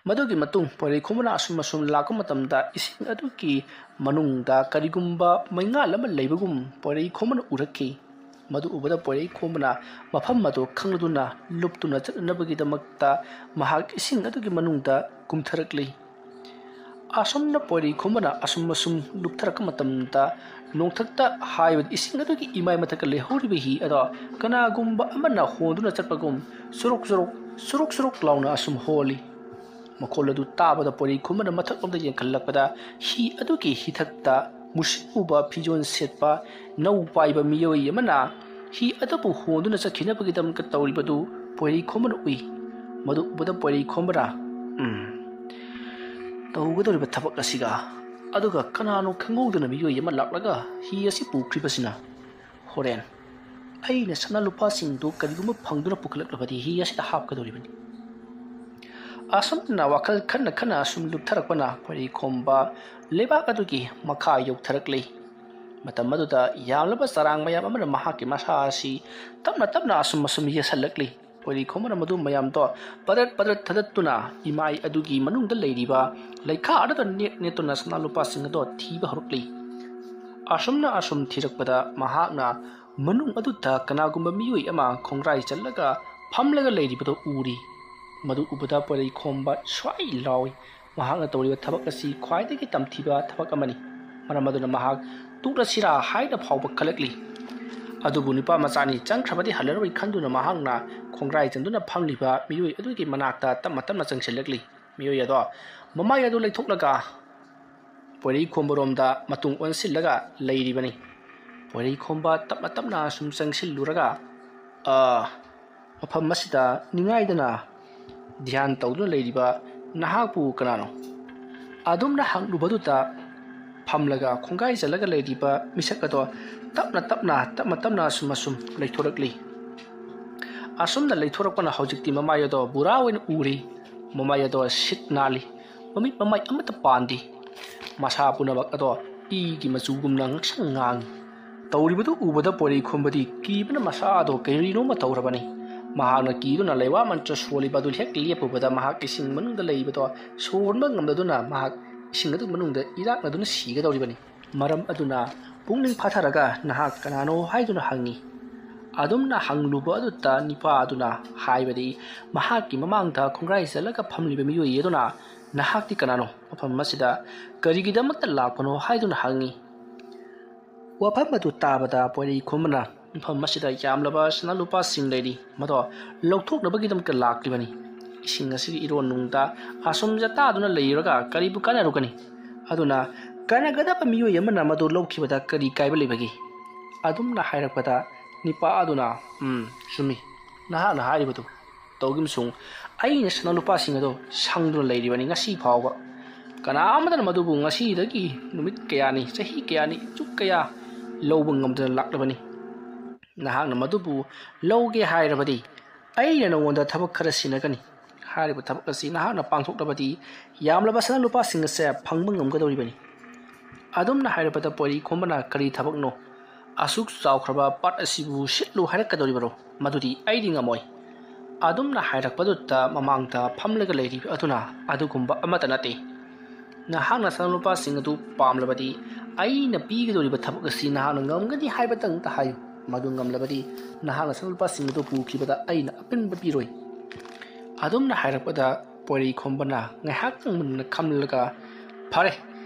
ꯃꯗꯨꯒꯤ ꯃꯇꯨꯡ ꯄꯣꯏꯔꯩꯈꯣꯝꯕꯅ ꯑꯁꯨꯝ ꯑꯁꯨꯝ ꯂꯥꯛꯄ ꯃꯇꯝꯗ ꯏꯁꯤꯡ ꯑꯗꯨꯒꯤ ꯃꯅꯨꯡꯗ ꯀꯔꯤꯒꯨꯝꯕ ꯃꯩꯉꯥꯜ ꯑꯃ ꯂꯩꯕꯒꯨꯝ ꯄꯣꯏꯔꯩꯈꯣꯝꯕꯅ ꯎꯔꯛꯈꯤ꯫ ꯃꯗꯨ ꯎꯕꯗ ꯄꯣꯏꯔꯩꯈꯣꯝꯕꯅ ꯃꯐꯝ ꯑꯗꯨ ꯈꯪꯂꯗꯨꯅ ꯂꯨꯞꯇꯨꯅ ꯆꯠꯅꯅꯕꯒꯤꯗꯃꯛꯇ ꯃꯍꯥꯛ ꯏꯁꯤꯡ ꯑꯗꯨꯒꯤ ꯃꯅꯨꯡꯗ ꯀꯨꯝꯊꯔꯛꯂꯤ꯫ ꯑꯁꯨꯝꯅ ꯄꯣꯏꯔꯩꯈꯣꯝꯕꯅ ꯑꯁꯨꯝ ꯑꯁꯨꯝ ꯂꯨꯞꯊꯔꯛꯄ ꯃꯇꯝꯗ ꯅꯣꯡꯊꯛꯇ ꯍꯥꯏꯕꯗꯤ ꯏꯁꯤꯡ ꯑꯗꯨꯒꯤ ꯏꯃꯥꯏ ꯃꯊꯛꯇ ꯂꯩꯍꯧꯔꯤꯕ ꯍꯤ ꯑꯗꯣ ꯀꯅꯥꯒꯨꯝꯕ ꯑꯃꯅ ꯍꯣꯟꯗꯨꯅ ꯆꯠꯄꯒꯨꯝ ꯆꯨꯔꯨꯛ ꯆꯨꯔꯨꯛ, ꯆꯨꯔꯨꯛ ꯆꯨꯔꯨꯛ ꯂꯥꯎꯅ ꯑꯁꯨꯝ ꯍꯣꯜꯂꯤ꯫ ꯃꯈꯣꯜ ꯑꯗꯨ ꯇꯥꯕꯗ ꯄꯣꯏꯔꯩꯈꯣꯝꯕꯅ ꯃꯊꯛꯂꯣꯝꯗ ꯌꯦꯡꯈꯠꯂꯛꯄꯗ ꯍꯤ ꯑꯗꯨꯒꯤ ꯍꯤꯊꯛꯇ ꯃꯨꯁꯤꯟ ꯃꯨꯕ ꯐꯤꯖꯣꯜ ꯁꯦꯠꯄ ꯅꯧ ꯄꯥꯏꯕ ꯃꯤꯑꯣꯏ ꯑꯃꯅ ꯍꯤ ꯑꯗꯨꯕꯨ ꯍꯣꯟꯗꯨꯅ ꯆꯠꯈꯤꯅꯕꯒꯤꯗꯃꯛꯇ ꯇꯧꯔꯤꯕꯗꯨ ꯄꯣꯏꯔꯩꯈꯣꯝꯕꯅ ꯎꯏ꯫ ꯃꯗꯨ ꯎꯕꯗ ꯄꯣꯏꯔꯩꯈꯣꯝꯕꯅ, "ꯎꯝ, ꯇꯧꯒꯗꯧꯔꯤꯕ ꯊꯕꯛ ꯑꯁꯤꯒ, ꯑꯗꯨꯒ ꯀꯅꯥꯅꯣ ꯈꯪꯍꯧꯗꯅ ꯃꯤꯑꯣꯏ ꯑꯃ ꯂꯥꯛꯂꯒ ꯍꯤ ꯑꯁꯤ ꯄꯨꯈ꯭ꯔꯤꯕꯁꯤꯅ? ꯍꯣꯔꯦꯟ ꯑꯩꯅ ꯁꯅꯥ ꯂꯨꯄꯥꯁꯤꯡꯗꯨ ꯀꯔꯤꯒꯨꯝꯕ ꯐꯪꯗꯨꯅ ꯄꯨꯈꯠꯂꯛꯂꯕꯗꯤ ꯍꯤ ꯑꯁꯤꯗ ꯍꯥꯞꯀꯗꯧꯔꯤꯕꯅꯤ꯫" ꯑꯁꯨꯝꯅ ꯋꯥꯈꯜ ꯈꯟꯅ ꯈꯟꯅ ꯑꯁꯨꯝ ꯂꯨꯞꯊꯔꯛꯄꯅ ꯄꯣꯏꯔꯩꯈꯣꯝꯕ ꯂꯩꯕꯥꯛ ꯑꯗꯨꯒꯤ ꯃꯈꯥ ꯌꯧꯊꯔꯛꯂꯤ꯫ ꯃꯇꯝ ꯑꯗꯨꯗ ꯌꯥꯝꯂꯕ ꯆꯔꯥꯡ ꯃꯌꯥꯝ ꯑꯃꯅ ꯃꯍꯥꯛꯀꯤ ꯃꯁꯥ ꯑꯁꯤ ꯇꯞꯅ ꯇꯞꯅ ꯑꯁꯨꯝ ꯑꯁꯨꯝ ꯌꯦꯁꯜꯂꯛꯂꯤ꯫ ꯄꯣꯏꯔꯩꯈꯣꯝꯕꯅ ꯃꯗꯨ ꯃꯌꯥꯝꯗꯣ ꯄꯗ꯭ꯔꯠ ꯄꯗ꯭ꯔꯠ ꯊꯗꯠꯇꯨꯅ ꯏꯃꯥꯏ ꯑꯗꯨꯒꯤ ꯃꯅꯨꯡꯗ ꯂꯩꯔꯤꯕ ꯂꯩꯈꯥ ꯑꯗꯨꯗ ꯅꯦꯠ ꯅꯦꯠꯇꯨꯅ ꯁꯅꯥ ꯂꯨꯄꯥꯁꯤꯡ ꯑꯗꯣ ꯊꯤꯕ ꯍꯧꯔꯛꯂꯤ꯫ ꯑꯁꯨꯝꯅ ꯑꯁꯨꯝ ꯊꯤꯔꯛꯄꯗ ꯃꯍꯥꯛꯅ ꯃꯅꯨꯡ ꯑꯗꯨꯗ ꯀꯅꯥꯒꯨꯝꯕ ꯃꯤꯑꯣꯏ ꯑꯃ ꯈꯣꯡꯒ꯭ꯔꯥꯏ ꯆꯜꯂꯒ ꯐꯝꯂꯒ ꯂꯩꯔꯤꯕꯗꯨ ꯎꯔꯤ꯫ ꯃꯗꯨ ꯎꯕꯗ ꯄꯣꯏꯔꯩꯈꯣꯝꯕ ꯁ꯭ꯋꯥꯏ ꯂꯥꯎꯏ꯫ ꯃꯍꯥꯛꯅ ꯇꯧꯔꯤꯕ ꯊꯕꯛ ꯑꯁꯤ ꯈ꯭ꯋꯥꯏꯗꯒꯤ ꯇꯝꯊꯤꯕ ꯊꯕꯛ ꯑꯃꯅꯤ꯫ ꯃꯔꯝ ꯑꯗꯨꯅ ꯃꯍꯥꯛ ꯇꯣꯛꯂꯁꯤꯔꯥ ꯍꯥꯏꯅ ꯐꯥꯎꯕ ꯈꯜꯂꯛꯂꯤ꯫ ꯑꯗꯨꯕꯨ ꯅꯨꯄꯥ ꯃꯆꯥꯅꯤ ꯆꯪꯈ꯭ꯔꯕꯗꯤ ꯍꯜꯂꯔꯣꯏ ꯈꯟꯗꯨꯅ ꯃꯍꯥꯛꯅ ꯈꯣꯡꯒ꯭ꯔꯥꯏ ꯆꯟꯗꯨꯅ ꯐꯝꯂꯤꯕ ꯃꯤꯑꯣꯏ ꯑꯗꯨꯒꯤ ꯃꯅꯥꯛꯇ ꯇꯞꯅ ꯇꯞꯅ ꯆꯪꯁꯤꯜꯂꯛꯂꯤ꯫ ꯃꯤꯑꯣꯏ ꯑꯗꯣ ꯃꯃꯥꯏ ꯑꯗꯨ ꯂꯩꯊꯣꯛꯂꯒ ꯄꯣꯏꯔꯩꯈꯣꯝꯕꯔꯣꯝꯗ ꯃꯇꯨꯡ ꯑꯣꯟꯁꯤꯜꯂꯒ ꯂꯩꯔꯤꯕꯅꯤ꯫ ꯄꯣꯏꯔꯩꯈꯣꯝꯕ ꯇꯞꯅ ꯇꯞꯅ ꯁꯨꯝ ꯆꯪꯁꯤꯜꯂꯨꯔꯒ, "ꯑ, ꯃꯐꯝ ꯑꯁꯤꯗ ꯅꯤꯡꯉꯥꯏꯗꯅ ꯙ꯭ꯌꯥꯟ ꯇꯧꯗꯨꯅ ꯂꯩꯔꯤꯕ ꯅꯍꯥꯛꯄꯨ ꯀꯅꯥꯅꯣ?" ꯑꯗꯨꯝꯅ ꯍꯪꯂꯨꯕꯗꯨꯗ ꯐꯝꯂꯒ ꯈꯣꯡꯒꯥꯏ ꯆꯜꯂꯒ ꯂꯩꯔꯤꯕ ꯃꯤꯁꯛ ꯑꯗꯣ ꯇꯞꯅ ꯇꯞꯅ, ꯇꯞꯅ ꯇꯞꯅ ꯑꯁꯨꯝ ꯑꯁꯨꯝ ꯂꯩꯊꯣꯔꯛꯂꯤ꯫ ꯑꯁꯨꯝꯅ ꯂꯩꯊꯣꯔꯛꯄꯅ ꯍꯧꯖꯤꯛꯇꯤ ꯃꯃꯥꯏ ꯑꯗꯣ ꯕꯨꯔꯥ ꯑꯣꯏꯅ ꯎꯔꯤ꯫ ꯃꯃꯥꯏ ꯑꯗꯣ ꯁꯤꯠ ꯅꯥꯜꯂꯤ꯫ ꯃꯃꯤꯠ ꯃꯃꯥꯏ ꯑꯃꯠꯇ ꯄꯥꯟꯗꯦ꯫ ꯃꯁꯥ ꯄꯨꯝꯅꯃꯛ ꯑꯗꯣ ꯏꯒꯤ ꯃꯆꯨꯒꯨꯝꯅ ꯉꯛꯁꯪ ꯉꯥꯡꯏ꯫ ꯇꯧꯔꯤꯕꯗꯨ ꯎꯕꯗ ꯄꯣꯏꯔꯩꯈꯣꯝꯕꯗꯤ ꯀꯤꯕꯅ ꯃꯁꯥ ꯑꯗꯣ ꯀꯔꯤꯅꯣꯃ ꯇꯧꯔꯕꯅꯤ꯫ ꯃꯍꯥꯛꯅ ꯀꯤꯗꯨꯅ ꯂꯩꯋꯥ ꯃꯟꯇ꯭ꯔ ꯁꯣꯜꯂꯤꯕ ꯑꯗꯨ ꯍꯦꯛ ꯂꯦꯞꯄꯨꯕꯗ ꯃꯍꯥꯛ ꯏꯁꯤꯡ ꯃꯅꯨꯡꯗ ꯂꯩꯔꯤꯕꯗꯣ ꯁꯣꯔ ꯍꯣꯟꯕ ꯉꯝꯗꯗꯨꯅ ꯃꯍꯥꯛ ꯏꯁꯤꯡ ꯑꯗꯨ ꯃꯅꯨꯡꯗ ꯏꯔꯥꯛꯅꯗꯨꯅ ꯁꯤꯒꯗꯧꯔꯤꯕꯅꯤ꯫ ꯃꯔꯝ ꯑꯗꯨꯅ ꯄꯨꯛꯅꯤꯡ ꯐꯥꯊꯔꯒ, "ꯅꯍꯥꯛ ꯀꯅꯥꯅꯣ?" ꯍꯥꯏꯗꯨꯅ ꯍꯪꯉꯤ꯫ ꯑꯗꯨꯝꯅ ꯍꯪꯂꯨꯕ ꯑꯗꯨꯗ ꯅꯤꯄꯥ ꯑꯗꯨꯅ ꯍꯥꯏꯕꯗꯤ, ꯃꯍꯥꯛꯀꯤ ꯃꯃꯥꯡꯗ ꯈꯣꯡꯒ꯭ꯔꯥꯏ ꯆꯠꯂꯒ ꯐꯝꯂꯤꯕ ꯃꯤꯑꯣꯏ ꯑꯗꯨꯅ, "ꯅꯍꯥꯛꯇꯤ ꯀꯅꯥꯅꯣ? ꯃꯐꯝ ꯑꯁꯤꯗ ꯀꯔꯤꯒꯤꯗꯃꯛꯇ ꯂꯥꯛꯄꯅꯣ?" ꯍꯥꯏꯗꯨꯅ ꯍꯪꯉꯤ꯫ ꯋꯥꯐꯝ ꯑꯗꯨ ꯇꯥꯕꯗ ꯄꯣꯏꯔꯩꯈꯣꯝꯕꯅ, "ꯃꯐꯝ ꯑꯁꯤꯗ ꯌꯥꯝꯂꯕ ꯁꯅꯥ ꯂꯨꯄꯥꯁꯤꯡ ꯂꯩꯔꯤ, ꯃꯗꯣ ꯂꯧꯊꯣꯛꯅꯕꯒꯤꯗꯃꯛꯇ ꯂꯥꯛꯂꯤꯕꯅꯤ꯫ ꯏꯁꯤꯡ ꯑꯁꯤꯒꯤ ꯏꯔꯣꯟ ꯅꯨꯡꯗ ꯑꯁꯨꯝ ꯆꯠꯇꯥꯗꯨꯅ ꯂꯩꯔꯒ ꯀꯔꯤꯕꯨ ꯀꯥꯟꯅꯔꯨꯒꯅꯤ? ꯑꯗꯨꯅ ꯀꯥꯟꯅꯒꯗꯕ ꯃꯤꯑꯣꯏ ꯑꯃꯅ ꯃꯗꯨ ꯂꯧꯈꯤꯕꯗ ꯀꯔꯤ ꯀꯥꯏꯕ ꯂꯩꯕꯒꯦ?" ꯑꯗꯨꯝꯅ ꯍꯥꯏꯔꯛꯄꯗ ꯅꯤꯄꯥ ꯑꯗꯨꯅ, "ꯎꯝ, ꯆꯨꯝꯃꯤ, ꯅꯍꯥꯛꯅ ꯍꯥꯏꯔꯤꯕꯗꯨ ꯇꯧꯈꯤꯕꯁꯨꯡ ꯑꯩꯅ ꯁꯅꯥ ꯂꯨꯄꯥꯁꯤꯡ ꯑꯗꯨ ꯁꯪꯗꯨꯅ ꯂꯩꯔꯤꯕꯅꯤ ꯉꯁꯤ ꯐꯥꯎꯕ꯫ ꯀꯅꯥ ꯑꯃꯠꯇꯅ ꯃꯗꯨꯕꯨ ꯉꯁꯤꯗꯒꯤ ꯅꯨꯃꯤꯠ ꯀꯌꯥꯅꯤ, ꯆꯍꯤ ꯀꯌꯥꯅꯤ, ꯆꯨꯞ ꯀꯌꯥ ꯂꯧꯕ ꯉꯝꯗꯅ ꯂꯥꯛꯂꯕꯅꯤ꯫ ꯅꯍꯥꯛꯅ ꯃꯗꯨꯕꯨ ꯂꯧꯒꯦ ꯍꯥꯏꯔꯕꯗꯤ ꯑꯩꯅ ꯅꯉꯣꯟꯗ ꯊꯕꯛ ꯈꯔ ꯁꯤꯟꯅꯒꯅꯤ" ꯍꯥꯏꯔꯤꯕ ꯊꯕꯛ ꯑꯁꯤ ꯅꯍꯥꯛꯅ ꯄꯥꯡꯊꯣꯛꯂꯕꯗꯤ ꯌꯥꯝꯂꯕ ꯁꯅꯥ ꯂꯨꯄꯥꯁꯤꯡ ꯑꯁꯦ ꯐꯪꯕ ꯉꯝꯒꯗꯧꯔꯤꯕꯅꯤ꯫ ꯑꯗꯨꯝꯅ ꯍꯥꯏꯔꯕꯗ ꯄꯣꯏꯔꯩ ꯈꯣꯝꯕꯅ, "ꯀꯔꯤ ꯊꯕꯛꯅꯣ? ꯑꯁꯨꯛ ꯆꯥꯎꯈ꯭ꯔꯕ ꯄꯥꯠ ꯑꯁꯤꯕꯨ ꯁꯤꯠꯂꯨ ꯍꯥꯏꯔꯛꯀꯗꯧꯔꯤꯕꯔꯣ? ꯃꯗꯨꯗꯤ ꯑꯩꯗꯤ ꯉꯝꯃꯣꯏ"꯫ ꯑꯗꯨꯝꯅ ꯍꯥꯏꯔꯛꯄꯗꯨꯗ ꯃꯃꯥꯡꯗ ꯐꯝꯂꯒ ꯂꯩꯔꯤꯕ ꯑꯗꯨꯅ, "ꯑꯗꯨꯒꯨꯝꯕ ꯑꯃꯠꯇ ꯅꯠꯇꯦ꯫ ꯅꯍꯥꯛꯅ ꯁꯅꯥ ꯂꯨꯄꯥꯁꯤꯡ ꯑꯗꯨ ꯄꯥꯝꯂꯕꯗꯤ ꯑꯩꯅ ꯄꯤꯒꯗꯧꯔꯤꯕ ꯊꯕꯛ ꯑꯁꯤ ꯅꯍꯥꯛꯅ ꯉꯝꯒꯅꯤ ꯍꯥꯏꯕꯇꯪꯇ ꯍꯥꯏꯌꯨ꯫ ꯃꯗꯨ ꯉꯝꯂꯕꯗꯤ ꯅꯍꯥꯛꯅ ꯁꯅꯥ ꯂꯨꯄꯥꯁꯤꯡ ꯑꯗꯨ ꯄꯨꯈꯤꯕꯗ ꯑꯩꯅ ꯑꯄꯟꯕ ꯄꯤꯔꯣꯏ"꯫ ꯑꯗꯨꯝꯅ ꯍꯥꯏꯔꯛꯄꯗ ꯄꯣꯏꯔꯩ ꯈꯣꯝꯕꯅ ꯉꯥꯏꯍꯥꯛꯇꯪ ꯃꯨꯟꯅ ꯈꯜꯂꯒ, "ꯐꯔꯦ,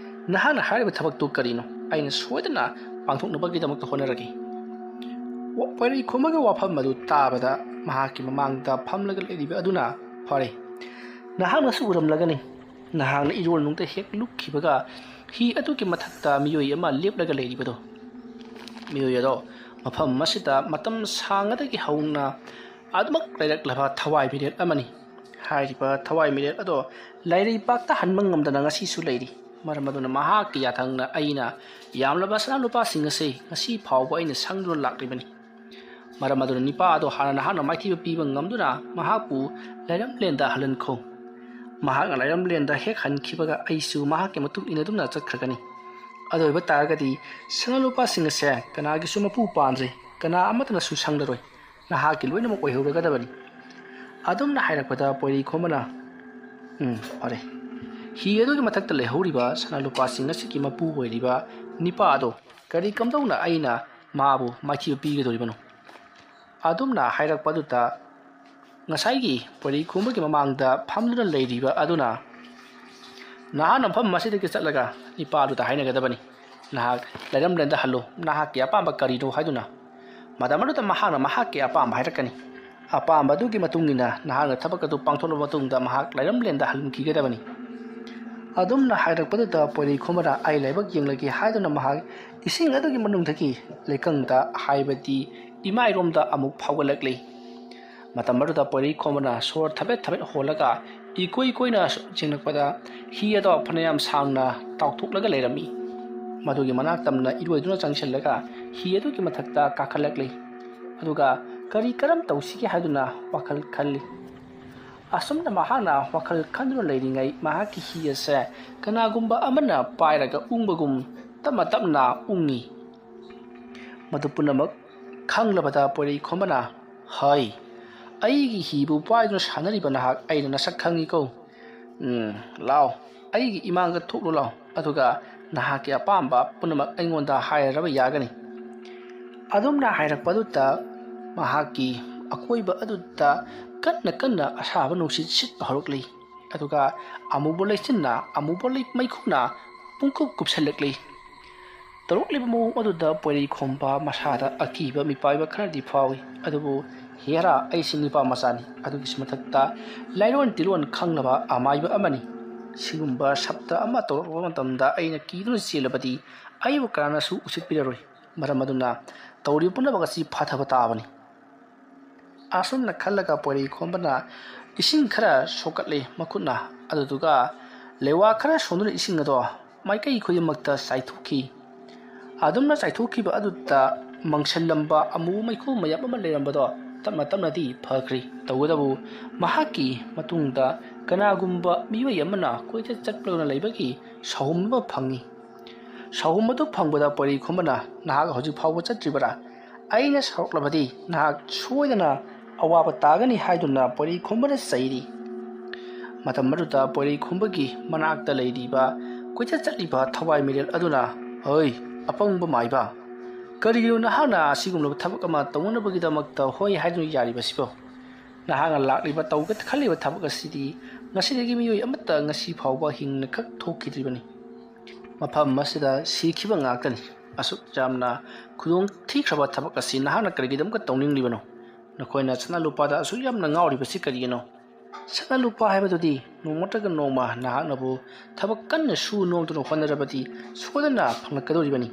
ꯅꯍꯥꯛꯅ ꯍꯥꯏꯔꯤꯕ ꯊꯕꯛꯇꯨ ꯀꯔꯤꯅꯣ? ꯑꯩꯅ ꯁꯣꯏꯗꯅ ꯄꯥꯡꯊꯣꯛꯅꯕꯒꯤꯗꯃꯛꯇ ꯍꯣꯠꯅꯔꯒꯦ"꯫ ꯋꯥ-, ꯄꯣꯏꯔꯩ ꯈꯣꯝꯕꯒꯤ ꯋꯥꯐꯝ ꯑꯗꯨ ꯇꯥꯕꯗ ꯃꯍꯥꯛꯀꯤ ꯃꯃꯥꯡꯗ ꯐꯝꯂꯒ ꯂꯩꯔꯤꯕ ꯑꯗꯨꯅ, "ꯐꯔꯦ, ꯅꯍꯥꯛꯅꯁꯨ ꯎꯔꯝꯂꯒꯅꯤ, ꯅꯍꯥꯛꯅ ꯏꯔꯣꯜꯅꯨꯡꯗ ꯍꯦꯛ ꯂꯨꯞꯈꯤꯕꯒ ꯍꯤ ꯑꯗꯨꯒꯤ ꯃꯊꯛꯇ ꯃꯤꯑꯣꯏ ꯑꯃ ꯂꯦꯞꯂꯒ ꯂꯩꯔꯤꯕꯗꯣ꯫ ꯃꯤꯑꯣꯏ ꯑꯗꯣ ꯃꯐꯝ ꯑꯁꯤꯗ ꯃꯇꯝ ꯁꯥꯡꯉꯗꯒꯤ ꯍꯧꯅ ꯑꯗꯨꯃꯛ ꯂꯩꯔꯛꯂꯕ ꯊꯋꯥꯏ ꯃꯤꯔꯦꯜ ꯑꯃꯅꯤ꯫ ꯍꯥꯏꯔꯤꯕ ꯊꯋꯥꯏ ꯃꯤꯔꯦꯜ ꯑꯗꯣ ꯂꯩꯔꯩꯕꯥꯛꯇ ꯍꯟꯕ ꯉꯝꯗꯅ ꯉꯁꯤꯁꯨ ꯂꯩꯔꯤ꯫ ꯃꯔꯝ ꯑꯗꯨꯅ ꯃꯍꯥꯛꯀꯤ ꯌꯥꯊꯪꯅ ꯑꯩꯅ ꯌꯥꯝꯂꯕ ꯁꯅꯥ ꯂꯨꯄꯥꯁꯤꯡ ꯑꯁꯤ ꯉꯁꯤ ꯐꯥꯎꯕ ꯑꯩꯅ ꯁꯪꯗꯨꯅ ꯂꯥꯛꯂꯤꯕꯅꯤ꯫ ꯃꯔꯝ ꯑꯗꯨꯅ ꯅꯤꯄꯥ ꯑꯗꯣ ꯍꯥꯟꯅ ꯅꯍꯥꯛꯅ ꯃꯥꯏꯊꯤꯕ ꯄꯤꯕ ꯉꯝꯗꯨꯅ ꯃꯍꯥꯛꯄꯨ ꯂꯩꯔꯝꯂꯦꯟꯗ ꯍꯜꯍꯟꯈꯣ꯫ ꯃꯍꯥꯛꯅ ꯂꯩꯔꯝꯂꯦꯟꯗ ꯍꯦꯛ ꯍꯟꯈꯤꯕꯒ ꯑꯩꯁꯨ ꯃꯍꯥꯛꯀꯤ ꯃꯇꯨꯡ ꯏꯟꯅꯗꯨꯅ ꯆꯠꯈ꯭ꯔꯒꯅꯤ꯫ ꯑꯗꯨ ꯑꯣꯏꯕ ꯇꯥꯔꯒꯗꯤ ꯁꯅꯥ ꯂꯨꯄꯥꯁꯤꯡ ꯑꯁꯦ ꯀꯅꯥꯒꯤꯁꯨ ꯃꯄꯨ ꯄꯥꯟꯗ꯭ꯔꯦ, ꯀꯅꯥ ꯑꯃꯠꯇꯅꯁꯨ ꯁꯪꯂꯔꯣꯏ, ꯅꯍꯥꯛꯀꯤ ꯂꯣꯏꯅꯃꯛ ꯑꯣꯏꯍꯧꯔꯒꯗꯕꯅꯤ꯫ ꯑꯗꯨꯝꯅ ꯍꯥꯏꯔꯛꯄꯗ ꯄꯣꯏꯔꯩ ꯈꯣꯝꯕꯅ, "ꯎꯝ, ꯐꯔꯦ꯫ ꯍꯤ ꯑꯗꯨꯒꯤ ꯃꯊꯛꯇ ꯂꯩꯍꯧꯔꯤꯕ ꯁꯅꯥ ꯂꯨꯄꯥꯁꯤꯡ ꯑꯁꯤꯒꯤ ꯃꯄꯨ ꯑꯣꯏꯔꯤꯕ ꯅꯤꯄꯥ ꯑꯗꯣ ꯀꯔꯤ ꯀꯝꯗꯧꯅ ꯑꯩꯅ ꯃꯥꯕꯨ ꯃꯥꯏꯊꯤꯕ ꯄꯤꯒꯗꯧꯔꯤꯕꯅꯣ?" ꯑꯗꯨꯝꯅ ꯍꯥꯏꯔꯛꯄ ꯑꯗꯨꯗ ꯉꯁꯥꯏꯒꯤ ꯄꯣꯏꯔꯩ ꯈꯣꯝꯕꯒꯤ ꯃꯃꯥꯡꯗ ꯐꯝꯗꯨꯅ ꯂꯩꯔꯤꯕ ꯑꯗꯨꯅ, "ꯅꯍꯥꯛꯅ ꯃꯐꯝ ꯑꯁꯤꯗꯒꯤ ꯆꯠꯂꯒ ꯅꯤꯄꯥ ꯑꯗꯨꯗ ꯍꯥꯏꯅꯒꯗꯕꯅꯤ꯫ ꯅꯍꯥꯛ ꯂꯩꯔꯝꯂꯦꯟꯗ ꯍꯜꯂꯨ, ꯅꯍꯥꯛꯀꯤ ꯑꯄꯥꯝꯕ ꯀꯔꯤꯅꯣ ꯍꯥꯏꯗꯨꯅ꯫ ꯃꯇꯝ ꯑꯗꯨꯗ ꯃꯍꯥꯛꯅ ꯃꯍꯥꯛꯀꯤ ꯑꯄꯥꯝꯕ ꯍꯥꯏꯔꯛꯀꯅꯤ꯫ ꯑꯄꯥꯝꯕ ꯑꯗꯨꯒꯤ ꯃꯇꯨꯡ ꯏꯟꯅ ꯅꯍꯥꯛꯅ ꯊꯕꯛ ꯑꯗꯨ ꯄꯥꯡꯊꯣꯛꯂꯕ ꯃꯇꯨꯡꯗ ꯃꯍꯥꯛ ꯂꯩꯔꯝꯂꯦꯟꯗ ꯍꯟꯈꯤꯒꯗꯕꯅꯤ"꯫ ꯑꯗꯨꯝꯅ ꯍꯥꯏꯔꯛꯄꯗꯨꯗ ꯄꯣꯏꯔꯩꯈꯣꯝꯕꯅ ꯑꯩ ꯂꯥꯏꯕꯛ ꯌꯦꯡꯂꯒꯦ ꯍꯥꯏꯗꯨꯅ ꯃꯍꯥꯛ ꯏꯁꯤꯡ ꯑꯗꯨꯒꯤ ꯃꯅꯨꯡꯗꯒꯤ ꯂꯩꯀꯪꯗ, ꯍꯥꯏꯕꯗꯤ ꯏꯃꯥꯏꯔꯣꯝꯗ ꯑꯃꯨꯛ ꯐꯥꯎꯒꯠꯂꯛꯂꯤ꯫ ꯃꯇꯝ ꯑꯗꯨꯗ ꯄꯣꯏꯔꯩꯈꯣꯝꯕꯅ ꯁꯣꯔ ꯊꯕꯦꯠ ꯊꯕꯦꯠ ꯍꯣꯜꯂꯒ ꯏꯀꯣꯏ ꯀꯣꯏꯅ ꯌꯦꯡꯂꯛꯄꯗ ꯍꯤ ꯑꯗꯣ ꯐꯅꯌꯥꯝ ꯁꯥꯡꯅ ꯇꯥꯎꯊꯣꯛꯂꯒ ꯂꯩꯔꯝꯃꯤ꯫ ꯃꯗꯨꯒꯤ ꯃꯅꯥꯛ ꯇꯝꯅ ꯏꯔꯣꯏꯗꯨꯅ ꯆꯪꯁꯤꯜꯂꯒ ꯍꯤ ꯑꯗꯨꯒꯤ ꯃꯊꯛꯇ ꯀꯥꯈꯠꯂꯛꯂꯤ꯫ ꯑꯗꯨꯒ ꯀꯔꯤ ꯀꯔꯝ ꯇꯧꯁꯤꯒꯦ ꯍꯥꯏꯗꯨꯅ ꯋꯥꯈꯜ ꯈꯜꯂꯤ꯫ ꯑꯁꯨꯝꯅ ꯃꯍꯥꯛꯅ ꯋꯥꯈꯜ ꯈꯟꯗꯨꯅ ꯂꯩꯔꯤꯉꯩ ꯃꯍꯥꯛꯀꯤ ꯍꯤ ꯑꯁꯦ ꯀꯅꯥꯒꯨꯝꯕ ꯑꯃꯅ ꯄꯥꯏꯔꯒ ꯎꯪꯕꯒꯨꯝ ꯇꯞꯅ ꯇꯞꯅ ꯎꯪꯉꯤ꯫ ꯃꯗꯨ ꯄꯨꯝꯅꯃꯛ ꯈꯪꯂꯕꯗ ꯄꯣꯏꯔꯩꯈꯣꯝꯕꯅ, "ꯍꯩ, ꯑꯩꯒꯤ ꯍꯤꯕꯨ ꯄꯥꯏꯗꯨꯅ ꯁꯥꯟꯅꯔꯤꯕ ꯅꯍꯥꯛ ꯑꯩꯅ ꯅꯁꯛ ꯈꯪꯉꯤꯀꯣ꯫ ꯎꯝ, ꯂꯥꯎ, ꯑꯩꯒꯤ ꯏꯃꯥꯡꯗ ꯊꯣꯛꯂꯨ ꯂꯥꯎ, ꯑꯗꯨꯒ ꯅꯍꯥꯛꯀꯤ ꯑꯄꯥꯝꯕ ꯄꯨꯝꯅꯃꯛ ꯑꯩꯉꯣꯟꯗ ꯍꯥꯏꯔꯕ ꯌꯥꯒꯅꯤ꯫" ꯑꯗꯨꯝꯅ ꯍꯥꯏꯔꯛꯄꯗꯨꯗ ꯃꯍꯥꯛꯀꯤ ꯑꯀꯣꯏꯕ ꯑꯗꯨꯗ ꯀꯟꯅ ꯀꯟꯅ ꯑꯁꯥꯕ ꯅꯨꯡꯁꯤꯠ ꯁꯤꯠꯄ ꯍꯧꯔꯛꯂꯤ꯫ ꯑꯗꯨꯒ ꯑꯃꯨꯕ ꯂꯩꯆꯤꯟꯅ, ꯑꯃꯨꯕ ꯂꯩ-, ꯃꯩꯈꯨꯅ ꯄꯨꯡꯀꯨꯞ ꯀꯨꯞꯁꯜꯂꯛꯂꯤ꯫ ꯇꯧꯔꯛꯂꯤꯕ ꯃꯑꯣꯡ ꯑꯗꯨꯗ ꯄꯣꯏꯔꯩꯈꯣꯝꯕ ꯃꯁꯥꯗ ꯑꯀꯤꯕ ꯃꯤꯄꯥꯏꯕ ꯈꯔꯗꯤ ꯐꯥꯎꯏ꯫ ꯑꯗꯨꯕꯨ, "ꯍꯦꯔꯥ, ꯑꯩꯁꯤ ꯅꯨꯄꯥ ꯃꯆꯥꯅꯤ꯫ ꯑꯗꯨꯒꯤꯁꯨ ꯃꯊꯛꯇ ꯂꯥꯏꯔꯣꯟ ꯇꯤꯔꯣꯟ ꯈꯪꯂꯕ ꯑꯃꯥꯏꯕ ꯑꯃꯅꯤ꯫ ꯁꯤꯒꯨꯝꯕ ꯁꯞꯇ ꯑꯃ ꯇꯧꯔꯛꯄ ꯃꯇꯝꯗ ꯑꯩꯅ ꯀꯤꯗꯨꯅ ꯆꯦꯜꯂꯕꯗꯤ ꯑꯩꯕꯨ ꯀꯅꯥꯅꯁꯨ ꯎꯁꯤꯠꯄꯤꯔꯔꯣꯏ꯫ ꯃꯔꯝ ꯑꯗꯨꯅ ꯇꯧꯔꯤꯕ ꯄꯨꯝꯅꯃꯛ ꯑꯁꯤ ꯐꯥꯊꯕ ꯇꯥꯕꯅꯤ꯫" ꯑꯁꯨꯝꯅ ꯈꯜꯂꯒ ꯄꯣꯏꯔꯩꯈꯣꯝꯕꯅ ꯏꯁꯤꯡ ꯈꯔ ꯁꯣꯛꯀꯠꯂꯤ ꯃꯈꯨꯠꯅ, ꯑꯗꯨꯗꯨꯒ ꯂꯩꯋꯥ ꯈꯔ ꯁꯣꯟꯗꯨꯅ ꯏꯁꯤꯡ ꯑꯗꯣ ꯃꯥꯏꯀꯩ ꯈꯨꯗꯤꯡꯃꯛꯇ ꯆꯥꯏꯊꯣꯛꯈꯤ꯫ ꯑꯗꯨꯝꯅ ꯆꯥꯏꯊꯣꯛꯈꯤꯕ ꯑꯗꯨꯗ ꯃꯪꯁꯜꯂꯝꯕ ꯑꯃꯨꯕ ꯃꯩꯈꯨ ꯃꯌꯥꯝ ꯑꯃ ꯂꯩꯔꯝꯕꯗꯣ ꯇꯞꯅ ꯇꯞꯅꯗꯤ ꯐꯈ꯭ꯔꯤ꯫ ꯇꯧꯕꯇꯕꯨ ꯃꯍꯥꯛꯀꯤ ꯃꯇꯨꯡꯗ ꯀꯅꯥꯒꯨꯝꯕ ꯃꯤꯑꯣꯏ ꯑꯃꯅ ꯀꯣꯏꯆꯠ ꯆꯠꯂꯒ ꯂꯩꯕꯒꯤ ꯁꯥꯍꯨꯝ ꯑꯃ ꯐꯪꯉꯤ꯫ ꯁꯥꯍꯨꯝ ꯑꯗꯨ ꯐꯪꯕꯗ ꯄꯣꯏꯔꯩꯈꯣꯝꯕꯅ, "ꯅꯍꯥꯛ ꯍꯧꯖꯤꯛ ꯐꯥꯎꯕ ꯆꯠꯇ꯭ꯔꯤꯕꯔꯥ? ꯑꯩꯅ ꯁꯥꯎꯔꯛꯂꯕꯗꯤ ꯅꯍꯥꯛ ꯁꯣꯏꯗꯅ ꯑꯋꯥꯕ ꯇꯥꯒꯅꯤ" ꯍꯥꯏꯗꯨꯅ ꯄꯣꯏꯔꯩꯈꯣꯝꯕꯅ ꯆꯩꯔꯤ꯫ ꯃꯇꯝ ꯑꯗꯨꯗ ꯄꯣꯏꯔꯩꯈꯣꯝꯕꯒꯤ ꯃꯅꯥꯛꯇ ꯂꯩꯔꯤꯕ ꯀꯣꯏꯆꯠ ꯆꯠꯂꯤꯕ ꯊꯋꯥꯏ ꯃꯤꯔꯦꯜ ꯑꯗꯨꯅ, "ꯍꯣꯏ, ꯑꯄꯪꯕ ꯃꯥꯏꯕ, ꯀꯔꯤꯒꯤꯅꯣ ꯅꯍꯥꯛꯅ ꯑꯁꯤꯒꯨꯝꯂꯕ ꯊꯕꯛ ꯑꯃ ꯇꯧꯅꯅꯕꯒꯤꯗꯃꯛꯇ ꯍꯣꯏ ꯍꯥꯏꯗꯨꯅ ꯌꯥꯔꯤꯕꯁꯤꯕꯣ? ꯅꯍꯥꯛꯅ ꯂꯥꯛꯂꯤꯕ ꯇꯧꯒꯦ ꯈꯜꯂꯤꯕ ꯊꯕꯛ ꯑꯁꯤꯗꯤ ꯉꯁꯤꯗꯒꯤ ꯃꯤꯑꯣꯏ ꯑꯃꯠꯇ ꯉꯁꯤ ꯐꯥꯎꯕ ꯍꯤꯡꯅꯈꯛ ꯊꯣꯛꯈꯤꯗ꯭ꯔꯤꯕꯅꯤ꯫ ꯃꯐꯝ ꯑꯁꯤꯗ ꯁꯤꯈꯤꯕ ꯉꯥꯛꯇꯅꯤ꯫ ꯑꯁꯨꯛ ꯌꯥꯝꯅ ꯈꯨꯗꯣꯡ ꯊꯤꯈ꯭ꯔꯕ ꯊꯕꯛ ꯑꯁꯤ ꯅꯍꯥꯛꯅ ꯀꯔꯤꯒꯤꯗꯃꯛꯇ ꯇꯧꯅꯤꯡꯂꯤꯕꯅꯣ? ꯅꯈꯣꯏꯅ ꯁꯅꯥ ꯂꯨꯄꯥꯗ ꯑꯁꯨꯛ ꯌꯥꯝꯅ ꯉꯥꯎꯔꯤꯕꯁꯤ ꯀꯔꯤꯒꯤꯅꯣ? ꯁꯅꯥ ꯂꯨꯄꯥ ꯍꯥꯏꯕꯗꯨꯗꯤ ꯅꯣꯡꯃ ꯅꯠꯇ꯭ꯔꯒ ꯅꯣꯡꯃ ꯅꯍꯥꯛꯅꯕꯨ ꯊꯕꯛ ꯀꯟꯅ ꯁꯨ ꯅꯣꯝꯗꯨꯅ ꯍꯣꯠꯅꯔꯕꯗꯤ ꯁꯣꯏꯗꯅ ꯐꯪꯂꯛꯀꯗꯧꯔꯤꯕꯅꯤ꯫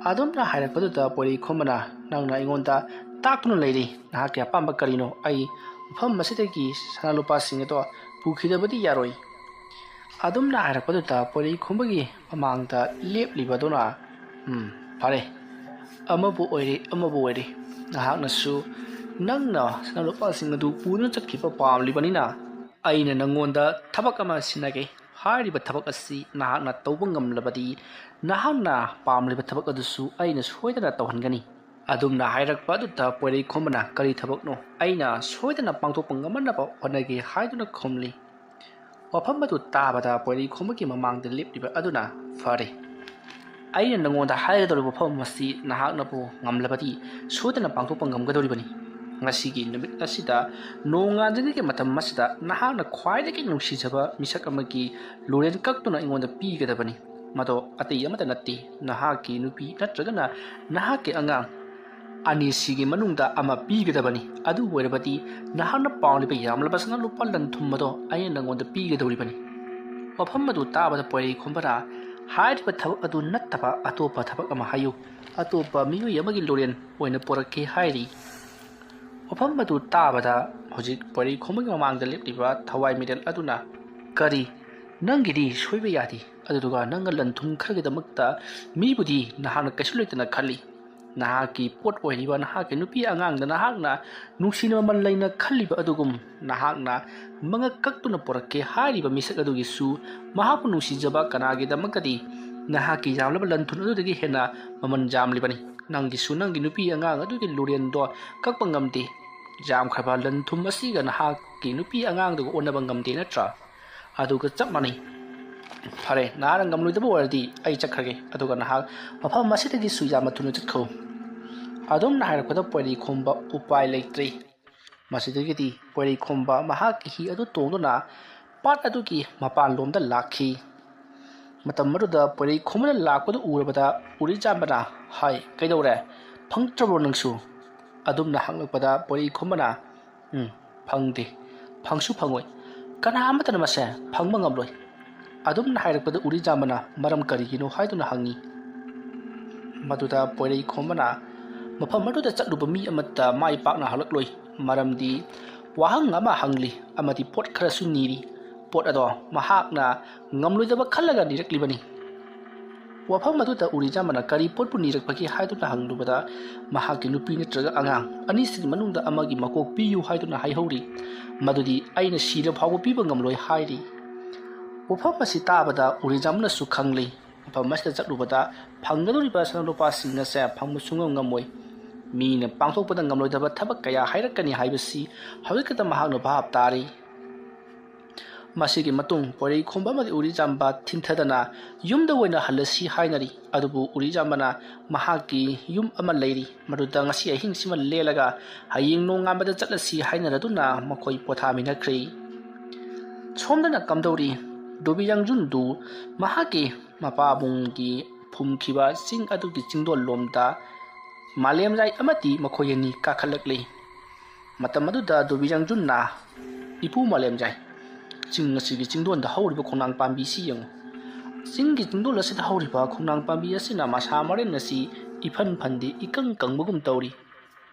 ꯑꯗꯨꯝꯅ ꯍꯥꯏꯔꯛꯄꯗꯨꯗ ꯄꯣꯏꯔꯩ ꯈꯣꯝꯕꯅ, "ꯅꯪꯅ ꯑꯩꯉꯣꯟꯗ ꯇꯥꯛꯇꯨꯅ ꯂꯩꯔꯤ, ꯅꯍꯥꯛꯀꯤ ꯑꯄꯥꯝꯕ ꯀꯔꯤꯅꯣ? ꯑꯩ ꯃꯐꯝ ꯑꯁꯤꯗꯒꯤ ꯁꯅꯥ ꯂꯨꯄꯥꯁꯤꯡ ꯑꯗꯣ ꯄꯨꯈꯤꯗꯕꯗꯤ ꯌꯥꯔꯣꯏ"꯫ ꯑꯗꯨꯝꯅ ꯍꯥꯏꯔꯛꯄꯗꯨꯗ ꯄꯣꯏꯔꯩ ꯈꯣꯝꯕꯒꯤ ꯃꯃꯥꯡꯗ ꯂꯦꯞꯂꯤꯕꯗꯨꯅ, "ꯎꯝ, ꯐꯔꯦ, ꯑꯃꯕꯨ ꯑꯣꯏꯔꯦ, ꯑꯃꯕꯨ ꯑꯣꯏꯔꯦ, ꯅꯍꯥꯛꯅꯁꯨ ꯅꯪꯅ ꯁꯅꯥ ꯂꯨꯄꯥꯁꯤꯡ ꯑꯗꯨ ꯄꯨꯗꯨꯅ ꯆꯠꯈꯤꯕ ꯄꯥꯝꯂꯤꯕꯅꯤꯅ, ꯑꯩꯅ ꯅꯪꯉꯣꯟꯗ ꯊꯕꯛ ꯑꯃ ꯁꯤꯟꯅꯒꯦ꯫ ꯍꯥꯏꯔꯤꯕ ꯊꯕꯛ ꯑꯁꯤ ꯅꯍꯥꯛꯅ ꯇꯧꯕ ꯉꯝꯂꯕꯗꯤ, ꯅꯍꯥꯛꯅ ꯄꯥꯝꯂꯤꯕ ꯊꯕꯛ ꯑꯗꯨꯁꯨ ꯑꯩꯅ ꯁꯣꯏꯗꯅ ꯇꯧꯍꯟꯒꯅꯤ"꯫ ꯑꯗꯨꯝꯅ ꯍꯥꯏꯔꯛꯄ ꯑꯗꯨꯗ ꯄꯣꯏꯔꯩ ꯈꯣꯝꯕꯅ, "ꯀꯔꯤ ꯊꯕꯛꯅꯣ? ꯑꯩꯅ ꯁꯣꯏꯗꯅ ꯄꯥꯡꯊꯣꯛꯄ ꯉꯝꯅꯕ ꯍꯣꯠꯅꯒꯦ" ꯍꯥꯏꯗꯨꯅ ꯈꯨꯝꯂꯤ꯫ ꯋꯥꯐꯝ ꯑꯗꯨ ꯇꯥꯕꯗ ꯄꯣꯏꯔꯩ ꯈꯣꯝꯕꯒꯤ ꯃꯃꯥꯡꯗ ꯂꯦꯞꯂꯤꯕ ꯑꯗꯨꯅ, "ꯐꯔꯦ, ꯑꯩꯅ ꯅꯉꯣꯟꯗ ꯍꯥꯏꯒꯗꯧꯔꯤꯕ ꯋꯥꯐꯝ ꯑꯁꯤ ꯅꯍꯥꯛꯅꯕꯨ ꯉꯝꯂꯕꯗꯤ ꯁꯣꯏꯗꯅ ꯄꯥꯡꯊꯣꯛꯄ ꯉꯝꯒꯗꯧꯔꯤꯕꯅꯤ꯫ ꯉꯁꯤꯒꯤ ꯅꯨꯃꯤꯠ ꯑꯁꯤꯗ ꯅꯣꯡꯉꯥꯟꯗ꯭ꯔꯤꯉꯩꯒꯤ ꯃꯇꯝ ꯑꯁꯤꯗ ꯅꯍꯥꯛꯅ ꯈ꯭ꯋꯥꯏꯗꯒꯤ ꯅꯨꯡꯁꯤꯖꯕ ꯃꯤꯁꯛ ꯑꯃꯒꯤ ꯂꯣꯔꯦꯟ ꯀꯛꯇꯨꯅ ꯑꯩꯉꯣꯟꯗ ꯄꯤꯒꯗꯕꯅꯤ꯫ ꯃꯗꯣ ꯑꯇꯩ ꯑꯃꯠꯇ ꯅꯠꯇꯦ, ꯅꯍꯥꯛꯀꯤ ꯅꯨꯄꯤ ꯅꯠꯇ꯭ꯔꯒꯅ ꯅꯍꯥꯛꯀꯤ ꯑꯉꯥꯡ ꯑꯅꯤꯁꯤꯒꯤ ꯃꯅꯨꯡꯗ ꯑꯃ ꯄꯤꯒꯗꯕꯅꯤ꯫ ꯑꯗꯨ ꯑꯣꯏꯔꯕꯗꯤ ꯅꯍꯥꯛꯅ ꯄꯥꯝꯂꯤꯕ ꯌꯥꯝꯂꯕ ꯁꯅꯥ ꯂꯨꯄꯥ ꯂꯟ ꯊꯨꯝ ꯑꯗꯣ ꯑꯩꯅ ꯅꯪꯉꯣꯟꯗ ꯄꯤꯒꯗꯧꯔꯤꯕꯅꯤ"꯫ ꯋꯥꯐꯝ ꯑꯗꯨ ꯇꯥꯕꯗ ꯄꯣꯏꯔꯩ ꯈꯣꯝꯕꯅ, "ꯍꯥꯏꯔꯤꯕ ꯊꯕꯛ ꯑꯗꯨ ꯅꯠꯇꯕ ꯑꯇꯣꯞꯄ ꯊꯕꯛ ꯑꯃ ꯍꯥꯏꯌꯨ꯫ ꯑꯇꯣꯞꯄ ꯃꯤꯑꯣꯏ ꯑꯃꯒꯤ ꯂꯣꯔꯦꯟ ꯑꯣꯏꯅ ꯄꯨꯔꯛꯀꯦ" ꯍꯥꯏꯔꯤ꯫ ꯋꯥꯐꯝ ꯑꯗꯨ ꯇꯥꯕꯗ ꯍꯧꯖꯤꯛ ꯄꯣꯏꯔꯩ ꯈꯣꯝꯕꯒꯤ ꯃꯃꯥꯡꯗ ꯂꯦꯞꯂꯤꯕ ꯊꯋꯥꯏ ꯃꯤꯔꯦꯜ ꯑꯗꯨꯅ, "ꯀꯔꯤ? ꯅꯪꯒꯤꯗꯤ ꯁꯣꯏꯕ ꯌꯥꯗꯦ꯫ ꯑꯗꯨꯗꯨꯒ ꯅꯪꯅ ꯂꯟ ꯊꯨꯝ ꯈꯔꯒꯤꯗꯃꯛꯇ ꯃꯤꯕꯨꯗꯤ ꯅꯍꯥꯛꯅ ꯀꯩꯁꯨ ꯂꯩꯇꯅ ꯈꯜꯂꯤ꯫ ꯅꯍꯥꯛꯀꯤ ꯄꯣꯠ ꯑꯣꯏꯔꯤꯕ ꯅꯍꯥꯛꯀꯤ ꯅꯨꯄꯤ ꯑꯉꯥꯡꯗ ꯅꯍꯥꯛꯅ ꯅꯨꯡꯁꯤꯅ ꯃꯃꯜ ꯂꯩꯅ ꯈꯜꯂꯤꯕ ꯑꯗꯨꯒꯨꯝ ꯅꯍꯥꯛꯅ ꯃꯉꯛ ꯀꯛꯇꯨꯅ ꯄꯨꯔꯛꯀꯦ ꯍꯥꯏꯔꯤꯕ ꯃꯤꯁꯛ ꯑꯗꯨꯒꯤꯁꯨ ꯃꯍꯥꯛꯄꯨ ꯅꯨꯡꯁꯤꯖꯕ ꯀꯅꯥꯒꯤꯗꯃꯛꯇꯗꯤ ꯅꯍꯥꯛꯀꯤ ꯌꯥꯝꯂꯕ ꯂꯟ ꯊꯨꯝ ꯑꯗꯨꯗꯒꯤ ꯍꯦꯟꯅ ꯃꯃꯜ ꯌꯥꯝꯂꯤꯕꯅꯤ꯫ ꯅꯪꯒꯤꯁꯨ ꯅꯪꯒꯤ ꯅꯨꯄꯤ ꯑꯉꯥꯡ ꯑꯗꯨꯒꯤ ꯂꯣꯔꯦꯟꯗꯣ ꯀꯛꯄ ꯉꯝꯗꯦ꯫ ꯌꯥꯝꯈ꯭ꯔꯕ ꯂꯟ ꯊꯨꯝ ꯑꯁꯤꯒ ꯅꯍꯥꯛꯀꯤ ꯅꯨꯄꯤ ꯑꯉꯥꯡꯗꯨꯒ ꯑꯣꯟꯅꯕ ꯉꯝꯗꯦ ꯅꯠꯇ꯭ꯔꯥ? ꯑꯗꯨꯒ ꯆꯞ ꯃꯥꯟꯅꯩ꯫ ꯐꯔꯦ, ꯅꯍꯥꯛꯅ ꯉꯝꯂꯣꯏꯗꯕ ꯑꯣꯏꯔꯗꯤ ꯑꯩ ꯆꯠꯈ꯭ꯔꯒꯦ, ꯑꯗꯨꯒ ꯅꯍꯥꯛ ꯃꯐꯝ ꯑꯁꯤꯗꯒꯤꯁꯨ ꯌꯥꯝꯅ ꯊꯨꯅ ꯆꯠꯈꯣ"꯫ ꯑꯗꯨꯝꯅ ꯍꯥꯏꯔꯛꯄꯗ ꯄꯣꯏꯔꯩ ꯈꯣꯝꯕ ꯎꯄꯥꯏ ꯂꯩꯇ꯭ꯔꯦ꯫ ꯃꯁꯤꯗꯒꯤꯗꯤ ꯄꯣꯏꯔꯩ ꯈꯣꯝꯕ ꯃꯍꯥꯛꯀꯤ ꯍꯤ ꯑꯗꯨ ꯇꯣꯡꯗꯨꯅ ꯄꯥꯠ ꯑꯗꯨꯒꯤ ꯃꯄꯥꯟꯂꯣꯝꯗ ꯂꯥꯛꯈꯤ꯫ ꯃꯇꯝ ꯑꯗꯨꯗ ꯄꯣꯏꯔꯩ ꯈꯣꯝꯕꯅ ꯂꯥꯛꯄꯗꯨ ꯎꯔꯕꯗ ꯎꯔꯤꯆꯥꯝꯕꯅ, "ꯍꯥꯏ, ꯀꯩꯗꯧꯔꯦ? ꯐꯪꯗ꯭ꯔꯕ꯭ꯔꯣ ꯅꯪꯁꯨ?" ꯑꯗꯨꯝꯅ ꯍꯪꯂꯛꯄꯗ ꯄꯣꯏꯔꯩ ꯈꯣꯝꯕꯅ, "ꯎꯝ, ꯐꯪꯗꯦ꯫ ꯐꯪꯁꯨ ꯐꯪꯉꯣꯏ꯫ ꯀꯅꯥ ꯑꯃꯠꯇꯅ ꯃꯁꯦ ꯐꯪꯕ ꯉꯝꯂꯣꯏ꯫ ꯑꯗꯨꯝꯅ ꯍꯥꯏꯔꯛꯄꯗ ꯎꯔꯤꯖꯥꯝꯕꯅ ꯃꯔꯝ ꯀꯔꯤꯒꯤꯅꯣ ꯍꯥꯏꯗꯨꯅ ꯍꯪꯉꯤ꯫ ꯃꯗꯨꯗ ꯄꯣꯏꯔꯩꯈꯣꯝꯕꯅ ꯃꯐꯝ ꯑꯗꯨꯗ ꯆꯠꯂꯨꯕ ꯃꯤ ꯑꯃꯠꯇ ꯃꯥꯏ ꯄꯥꯛꯅ ꯍꯜꯂꯛꯂꯣꯏ, ꯃꯔꯝꯗꯤ ꯋꯥꯍꯪ ꯑꯃ ꯍꯪꯂꯤ ꯑꯃꯗꯤ ꯄꯣꯠ ꯈꯔꯁꯨ ꯅꯤꯔꯤ꯫ ꯄꯣꯠ ꯑꯗꯣ ꯃꯍꯥꯛꯅ ꯉꯝꯂꯣꯏꯗꯕ ꯈꯜꯂꯒ ꯅꯤꯔꯛꯂꯤꯕꯅꯤ꯫ ꯋꯥꯐꯝ ꯑꯗꯨꯗ ꯎꯔꯤꯖꯥꯝꯕꯅ ꯀꯔꯤ ꯄꯣꯠꯄꯨ ꯅꯤꯔꯛꯄꯒꯦ ꯍꯥꯏꯗꯨꯅ ꯍꯪꯂꯨꯕꯗ, ꯃꯍꯥꯛꯀꯤ ꯅꯨꯄꯤ ꯅꯠꯇ꯭ꯔꯒ ꯑꯉꯥꯡ ꯑꯅꯤꯁꯤꯒꯤ ꯃꯅꯨꯡꯗ ꯑꯃꯒꯤ ꯃꯀꯣꯛ ꯄꯤꯌꯨ ꯍꯥꯏꯗꯨꯅ ꯍꯥꯏꯍꯧꯔꯤ꯫ ꯃꯗꯨꯗꯤ ꯑꯩꯅ ꯁꯤꯔ ꯐꯥꯎꯕ ꯄꯤꯕ ꯉꯝꯂꯣꯏ ꯍꯥꯏꯔꯤ꯫ ꯋꯥꯐꯝ ꯑꯁꯤ ꯇꯥꯕꯗ ꯎꯔꯤꯖꯥꯝꯕꯅꯁꯨ ꯈꯪꯂꯤ, ꯃꯐꯝ ꯑꯁꯤꯗ ꯆꯠꯂꯨꯕꯗ ꯐꯪꯒꯗꯧꯔꯤꯕ ꯁꯅꯥ ꯂꯨꯄꯥꯁꯤꯡ ꯑꯁꯦ ꯐꯪꯕ ꯁꯨꯡꯉꯝ ꯉꯝꯃꯣꯏ꯫ ꯃꯤꯅ ꯄꯥꯡꯊꯣꯛꯄꯗ ꯉꯝꯂꯣꯏꯗꯕ ꯊꯕꯛ ꯀꯌꯥ ꯍꯥꯏꯔꯛꯀꯅꯤ ꯍꯥꯏꯕꯁꯤ ꯍꯧꯖꯤꯛꯈꯛꯇ ꯃꯍꯥꯛꯅ ꯚꯥꯞ ꯇꯥꯔꯤ꯫ ꯃꯁꯤꯒꯤ ꯃꯇꯨꯡ ꯄꯣꯏꯔꯩꯈꯣꯝꯕ ꯑꯃꯗꯤ ꯎꯔꯤꯖꯥꯝꯕ ꯊꯤꯟꯊꯗꯅ ꯌꯨꯝꯗ ꯑꯣꯏꯅ ꯍꯜꯂꯁꯤ ꯍꯥꯏꯅꯔꯤ꯫ ꯑꯗꯨꯕꯨ ꯎꯔꯤꯖꯥꯝꯕꯅ ꯃꯍꯥꯛꯀꯤ ꯌꯨꯝ ꯑꯃ ꯂꯩꯔꯤ, ꯃꯗꯨꯗ ꯉꯁꯤ ꯑꯍꯤꯡꯁꯤꯃ ꯂꯦꯜꯂꯒ ꯍꯌꯦꯡ ꯅꯣꯡꯉꯥꯟꯕꯗ ꯆꯠꯂꯁꯤ ꯍꯥꯏꯅꯔꯗꯨꯅ ꯃꯈꯣꯏ ꯄꯣꯊꯥꯃꯤꯟꯅꯈ꯭ꯔꯦ꯫ ꯁꯣꯝꯗꯅ ꯀꯝꯗꯧꯔꯤ? ꯗꯣꯕꯤ ꯌꯥꯡꯖꯨꯟꯗꯨ ꯃꯍꯥꯛꯀꯤ ꯃꯄꯥꯕꯨꯡꯒꯤ ꯐꯨꯝꯈꯤꯕ ꯆꯤꯡ ꯑꯗꯨꯒꯤ ꯆꯤꯡꯗꯣꯜꯂꯣꯝꯗ ꯃꯥꯂꯦꯝꯖꯥꯏ ꯑꯃꯗꯤ ꯃꯈꯣꯏ ꯑꯅꯤ ꯀꯥꯈꯠꯂꯛꯂꯤ꯫ ꯃꯇꯝ ꯑꯗꯨꯗ ꯗꯣꯕꯤ ꯌꯥꯡꯖꯨꯟꯅ, "ꯏꯄꯨ ꯃꯥꯂꯦꯝꯖꯥꯏ, ꯆꯤꯡ ꯑꯁꯤꯒꯤ ꯆꯤꯡꯗꯣꯟꯗ ꯍꯧꯔꯤꯕ ꯈꯣꯡꯅꯥꯡ ꯄꯥꯝꯕꯤꯁꯤ ꯌꯦꯡꯉꯨ꯫ ꯆꯤꯡꯒꯤ ꯆꯤꯡꯗꯣꯜ ꯑꯁꯤꯗ ꯍꯧꯔꯤꯕ ꯈꯣꯡꯅꯥꯡ ꯄꯥꯝꯕꯤ ꯑꯁꯤꯅ ꯃꯁꯥ ꯃꯔꯦꯟ ꯑꯁꯤ ꯏꯐꯟ ꯐꯟꯗꯦ, ꯏꯀꯪ ꯀꯪꯕꯒꯨꯝ ꯇꯧꯔꯤ꯫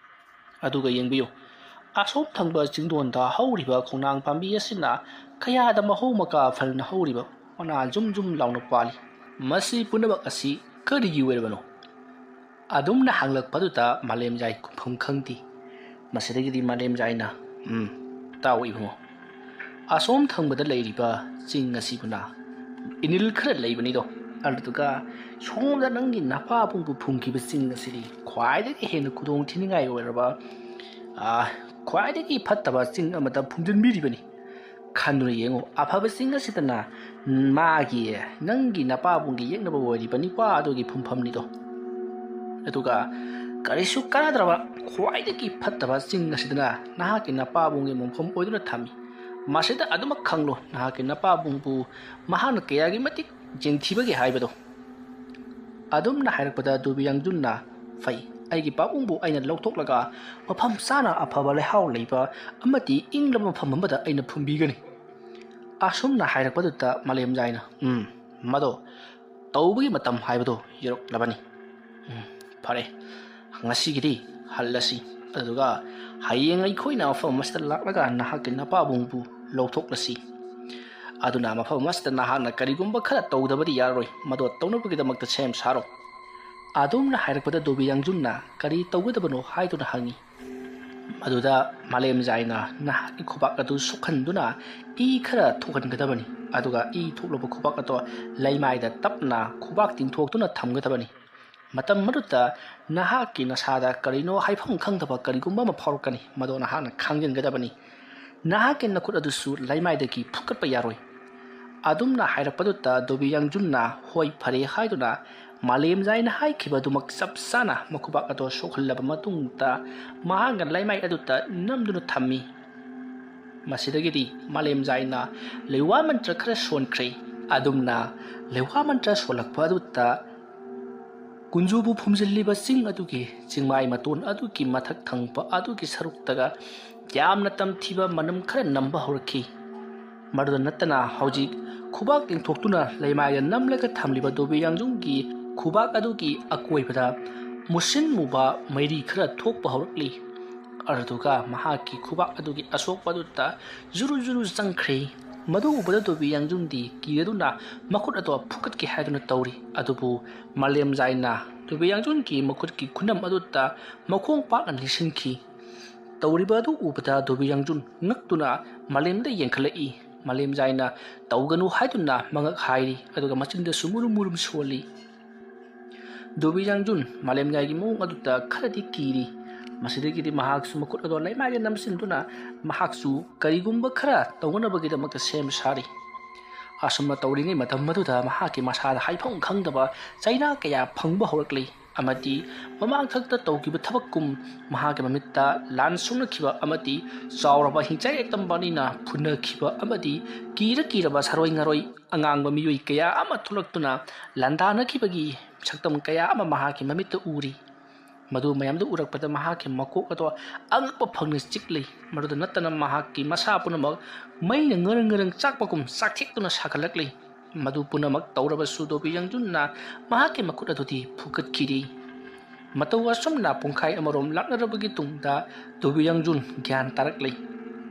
ꯑꯗꯨꯒ ꯌꯦꯡꯕꯤꯌꯨ, ꯑꯁꯣꯝ ꯊꯪꯕ ꯆꯤꯡꯗꯣꯟꯗ ꯍꯧꯔꯤꯕ ꯈꯣꯡꯅꯥꯡ ꯄꯥꯝꯕꯤ ꯑꯁꯤꯅ ꯀꯌꯥꯗ ꯃꯍꯧ ꯃꯀꯥ ꯐꯅ ꯍꯧꯔꯤꯕ, ꯃꯅꯥ ꯖꯨꯝ ꯖꯨꯝ ꯂꯥꯎꯅ ꯄꯥꯜꯂꯤ꯫ ꯃꯁꯤ ꯄꯨꯝꯅꯃꯛ ꯑꯁꯤ ꯀꯔꯤꯒꯤ ꯑꯣꯏꯔꯕꯅꯣ?" ꯑꯗꯨꯝꯅ ꯍꯪꯂꯛꯄꯗꯨꯗ ꯃꯥꯂꯦꯝꯖꯥꯏ ꯈꯨꯝꯐꯝ ꯈꯪꯗꯦ꯫ ꯃꯁꯤꯗꯒꯤꯗꯤ ꯃꯥꯂꯦꯝꯖꯥꯏꯅ, "ꯎꯝ, ꯇꯥꯎ ꯏꯕꯨꯡꯉꯣ, ꯑꯁꯣꯝ ꯊꯪꯕꯗ ꯂꯩꯔꯤꯕ ꯆꯤꯡ ꯑꯁꯤꯕꯨꯅ ꯏꯅꯤꯜ ꯈꯔ ꯂꯩꯕꯅꯤꯗꯣ, ꯑꯗꯨꯗꯨꯒ ꯁꯣꯝꯗ ꯅꯪꯒꯤ ꯅꯄꯥꯕꯨꯡꯕꯨ ꯐꯨꯝꯈꯤꯕ ꯆꯤꯡ ꯑꯁꯤꯗꯤ ꯈ꯭ꯋꯥꯏꯗꯒꯤ ꯍꯦꯟꯅ ꯈꯨꯗꯣꯡ ꯊꯤꯅꯤꯡꯉꯥꯏ ꯑꯣꯏꯔꯕ, ꯑꯥ, ꯈ꯭ꯋꯥꯏꯗꯒꯤ ꯐꯠꯇꯕ ꯆꯤꯡ ꯑꯃꯗ ꯐꯨꯝꯖꯤꯟꯕꯤꯔꯤꯕꯅꯤ꯫ ꯈꯟꯗꯨꯅ ꯌꯦꯡꯉꯨ, ꯑꯐꯕ ꯆꯤꯡ ꯑꯁꯤꯗꯅ ꯃꯥꯒꯤ, ꯅꯪꯒꯤ ꯅꯄꯥꯕꯨꯡꯒꯤ ꯌꯦꯛꯅꯕ ꯑꯣꯏꯔꯤꯕ ꯅꯤꯄꯥ ꯑꯗꯨꯒꯤ ꯐꯨꯝꯐꯝꯅꯤꯗꯣ꯫ ꯑꯗꯨꯒ ꯀꯔꯤꯁꯨ ꯀꯥꯟꯅꯗ꯭ꯔꯕ, ꯈ꯭ꯋꯥꯏꯗꯒꯤ ꯐꯠꯇꯕ ꯆꯤꯡ ꯑꯁꯤꯗꯅ ꯅꯍꯥꯛꯀꯤ ꯅꯄꯥꯕꯨꯡꯒꯤ ꯃꯣꯡꯐꯝ ꯑꯣꯏꯗꯨꯅ ꯊꯝꯃꯤ꯫ ꯃꯁꯤꯗ ꯑꯗꯨꯃꯛ ꯈꯪꯂꯣ, ꯅꯍꯥꯛꯀꯤ ꯅꯄꯥꯕꯨꯡꯕꯨ ꯃꯍꯥꯛꯅ ꯀꯌꯥꯒꯤ ꯃꯇꯤꯛ ꯌꯦꯡꯊꯤꯕꯒꯦ ꯍꯥꯏꯕꯗꯣ꯫" ꯑꯗꯨꯝꯅ ꯍꯥꯏꯔꯛꯄꯗ ꯗꯣꯕꯤ ꯌꯥꯡꯖꯨꯟꯅ, ꯐꯩ, ꯑꯩꯒꯤ ꯄꯥꯕꯨꯡꯕꯨ ꯑꯩꯅ ꯂꯧꯊꯣꯛꯂꯒ ꯃꯐꯝ ꯆꯥꯅ ꯑꯐꯕ ꯂꯩꯍꯥꯎ ꯂꯩꯕ ꯑꯃꯗꯤ ꯏꯪꯂꯕ ꯃꯐꯝ ꯑꯃꯗ ꯑꯩꯅ ꯐꯨꯝꯕꯤꯒꯅꯤ꯫ ꯑꯁꯨꯝꯅ ꯍꯥꯏꯔꯛꯄꯗꯨꯗ ꯃꯥꯂꯦꯝꯖꯥꯏꯅ, "ꯎꯝ, ꯃꯗꯣ ꯇꯧꯕꯒꯤ ꯃꯇꯝ ꯍꯥꯏꯕꯗꯣ ꯌꯧꯔꯛꯂꯕꯅꯤ꯫ ꯎꯝ, ꯐꯔꯦ, ꯉꯁꯤꯒꯤꯗꯤ ꯍꯜꯂꯁꯤ꯫ ꯑꯗꯨꯒ ꯍꯌꯦꯡ ꯑꯩꯈꯣꯏꯅ ꯃꯐꯝ ꯑꯁꯤꯗ ꯂꯥꯛꯂꯒ ꯅꯍꯥꯛꯀꯤ ꯅꯄꯥꯕꯨꯡꯕꯨ ꯂꯧꯊꯣꯛꯂꯁꯤ꯫ ꯑꯗꯨꯅ ꯃꯐꯝ ꯑꯁꯤꯗ ꯅꯍꯥꯛꯅ ꯀꯔꯤꯒꯨꯝꯕ ꯈꯔ ꯇꯧꯗꯕꯗꯤ ꯌꯥꯔꯔꯣꯏ꯫ ꯃꯗꯣ ꯇꯧꯅꯕꯒꯤꯗꯃꯛꯇ ꯁꯦꯝ ꯁꯥꯔꯣ꯫" ꯑꯗꯨꯝꯅ ꯍꯥꯏꯔꯛꯄꯗ ꯗꯣꯕꯤ ꯌꯥꯡꯖꯨꯟꯅ ꯀꯔꯤ ꯇꯧꯒꯗꯕꯅꯣ ꯍꯥꯏꯗꯨꯅ ꯍꯪꯉꯤ꯫ ꯃꯗꯨꯗ ꯃꯥꯂꯦꯝꯖꯥꯏꯅ ꯅꯍꯥꯛꯀꯤ ꯈꯨꯕꯥꯛ ꯑꯗꯨ ꯁꯣꯛꯍꯟꯗꯨꯅ ꯏ ꯈꯔ ꯊꯣꯛꯍꯟꯒꯗꯕꯅꯤ, ꯑꯗꯨꯒ ꯏ ꯊꯣꯛꯂꯕ ꯈꯨꯕꯥꯛ ꯑꯗꯣ ꯂꯩꯃꯥꯏꯗ ꯇꯞꯅ ꯈꯨꯕꯥꯛ ꯇꯤꯡꯊꯣꯛꯇꯨꯅ ꯊꯝꯒꯗꯕꯅꯤ꯫ ꯃꯇꯝ ꯑꯗꯨꯗ ꯅꯍꯥꯛꯀꯤ ꯅꯁꯥꯗ ꯀꯔꯤꯅꯣ ꯍꯥꯏꯐꯝ ꯈꯪꯗꯕ ꯀꯔꯤꯒꯨꯝꯕ ꯑꯃ ꯐꯥꯎꯔꯛꯀꯅꯤ, ꯃꯗꯣ ꯅꯍꯥꯛꯅ ꯈꯥꯡꯖꯤꯟꯒꯗꯕꯅꯤ꯫ ꯅꯍꯥꯛꯀꯤ ꯅꯈꯨꯠ ꯑꯗꯨꯁꯨ ꯂꯩꯃꯥꯏꯗꯒꯤ ꯐꯨꯀꯠꯄ ꯌꯥꯔꯣꯏ꯫ ꯑꯗꯨꯝꯅ ꯍꯥꯏꯔꯛꯄꯗꯨꯗ ꯗꯣꯕꯤ ꯌꯥꯡꯖꯨꯟꯅ ꯍꯣꯏ ꯐꯔꯦ ꯍꯥꯏꯗꯨꯅ ꯃꯥꯂꯦꯝꯖꯥꯏꯅ ꯍꯥꯏꯈꯤꯕ ꯑꯗꯨꯃꯛ ꯆꯞ ꯆꯥꯅ ꯃꯈꯨꯕꯥꯛ ꯑꯗꯣ ꯁꯣꯛꯍꯜꯂꯕ ꯃꯇꯨꯡꯗ ꯃꯍꯥꯛꯅ ꯂꯩꯃꯥꯏ ꯑꯗꯨꯗ ꯅꯝꯗꯨꯅ ꯊꯝꯃꯤ꯫ ꯃꯁꯤꯗꯒꯤꯗꯤ ꯃꯥꯂꯦꯝꯖꯥꯏꯅ ꯂꯩꯋꯥ ꯃꯟꯇ꯭ꯔ ꯈꯔ ꯁꯣꯟꯈ꯭ꯔꯦ꯫ ꯑꯗꯨꯝꯅ ꯂꯩꯋꯥ ꯃꯟꯇ꯭ꯔ ꯁꯣꯜꯂꯛꯄ ꯑꯗꯨꯗ ꯀꯨꯟꯖꯨꯕꯨ ꯐꯨꯝꯖꯤꯜꯂꯤꯕ ꯆꯤꯡ ꯑꯗꯨꯒꯤ ꯆꯤꯡꯃꯥꯏ ꯃꯇꯣꯟ ꯑꯗꯨꯒꯤ ꯃꯊꯛ ꯊꯪꯕ ꯑꯗꯨꯒꯤ ꯁꯔꯨꯛꯇꯒ ꯌꯥꯝꯅ ꯇꯝꯊꯤꯕ ꯃꯅꯝ ꯈꯔ ꯅꯝꯕ ꯍꯧꯔꯛꯈꯤ꯫ ꯃꯗꯨꯗ ꯅꯠꯇꯅ ꯍꯧꯖꯤꯛ ꯈꯨꯕꯥꯛ ꯇꯤꯡꯊꯣꯛꯇꯨꯅ ꯂꯩꯃꯥꯏꯗ ꯅꯝꯂꯒ ꯊꯝꯂꯤꯕ ꯗꯣꯕꯤ ꯌꯥꯡꯖꯨꯡꯒꯤ ꯈꯨꯕꯥꯛ ꯑꯗꯨꯒꯤ ꯑꯀꯣꯏꯕꯗ ꯃꯨꯁꯤꯟ ꯃꯨꯕ ꯃꯩꯔꯤ ꯈꯔ ꯊꯣꯛꯄ ꯍꯧꯔꯛꯂꯤ꯫ ꯑꯗꯨꯒ ꯃꯍꯥꯛꯀꯤ ꯈꯨꯕꯥꯛ ꯑꯗꯨꯒꯤ ꯑꯁꯣꯛꯄ ꯑꯗꯨꯗ ꯖꯨꯔꯨ ꯖꯨꯔꯨ ꯆꯪꯈ꯭ꯔꯦ꯫ ꯃꯗꯨ ꯎꯕꯗ ꯗꯣꯕꯤ ꯌꯥꯡꯖꯨꯡꯗꯤ ꯀꯤꯔꯗꯨꯅ ꯃꯈꯨꯠ ꯑꯗꯨ ꯐꯨꯀꯠꯀꯦ ꯍꯥꯏꯗꯨꯅ ꯇꯧꯔꯤ꯫ ꯑꯗꯨꯕꯨ ꯃꯥꯂꯦꯝꯖꯥꯏꯅ ꯗꯣꯕꯤ ꯌꯥꯡꯖꯨꯡꯒꯤ ꯃꯈꯨꯠꯀꯤ ꯈꯨꯅꯝ ꯑꯗꯨꯗ ꯃꯈꯣꯡ ꯄꯥꯛꯅ ꯂꯤꯁꯤꯟꯈꯤ꯫ ꯇꯧꯔꯤꯕ ꯑꯗꯨ ꯎꯕꯗ ꯗꯣꯕꯤ ꯌꯥꯡꯖꯨꯟ ꯉꯛꯇꯨꯅ ꯃꯥꯂꯦꯝꯗ ꯌꯦꯡꯈꯠꯂꯛꯏ꯫ ꯃꯥꯂꯦꯝꯖꯥꯏꯅ ꯇꯧꯒꯅꯨ ꯍꯥꯏꯗꯨꯅ ꯃꯉꯛ ꯍꯥꯏꯔꯤ, ꯑꯗꯨꯒ ꯃꯆꯤꯟꯗꯁꯨ ꯃꯨꯔꯨꯝ ꯃꯨꯔꯨꯝ ꯁꯣꯜꯂꯤ꯫ ꯗꯣꯕꯤ ꯌꯥꯡꯖꯨꯟ ꯃꯥꯂꯦꯝꯖꯥꯏꯒꯤ ꯃꯑꯣꯡ ꯑꯗꯨꯗ ꯈꯔꯗꯤ ꯀꯤꯔꯤ꯫ ꯃꯁꯤꯗꯒꯤꯗꯤ ꯃꯍꯥꯛꯁꯨ ꯃꯈꯨꯠ ꯑꯗꯣ ꯂꯩꯃꯥꯏꯗ ꯅꯝꯁꯤꯟꯗꯨꯅ ꯃꯍꯥꯛꯁꯨ ꯀꯔꯤꯒꯨꯝꯕ ꯈꯔ ꯇꯧꯅꯅꯕꯒꯤꯗꯃꯛꯇ ꯁꯦꯝ ꯁꯥꯔꯤ꯫ ꯑꯁꯨꯝꯅ ꯇꯧꯔꯤꯉꯩ ꯃꯇꯝ ꯑꯗꯨꯗ ꯃꯍꯥꯛꯀꯤ ꯃꯁꯥꯗ ꯍꯥꯏꯐꯝ ꯈꯪꯗꯕ ꯆꯩꯅꯥ ꯀꯌꯥ ꯐꯪꯕ ꯍꯧꯔꯛꯂꯤ꯫ ꯑꯃꯗꯤ ꯃꯃꯥꯡꯊꯛꯇ ꯇꯧꯈꯤꯕ ꯊꯕꯛꯀꯨꯝ ꯃꯍꯥꯛꯀꯤ ꯃꯃꯤꯠꯇ ꯂꯥꯟ ꯁꯣꯛꯅꯈꯤꯕ ꯑꯃꯗꯤ ꯆꯥꯎꯔꯕ ꯍꯤꯡꯆꯥꯏ ꯑꯦꯛꯇꯝꯕꯥꯅꯤꯅ ꯐꯨꯅꯈꯤꯕ ꯑꯃꯗꯤ ꯀꯤꯔ ꯀꯤꯔꯕ ꯁꯥꯔꯣꯏ ꯉꯥꯔꯣꯏ ꯑꯉꯥꯡꯕ ꯃꯤꯑꯣꯏ ꯀꯌꯥ ꯑꯃ ꯊꯣꯛꯂꯛꯇꯨꯅ ꯂꯥꯟꯗꯥꯅꯈꯤꯕꯒꯤ ꯁꯛꯇꯝ ꯀꯌꯥ ꯑꯃ ꯃꯍꯥꯛꯀꯤ ꯃꯃꯤꯠꯇ ꯎꯔꯤ꯫ ꯃꯗꯨ ꯃꯌꯥꯝꯗꯨ ꯎꯔꯛꯄꯗ ꯃꯍꯥꯛꯀꯤ ꯃꯀꯣꯛ ꯑꯗꯣ ꯑꯉꯛꯄ ꯐꯪꯅ ꯆꯤꯛꯂꯤ꯫ ꯃꯗꯨꯗ ꯅꯠꯇꯅ ꯃꯍꯥꯛꯀꯤ ꯃꯁꯥ ꯄꯨꯝꯅꯃꯛ ꯃꯩꯅ ꯉꯔꯪ ꯉꯔꯪ ꯆꯥꯛꯄꯒꯨꯝ ꯆꯥꯛꯊꯦꯛꯇꯨꯅ ꯁꯥꯒꯠꯂꯛꯂꯤ꯫ ꯃꯗꯨ ꯄꯨꯝꯅꯃꯛ ꯇꯧꯔꯕꯁꯨ ꯗꯣꯕꯤ ꯌꯥꯡꯖꯨꯟꯅ ꯃꯍꯥꯛꯀꯤ ꯃꯈꯨꯠ ꯑꯗꯨꯗꯤ ꯐꯨꯒꯠꯈꯤꯗꯦ꯫ ꯃꯇꯧ ꯑꯁꯨꯝꯅ ꯄꯨꯡꯈꯥꯏ ꯑꯃꯔꯣꯝ ꯂꯥꯛꯅꯔꯕꯒꯤ ꯇꯨꯡꯗ ꯗꯣꯕꯤ ꯌꯥꯡꯖꯨꯟ ꯒ꯭ꯌꯥꯟ ꯇꯥꯔꯛꯂꯤ꯫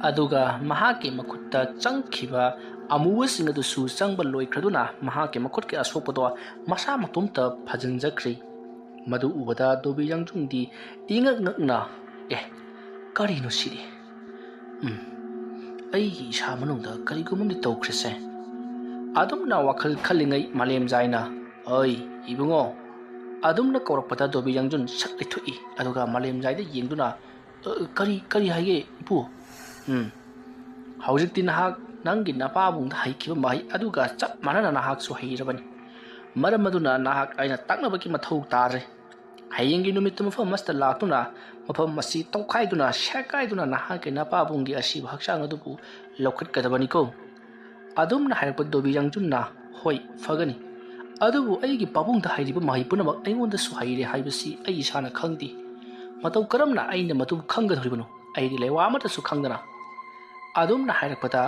ꯑꯗꯨꯒ ꯃꯍꯥꯛꯀꯤ ꯃꯈꯨꯠꯇ ꯆꯪꯈꯤꯕ ꯑꯃꯨꯕꯁꯤꯡ ꯑꯗꯨꯁꯨ ꯆꯪꯕ ꯂꯣꯏꯈ꯭ꯔꯗꯨꯅ ꯃꯍꯥꯛꯀꯤ ꯃꯈꯨꯠꯀꯤ ꯑꯁꯣꯛꯄꯗꯣ ꯃꯁꯥ ꯃꯇꯣꯝꯇ ꯐꯖꯤꯟꯖꯈ꯭ꯔꯦ꯫ ꯃꯗꯨ ꯎꯕꯗ ꯗꯣꯕꯤ ꯌꯥꯡꯖꯨꯟꯗꯤ ꯏꯉꯛ ꯉꯛꯅ, "ꯑꯦ, ꯀꯔꯤꯅꯣ ꯁꯤꯗꯤ? ꯎꯝ, ꯑꯩꯒꯤ ꯏꯁꯥ ꯃꯅꯨꯡꯗ ꯀꯔꯤꯒꯨꯝꯕ ꯑꯃꯗꯤ ꯇꯧꯈ꯭ꯔꯦꯁꯦ?" ꯑꯗꯨꯝꯅ ꯋꯥꯈꯜ ꯈꯜꯂꯤꯉꯩ ꯃꯥꯂꯦꯝꯖꯥꯏꯅ, "ꯑꯩ, ꯏꯕꯨꯡꯉꯣ," ꯑꯗꯨꯝꯅ ꯀꯧꯔꯛꯄꯗ ꯗꯣꯕꯤ ꯌꯥꯡꯖꯨꯟ ꯁꯛ ꯂꯩꯊꯣꯛꯏ꯫ ꯑꯗꯨꯒ ꯃꯥꯂꯦꯝꯖꯥꯏꯗ ꯌꯦꯡꯗꯨꯅ, "ꯑ, ꯀꯔꯤ, ꯀꯔꯤ ꯍꯥꯏꯒꯦ, ꯏꯄꯨ?" "ꯎꯝ, ꯍꯧꯖꯤꯛꯇꯤ ꯅꯍꯥꯛ ꯅꯪꯒꯤ ꯅꯄꯥꯕꯨꯡꯗ ꯍꯩꯈꯤꯕ ꯃꯍꯩ ꯑꯗꯨꯒ ꯆꯞ ꯃꯥꯟꯅꯅ ꯅꯍꯥꯛꯁꯨ ꯍꯩꯔꯕꯅꯤ꯫ ꯃꯔꯝ ꯑꯗꯨꯅ ꯅꯍꯥꯛ ꯑꯩꯅ ꯇꯥꯛꯅꯕꯒꯤ ꯃꯊꯧ ꯇꯥꯗ꯭ꯔꯦ꯫ ꯍꯌꯦꯡꯒꯤ ꯅꯨꯃꯤꯠꯇ ꯃꯐꯝ ꯑꯁꯤꯗ ꯂꯥꯛꯇꯨꯅ ꯃꯐꯝ ꯑꯁꯤ ꯇꯧꯈꯥꯏꯗꯨꯅ ꯁꯦꯒꯥꯏꯗꯨꯅ ꯅꯍꯥꯛꯀꯤ ꯅꯄꯥꯕꯨꯡꯒꯤ ꯑꯁꯤꯕ ꯍꯛꯆꯥꯡ ꯑꯗꯨꯕꯨ ꯂꯧꯈꯠꯀꯗꯕꯅꯤꯀꯣ?" ꯑꯗꯨꯝꯅ ꯍꯥꯏꯔꯛꯄ ꯗꯣꯕꯤ ꯌꯥꯡꯖꯨꯟꯅ, "ꯍꯣꯏ, ꯐꯒꯅꯤ꯫ ꯑꯗꯨꯕꯨ ꯑꯩꯒꯤ ꯄꯥꯕꯨꯡꯗ ꯍꯩꯔꯤꯕ ꯃꯍꯩ ꯄꯨꯝꯅꯃꯛ ꯑꯩꯉꯣꯟꯗꯁꯨ ꯍꯩꯔꯦ ꯍꯥꯏꯕꯁꯤ ꯑꯩ ꯏꯁꯥꯅ ꯈꯪꯗꯦ꯫ ꯃꯇꯧ ꯀꯔꯝꯅ ꯑꯩꯅ ꯃꯗꯨ ꯈꯪꯒꯗꯧꯔꯤꯕꯅꯣ? ꯑꯩꯗꯤ ꯂꯩꯋꯥ ꯑꯃꯠꯇꯁꯨ ꯈꯪꯗꯅ꯫" ꯑꯗꯨꯝꯅ ꯍꯥꯏꯔꯛꯄꯗ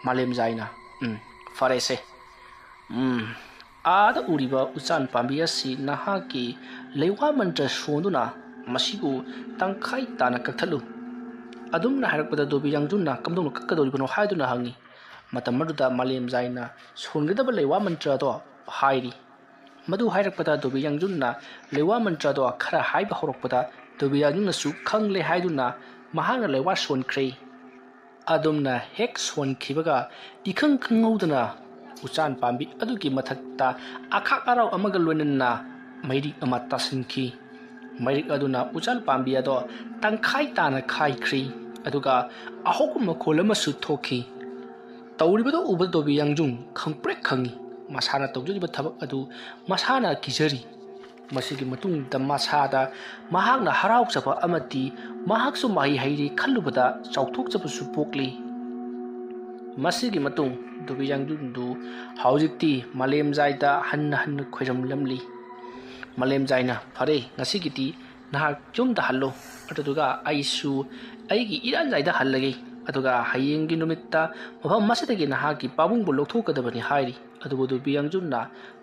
ꯃꯥꯂꯦꯝꯖꯥꯏꯅ, "ꯎꯝ, ꯐꯔꯦꯁꯦ꯫ ꯎꯝ, ꯑꯥꯗ ꯎꯔꯤꯕ ꯎꯆꯥꯟ ꯄꯥꯝꯕꯤ ꯑꯁꯤ ꯅꯍꯥꯛꯀꯤ ꯂꯩꯋꯥ ꯃꯟꯇ꯭ꯔ ꯁꯣꯟꯗꯨꯅ ꯃꯁꯤꯕꯨ ꯇꯪꯈꯥꯏ ꯇꯥꯅ ꯀꯛꯊꯠꯂꯨ꯫" ꯑꯗꯨꯝꯅ ꯍꯥꯏꯔꯛꯄꯗ ꯗꯣꯕꯤ ꯌꯥꯡꯖꯨꯟꯅ ꯀꯝꯗꯧꯅ ꯀꯛꯀꯗꯧꯔꯤꯕꯅꯣ ꯍꯥꯏꯗꯨꯅ ꯍꯪꯉꯤ꯫ ꯃꯇꯝ ꯑꯗꯨꯗ ꯃꯥꯂꯦꯝꯖꯥꯏꯅ ꯁꯣꯟꯒꯗꯕ ꯂꯩꯋꯥ ꯃꯟꯇ꯭ꯔ ꯑꯗꯣ ꯍꯥꯏꯔꯤ꯫ ꯃꯗꯨ ꯍꯥꯏꯔꯛꯄꯗ ꯗꯣꯕꯤ ꯌꯥꯡꯖꯨꯟꯅ ꯂꯩꯋꯥ ꯃꯟꯇ꯭ꯔ ꯑꯗꯣ ꯈꯔ ꯍꯥꯏꯕ ꯍꯧꯔꯛꯄꯗ ꯗꯣꯕꯤ ꯌꯥꯡꯖꯨꯟꯅꯁꯨ ꯈꯪꯂꯦ ꯍꯥꯏꯗꯨꯅ ꯃꯍꯥꯛꯅ ꯂꯩꯋꯥ ꯁꯣꯟꯈ꯭ꯔꯦ꯫ ꯑꯗꯨꯝꯅ ꯍꯦꯛ ꯁꯣꯟꯈꯤꯕꯒ ꯏꯈꯪ ꯈꯪꯍꯧꯗꯅ ꯎꯆꯥꯟ ꯄꯥꯝꯕꯤ ꯑꯗꯨꯒꯤ ꯃꯊꯛꯇ ꯑꯈꯥꯛ ꯑꯔꯥꯎ ꯑꯃꯒ ꯂꯣꯏꯅꯅ ꯃꯩꯔꯤꯛ ꯑꯃ ꯇꯥꯁꯤꯟꯈꯤ꯫ ꯃꯩꯔꯤꯛ ꯑꯗꯨꯅ ꯎꯆꯥꯟ ꯄꯥꯝꯕꯤ ꯑꯗꯣ ꯇꯪꯈꯥꯏ ꯇꯥꯅ ꯈꯥꯏꯈ꯭ꯔꯤ꯫ ꯑꯗꯨꯒ ꯑꯍꯧꯕ ꯃꯈꯣꯜ ꯑꯃꯁꯨ ꯊꯣꯛꯈꯤ꯫ ꯇꯧꯔꯤꯕꯗꯨ ꯎꯕ ꯗꯣꯕꯤ ꯌꯥꯡꯖꯨꯟ ꯈꯪꯄ꯭ꯔꯦꯛ ꯈꯪꯉꯤ꯫ ꯃꯁꯥꯅ ꯇꯧꯖꯔꯤꯕ ꯊꯕꯛ ꯑꯗꯨ ꯃꯁꯥꯅ ꯀꯤꯖꯔꯤ꯫ ꯃꯁꯤꯒꯤ ꯃꯇꯨꯡꯗ ꯃꯁꯥꯗ ꯃꯍꯥꯛꯅ ꯍꯔꯥꯎꯖꯕ ꯑꯃꯗꯤ ꯃꯍꯥꯛꯁꯨ ꯃꯍꯩ ꯍꯩꯔꯦ ꯈꯜꯂꯨꯕꯗ ꯆꯥꯎꯊꯣꯛꯆꯕꯁꯨ ꯄꯣꯛꯂꯤ꯫ ꯃꯁꯤꯒꯤ ꯃꯇꯨꯡ ꯗꯣꯕꯤ ꯌꯥꯡꯖꯨꯟꯗꯨ ꯍꯧꯖꯤꯛꯇꯤ ꯃꯥꯂꯦꯝꯖꯥꯏꯗ ꯍꯟꯅ ꯍꯟꯅ ꯈꯣꯏꯔꯝꯂꯝꯂꯤ꯫ ꯃꯥꯂꯦꯝꯖꯥꯏꯅ, "ꯐꯔꯦ, ꯉꯁꯤꯒꯤꯗꯤ ꯅꯍꯥꯛ ꯌꯨꯝꯗ ꯍꯜꯂꯨ, ꯑꯗꯨꯗꯨꯒ ꯑꯩꯁꯨ ꯑꯩꯒꯤ ꯏꯔꯥꯟꯖꯥꯏꯗ ꯍꯜꯂꯒꯦ, ꯑꯗꯨꯒ ꯍꯌꯦꯡꯒꯤ ꯅꯨꯃꯤꯠꯇ ꯃꯐꯝ ꯑꯁꯤꯗꯒꯤ ꯅꯍꯥꯛꯀꯤ ꯄꯥꯕꯨꯡꯕꯨ ꯂꯧꯊꯣꯛꯀꯗꯕꯅꯤ" ꯍꯥꯏꯔꯤ꯫ ꯑꯗꯨꯕꯨ ꯅꯨꯄꯤ ꯌꯥꯡꯖꯨꯝꯅ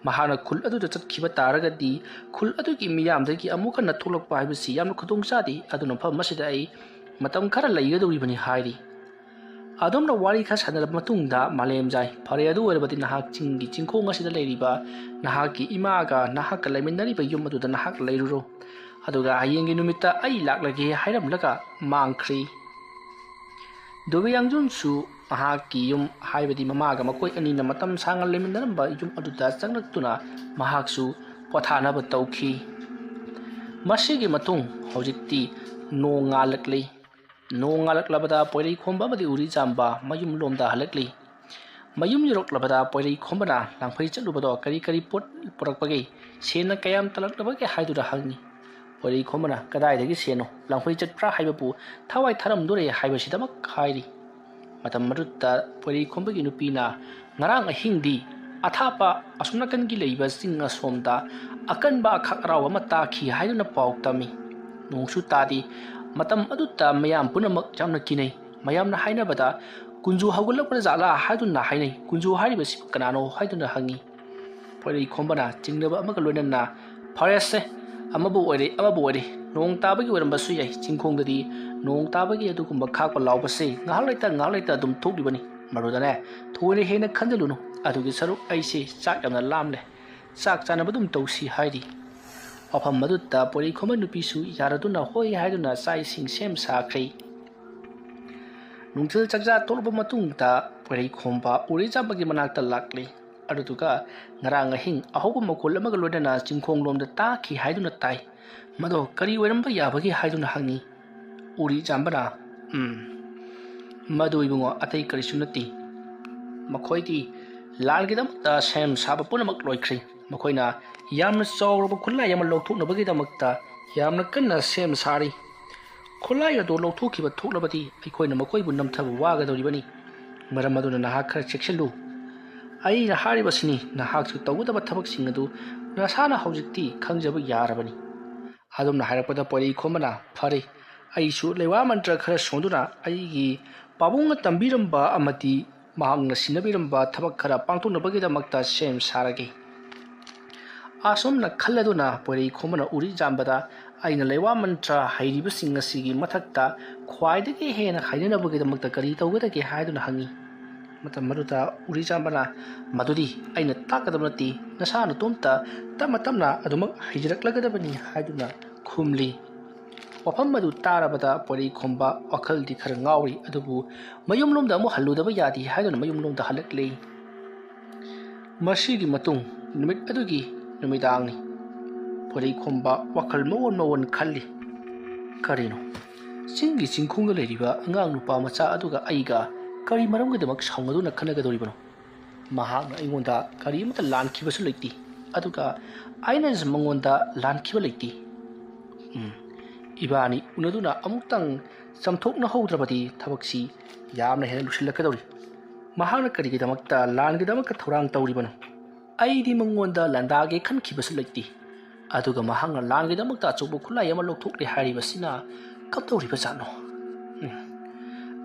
ꯃꯍꯥꯛꯅ ꯈꯨꯜ ꯑꯗꯨꯗ ꯆꯠꯈꯤꯕ ꯇꯥꯔꯒꯗꯤ ꯈꯨꯜ ꯑꯗꯨꯒꯤ ꯃꯤꯌꯥꯝꯗꯒꯤ ꯑꯃꯨꯛ ꯍꯟꯅ ꯊꯣꯛꯂꯛꯄ ꯍꯥꯏꯕꯁꯤ ꯌꯥꯝꯅ ꯈꯨꯗꯣꯡ ꯆꯥꯗꯦ, ꯑꯗꯨꯅ ꯃꯐꯝ ꯑꯁꯤꯗ ꯑꯩ ꯃꯇꯝ ꯈꯔ ꯂꯩꯒꯗꯧꯔꯤꯕꯅꯤ ꯍꯥꯏꯔꯤ꯫ ꯑꯗꯨꯝꯅ ꯋꯥꯔꯤ ꯈꯔ ꯁꯥꯟꯅꯔꯕ ꯃꯇꯨꯡꯗ ꯃꯥꯂꯦꯝꯖꯥꯏ, "ꯐꯔꯦ, ꯑꯗꯨ ꯑꯣꯏꯔꯕꯗꯤ ꯅꯍꯥꯛ ꯆꯤꯡꯒꯤ ꯆꯤꯡꯈꯣꯡ ꯑꯁꯤꯗ ꯂꯩꯔꯤꯕ ꯅꯍꯥꯛꯀꯤ ꯏꯃꯥꯒ ꯅꯍꯥꯛꯀ ꯂꯩꯃꯤꯟꯅꯔꯤꯕ ꯌꯨꯝ ꯑꯗꯨꯗ ꯅꯍꯥꯛ ꯂꯩꯔꯨꯔꯣ, ꯑꯗꯨꯒ ꯍꯌꯦꯡꯒꯤ ꯅꯨꯃꯤꯠꯇ ꯑꯩ ꯂꯥꯛꯂꯒꯦ" ꯍꯥꯏꯔꯝꯂꯒ ꯃꯥꯡꯈ꯭ꯔꯤ꯫ ꯗꯨꯕꯦ ꯌꯥꯡꯖꯨꯟꯁꯨ ꯃꯍꯥꯛꯀꯤ ꯌꯨꯝ, ꯍꯥꯏꯕꯗꯤ ꯃꯃꯥꯒ ꯃꯈꯣꯏ ꯑꯅꯤꯅ ꯃꯇꯝ ꯁꯥꯡꯅ ꯂꯩꯃꯤꯟꯅꯔꯝꯕ ꯌꯨꯝ ꯑꯗꯨꯗ ꯆꯪꯂꯛꯇꯨꯅ ꯃꯍꯥꯛꯁꯨ ꯄꯣꯊꯥꯅꯕ ꯇꯧꯈꯤ꯫ ꯃꯁꯤꯒꯤ ꯃꯇꯨꯡ ꯍꯧꯖꯤꯛꯇꯤ ꯅꯣꯡ ꯉꯥꯜꯂꯛꯂꯤ꯫ ꯅꯣꯡ ꯉꯥꯜꯂꯛꯂꯕꯗ ꯄꯣꯏꯔꯩꯈꯣꯝꯕ ꯑꯃꯗꯤ ꯎꯔꯤꯖꯥꯝꯕ ꯃꯌꯨꯝ ꯂꯣꯝꯗ ꯍꯜꯂꯛꯂꯤ꯫ ꯃꯌꯨꯝ ꯌꯧꯔꯛꯂꯕꯗ ꯄꯣꯏꯔꯩꯈꯣꯝꯕꯅ ꯂꯥꯡꯐꯩ ꯆꯠꯂꯨꯕꯗꯣ ꯀꯔꯤ ꯀꯔꯤ ꯄꯣꯠ ꯄꯨꯔꯛꯄꯒꯦ, ꯁꯦꯟꯅ ꯀꯌꯥꯝ ꯇꯥꯜꯂꯛꯂꯕꯒꯦ ꯍꯥꯏꯗꯨꯅ ꯍꯪꯉꯤ꯫ ꯄꯣꯏꯔꯩꯈꯣꯝꯕꯅ "ꯀꯗꯥꯏꯗꯒꯤ ꯁꯦꯟꯅꯣ? ꯂꯥꯡꯐꯩ ꯆꯠꯄ꯭ꯔꯥ ꯍꯥꯏꯕꯕꯨ ꯊꯋꯥꯏ ꯊꯥꯔꯝꯗꯣꯔꯦ" ꯍꯥꯏꯕꯁꯤꯗꯃꯛ ꯍꯥꯏꯔꯤ꯫ ꯃꯇꯝ ꯑꯗꯨꯗ ꯄꯣꯏꯔꯩꯈꯣꯝꯕꯒꯤ ꯅꯨꯄꯤꯅ ꯉꯔꯥꯡ ꯑꯍꯤꯡꯗꯤ ꯑꯊꯥꯞꯄ ꯑꯁꯣꯝ ꯅꯥꯀꯟꯒꯤ ꯂꯩꯕ ꯆꯤꯡ ꯑꯁꯣꯝꯗ ꯑꯀꯟꯕ ꯑꯈꯥꯛ ꯑꯔꯥꯎ ꯑꯃ ꯇꯥꯈꯤ ꯍꯥꯏꯗꯨꯅ ꯄꯥꯎ ꯇꯝꯃꯤ꯫ ꯅꯣꯡꯁꯨ ꯇꯥꯗꯦ꯫ ꯃꯇꯝ ꯑꯗꯨꯗ ꯃꯌꯥꯝ ꯄꯨꯝꯅꯃꯛ ꯌꯥꯝꯅ ꯀꯤꯅꯩ꯫ ꯃꯌꯥꯝꯅ ꯍꯥꯏꯅꯕꯗ "ꯀꯨꯟꯖꯨ ꯍꯧꯒꯠꯂꯛꯄ ꯖꯥꯠꯂꯥ?" ꯍꯥꯏꯗꯨꯅ ꯍꯥꯏꯅꯩ꯫ "ꯀꯨꯟꯖꯨ ꯍꯥꯏꯔꯤꯕꯁꯤ ꯀꯅꯥꯅꯣ?" ꯍꯥꯏꯗꯨꯅ ꯍꯪꯉꯤ꯫ ꯄꯣꯏꯔꯩꯈꯣꯝꯕꯅ ꯆꯤꯡꯅꯕ ꯑꯃꯒ ꯂꯣꯏꯅꯅ "ꯐꯔꯦꯁꯦ, ꯑꯃꯕꯨ ꯑꯣꯏꯔꯦ, ꯑꯃꯕꯨ ꯑꯣꯏꯔꯦ, ꯅꯣꯡ ꯇꯥꯕꯒꯤ ꯑꯣꯏꯔꯝꯕꯁꯨ ꯌꯥꯏ꯫ ꯆꯤꯡꯈꯣꯡꯗꯗꯤ ꯅꯣꯡ ꯇꯥꯕꯒꯤ ꯑꯗꯨꯒꯨꯝꯕ ꯈꯥꯛꯄ ꯂꯥꯎꯕꯁꯦ ꯉꯥꯏꯍꯥꯛ ꯂꯩꯇ ꯉꯥꯏꯍꯥꯛ ꯂꯩꯇ ꯑꯗꯨꯝ ꯊꯣꯛꯂꯤꯕꯅꯤ꯫ ꯃꯗꯨꯗꯅꯦ, ꯊꯣꯏꯅ ꯍꯦꯟꯅ ꯈꯟꯖꯤꯜꯂꯨꯅꯨ꯫ ꯑꯗꯨꯒꯤ ꯁꯔꯨꯛ ꯑꯩꯁꯦ ꯆꯥꯛ ꯌꯥꯝꯅ ꯂꯥꯝꯂꯦ꯫ ꯆꯥꯛ ꯆꯥꯅꯕ ꯑꯗꯨꯝ ꯇꯧꯁꯤ" ꯍꯥꯏꯔꯤ꯫ ꯃꯐꯝ ꯑꯗꯨꯗ ꯄꯣꯏꯔꯩꯈꯣꯝꯕ ꯅꯨꯄꯤꯁꯨ ꯌꯥꯔꯗꯨꯅ ꯍꯣꯏ ꯍꯥꯏꯗꯨꯅ ꯆꯥꯛ ꯏꯁꯤꯡ ꯁꯦꯝ ꯁꯥꯈ꯭ꯔꯦ꯫ ꯅꯨꯡꯊꯤꯜ ꯆꯥꯛꯆꯥ ꯇꯣꯛꯂꯕ ꯃꯇꯨꯡꯗ ꯄꯣꯏꯔꯩꯈꯣꯝꯕ ꯎꯔꯤꯖꯥꯝꯕꯒꯤ ꯃꯅꯥꯛꯇ ꯂꯥꯛꯂꯦ꯫ ꯑꯗꯨꯗꯨꯒ ꯉꯔꯥꯡ ꯑꯍꯤꯡ ꯑꯍꯧꯕ ꯃꯈꯣꯜ ꯑꯃꯒ ꯂꯣꯏꯅꯅ ꯆꯤꯡꯈꯣꯡꯂꯣꯝꯗ ꯇꯥꯈꯤ ꯍꯥꯏꯗꯨꯅ ꯇꯥꯏ꯫ "ꯃꯗꯣ ꯀꯔꯤ ꯑꯣꯏꯔꯝꯕ ꯌꯥꯕꯒꯦ?" ꯍꯥꯏꯗꯨꯅ ꯍꯪꯉꯤ꯫ ꯎꯔꯤꯖꯥꯝꯕꯅ, "ꯎꯝ, ꯃꯗꯨ ꯏꯕꯨꯡꯉꯣ, ꯑꯇꯩ ꯀꯔꯤꯁꯨ ꯅꯠꯇꯦ꯫ ꯃꯈꯣꯏꯗꯤ ꯂꯥꯟꯒꯤꯗꯃꯛꯇ ꯁꯦꯝ ꯁꯥꯕ ꯄꯨꯝꯅꯃꯛ ꯂꯣꯏꯈ꯭ꯔꯦ꯫ ꯃꯈꯣꯏꯅ ꯌꯥꯝꯅ ꯆꯥꯎꯔꯕ ꯈꯨꯠꯂꯥꯏ ꯑꯃ ꯂꯧꯊꯣꯛꯅꯕꯒꯤꯗꯃꯛꯇ ꯌꯥꯝꯅ ꯀꯟꯅ ꯁꯦꯝ ꯁꯥꯔꯤ꯫ ꯈꯨꯠꯂꯥꯏ ꯑꯗꯨ ꯂꯧꯊꯣꯛꯈꯤꯕ ꯊꯣꯛꯂꯕꯗꯤ ꯑꯩꯈꯣꯏꯅ ꯃꯈꯣꯏꯕꯨ ꯅꯝꯊꯕ ꯋꯥꯒꯗꯧꯔꯤꯕꯅꯤ꯫ ꯃꯔꯝ ꯑꯗꯨꯅ ꯅꯍꯥꯛ ꯈꯔ ꯆꯦꯛꯁꯤꯜꯂꯨ꯫ ꯑꯩꯅ ꯍꯥꯏꯔꯤꯕꯁꯤꯅꯤ, ꯅꯍꯥꯛꯁꯨ ꯇꯧꯒꯗꯕ ꯊꯕꯛꯁꯤꯡ ꯑꯗꯨ ꯅꯁꯥꯅ ꯍꯧꯖꯤꯛꯇꯤ ꯈꯪꯖꯕ ꯌꯥꯔꯕꯅꯤ"꯫ ꯑꯗꯨꯝꯅ ꯍꯥꯏꯔꯛꯄꯗ ꯄꯣꯏꯔꯩꯈꯣꯝꯕꯅ, "ꯐꯔꯦ, ꯑꯩꯁꯨ ꯂꯩꯋꯥ ꯃꯟꯇ꯭ꯔ ꯈꯔ ꯁꯣꯟꯗꯨꯅ ꯑꯩꯒꯤ ꯄꯥꯕꯨꯡꯅ ꯇꯝꯕꯤꯔꯝꯕ ꯑꯃꯗꯤ ꯃꯍꯥꯛꯅ ꯁꯤꯟꯅꯕꯤꯔꯝꯕ ꯊꯕꯛ ꯈꯔ ꯄꯥꯡꯊꯣꯛꯅꯕꯒꯤꯗꯃꯛꯇ ꯁꯦꯝ ꯁꯥꯔꯒꯦ"꯫ ꯑꯁꯨꯝꯅ ꯈꯜꯂꯗꯨꯅ ꯄꯣꯏꯔꯩꯈꯣꯝꯕꯅ ꯎꯔꯤꯖꯥꯝꯕꯗ, "ꯑꯩꯅ ꯂꯩꯋꯥ ꯃꯟꯇ꯭ꯔ ꯍꯩꯔꯤꯕꯁꯤꯡ ꯑꯁꯤꯒꯤ ꯃꯊꯛꯇ ꯈ꯭ꯋꯥꯏꯗꯒꯤ ꯍꯦꯟꯅ ꯍꯩꯅꯅꯕꯒꯤꯗꯃꯛꯇ ꯀꯔꯤ ꯇꯧꯒꯗꯒꯦ?" ꯍꯥꯏꯗꯨꯅ ꯍꯪꯉꯤ꯫ ꯃꯇꯝ ꯑꯗꯨꯗ ꯎꯔꯤꯖꯥꯝꯕꯅ, "ꯃꯗꯨꯗꯤ ꯑꯩꯅ ꯇꯥꯛꯀꯗꯕ ꯅꯠꯇꯦ, ꯅꯁꯥ ꯅꯇꯣꯝꯇ ꯇꯞꯅ ꯇꯞꯅ ꯑꯗꯨꯃꯛ ꯍꯩꯖꯔꯛꯂꯒꯗꯕꯅꯤ" ꯍꯥꯏꯗꯨꯅ ꯈꯨꯝꯂꯤ꯫ ꯋꯥꯐꯝ ꯑꯗꯨ ꯇꯥꯔꯕꯗ ꯄꯣꯏꯔꯩꯈꯣꯝꯕ ꯋꯥꯈꯜꯗꯤ ꯈꯔ ꯉꯥꯎꯔꯤ, ꯑꯗꯨꯕꯨ ꯃꯌꯨꯝꯂꯣꯝꯗ ꯑꯃꯨꯛ ꯍꯜꯂꯨꯗꯕ ꯌꯥꯗꯦ ꯍꯥꯏꯗꯨꯅ ꯃꯌꯨꯝꯂꯣꯝꯗ ꯍꯜꯂꯛꯂꯤ꯫ ꯃꯁꯤꯒꯤ ꯃꯇꯨꯡ ꯅꯨꯃꯤꯠ ꯑꯗꯨꯒꯤ ꯅꯨꯃꯤꯗꯥꯡꯅꯤ꯫ ꯄꯣꯏꯔꯩꯈꯣꯝꯕ ꯋꯥꯈꯜ ꯃꯑꯣꯟ ꯃꯑꯣꯟ ꯈꯜꯂꯤ꯫ "ꯀꯔꯤꯅꯣ? ꯆꯤꯡꯒꯤ ꯆꯤꯡꯈꯣꯡꯗ ꯂꯩꯔꯤꯕ ꯑꯉꯥꯡ ꯅꯨꯄꯥ ꯃꯆꯥ ꯑꯗꯨꯒ ꯑꯩꯒ ꯀꯔꯤ ꯃꯔꯝꯒꯤꯗꯃꯛ ꯁꯥꯎꯅꯗꯨꯅ ꯈꯠꯅꯒꯗꯧꯔꯤꯕꯅꯣ? ꯃꯍꯥꯛꯅ ꯑꯩꯉꯣꯟꯗ ꯀꯔꯤꯃꯠꯇ ꯂꯥꯟꯈꯤꯕꯁꯨ ꯂꯩꯇꯦ, ꯑꯗꯨꯒ ꯑꯩꯅꯁꯨ ꯃꯉꯣꯟꯗ ꯂꯥꯟꯈꯤꯕ ꯂꯩꯇꯦ꯫ ꯎꯝ, ꯏꯕꯥꯅꯤ ꯎꯅꯗꯨꯅ ꯑꯃꯨꯛꯇꯪ ꯆꯝꯊꯣꯛꯅꯍꯧꯗ꯭ꯔꯕꯗꯤ ꯊꯕꯛꯁꯤ ꯌꯥꯝꯅ ꯍꯦꯟꯅ ꯂꯨꯁꯤꯜꯂꯛꯀꯗꯧꯔꯤ꯫ ꯃꯍꯥꯛꯅ ꯀꯔꯤꯒꯤꯗꯃꯛꯇ ꯂꯥꯟꯒꯤꯗꯃꯛꯇ ꯊꯧꯔꯥꯡ ꯇꯧꯔꯤꯕꯅꯣ? ꯑꯩꯗꯤ ꯃꯉꯣꯟꯗ ꯂꯥꯟꯗꯥꯒꯦ ꯈꯟꯈꯤꯕꯁꯨ ꯂꯩꯇꯦ, ꯑꯗꯨꯒ ꯃꯍꯥꯛꯅ ꯂꯥꯟꯒꯤꯗꯃꯛꯇ ꯑꯆꯧꯕ ꯈꯨꯠꯂꯥꯏ ꯑꯃ ꯂꯧꯊꯣꯛꯂꯦ ꯍꯥꯏꯔꯤꯕꯁꯤꯅ ꯀꯝꯗꯧꯔꯤꯕꯖꯥꯠꯅꯣ? ꯎꯝ,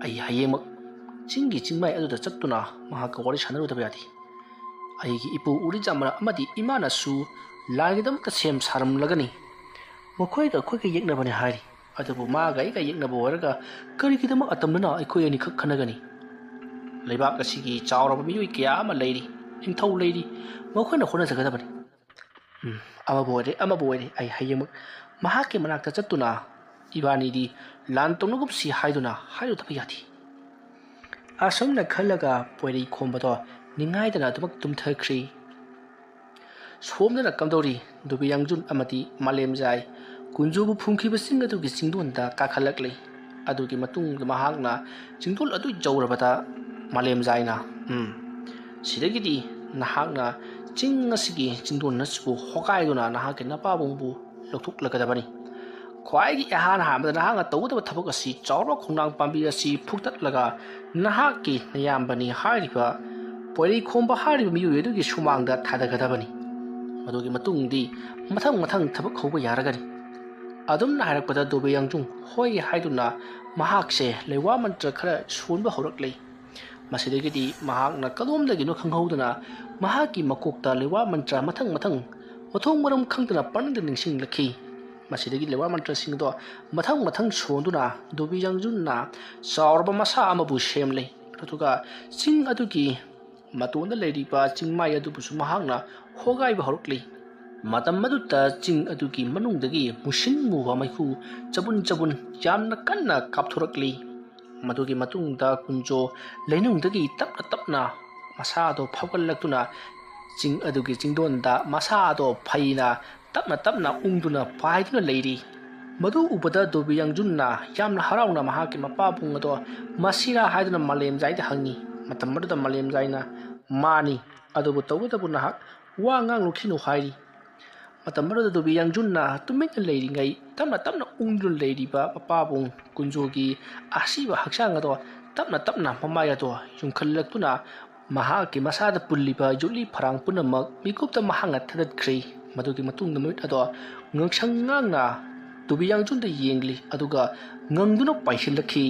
ꯑꯩ ꯍꯌꯦꯡꯃꯛ ꯆꯤꯡꯒꯤ ꯆꯤꯡꯃꯥꯏ ꯑꯗꯨꯗ ꯆꯠꯇꯨꯅ ꯃꯍꯥꯛꯀ ꯋꯥꯔꯤ ꯁꯥꯟꯅꯔꯨꯗꯕ ꯌꯥꯗꯦ꯫ ꯑꯩꯒꯤ ꯏꯄꯨ ꯎꯔꯤꯖꯥꯝꯕꯅ ꯑꯃꯗꯤ ꯏꯃꯥꯅꯁꯨ ꯂꯥꯟꯒꯤꯗꯃꯛꯇ ꯁꯦꯝ ꯁꯥꯔꯝꯂꯒꯅꯤ꯫ ꯃꯈꯣꯏꯒ ꯑꯩꯈꯣꯏꯒ ꯌꯦꯛꯅꯕꯅꯤ ꯍꯥꯏꯔꯤ, ꯑꯗꯨꯕꯨ ꯃꯥꯒ ꯑꯩꯒ ꯌꯦꯛꯅꯕ ꯑꯣꯏꯔꯒ ꯀꯔꯤꯒꯤꯗꯃꯛ ꯑꯇꯝꯅꯅ ꯑꯩꯈꯣꯏ ꯑꯅꯤꯈꯛ ꯈꯟꯅꯒꯅꯤ? ꯂꯩꯕꯥꯛ ꯑꯁꯤꯒꯤ ꯆꯥꯎꯔꯕ ꯃꯤꯑꯣꯏ ꯀꯌꯥ ꯑꯃ ꯂꯩꯔꯤ, ꯅꯤꯡꯊꯧ ꯂꯩꯔꯤ, ꯃꯈꯣꯏꯅ ꯍꯣꯠꯅꯖꯒꯗꯕꯅꯤ꯫ ꯎꯝ, ꯑꯃꯕꯨ ꯑꯣꯏꯔꯦ, ꯑꯃꯕꯨ ꯑꯣꯏꯔꯦ, ꯑꯩ ꯍꯌꯦꯡꯃꯛ ꯃꯍꯥꯛꯀꯤ ꯃꯅꯥꯛꯇ ꯆꯠꯇꯨꯅ ꯏꯕꯥꯅꯤꯗꯤ ꯂꯥꯟ ꯇꯧꯅꯒꯨꯝꯁꯤ ꯍꯥꯏꯗꯨꯅ ꯍꯥꯏꯔꯨꯗꯕ ꯌꯥꯗꯦ꯫ ꯑꯁꯨꯝꯅ ꯈꯜꯂꯒ ꯄꯣꯏꯔꯩꯈꯣꯝꯕꯗꯣ ꯅꯤꯡꯉꯥꯏꯗꯅ ꯑꯗꯨꯃꯛ ꯇꯨꯝꯊꯈ꯭ꯔꯤ꯫ ꯁꯣꯝꯗꯅ ꯀꯝꯗꯧꯔꯤ? ꯗꯨꯕꯤꯌꯥꯡꯖꯨꯟ ꯑꯃꯗꯤ ꯃꯥꯂꯦꯝꯖꯥꯏ ꯀꯨꯟꯖꯣꯕꯨ ꯐꯨꯝꯈꯤꯕꯁꯤꯡ ꯑꯗꯨꯒꯤ ꯆꯤꯡꯗꯣꯟꯗ ꯀꯥꯈꯠꯂꯛꯂꯤ꯫ ꯑꯗꯨꯒꯤ ꯃꯇꯨꯡꯗ ꯃꯍꯥꯛꯅ ꯆꯤꯡꯗꯣꯜ ꯑꯗꯨ ꯌꯧꯔꯕꯗ ꯃꯥꯂꯦꯝꯖꯥꯏꯅ, "ꯎꯝ, ꯁꯤꯗꯒꯤꯗꯤ ꯅꯍꯥꯛꯅ ꯆꯤꯡ ꯑꯁꯤꯒꯤ ꯆꯤꯡꯗꯣꯟ ꯑꯁꯤꯕꯨ ꯍꯣꯒꯥꯏꯗꯨꯅ ꯅꯍꯥꯛꯀꯤ ꯅꯄꯥꯕꯨꯡꯕꯨ ꯂꯧꯊꯣꯛꯂꯒꯗꯕꯅꯤ꯫ ꯈ꯭ꯋꯥꯏꯒꯤ ꯏꯍꯥꯟ ꯍꯥꯟꯕꯗ ꯅꯍꯥꯛꯅ ꯇꯧꯒꯗꯕ ꯊꯕꯛ ꯑꯁꯤ ꯆꯥꯎꯔꯕ ꯈꯣꯡꯅꯥꯡ ꯄꯥꯝꯕꯤ ꯑꯁꯤ ꯐꯨꯛꯇꯠꯂꯒ ꯅꯍꯥꯛꯀꯤ ꯅꯌꯥꯝꯕꯅꯤ ꯍꯥꯏꯔꯤꯕ ꯄꯣꯏꯔꯩꯈꯣꯝꯕ ꯍꯥꯏꯔꯤꯕ ꯃꯤꯑꯣꯏ ꯑꯗꯨꯒꯤ ꯁꯨꯃꯥꯡꯗ ꯊꯥꯗꯒꯗꯕꯅꯤ꯫ ꯃꯗꯨꯒꯤ ꯃꯇꯨꯡꯗꯤ ꯃꯊꯪ ꯃꯊꯪ ꯊꯕꯛ ꯍꯧꯕ ꯌꯥꯔꯒꯅꯤ"꯫ ꯑꯗꯨꯝꯅ ꯍꯥꯏꯔꯛꯄꯗ ꯗꯣꯕꯤ ꯌꯥꯡꯖꯨꯟ ꯍꯣꯏ ꯍꯥꯏꯗꯨꯅ ꯃꯍꯥꯛꯁꯦ ꯂꯩꯋꯥ ꯃꯟꯇ꯭ꯔ ꯈꯔ ꯁꯣꯟꯕ ꯍꯧꯔꯛꯂꯤ꯫ ꯃꯁꯤꯗꯒꯤꯗꯤ ꯃꯍꯥꯛꯅ ꯀꯗꯣꯝꯗꯒꯤꯅꯣ ꯈꯪꯍꯧꯗꯅ ꯃꯍꯥꯛꯀꯤ ꯃꯀꯣꯛꯇ ꯂꯩꯋꯥ ꯃꯟꯇ꯭ꯔ ꯃꯊꯪ ꯃꯊꯪ ꯃꯊꯣꯡ ꯃꯔꯝ ꯈꯪꯗꯅ ꯄꯪꯅꯤꯡꯗ ꯅꯤꯡꯁꯤꯡꯂꯛꯈꯤ꯫ ꯃꯁꯤꯗꯒꯤ ꯂꯩꯋꯥ ꯃꯟꯇ꯭ꯔꯁꯤꯡ ꯑꯗꯣ ꯃꯊꯪ ꯃꯊꯪ ꯁꯣꯟꯗꯨꯅ ꯗꯣꯕꯤ ꯌꯥꯡꯖꯨꯟꯅ ꯆꯥꯎꯔꯕ ꯃꯁꯥ ꯑꯃꯕꯨ ꯁꯦꯝꯂꯦ꯫ ꯑꯗꯨꯒ ꯆꯤꯡ ꯑꯗꯨꯒꯤ ꯃꯇꯣꯟꯗ ꯂꯩꯔꯤꯕ ꯆꯤꯡꯃꯥꯏ ꯑꯗꯨꯕꯨꯁꯨ ꯃꯍꯥꯛꯅ ꯍꯣꯒꯥꯏꯕ ꯍꯧꯔꯛꯂꯤ꯫ ꯃꯇꯝ ꯑꯗꯨꯗ ꯆꯤꯡ ꯑꯗꯨꯒꯤ ꯃꯅꯨꯡꯗꯒꯤ ꯃꯨꯁꯤꯟ ꯃꯨꯕ ꯃꯩꯈꯨ ꯆꯕꯨꯟ ꯆꯕꯨꯟ ꯌꯥꯝꯅ ꯀꯟꯅ ꯀꯥꯞꯊꯣꯔꯛꯂꯤ꯫ ꯃꯗꯨꯒꯤ ꯃꯇꯨꯡꯗ ꯀꯨꯟꯖꯣ ꯂꯩꯅꯨꯡꯗꯒꯤ ꯇꯞꯅ ꯇꯞꯅ ꯃꯁꯥꯗꯣ ꯐꯥꯎꯒꯠꯂꯛꯇꯨꯅ ꯆꯤꯡ ꯑꯗꯨꯒꯤ ꯆꯤꯡꯗꯣꯟꯗ ꯃꯁꯥꯗꯣ ꯐꯩꯅ ꯇꯞꯅ ꯇꯞꯅ ꯎꯪꯗꯨꯅ ꯄꯥꯏꯗꯨꯅ ꯂꯩꯔꯤ꯫ ꯃꯗꯨ ꯎꯕꯗ ꯗꯣꯕꯤ ꯌꯥꯡꯖꯨꯟꯅ ꯌꯥꯝꯅ ꯍꯔꯥꯎꯅ ꯃꯍꯥꯛꯀꯤ ꯃꯄꯥꯕꯨꯡ ꯑꯗꯣ ꯃꯁꯤꯔꯥ ꯍꯥꯏꯗꯨꯅ ꯃꯥꯂꯦꯝꯖꯥꯏꯗ ꯍꯪꯉꯤ꯫ ꯃꯇꯝ ꯑꯗꯨꯗ ꯃꯥꯂꯦꯝꯖꯥꯏꯅ "ꯃꯥꯅꯤ, ꯑꯗꯨꯕꯨ ꯇꯧꯕꯇꯕꯨ ꯅꯍꯥꯛ ꯋꯥ ꯉꯥꯡꯂꯨꯈꯤꯅꯨ" ꯍꯥꯏꯔꯤ꯫ ꯃꯇꯝ ꯑꯗꯨꯗ ꯗꯣꯕꯤ ꯌꯥꯡꯖꯨꯟꯅ ꯇꯨꯃꯤꯟꯅ ꯂꯩꯔꯤꯉꯩ ꯇꯞꯅ ꯇꯞꯅ ꯎꯪꯗꯨꯅ ꯂꯩꯔꯤꯕ ꯃꯄꯥꯕꯨꯡ ꯀꯨꯟꯖꯣꯒꯤ ꯑꯁꯤꯕ ꯍꯛꯆꯥꯡ ꯑꯗꯣ ꯇꯞꯅ ꯇꯞꯅ ꯃꯃꯥꯏ ꯑꯗꯣ ꯌꯨꯡꯈꯠꯂꯛꯇꯨꯅ ꯃꯍꯥꯛꯀꯤ ꯃꯁꯥꯗ ꯄꯨꯜꯂꯤꯕ ꯌꯣꯠꯂꯤ ꯐꯔꯥꯡ ꯄꯨꯝꯅꯃꯛ ꯃꯤꯀꯨꯞꯇ ꯃꯍꯥꯛꯅ ꯊꯥꯗꯠꯈ꯭ꯔꯦ꯫ ꯃꯗꯨꯒꯤ ꯃꯇꯨꯡꯗ ꯃꯃꯤꯠ ꯑꯗꯣ ꯉꯥꯡꯁꯪ ꯉꯥꯡꯅ ꯗꯣꯕꯤ ꯌꯥꯡꯖꯨꯟꯗ ꯌꯦꯡꯂꯤ, ꯑꯗꯨꯒ ꯉꯪꯗꯨꯅ ꯄꯥꯏꯁꯤꯜꯂꯛꯈꯤ꯫